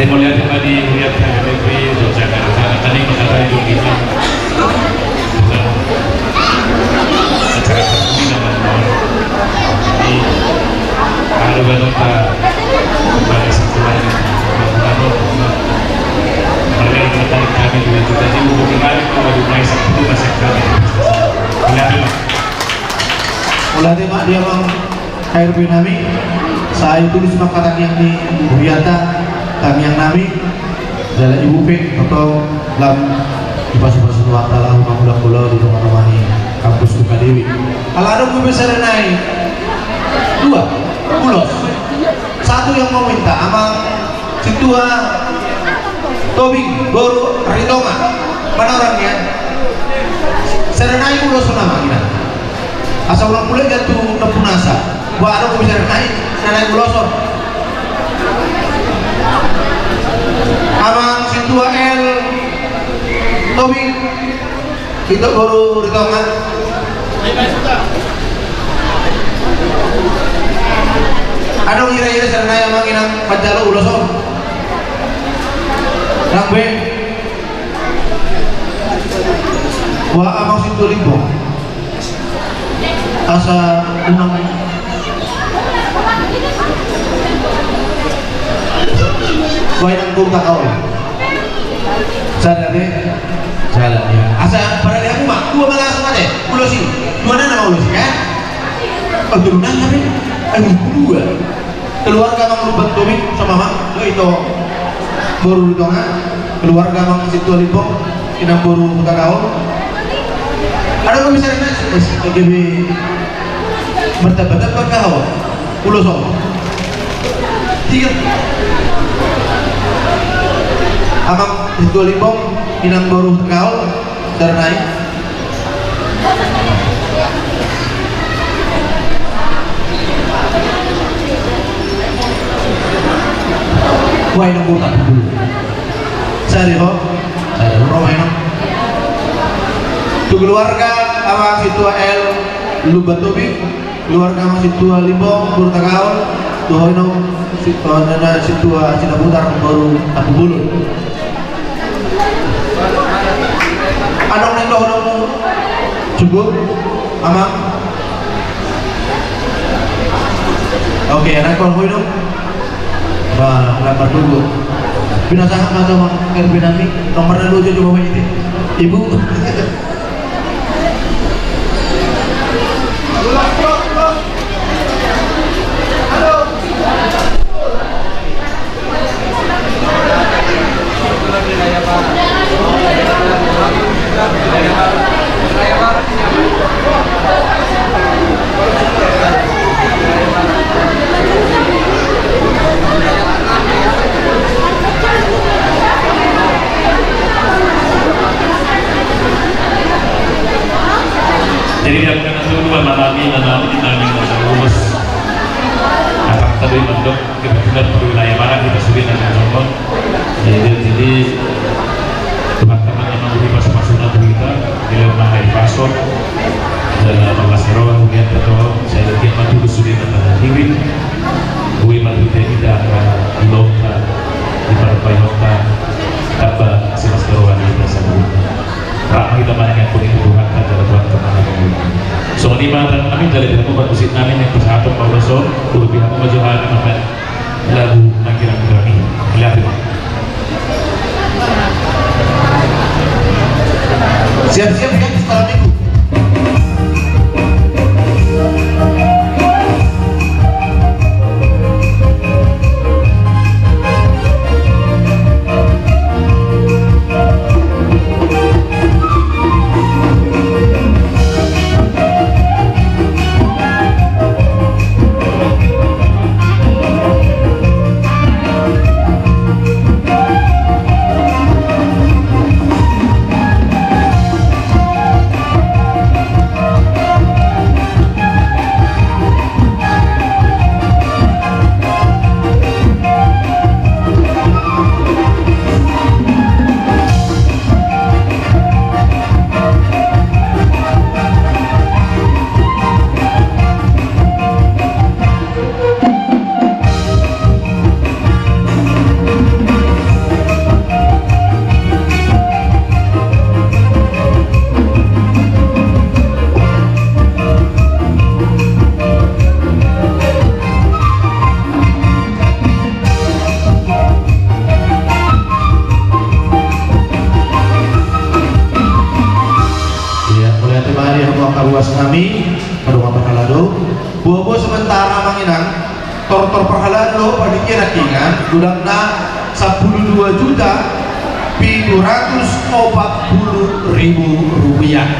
Jadi, mauliate ma di hurianta H K B P Yogyakarta, tadi mengatakan itu kita bukan acara resmi, namanya. Jadi, ada banyak, Pak. Mauliate ma di amang K R P nami, sai tutu ma hata tangiang ni hurianta, tangiang nami, jala ibu pe, toto lam dipasupasu Tuhanta laho mangulahon di tongatonga ni kampus Sukadéwi. Ala adong dope sada nai dua ulos. Satu yang mau minta, Amang Sintua Tobing, boru Ritonga. Panorang ya. Sada nai ulos on, Amang, ina. Asa unang mulak hita tu nampunasa. Ba adong dope sada nai, sada nai ulos on. Amang Sintua L Tobing. Ito boru Ritonga. Adong hira-hira sada nai, Amang, ina manjalo ulos on? Ndang be. Ba Amang Sintua Limbong. Asa unang Wai nang turta kau. Sada be. Sada be. Asa pada dia uma. Dua ma langsung ate. Ulos i. Dua nama ulos i, ya. Oh, dua nama be. Aduh, dua. Keluarga Amang Lumban Tobing sama Amang. Dua ito. Boru Ritonga. Keluarga Amang Sintua Limbong. Inang boru Hutagaol. Ada kami sana. Oke be. Martamba-tamba kau. Ulos on. Tiga. Amang Situa Limbong, Inang boru Tegaol, Darnai. Wah, Inang boru Tegaol. Sari ho. Sari ho, Inang. Tu keluarga Amang Situa L Lumban Tobing. Keluarga Amang Situa Limbong boru Tegaol, tu ho Inong, si-, eh, nana Situa Sidabutar boru Tampubolon. Adong na nidok ho Inong? Cukup, Amang? Oke, rangkol ho Inong. Ba, lambar dua. Pinasahat ma tu Amang R P nami, nomor dua, coba main itu. Ibu. Jadi dia bukan satu dua malam ini, malam ini, malam ini, malam ini. Apa tadi mandok, kebetulan perlu wilayah mana kita sudah nanti ngomong. Jadi, jadi, teman-teman yang mau di pas-pas sudah berita, di lewat mana di pasok, dalam malas roh, lihat betul, saya lihat mati sudah datang diri. Gue mati tidak, tidak, di lomba, di partai lomba, tanpa si mas kerohan kita semua. Rap ma hita manang ampun i tu Tuhanta jala Tuhanta manang ampun. Songon i ma hata nami jala di hamu parmusik nami naeng pasahaton ma ulaon on, urupi hamu ma jo hami mambaen lagu na girang-girang i. Mauliate ma. Siap-siap ya, setelah minggu. Ia, mauliate ma di hamu angka ruas nami, madongan parhalado. Bobo sementara manginang. Tortor parhalado panitia nangkiningan, godangna sampulu dua juta pitu ratus opat puluh ribu rupiah.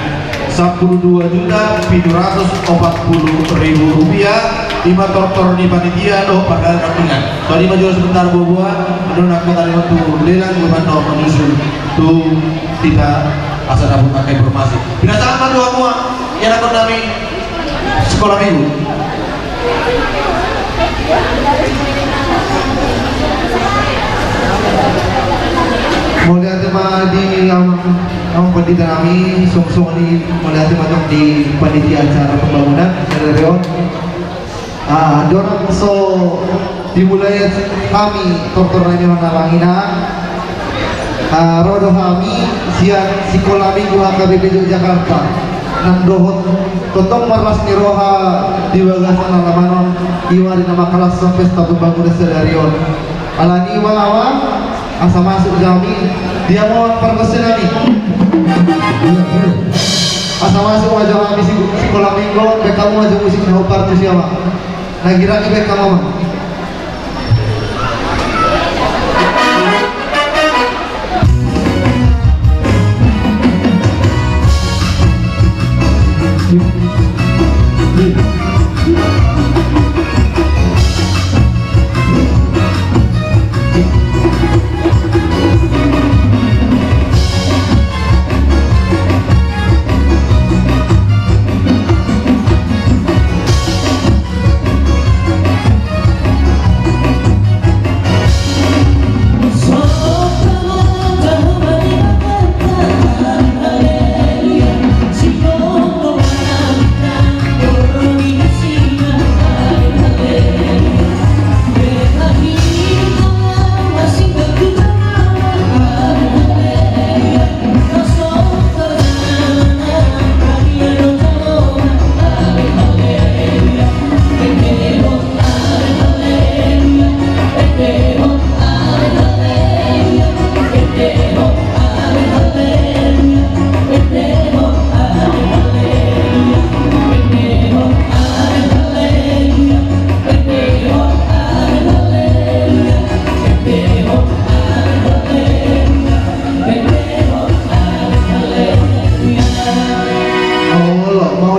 Sampulu dua juta pitu ratus opat puluh ribu rupiah, ima tortor ni panitia dohot parhalado nangkiningan. Songon i ma jolo sebentar boa-boa, adong angka tadi waktu lelang, gua mano menyusul tu hita asa dapot angka informasi. Pinasahat ma tu hamu, ianakhon nami, Sikola Minggu. Mauliate ma di amang, amang pandita nami, songon i mauliate ma tong di panitia acara pembangunan sadari on. Ah, dorang so dimulai hami tortor nami on, amang inang. Ah, ro do hami sian Sikola Minggu H K B P Yogyakarta. Nang dohot tongtong marlas ni roha di bagasan alaman on, ima di na mangkalashon pesta pembangunan sadari on. Alani i ma, amang, asa masuk jo hami. Dia ma pargonsi nami. Asa masuk ma jo hami si, Sikola Minggu, baen hamu ma jo musik na hombar tusi, amang. Na girang i baen hamu, amang.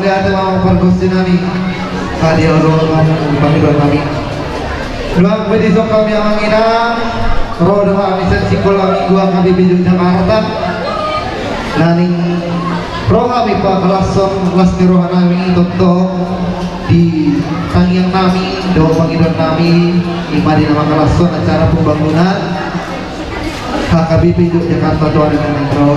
Mauliate ma amang pargonsi nami. Sadia do amang pangidoan nami. Nuaeng pe dison hami amang inang, ro do hami sian Sikola Minggu H K B P Yogyakarta. Naeng ro hami pahalashon las ni roha nami tongtong di tangiang nami dohot pangidoan nami, i ma di na manghalashon acara pembangunan H K B P Yogyakarta tu ari na naeng ro.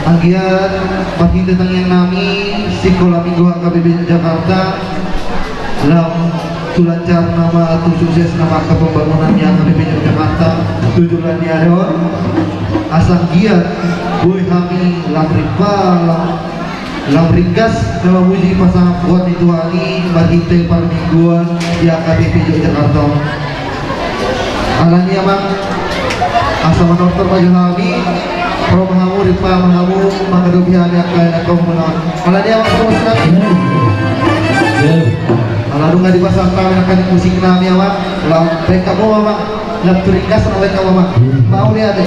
Anggiat marhite tangiang nami, Sikola Minggu H K B P Yogyakarta lam tu lancar nama, tu sukses nama angka pembangunan ni H K B P Yogyakarta tu joloan ni ari on. Asa anggiat boi hami lam ringgas, lam ringgas na mamuji pasangap goar ni Tuhan i marhite parmingguan di H K B P Yogyakarta on. Alani i amang, asa manortor ma jo hami, ro ma hamu, rimpa ma hamu mangadopi hami angka anak komuna on. Alani i amang, pargonsi nami. Ala dung dipasahat hami nangkaning musik nami amang, lam baen hamu amang, lam tu ringgas na baen hamu amang. Mauliate.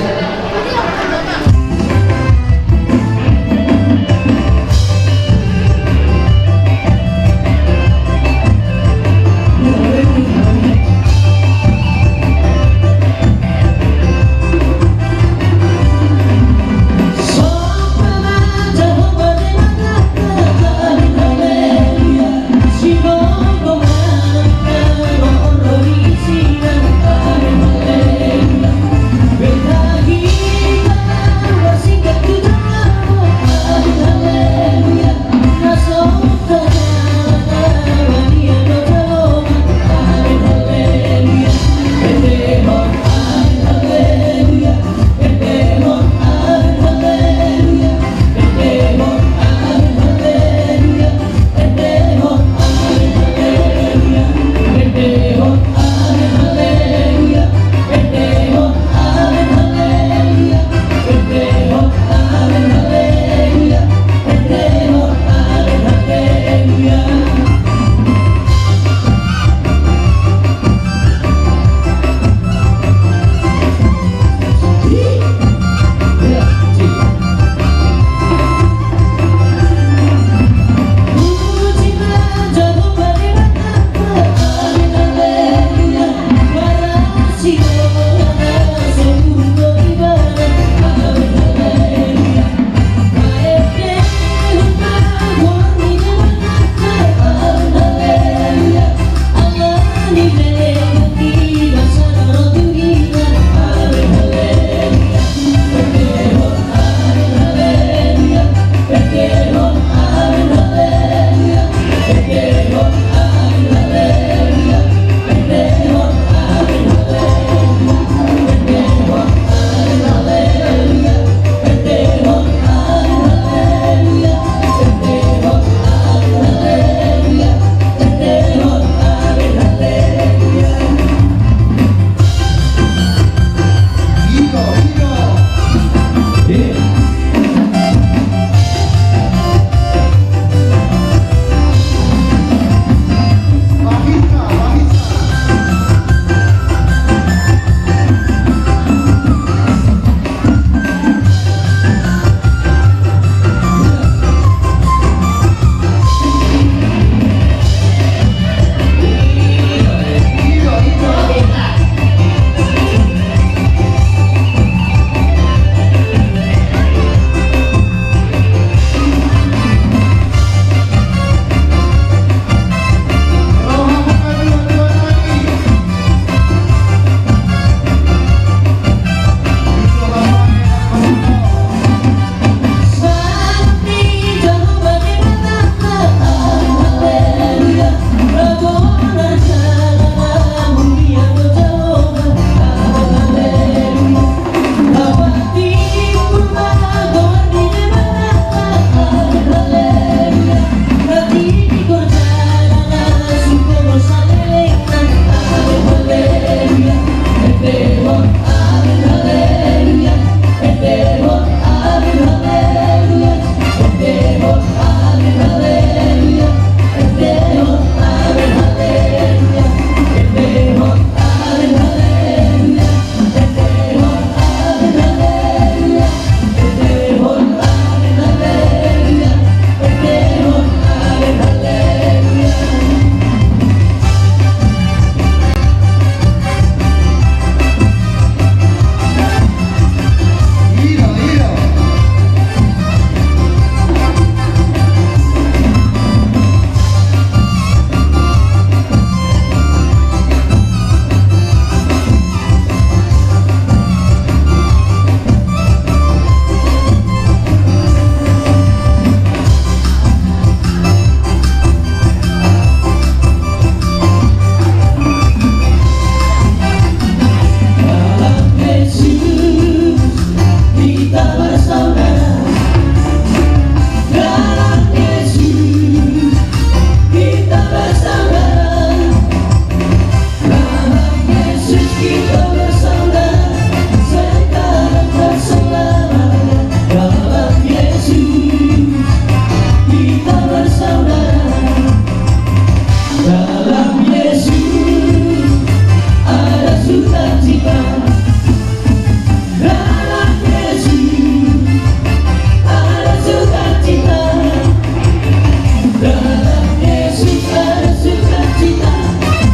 Dalam Yesus ada sukacita,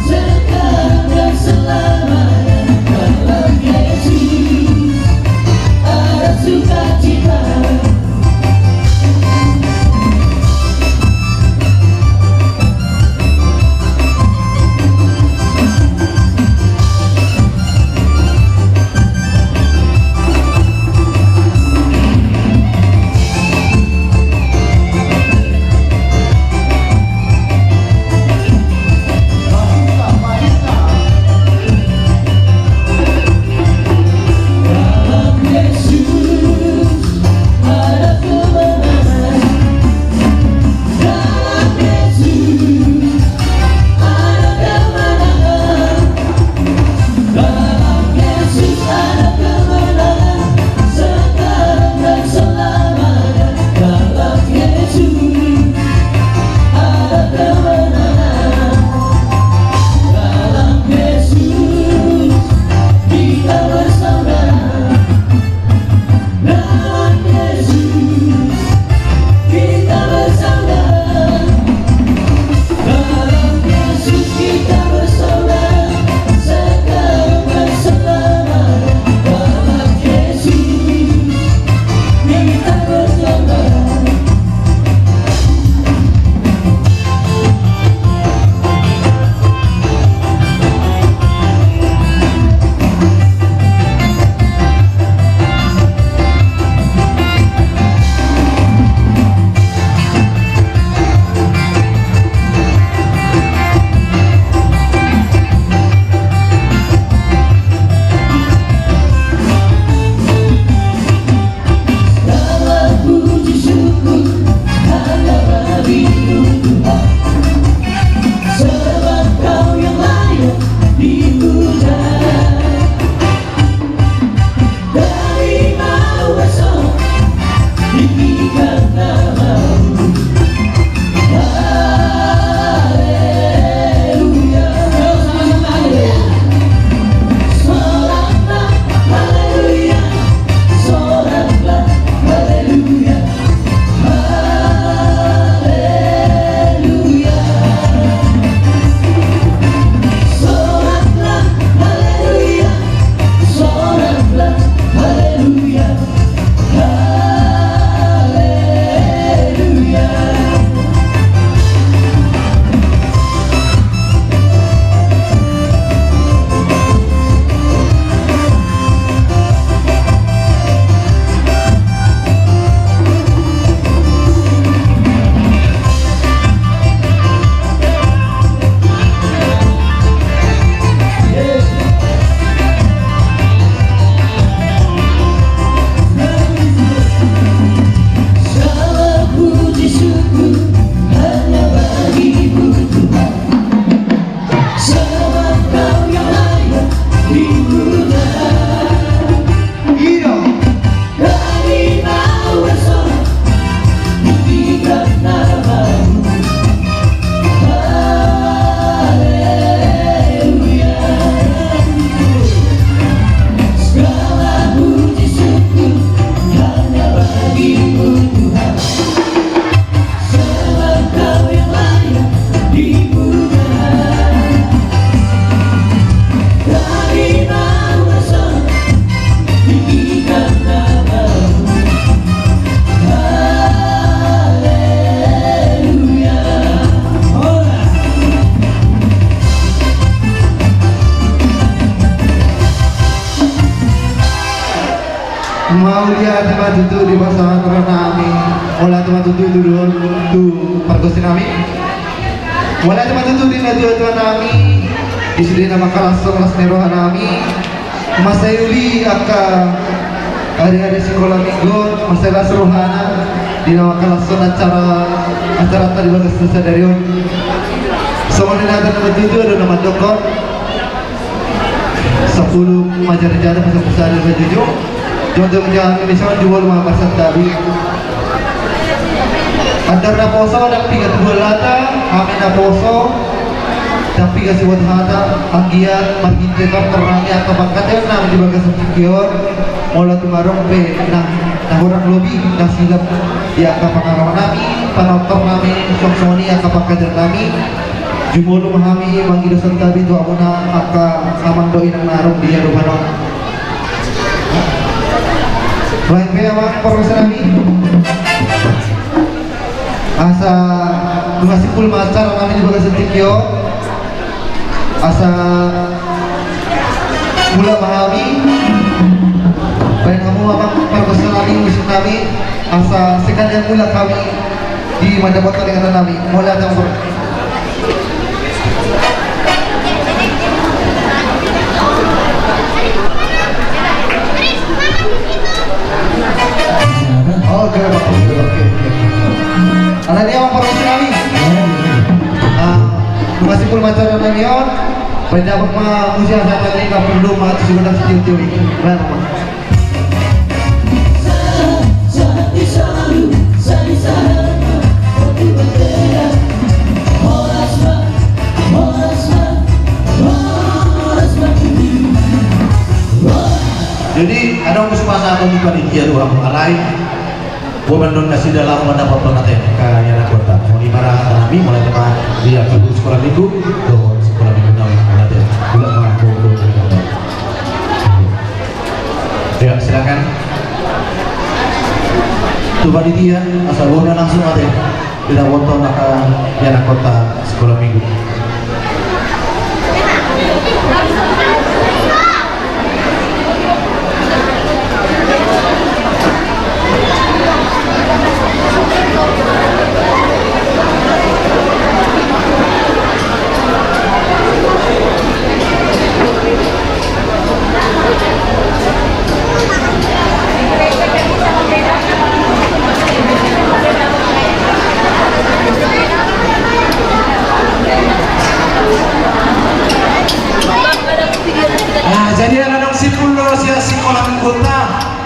sekarang dan selamanya. Dalam Yesus ada sukacita. Dalam Yesus ada kemenangan. Dalam Yesus ada kemenangan. Dalam Yesus ada kemenangan. Sekarang dan selamanya. Dalam Yesus ada kemenangan. Dalam Yesus kita bersaudara. Dalam Yesus kita bersaudara. Dalam Yesus kita bersaudara. Sekarang dan selamanya. Dalam Yesus kita bersaudara. Segala puji syukur hanya bagi-Mu, Tuhan. Sebab Kau yang layak dipuja. Dari bawah besar tinggikan nama-Mu. Haleluya. Ayo, sama-sama, haleluya. Soraklah, haleluya. Soraklah, haleluya. Haleluya. Soraklah, haleluya. Soraklah, haleluya. Haleluya. Segala puji syukur hanya bagi-Mu, Tuhan. Sebab Kau yang layak dipuja. Iya. Dari bawah besar tinggikan nama-Mu. Haleluya. Segala puji syukur hanya bagi-Mu, Tuhan. Sebab Kau yang layak dipuja. Dari bawah besar tinggikan nama-Mu. Haleluya. Hola. Mauliate ma tutu di pasahat roha nami. Mauliate ma tutu tu, tu pargonsi nami. Mauliate ma tutu di natua-tua nami. Di sude na mangkalashon las ni roha nami. Mansai uli angka ari-ari sikola minggu, mansai las rohana di na mangkalashon acara, acaranta di bagasan sadari on. Songon i nang na martutur do na mandokkon. Sampulu manjadi-jadi, pasal-pasal di rajuju. Jongjong jami, misalna jumolo ma marsantabi. Andor naposo ndang piga tubuan lata, hami naposo ndang piga sibuat hata, anggiat marhite tortor nami angka pangkataion nami di bagasan tingki on, molo tung adong pe nang Na hurang lobi na silap di angka pangarahon nami, panortor nami, songon i angka pangkajar nami. Jumolo ma hami mangido santabi tu hamuna angka amang dohot inang na adong di hadopan on. Baen pe amang pargonsi nami. Asa nunga simpul ma acara nami di bagasan tingki on. Asa mulak ma hami. Baen hamu amang pargonsi nami, musik nami. Asa sekalian mulak hami di mandapot taringanan nami. Mauliate. Oke, oke, oke. Alani amang pargonsi nami. Ah, nunga simpul ma acara nami on. Baen damang ma musik asa tadi nggak perlu ma tu sebentar setiap tiwi. Baik, Pak. Jadi adong pasahaton ni panitia tu hamu, alai boban do nasida laho mandapothon ate angka ianakhonta. Songon i ma hata nami, mauliate ma di angka guru sekolah minggu dohot sekolah minggu na uli, mauliate. Mulak ma, boban do. Ya, silakan. Tu panitia, asa boban langsung ate. Tidak boto naka ianakhonta sekolah minggu. Nah, jadi ala adong simpul do sian sikola minggunta,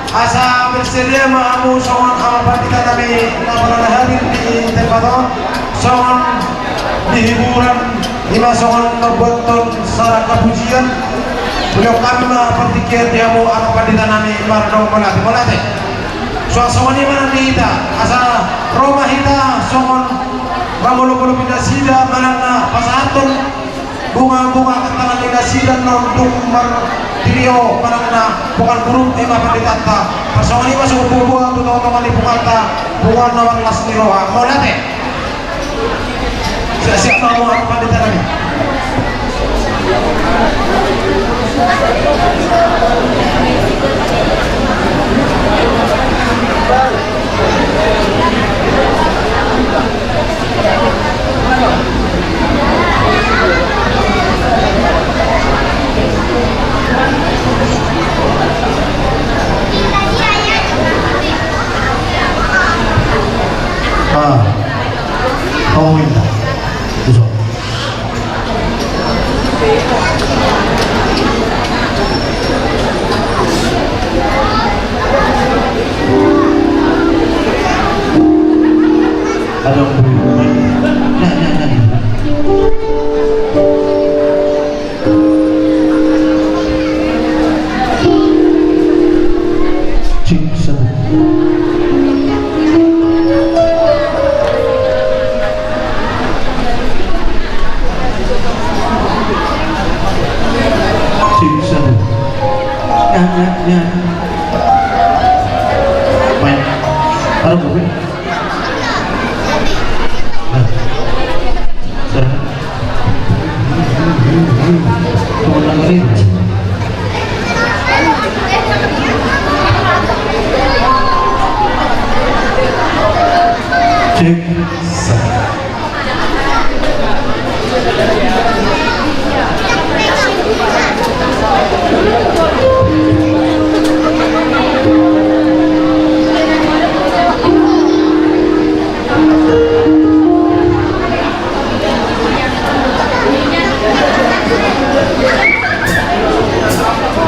asa bersedia ma hamu songon amang pandita nami na parada hadir di tempat on, songon di hiburan. Ima songon na buathon saraka pujian. Molo hami ma partingkian di hamu amang pandita nami mardongan mauliate, mauliate. Suang songon i ma nang di hita, asa ro ma hita songon ramolopolop ni nasida manang na pasahathon bunga-bunga tangan ni nasida na dung martirio manang na punguan guru, ima panditanta. Tarsongon i ma songon boaboa tu tongatonga ni punguanta, punguan na marlas ni roha. Mauliate. Siap-siap ma hamu amang pandita nami. Ah. Oh, inda. Bisa. Ada yang beli. Nah, nah, nah. Cek, satu. Cek, satu. Ya, ya, ya. Main. Taruh kopi. Nah. Serah. Cek.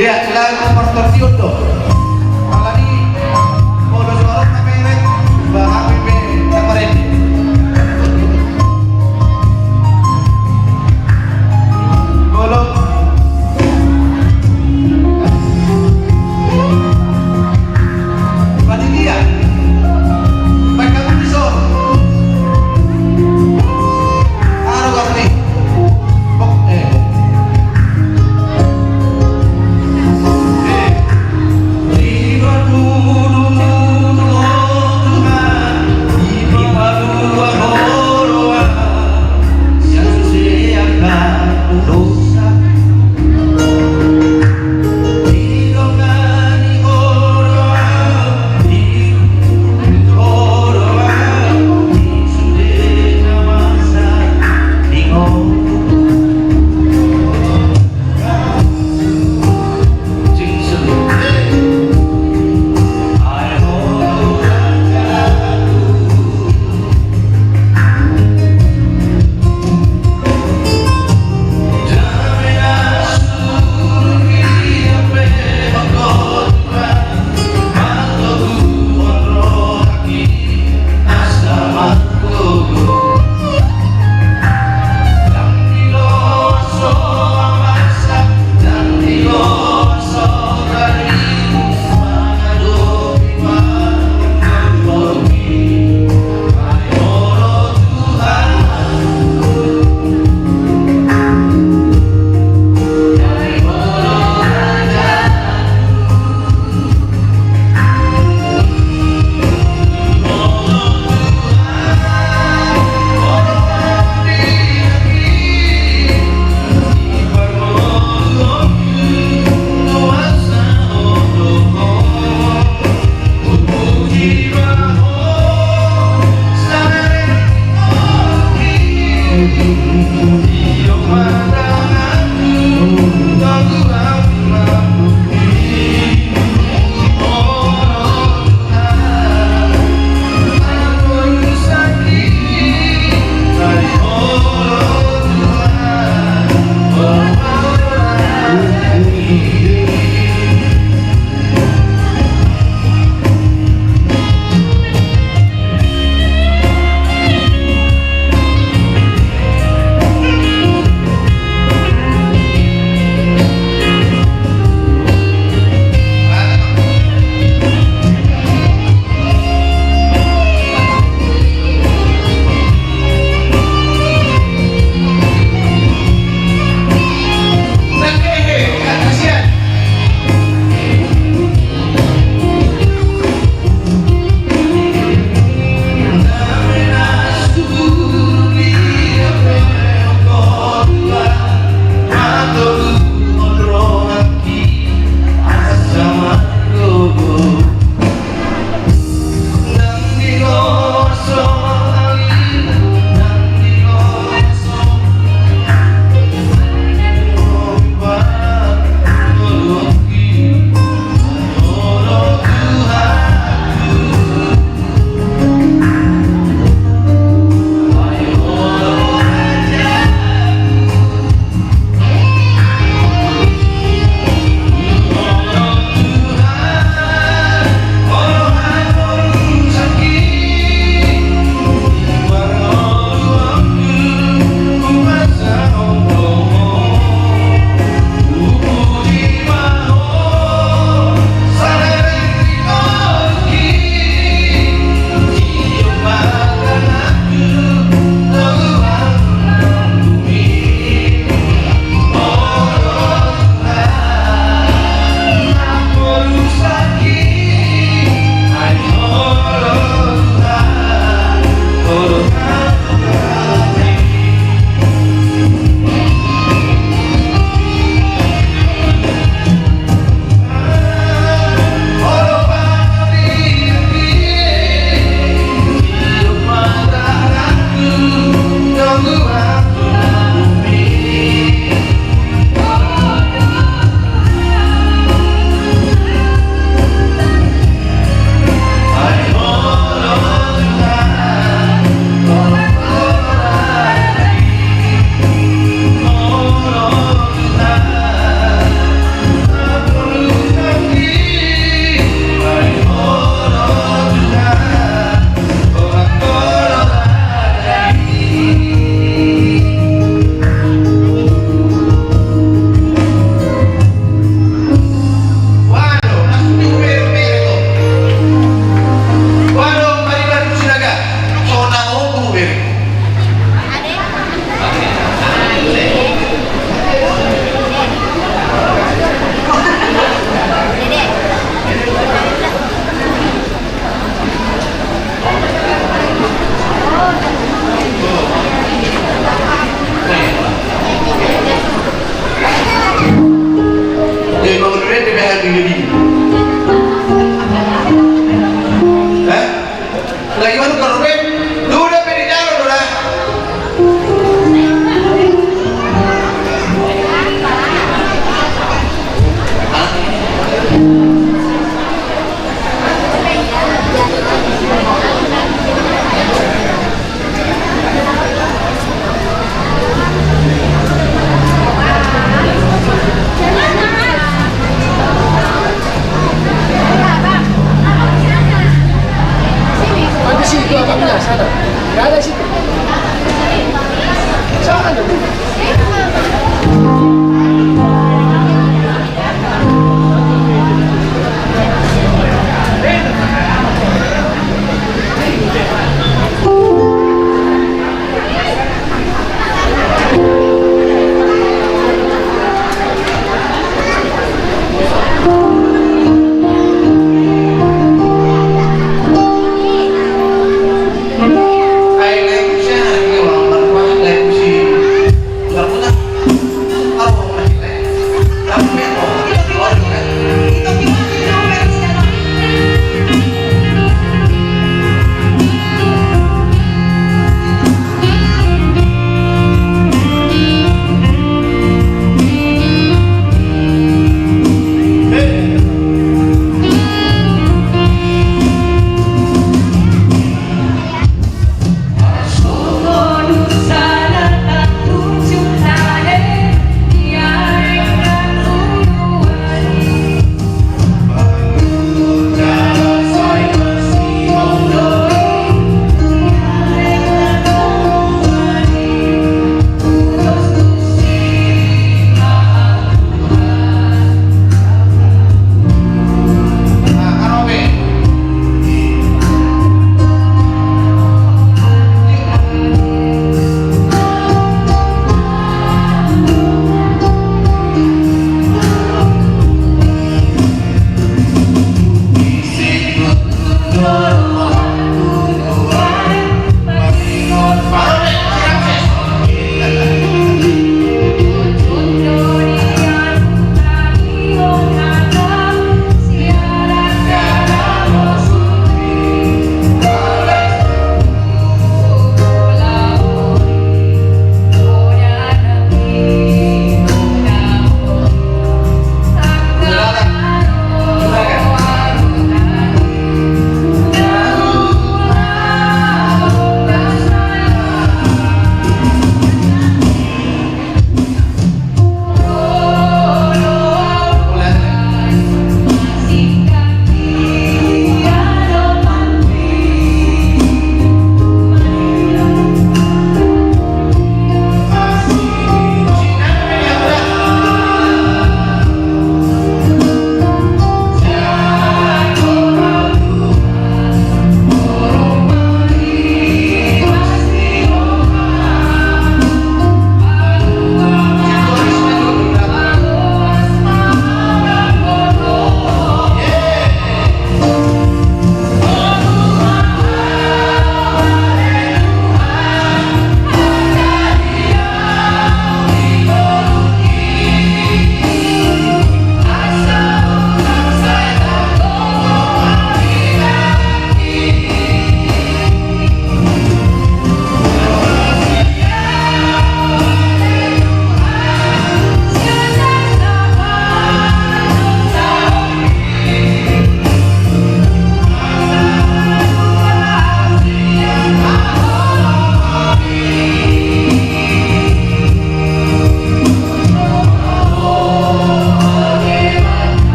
Iya, lagu partortion do. Apalagi molo suarana mewek, bah, hami pe na marende.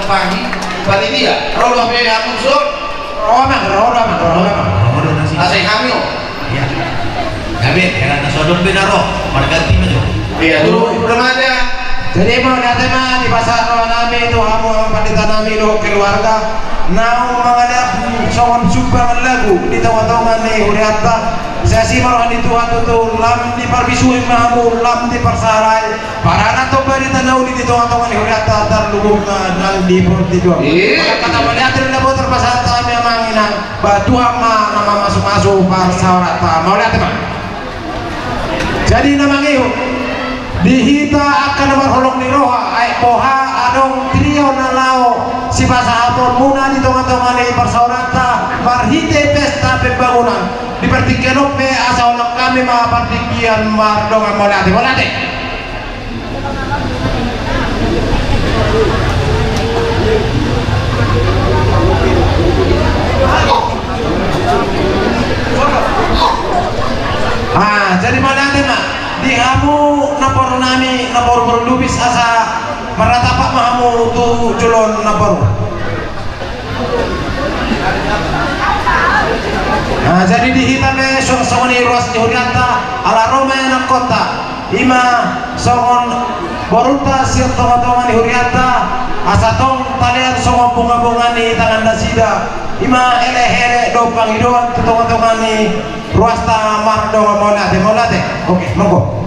Panitia, ro do hape hamu son? Ro amang, ro do amang, ro do amang. Ro do nasi. Asa i hami on. Iya. Gabe, hera na so adong be na ro, marganti ma jo. Iya, tu, udah ada. Jadi mauliate ma dipasahat roha nami tu hamu amang pandita nami dohot keluarga. Naung mangalap songon sumbangan lagu di tongatonga ni hurianta. Sai asi ma roha ni Tuhan tutu, lam diparbisuhi ma hamu, lam diparsahalai. Parana tong barita na uli di tongatonga ni hurianta, tarlumobi ma nang di portibi on. Iya. Mauliate ma na boi tarpasahat hami amang inang, ba Tuhan ma na mamasumasu parsaoranta. Mauliate ma. Jadi na mangihut di hita angka na marholong ni roha, aek boha adong trio na laho sipasahatonmuna di tongatonga ni parsaoranta marhite pesta pembangunan. Di partingkian on pe asa holan hami ma partingkian mardongan mauliate. Mauliate. Ah, jadi mauliate ma di hamu namboru nami, namboru boru Lubis, asa marnatapak ma hamu tu jolo on namboru. Nah, jadi di hita pe songon i ruas ni hurianta, ala ro ma anakkonta, i ma songon borunta sian tongatonga ni hurianta, asa tong talean songon bungabunga ni tangan nasida, i ma elekelek dohot pangidoan tu tongatonga ni ruasta mardongan mauliate, mauliate. Oke, monggo.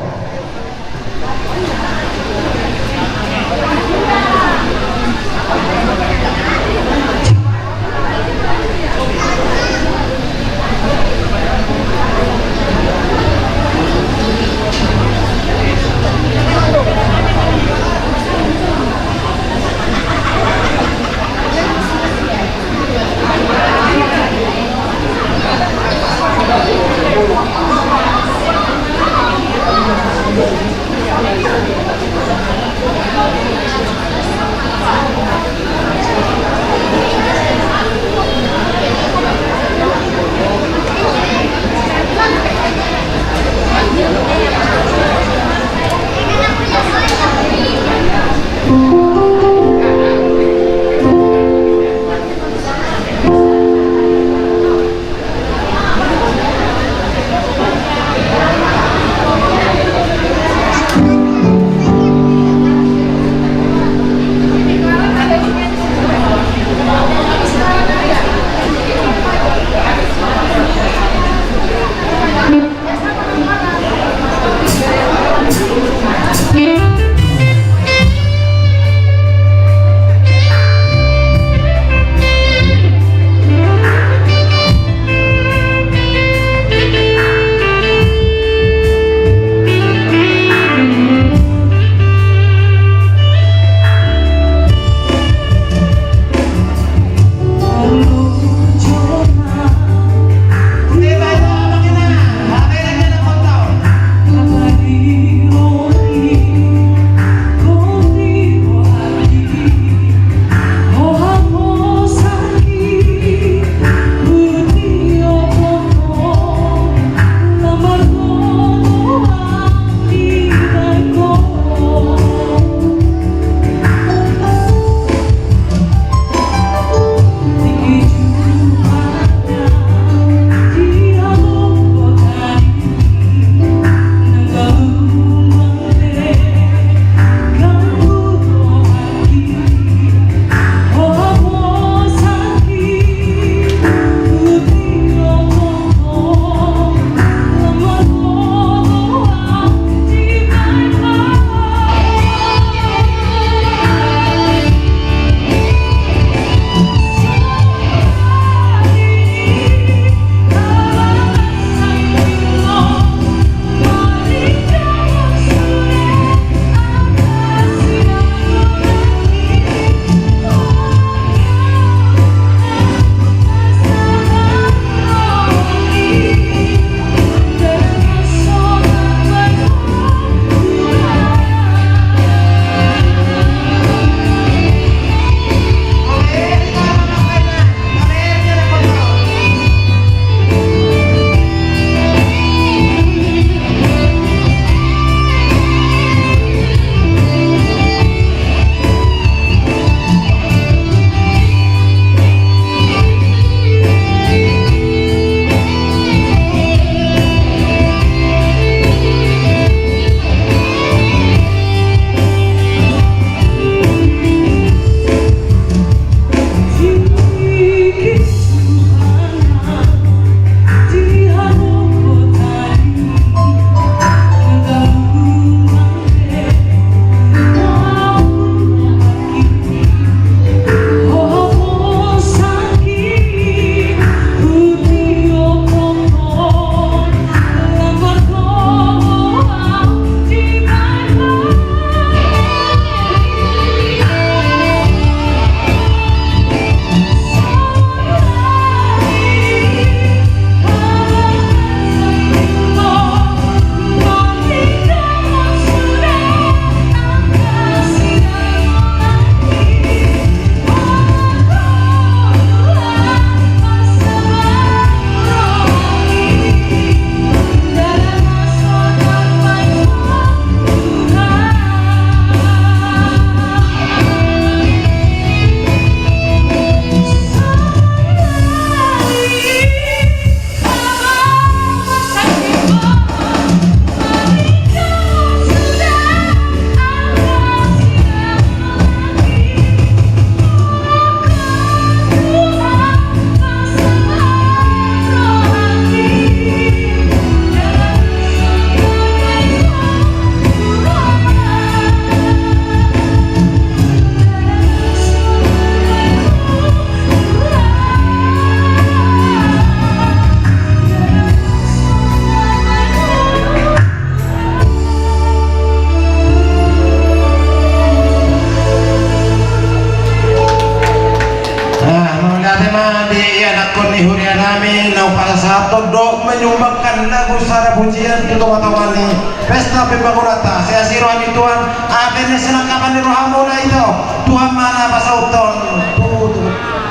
Tema di ianakhon ni huria nami na hupasahathon dohot menyumbangkan lagu sada pujian tu tongatonga ni pesta pembangunanta. Sai asi roha ni Tuhan, ape na sinangkapan ni rohamuna, ito, Tuhan ma na pasauthon tu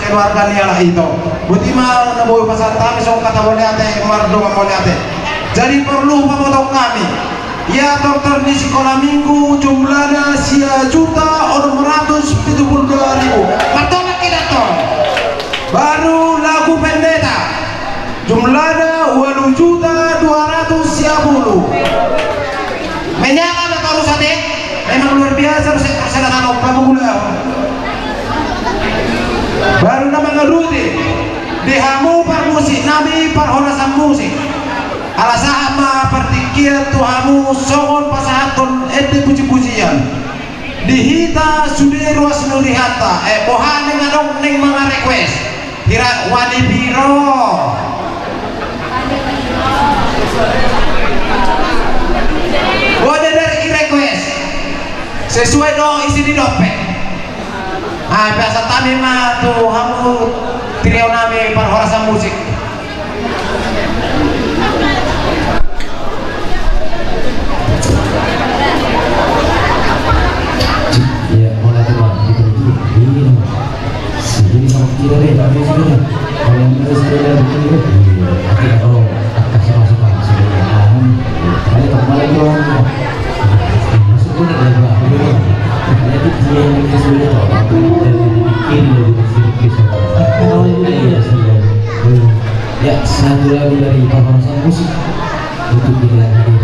keluarga ni halak i, ito. Boti ma na boi pasahat hami songon hata mauliate, mardongan mauliate. Jadi porlu pabotohon hami, ia tortor ni sikola minggu jumlahna sia juta onom ratus pitu pulu dua ribu. Martolak hita, tong. Baru lagu pendeta jumlahna ualu juta dua ratus sia pulu. Menyala ma torus ate. Memang luar biasa, perse-, persenjataan opa mula. Baru na mangaluti di hamu parmusik nami, parhorasan musik. Ala sahat ma partingkian tu hamu songon pasahathon ende pujipujian. Di hita sude ruas ni hurihanta, eh, boha naeng adong naeng mangarequest? Hira wali piro? Wada dari i request. Sesuai do isi ni dompet. Ah, biasa tami ma tu hamu trio nami parhorasan musik. Iya, pola tu, Bang. Gitu, gitu. Iya. Jadi sama kita deh, tapi sudah deh. Kalau yang itu sudah deh, betul deh. Iya. Oke, oh, kasih masuk, Bang. Sudah, ya. Aman. Balik ke, balik ke, Bang. Masuk pun ada, Bang. Jadi dia yang itu sudah tahu. Apa yang kita bikin, kita bikin, kita. Kalau ini, iya, sudah. Ya, satu lagu dari Papa Hasan Musik untuk kita yang hadir.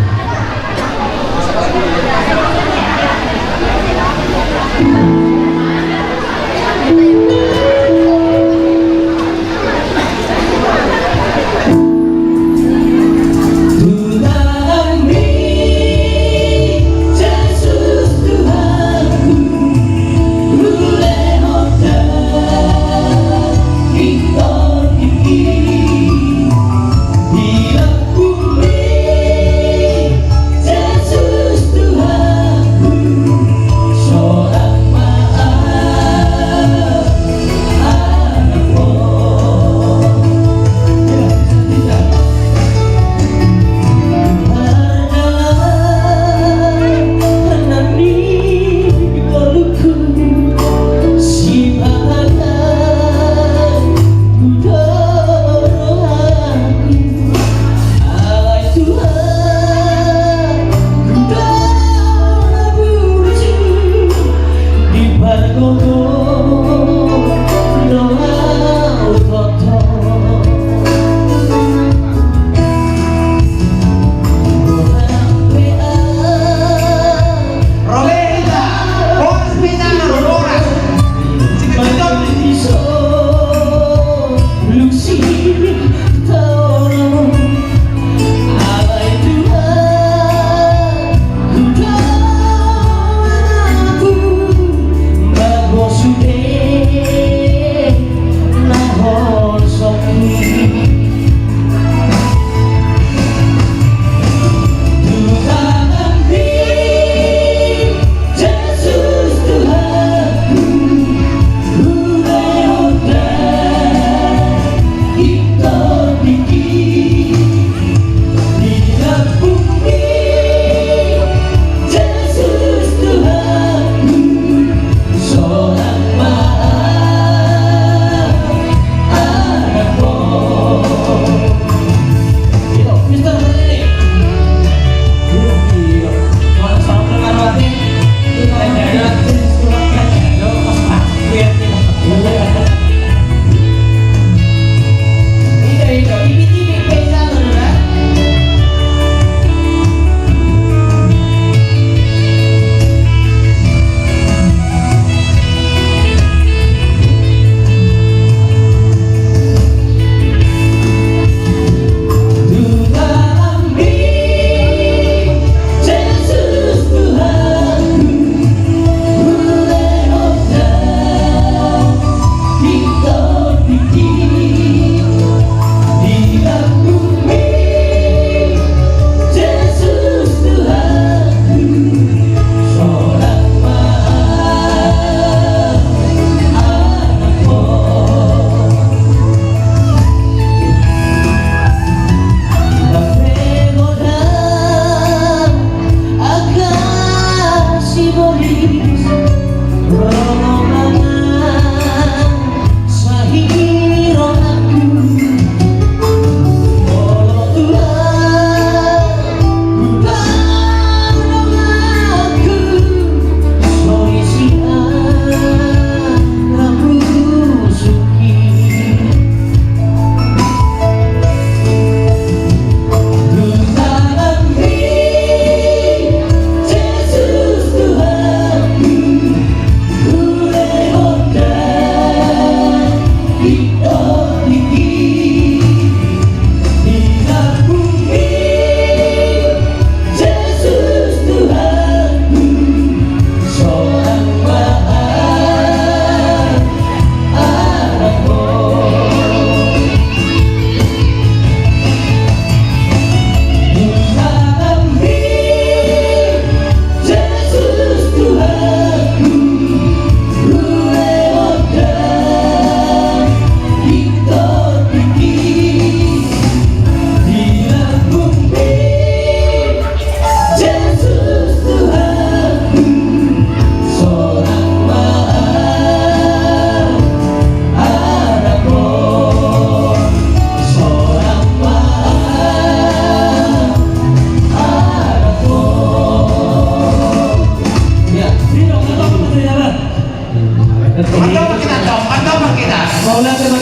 Mantap kita, Tom. Mantap kita. Mauliate ma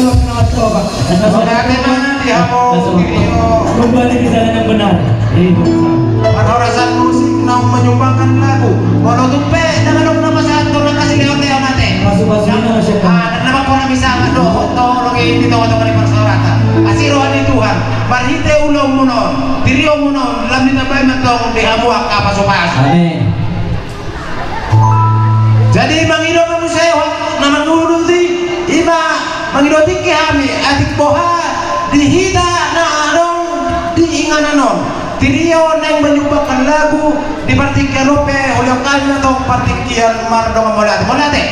di hamu. Kembali ke jalan yang benar. Parhorasan musik naung menyumbangkan lagu. Molo tung pe ndang adong na pasahathon, na kasih lewat dia mate. Pasu-pasu ini masih. Ah, ndang na pola bisa dohot tolong di tonga-tonga ni parsaoranta. Asi roha ni Tuhan. Marhite ulaonmuna on, tirionmuna on, lam ditambai ma antong di hamu angka pasu-pasu. Amin. Jadi mangido ma muse, na manguduti, ima mangido tingki hami, atik boha di hita na adong di inganan on. Tirio naeng menyumbangkan lagu di partingkian on pe, hulehon hami ma antong partingkian mardongan mauliate. Mauliate.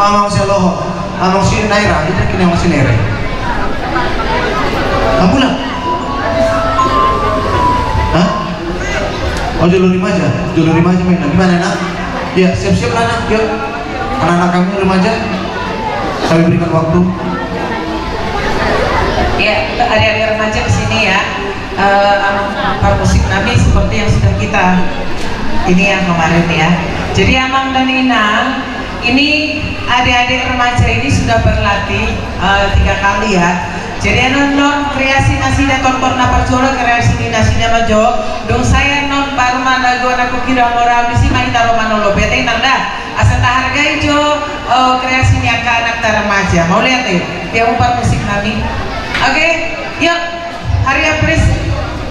Amang Sialoho, Amang Sinaira, ini kini Amang Sinaira. Ambulan. Hah? Oh, jolo remaja, jolo remaja main. Gimana, Nak? Ya, siap-siap lah, Nak. Yuk. Anak-anak kami remaja, kami berikan waktu. Ya, untuk adik-adik remaja ke sini ya. Eh, anu, parmusik nami seperti yang sudah kita ini ya kemarin ya. Jadi Amang dan Inang, ini adik-adik remaja ini sudah berlatih, eh, tiga kali ya. Jadi annon, annon kreasi nasida, tonton na parjolo kreasi ni nasida ma jo. Dung sae annon baru ma lagu anak kukira mora, habis i ma hita ro manolop. Berarti nanda. Asa tahargai jo, eh, kreasi ni angka anak ta remaja. Mauliate, ya, umpar musik nami. Oke, yuk. Hurry up, please.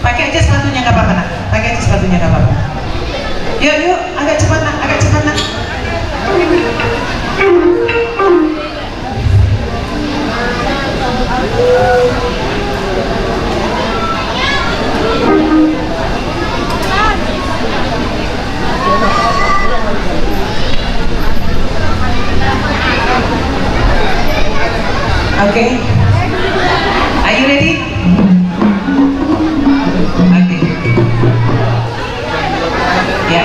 Pakai aja sepatunya, nggak apa-apa, Nak. Pakai aja sepatunya, nggak apa-apa. Yuk, yuk, agak cepat, Nak, agak cepat, Nak. Okay. Are you ready? Okay. Ya.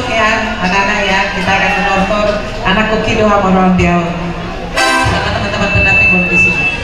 Ya, anak-anak ya, kita akan menortor anak koki doha moroan dia. Sama teman-teman pendamping politisi.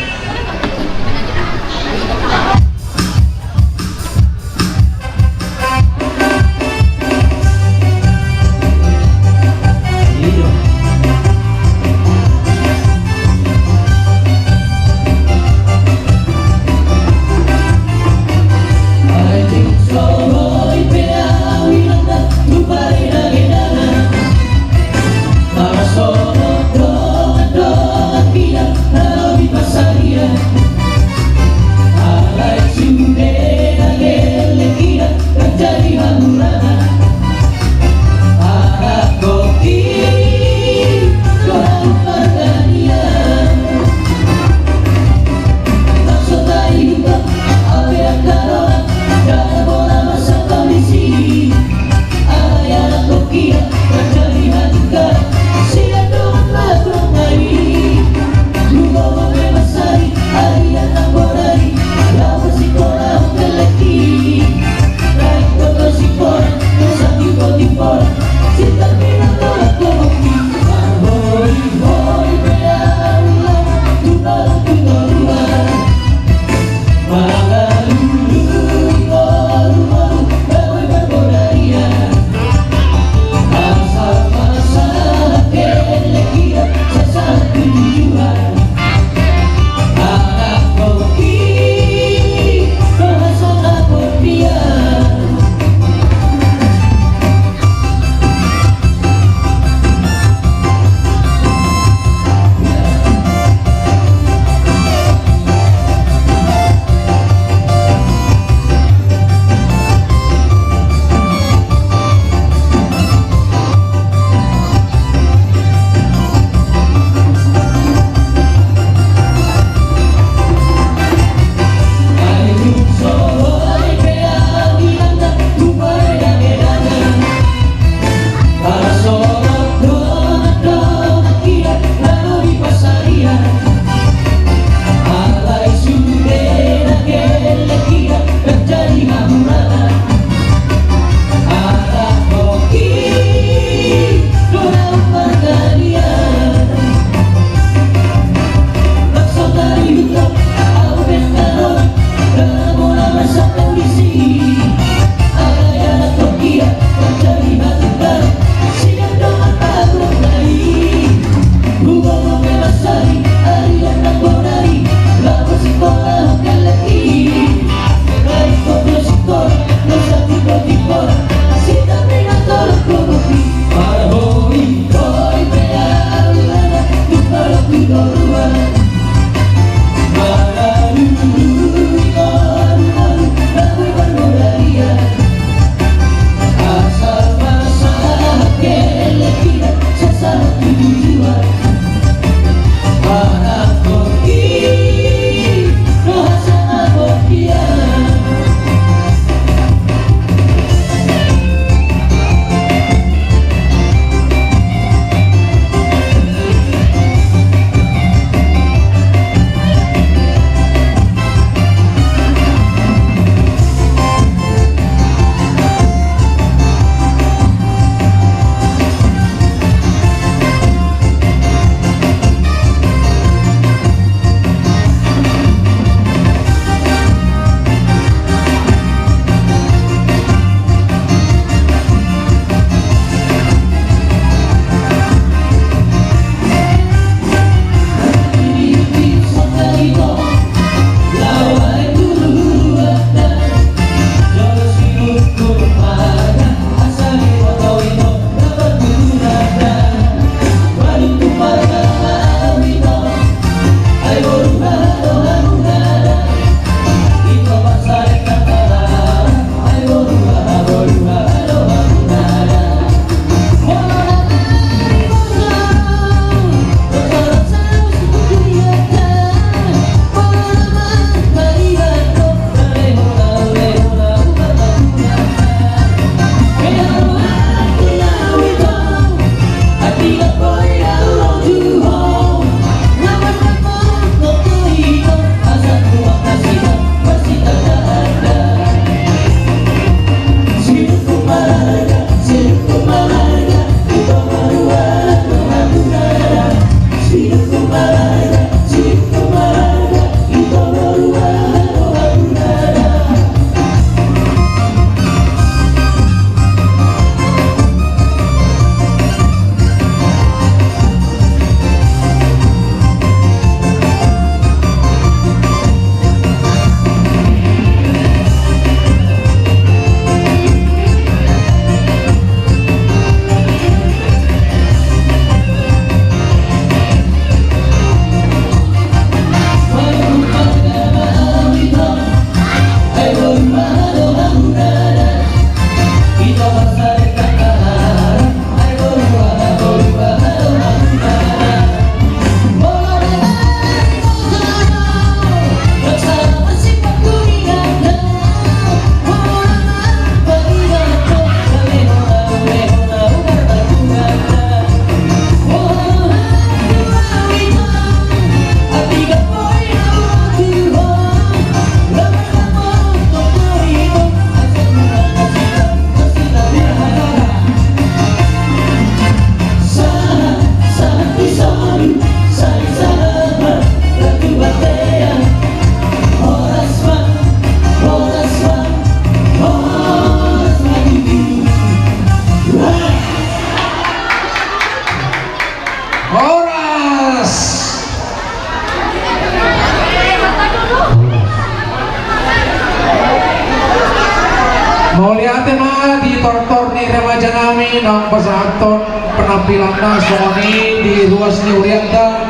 Mauliate ma di tortor ni remaja nami naung pasahathon penampilanna songon i di ruas ni hurianta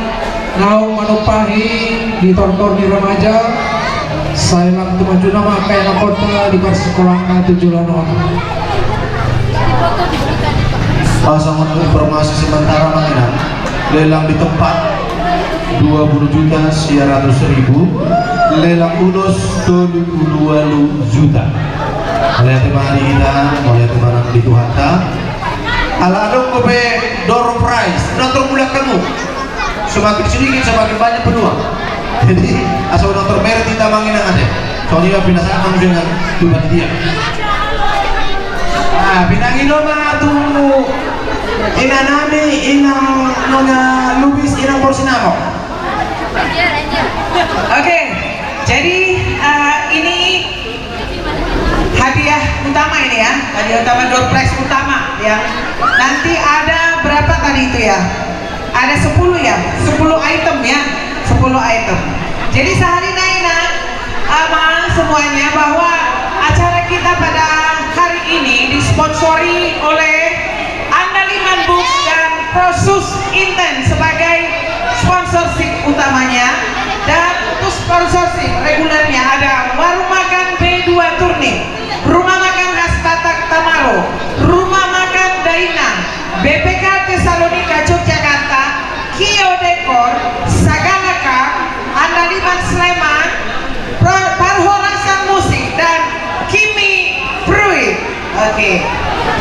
naung manumpahi di tortor ni remaja. Sai lam tumajuna ma angka ianakhonta di parsikolaanna tu joloan on. Pasang informasi sementara, Mang Inang. Lelang di tempat dua puluh juta sia ratus ribu, lelang ulos tolu puluh walu juta. Mauliate ma di hita, mauliate ma di Tuhanta. Ala adong dope door prize, nonton mulak kamu. Semakin sedikit, semakin banyak peluang. Jadi, asa unang termeret hita, Mang Inang, ate. Songon i ma pinasahat nami dengan tu panitia. Nah, pinangido ma tu inang nami, inang nona Lubis, inang Porsinamot. Oke, jadi, eh, ini hadiah utama ini ya, hadiah utama, door prize utama ya. Nanti ada berapa tadi itu ya? Ada sepuluh ya, sepuluh item ya, sepuluh item. Jadi sahali nai, Inang, Amang, semuanya, bahwa acara kita pada hari ini disponsori oleh Andaliman Books dan Prosus Inten sebagai sponsorship utamanya, dan untuk sponsorship regulernya ada Warung Makan B dua Turni, Rumah Makan Khas Batak Tamaro, Rumah Makan Dainang, B P K Tesalonika Yogyakarta, Kio Dekor, Sagalaka, Andaliman Sleman, Pro-, Parhorasan Musik, dan Kimi Fruit. Oke.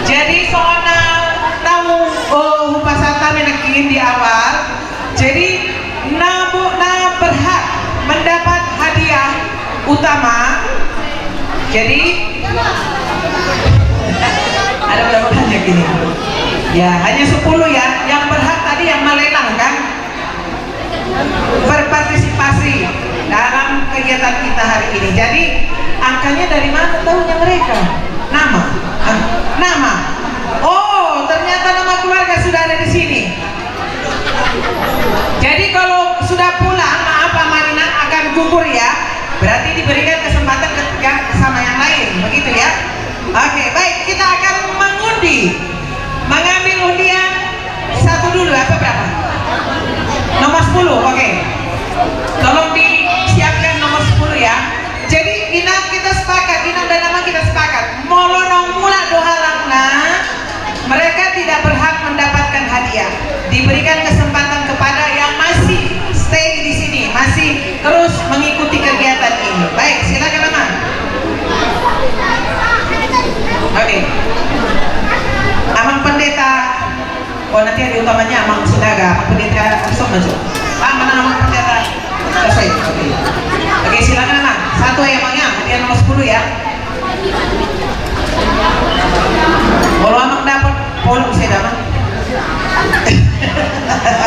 Jadi songon na naung, oh, hupasahat nangkin di awal. Jadi na bo-, na berhak mendapat hadiah utama. Jadi ada berapa banyak ini? Ya, hanya sepuluh ya. Yang berhak tadi yang melelang kan? Berpartisipasi dalam kegiatan kita hari ini. Jadi, angkanya dari mana taunya mereka? Nama? Ah, nama? Oh, ternyata nama keluarga sudah ada di sini. Jadi, kalau sudah pulang, maaf, Amang Inang akan gugur ya. Berarti diberikan kesempatan ketiga sama yang lain, begitu ya? Oke, baik, kita akan mengundi. Mengambil undian satu dulu, apa berapa? Nomor sepuluh, oke. Tolong disiapkan nomor sepuluh ya. Jadi, Inang, kita sepakat, Inang dan Amang, kita sepakat. Molo naung mulak do halangna, mereka tidak berhak mendapatkan hadiah. Diberikan kesempatan kepada yang masih stay di sini, masih terus mengikuti kegiatan ini. Baik, silakan, Amang. Oke. Amang Pendeta, oh, nanti ada utamanya Amang Sinaga, Amang Pendeta, langsung maju. Amang, mana Amang Pendeta? Selesai. Oke. Oke, silakan, Amang. Satu ya, Amang, ya. Hadiah nomor sepuluh ya. Molo Amang dapat, polong saya, Amang.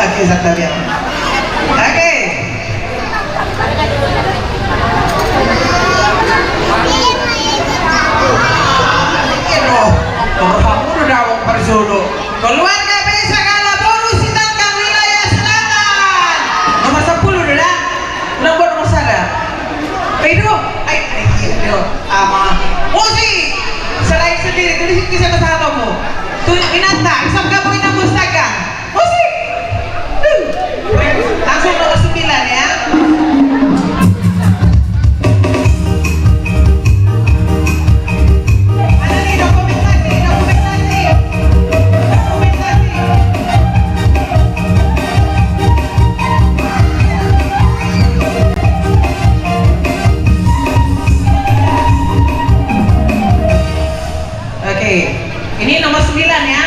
Oke, santai ya. Oke. Keluarga Besar Kalaboru Sitanggang, wilayah selatan. Nomor sepuluh do da. Nomor, nomor sada. Ido. Ai, ai, ido. Ama. Musik. Selain sendiri, tulis itu siapa salah kamu? Tulis inanta, isap kamu inang Bos Tagang. Musik. Langsung nomor sembilan ya. Mana nih dokumentasi, dokumentasi? Dokumentasi. Oke, ini nomor sembilan ya.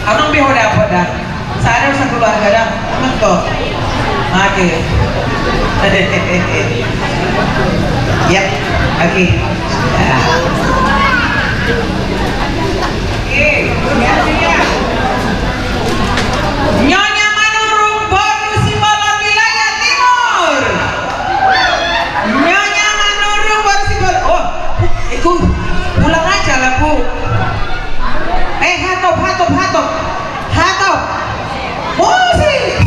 Abang B H dapot dah. Sadar sakeluarga dah. Aman kok. Oke. Yap, oke. Ya. Oke, ya, ya. Nyonya Manurung, Boru Simbolon, wilayah timur. Nyonya Manurung, Boru Simbolon. Oh, ikut pulang aja lah, Bu. Eh, hatop, hatop, hatop. Hatop. Musik.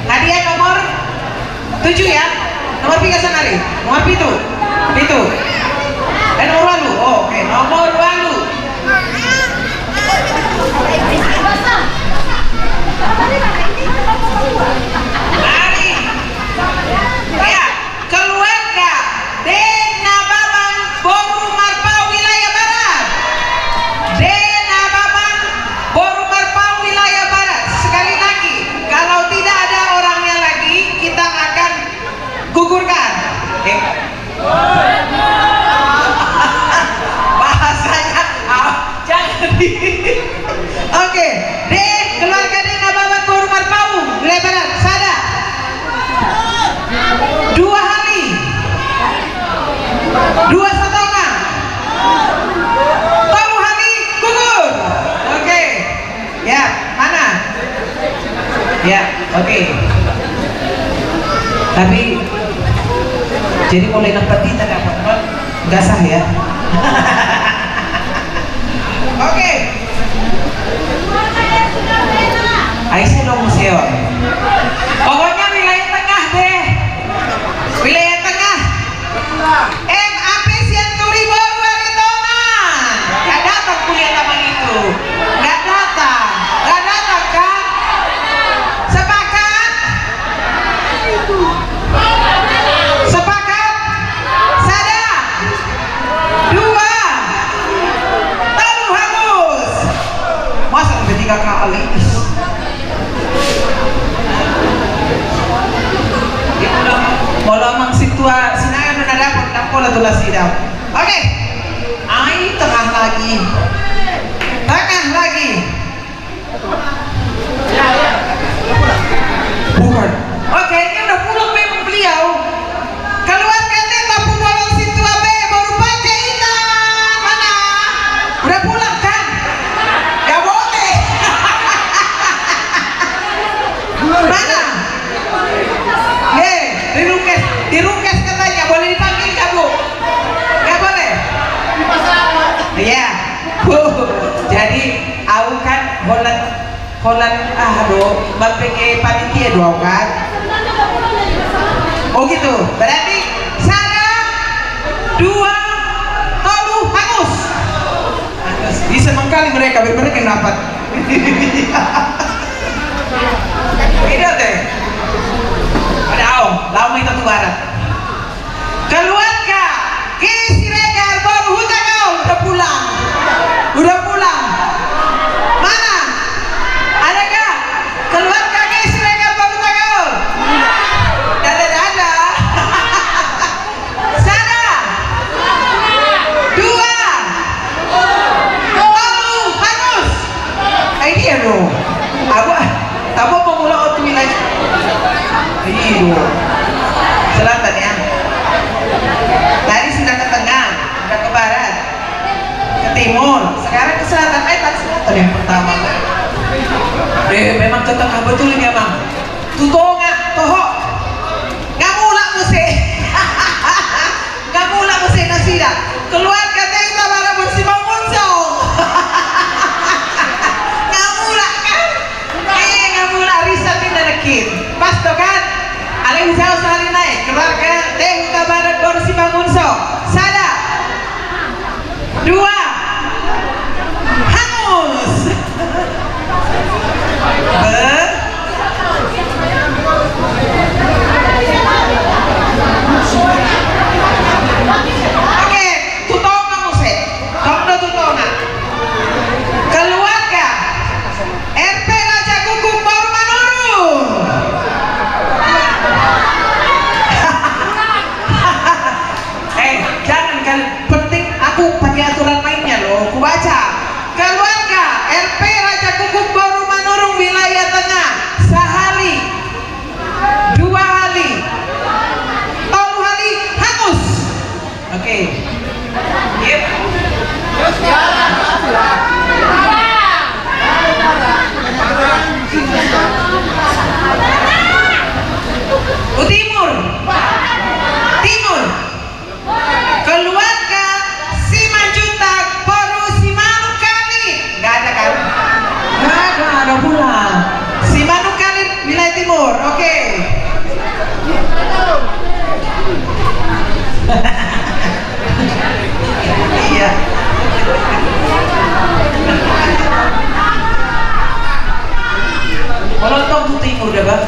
Hadiah nomor tujuh ya. Nomor piga saonari? Nomor pitu. Pitu. Eh, nomor walu. Oh, oke, nomor walu. Ari. Ya. Keluarga De Nababan boru Marpaung wilayah Barat. De Nababan boru Marpaung wilayah Barat. Sekali lagi, kalau tidak ada orangnya lagi, kita akan gugurkan. Eh. Bahasanya, ah, jangan di- Oke, De, keluarga De Nababan boru Marpaung wilayah Barat, sada. Dua hali. Dua satonga. Tolu hali gugur. Oke. Ya, mana? Ya, oke. Tapi jadi mulai nampak kita dapat, Pak. Nggak sah ya. Oke. Aisyah dong museum. Pokoknya wilayah tengah deh. Wilayah tengah. M A P Sianturi boru Aritonang. Nggak datang kuliah sama itu. Nggak datang. Nggak datang kan? Sepakat? Sepakat? Sada, dua, tolu, hangus. Masa sampai tiga kali? Molo amang sintua Sinaga na dapot, ndang pola tu nasida. Oke. Ai, tengah lagi. Tengah lagi. Bukan. Oh, kayaknya udah pulang memang beliau. Keluarga Tampubolon sintua be, boru Panjaitan. Mana? Udah pulang kan? Nggak boleh. Mana? Eh, di Rungkes, di Rungkes katanya, boleh dipanggil nggak, Bu? Nggak boleh? Iya. Jadi, au kan holan, holan, ah, aduh, mambege panitia do au kan. Oh, gitu. Berarti sada, dua, tolu, hangus. Hangus. Bisa mangkali mereka, mereka yang dapat. Beda deh. Ada au, lau mai tatu barat. Keluarga G Siregar boru Hutagaol udah pulang. Udah pulang. Mana? Adakah keluarga G Siregar boru Hutagaol? Dada, dada. Sada. Dua. Tolu. Hangus. Ai dia do. Abu, tabo pemula otu wilayah. Iyo. Selatan ya. Tadi sudah ke tengah, sudah ke barat, ke timur. Sekarang ke selatan. Eh, tadi selatan yang pertama. Eh, memang ke tengah betul ini, Abang. Tu tonga, toho. Nga mulak muse. Nga mulak muse nasida. Keluarga Hutabarat boru Simangunsong. Nga mulak kan? Eh, nga mulak, riset ninna nangkin. Pas do kan? Alai hujalo sahali nai. Keluarga Hutabarat boru Simangunsong. Sada. Dua. Hangus. Be. Oke, tu tonga muse. Tong do tu tonga. Keluarga R P Raja Guguk boru Manurung. Molo tong tu timur da, Bang.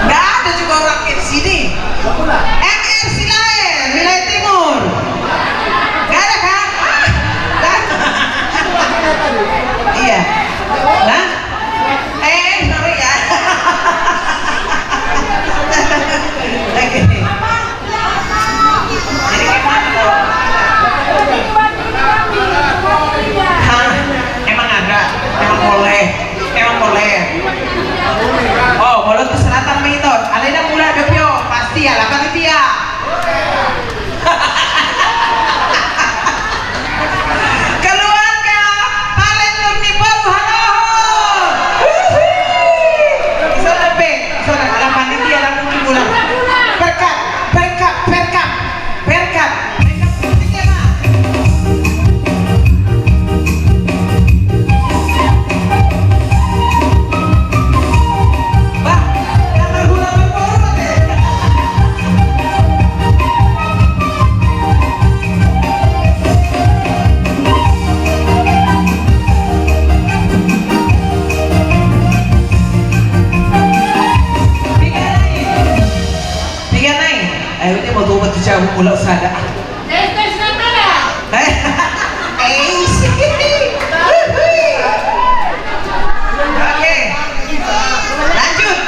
Nggak ada juga orang ke sini. M R Silaen, wilayah timur. Nggak ada kan? Ah, nggak ada. Iya. Nah? Eh, sorry ya. Oke. Jadi gimana dong? Hah? Emang ada? Emang boleh? Emang boleh? Oh, molo tu selatan ma ito. Alai na mulak dope on, pasti ala panitia. Keluarga Palet Nurni Boru Haloho. Uhuy. Ison dope, ison ala panitia ala mungkin mulak. Perkat, perkat, perkat, perkat. Piga nai? Ayo, dia mau tobat tu jabu mula usada. Eh, eh, isi. Oke. Lanjut.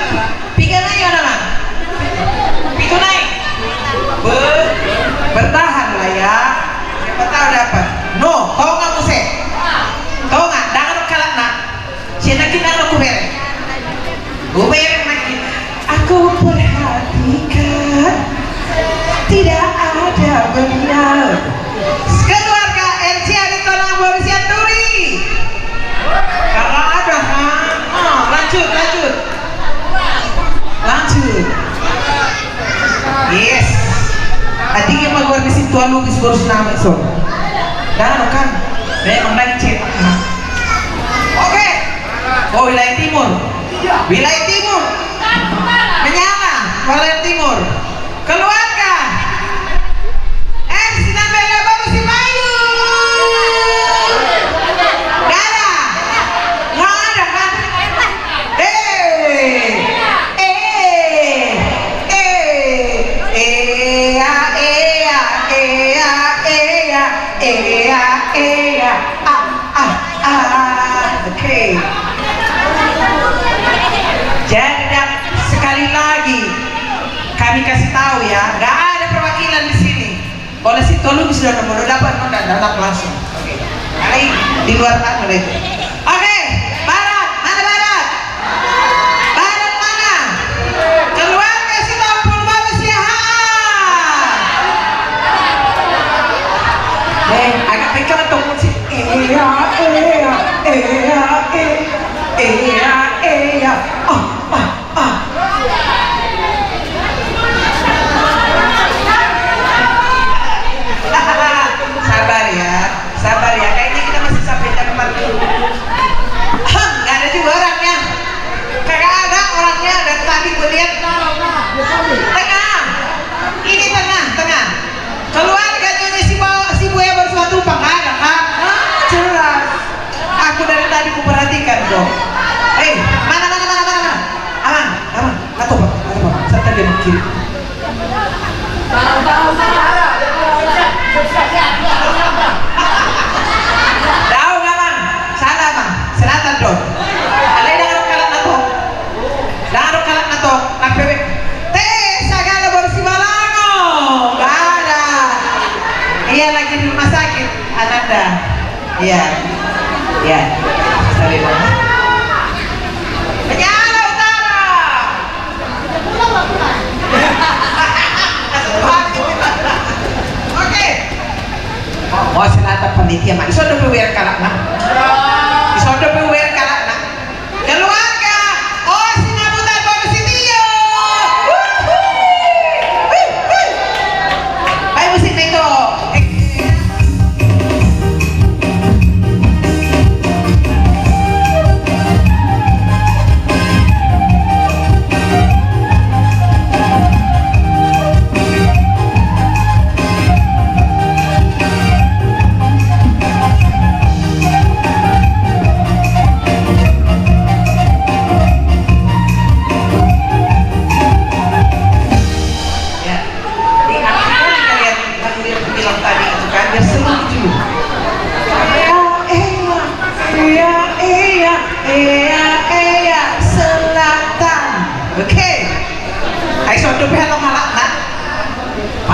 Piga nai, ada, Bang? Pitu nai. Be-, bertahanlah ya. Siapa tahu dapat. No, kau nggak muse. Kau nggak, jangan kalak nak. Sinakin nang aku bereng. Ku bereng nangkin. Aku perhatikan, tidak ada beliau. Keluarga R C Aritonang Boru Sianturi. Kalau ada, ha? Oh, lanjut, lanjut. Lanjut. Yes. Tadi dia mau keluar di situ, anu, bis boru senama, so. Dah, kan? Memang naik cek. Oke. Oh, wilayah timur. Wilayah timur. Menyala, wilayah timur. Keluarga. Eh, Sinambela Boru Sipayu. Dara. Nggak ada, kan? Eh. Eh. Eh. Ea, ea, ea, ea. Ea, ea. Ah, ah, ah. Oke. Jadi, dan sekali lagi kami kasih tahu ya, nggak ada perwakilan di sini. Kalau situ lu sudah nomor dapat, mau nggak dapat langsung. Oke. Karena di luar tanah itu. Oke, barat, mana barat? Barat mana? Keluarga Sitompul Boru Siahaan. Eh, agak kencang dong musik. Ea, ea, ea, ea, ea, ea. Ah, ah, ah. Sabar ya. Sabar ya, kayaknya kita masih sampai jam empat dulu. Hem, nggak ada juga orangnya. Kagak ada orangnya, dari tadi gue lihat. Tengah. Ini tengah, tengah. Keluarga Nyonya si Bo-, si Buya Boru Simatupang, nggak ada, kan? Hah? Jelas. Aku dari tadi ku perhatikan, kok. Eh, mana, mana, mana, mana, mana? Aman, aman. Atau, Pak, atau, Pak. Saya tadi mau kiri. Daong, Amang. Salah, Amang. Selatan, dong. Alai, dang adong kalak na tong. Dang adong kalak na tong. Nang bebek. Te, sagala boru Sibalango. Nggak ada. Iya, lagi di rumah sakit, Ananda. Iya. Iya. Sorry, Bang. Menyala Utara. Oke. Oh, selatan panitia, Mak. Iso dope uwer kalak, Mak. Iso dope uwer kalak, Mak. Keluarga, oh, Sinabutan Boru Sitio. Baik, musik itu.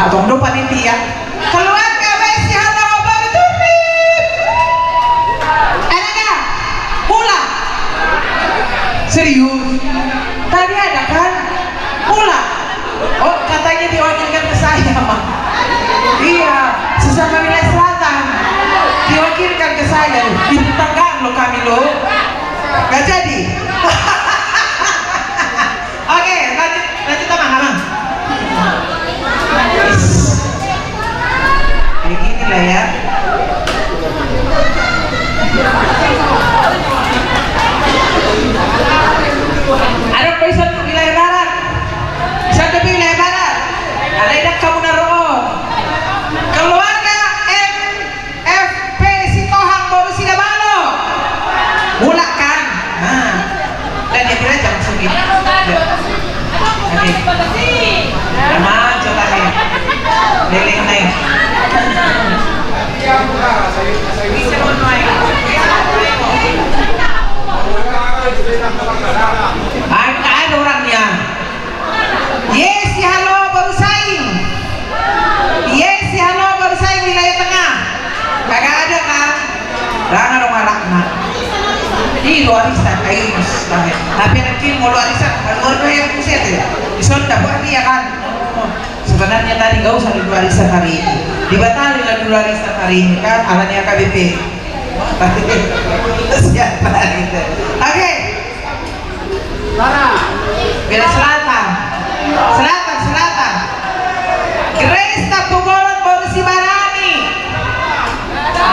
Atong do panitia. Keluarga Besi Halo Baru Turnip. Enak gak? Mula. Serius? Tadi ada kan? Mula. Oh, katanya diwakilkan ke saya, Mak. Iya, sesama wilayah selatan. Diwakilkan ke saya. Di tetanggaan lo kami lo. Gak jadi. Oke, lanjut, lanjut, Amang, Amang. Beginilah ya. Ada pesan wilayah barat. Satu wilayah barat. Ada yang kamu naruh. Keluarga M F P Sitohang boru Sidabalo. Mulak kan? Nah. Dan dia kira jangan sugih. Ya. Oke. Aman, coba ya. Leleng naik. Ah, nggak ada orangnya. Ye, si Halo boru Saing. Ye, si Halo boru Saing, wilayah tengah. Kagak ada kan? Rana dong anak, Mak. Ih, luar biasa, Ainus. Tapi anak kiri mau luar biasa, keluar dulu ya, buset ya. Di sana dapat dia kan. Oh, sebenarnya tadi nggak usah di luar biasa hari ini. Dibatalin lah di luar biasa hari ini kan, alanya K B P. Siapa itu? Oke. Bela Selatan. Selatan, Selatan. Grace Tampubolon boru Sibarani.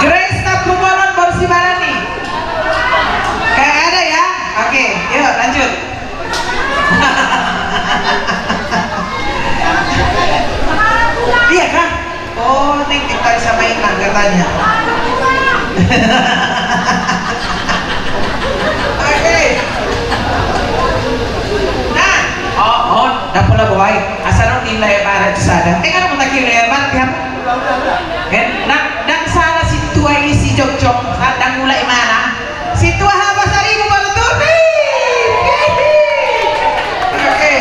Grace Tampubolon boru Sibarani. Kayak ada ya? Oke, yuk lanjut. Iya kah? Oh, ini kita sama Inang katanya. Oke. Nah, oh, oh, dapur lah, boy. Asal dong di wilayah barat sada. Eh, kan mau tak wilayah barat ya? Eh, nang, nang salah si tua isi jokjok, sadang mulai mana? Si tua haba saribu baru turun. Oke.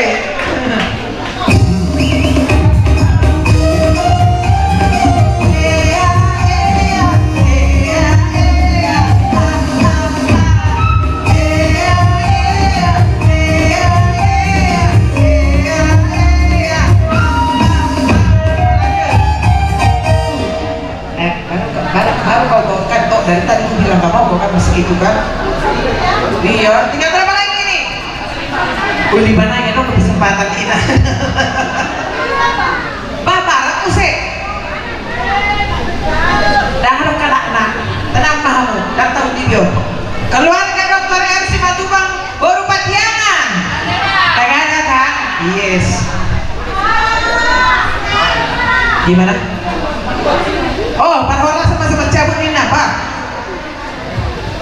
Eh, baru, baru, baru kau gongkan, kok dari tadi ku bilang gak mau gongkan masih gitu kan? Iya, tinggal berapa lagi ini? Uli mana ya dong kesempatan kita. Bapak, aku sih. Dah harus kanak nak. Tenang mahamu, dah tahu di bio. Keluarga dokter R Simatupang. Boru Patiangan. Tagana kan? Yes. Gimana? Oh, parhorasan masih mencabut ini apa?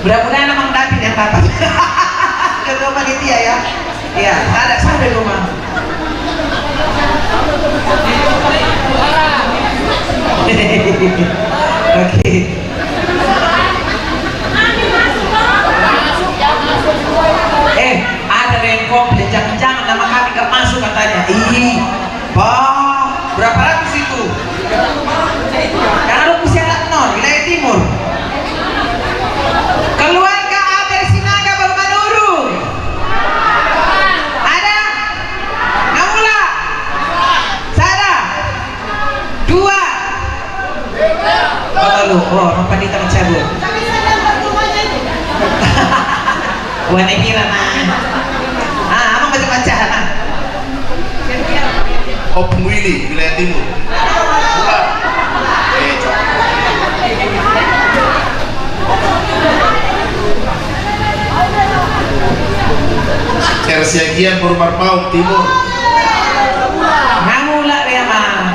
Mudah-mudahan Amang David yang dapat. Ketua panitia ya. Iya, ada, ada di rumah. Oke. Eh, ada rengkong, jangan-jangan nama kami nggak masuk katanya. Ih, bah, berapa ratus itu? Jangan lupa siaran non, wilayah timur. Keluarga Abel Sinaga baru Manurung. Ada? Namula? Sada? Dua. Kata lu, oh, apa di tengah cabut? Buat ini lah, nah. Ah, apa macam-macam, nah. Opung Willy, wilayah timur. Bukan. Eh, cok. Kersiagian, Boru Marpaung, timur. Namula, ya, Bang.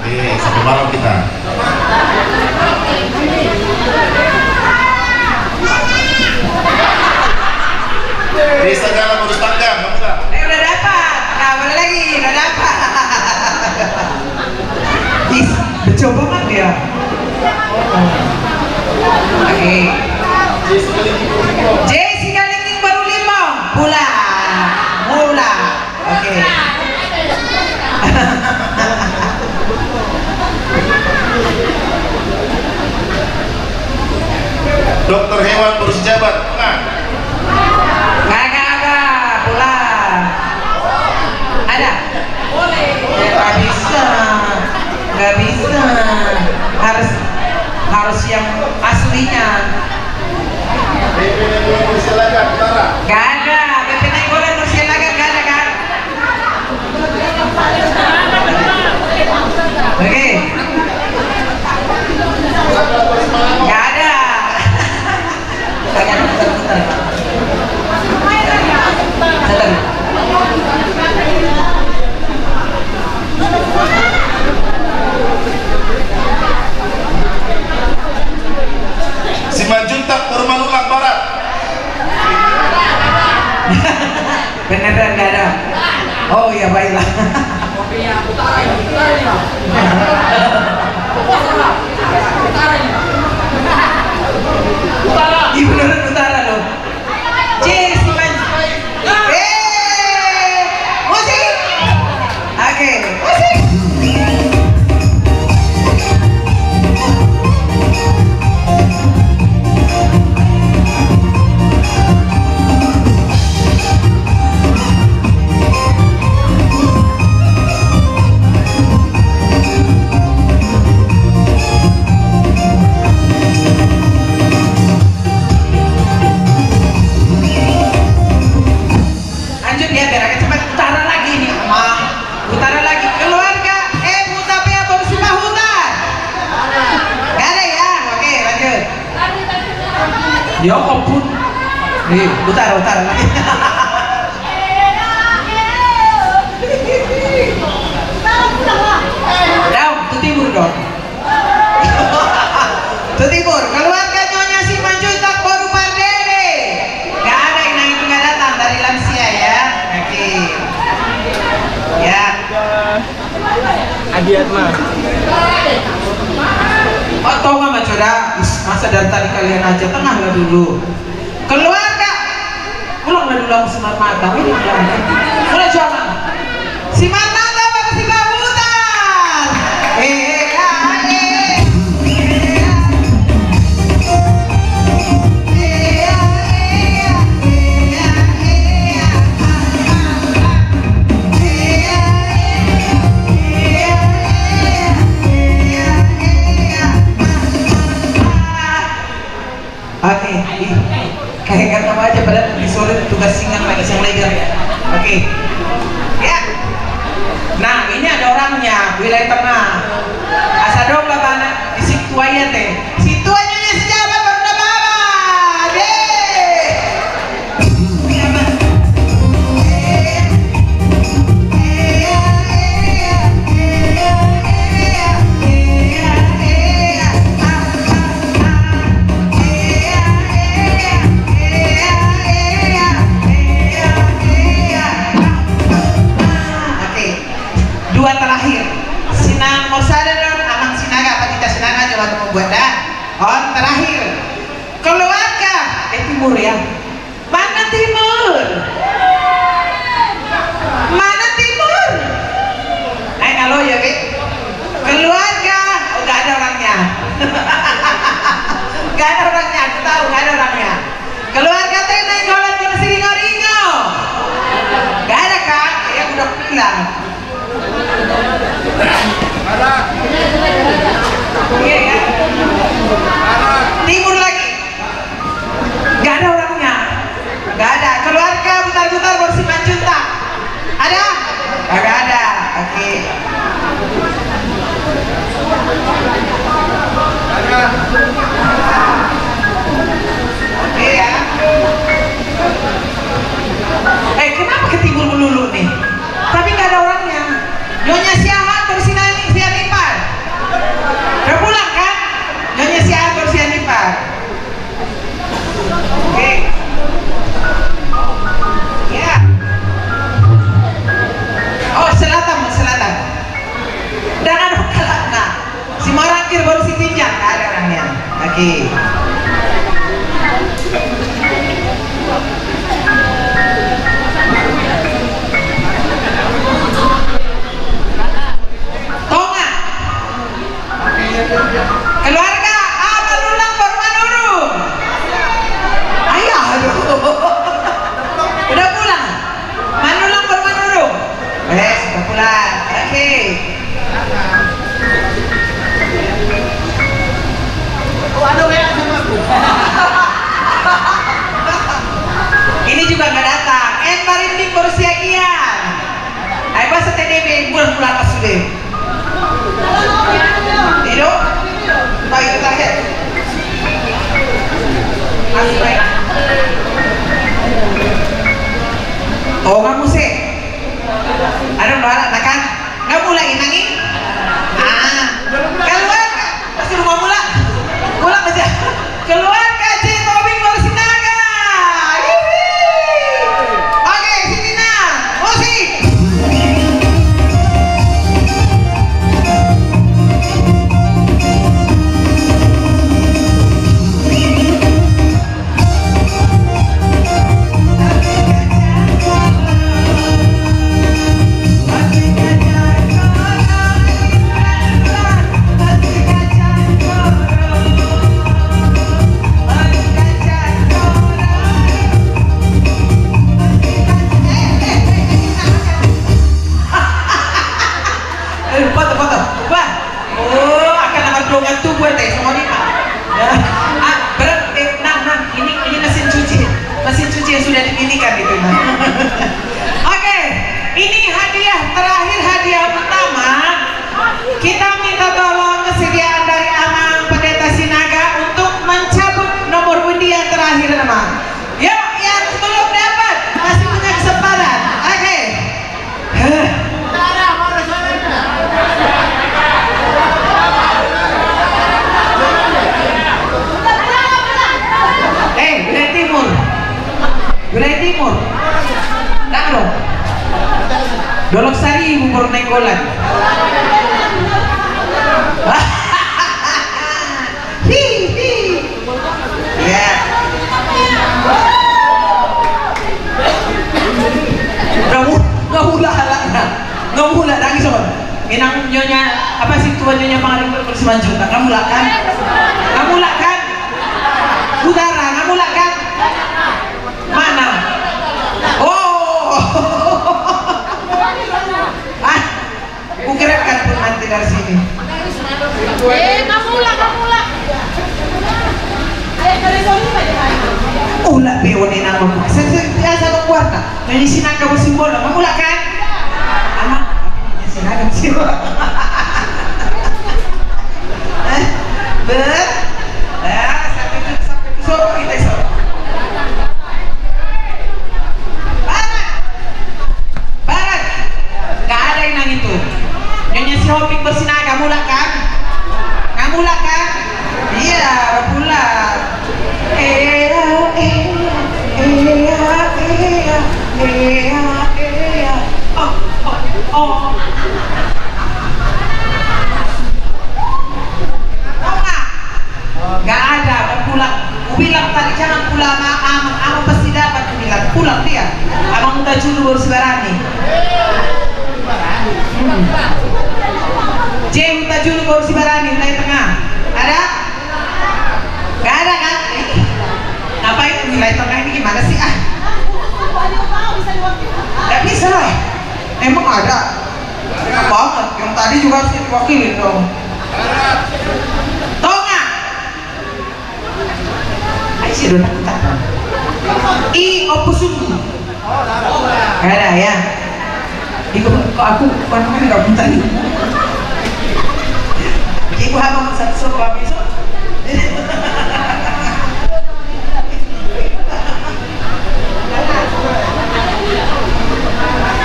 Eh, sampai malam kita. Desa Galang, Urus Tanggang, kamu nggak? Eh, udah dapat. Nah, boleh lagi, udah dapat. Ih, mencoba kan dia. Oke. Jessica Linding baru lima. Pula. Mula. Oke. Gak ada, P P Nainggolan Mursialagan gak ada kan? Oke. Gak ada. Simanjuntak, Borumulak Barat. Beneran gak ada? Oh iya, baiklah. Iya, beneran utara loh. Cheers, Iman. Eh, musik. Oke, musik. Lanjut ya, biar agak cepat. Utara lagi nih, Mang. Utara lagi. Keluarga M Hutapea Boru Simanjuntak. Gak ada ya? Oke, lanjut. Ya ampun. Nih, utara, utara lagi. Dong, tu timur dong. Tu timur, keluarga Nyonya Simanjuntak Boru Pardede. Gak ada yang nangis, nggak datang dari lansia ya. Oke. Ya. Agiat mah. Oh, tau nggak, Mas, coba? Is, masa dari tadi kalian aja, tengahlah dulu. Keluarga. Ulang lagi, ulang, Simarmata. Ulang, ulang. Ulang, coba. Simarmata Boru Simanjuntak. Eh, ah, eh. Oke, ih. Kayak kata aja, padahal di sore tugas singan lagi, siang lebar. Oke. Ya. Nah, ini ada orangnya, wilayah tengah. Asa dong babana di situ aja teh. Situ aja ya, siapa pernah bawa? Deh. Oke. Dua terakhir. Sinan Morsada don Amang Sinaga, apa kita Sinaga coba membuat dah. On terakhir. Keluarga. Eh, timur ya. Mana timur? Mana timur? Ayo, halo ya, Ki. Keluarga, oh, gak ada orangnya. Gak ada orangnya, aku tahu, gak ada orangnya. Keluarga Nainggolan Boru Siringo-ringo. Gak ada, Kak? Ya, udah bilang. Iya, ya. Timur lagi. Gak ada orangnya. Gak ada. Keluarga Butar-Butar Boru Simanjuntak. Ada? Gak ada. Oke. Tonga muse. Adong do halak na kan? Nga mulak inang i? Ah, keluarga. Pasti rumah mulak. Mulak aja. Keluarga J Tobing Borsinaga. Hihi. Oke, sini nah. Musik. Eh, foto, foto. Wah. Oh, akan akan dongan tubuh teh, sama ni, Pak. Ya. Ah, berat, eh, nang, nang. Ini, ini mesin cuci. Mesin cuci yang sudah didirikan itu, nah. Oke, ini hadiah terakhir, hadiah utama. Kita minta tolong kesediaan dari Amang Pendeta Sinaga untuk mencabut nomor undian terakhir, Amang. Yuk, yang belum dapat, masih punya kesempatan. Oke. Heh. Eh, wilayah timur. Wilayah timur. Nang dong. Dolok Saribu, Boru Nainggolan. Hi, hi. Ya. Nga mu-, nga mulak halak na. Nga mulak, nangis on. Inang nyonya, apa sih, tuan nyonya Pangaring Simanjuntak. Nga mulak kan? Nga mulak kan? Utara, nga mulak kan? Mana? Oh. Ah. Kukirimkan pun nanti dari sini. Eh, nga mulak, nga mulak. Mulak be on, inang. Saya, saya biasa keluar, nah. Jadi sini angka musim bola, nga mulak kan? Anak, sini angka musim bola. Eh, ber-, eh, sampai tu, sampai tu, so, kita so. Barat. Barat. Nggak ada inang itu. Nyonya Sihombing Borsinaga, mulak kan? Nggak mulak kan? Iya, mulak. Ea, ea, ea, ea, ea, ea. Oh, oh, oh. Toma. Nggak ada, mau pulang. Kubilang tadi, "Jangan pulang, Amang. Amang pasti dapat," kubilang. Pulang dia. Amang Hutajulu Boru Sibarani. Hmm. J Hutajulu Boru Sibarani, wilayah tengah. Ada? Nggak ada, kan? Ih, ngapain wilayah tengah ini, gimana sih, ah? Nggak bisa lah. Emang ada. Banyak banget. Yang tadi juga harus diwakilin dong. Tonga. Ai, si Dona kita. I, Ompu Sumbu. Nggak ada, ya. Di, kok aku, kok aku nggak minta nih. Ibu apa maksud so, Pak Biso?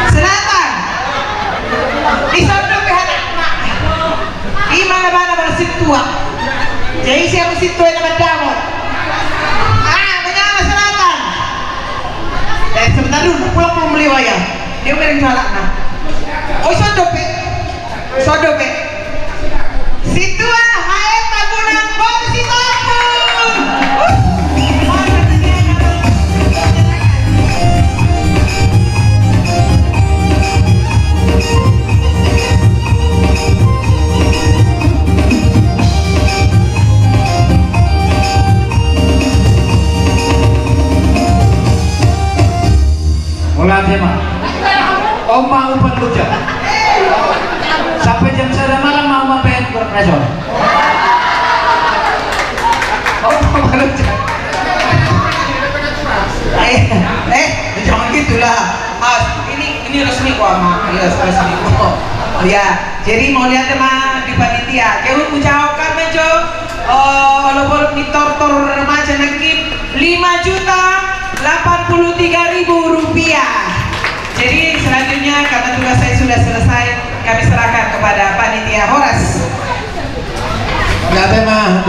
Selatan. Di sono pe halak na. Ima na bana, bana sintua. Jadi siapa sintua yang nama Damo? Ah, menyala selatan. Eh, sebentar dulu, pulang belum beli wayang. Dia udah jualan, nah. Oh, sodo pe. Sodo pe. Sintua, Mae Tambunan, Boru Sitompul. Mulak, Ema. Oma, umpan bujang. Sampai jam sada malam, Oma, pengen berpreso. Oma, umpan bujang. Eh, eh, jangan gitulah. Ah, ini, ini resmi kok, Ama. Iya, resmi kok. Iya, jadi mau lihat sama di panitia. Jadi, ucapkan, Mejo. Oh, olop-olop ni tortor remaja nangkin, lima juta delapan puluh tiga ribu rupiah.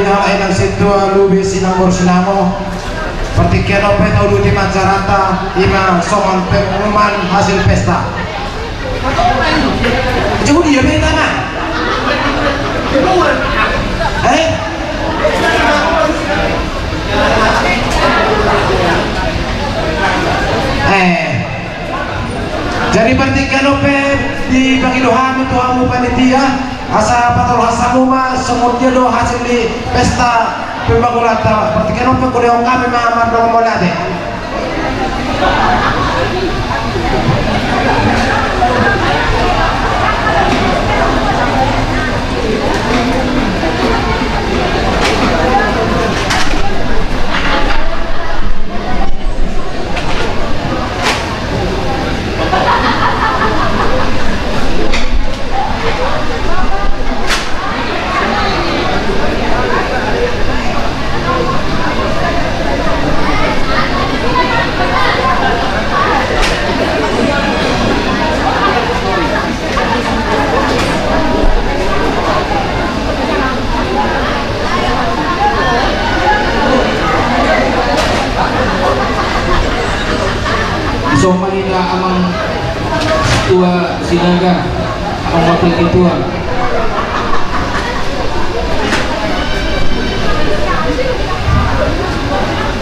Inang sintua, lube sinamor sinamo. Partingkian on pe tauduti ma acaranta, ima songon pengumuman hasil pesta. Jauh dia beta na. Eh? Eh. Jadi partingkian on pe dipangido hami tu hamu panitia, asa patolhas hamu ma songon dia do hasil ni pesta pembangunanta. Partingkian on pe hudok hami ma mardongan mauliate. Dison ma hita amang tua Sinaga, amang wakil ketua.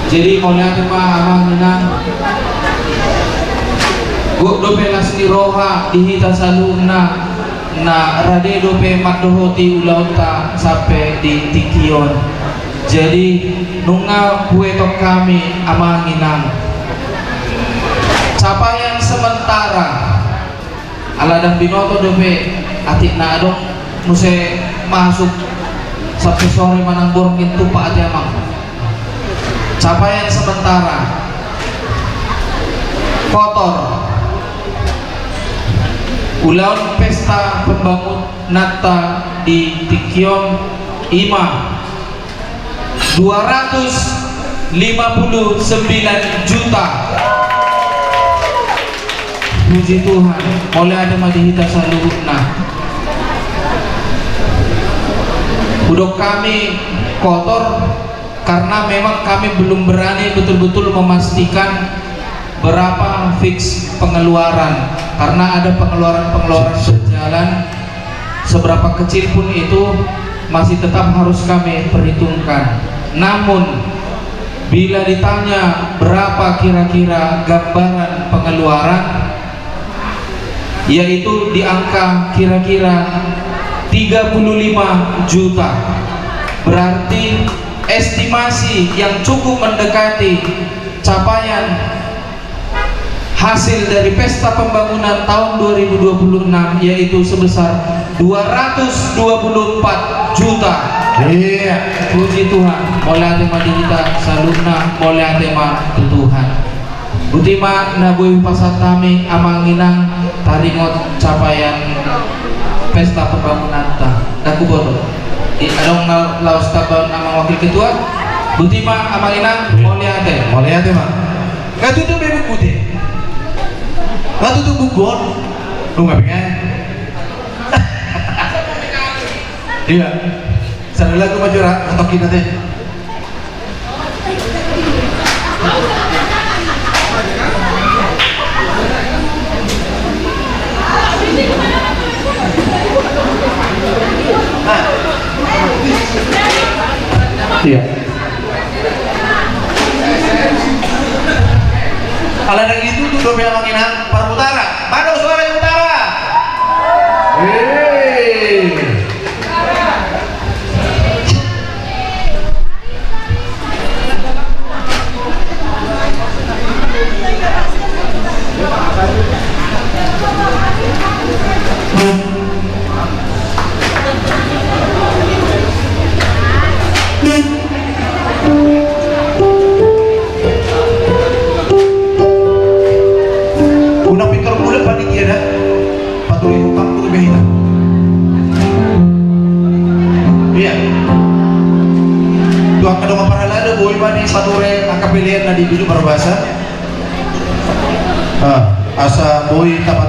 Jadi mauliate ma amang inang. Gok dope las ni roha di hita saluhutna, na rade dope mandohoti ulaonta sampe di tingki on. Jadi nunga huetong hami amang inang capaian sementara. Ala ndang binoto dope atik na adong muse masuk sampe sore manang borngin tumpak ate amang. Capaian sementara kotor ulaon pesta pembangunanta di tingki on ima dua ratus lima puluh sembilan juta. Puji Tuhan, mauliate ma di hita saluhutna. Hudok hami kotor karena memang kami belum berani betul-betul memastikan berapa fix pengeluaran, karena ada pengeluaran-pengeluaran berjalan, seberapa kecil pun itu masih tetap harus kami perhitungkan. Namun, bila ditanya berapa kira-kira gambaran pengeluaran, yaitu di angka kira-kira tiga puluh lima juta. Berarti estimasi yang cukup mendekati capaian hasil dari pesta pembangunan tahun dua ribu dua puluh enam, yaitu sebesar dua ratus dua puluh empat juta. Iya. Puji Tuhan, mauliate ma di hita saluhutna, mauliate ma tu Tuhan. Boti ma na boi hupasahat hami amang inang taringot capaian pesta pembangunanta. Ndang huboto. Adong na laos tambaon amang wakil ketua? Boti ma amang inang. Iya. Mauliate. Mauliate ma. Nga tutu be buku te. Nga tutu buku on. Nunga be nga. Iya. Sada lagu ma jora, nga toki na te. Iya. Ala ndang ditutu dope amang inang, parhutara. Mana suara utara? Hei. Unang pintor mulak panitia da. Paturi utang tu be hita. Iya. Tu angka dongan parhalado boi ma dipature angka pelean na di bidu parbasa. Ah, asa boi tap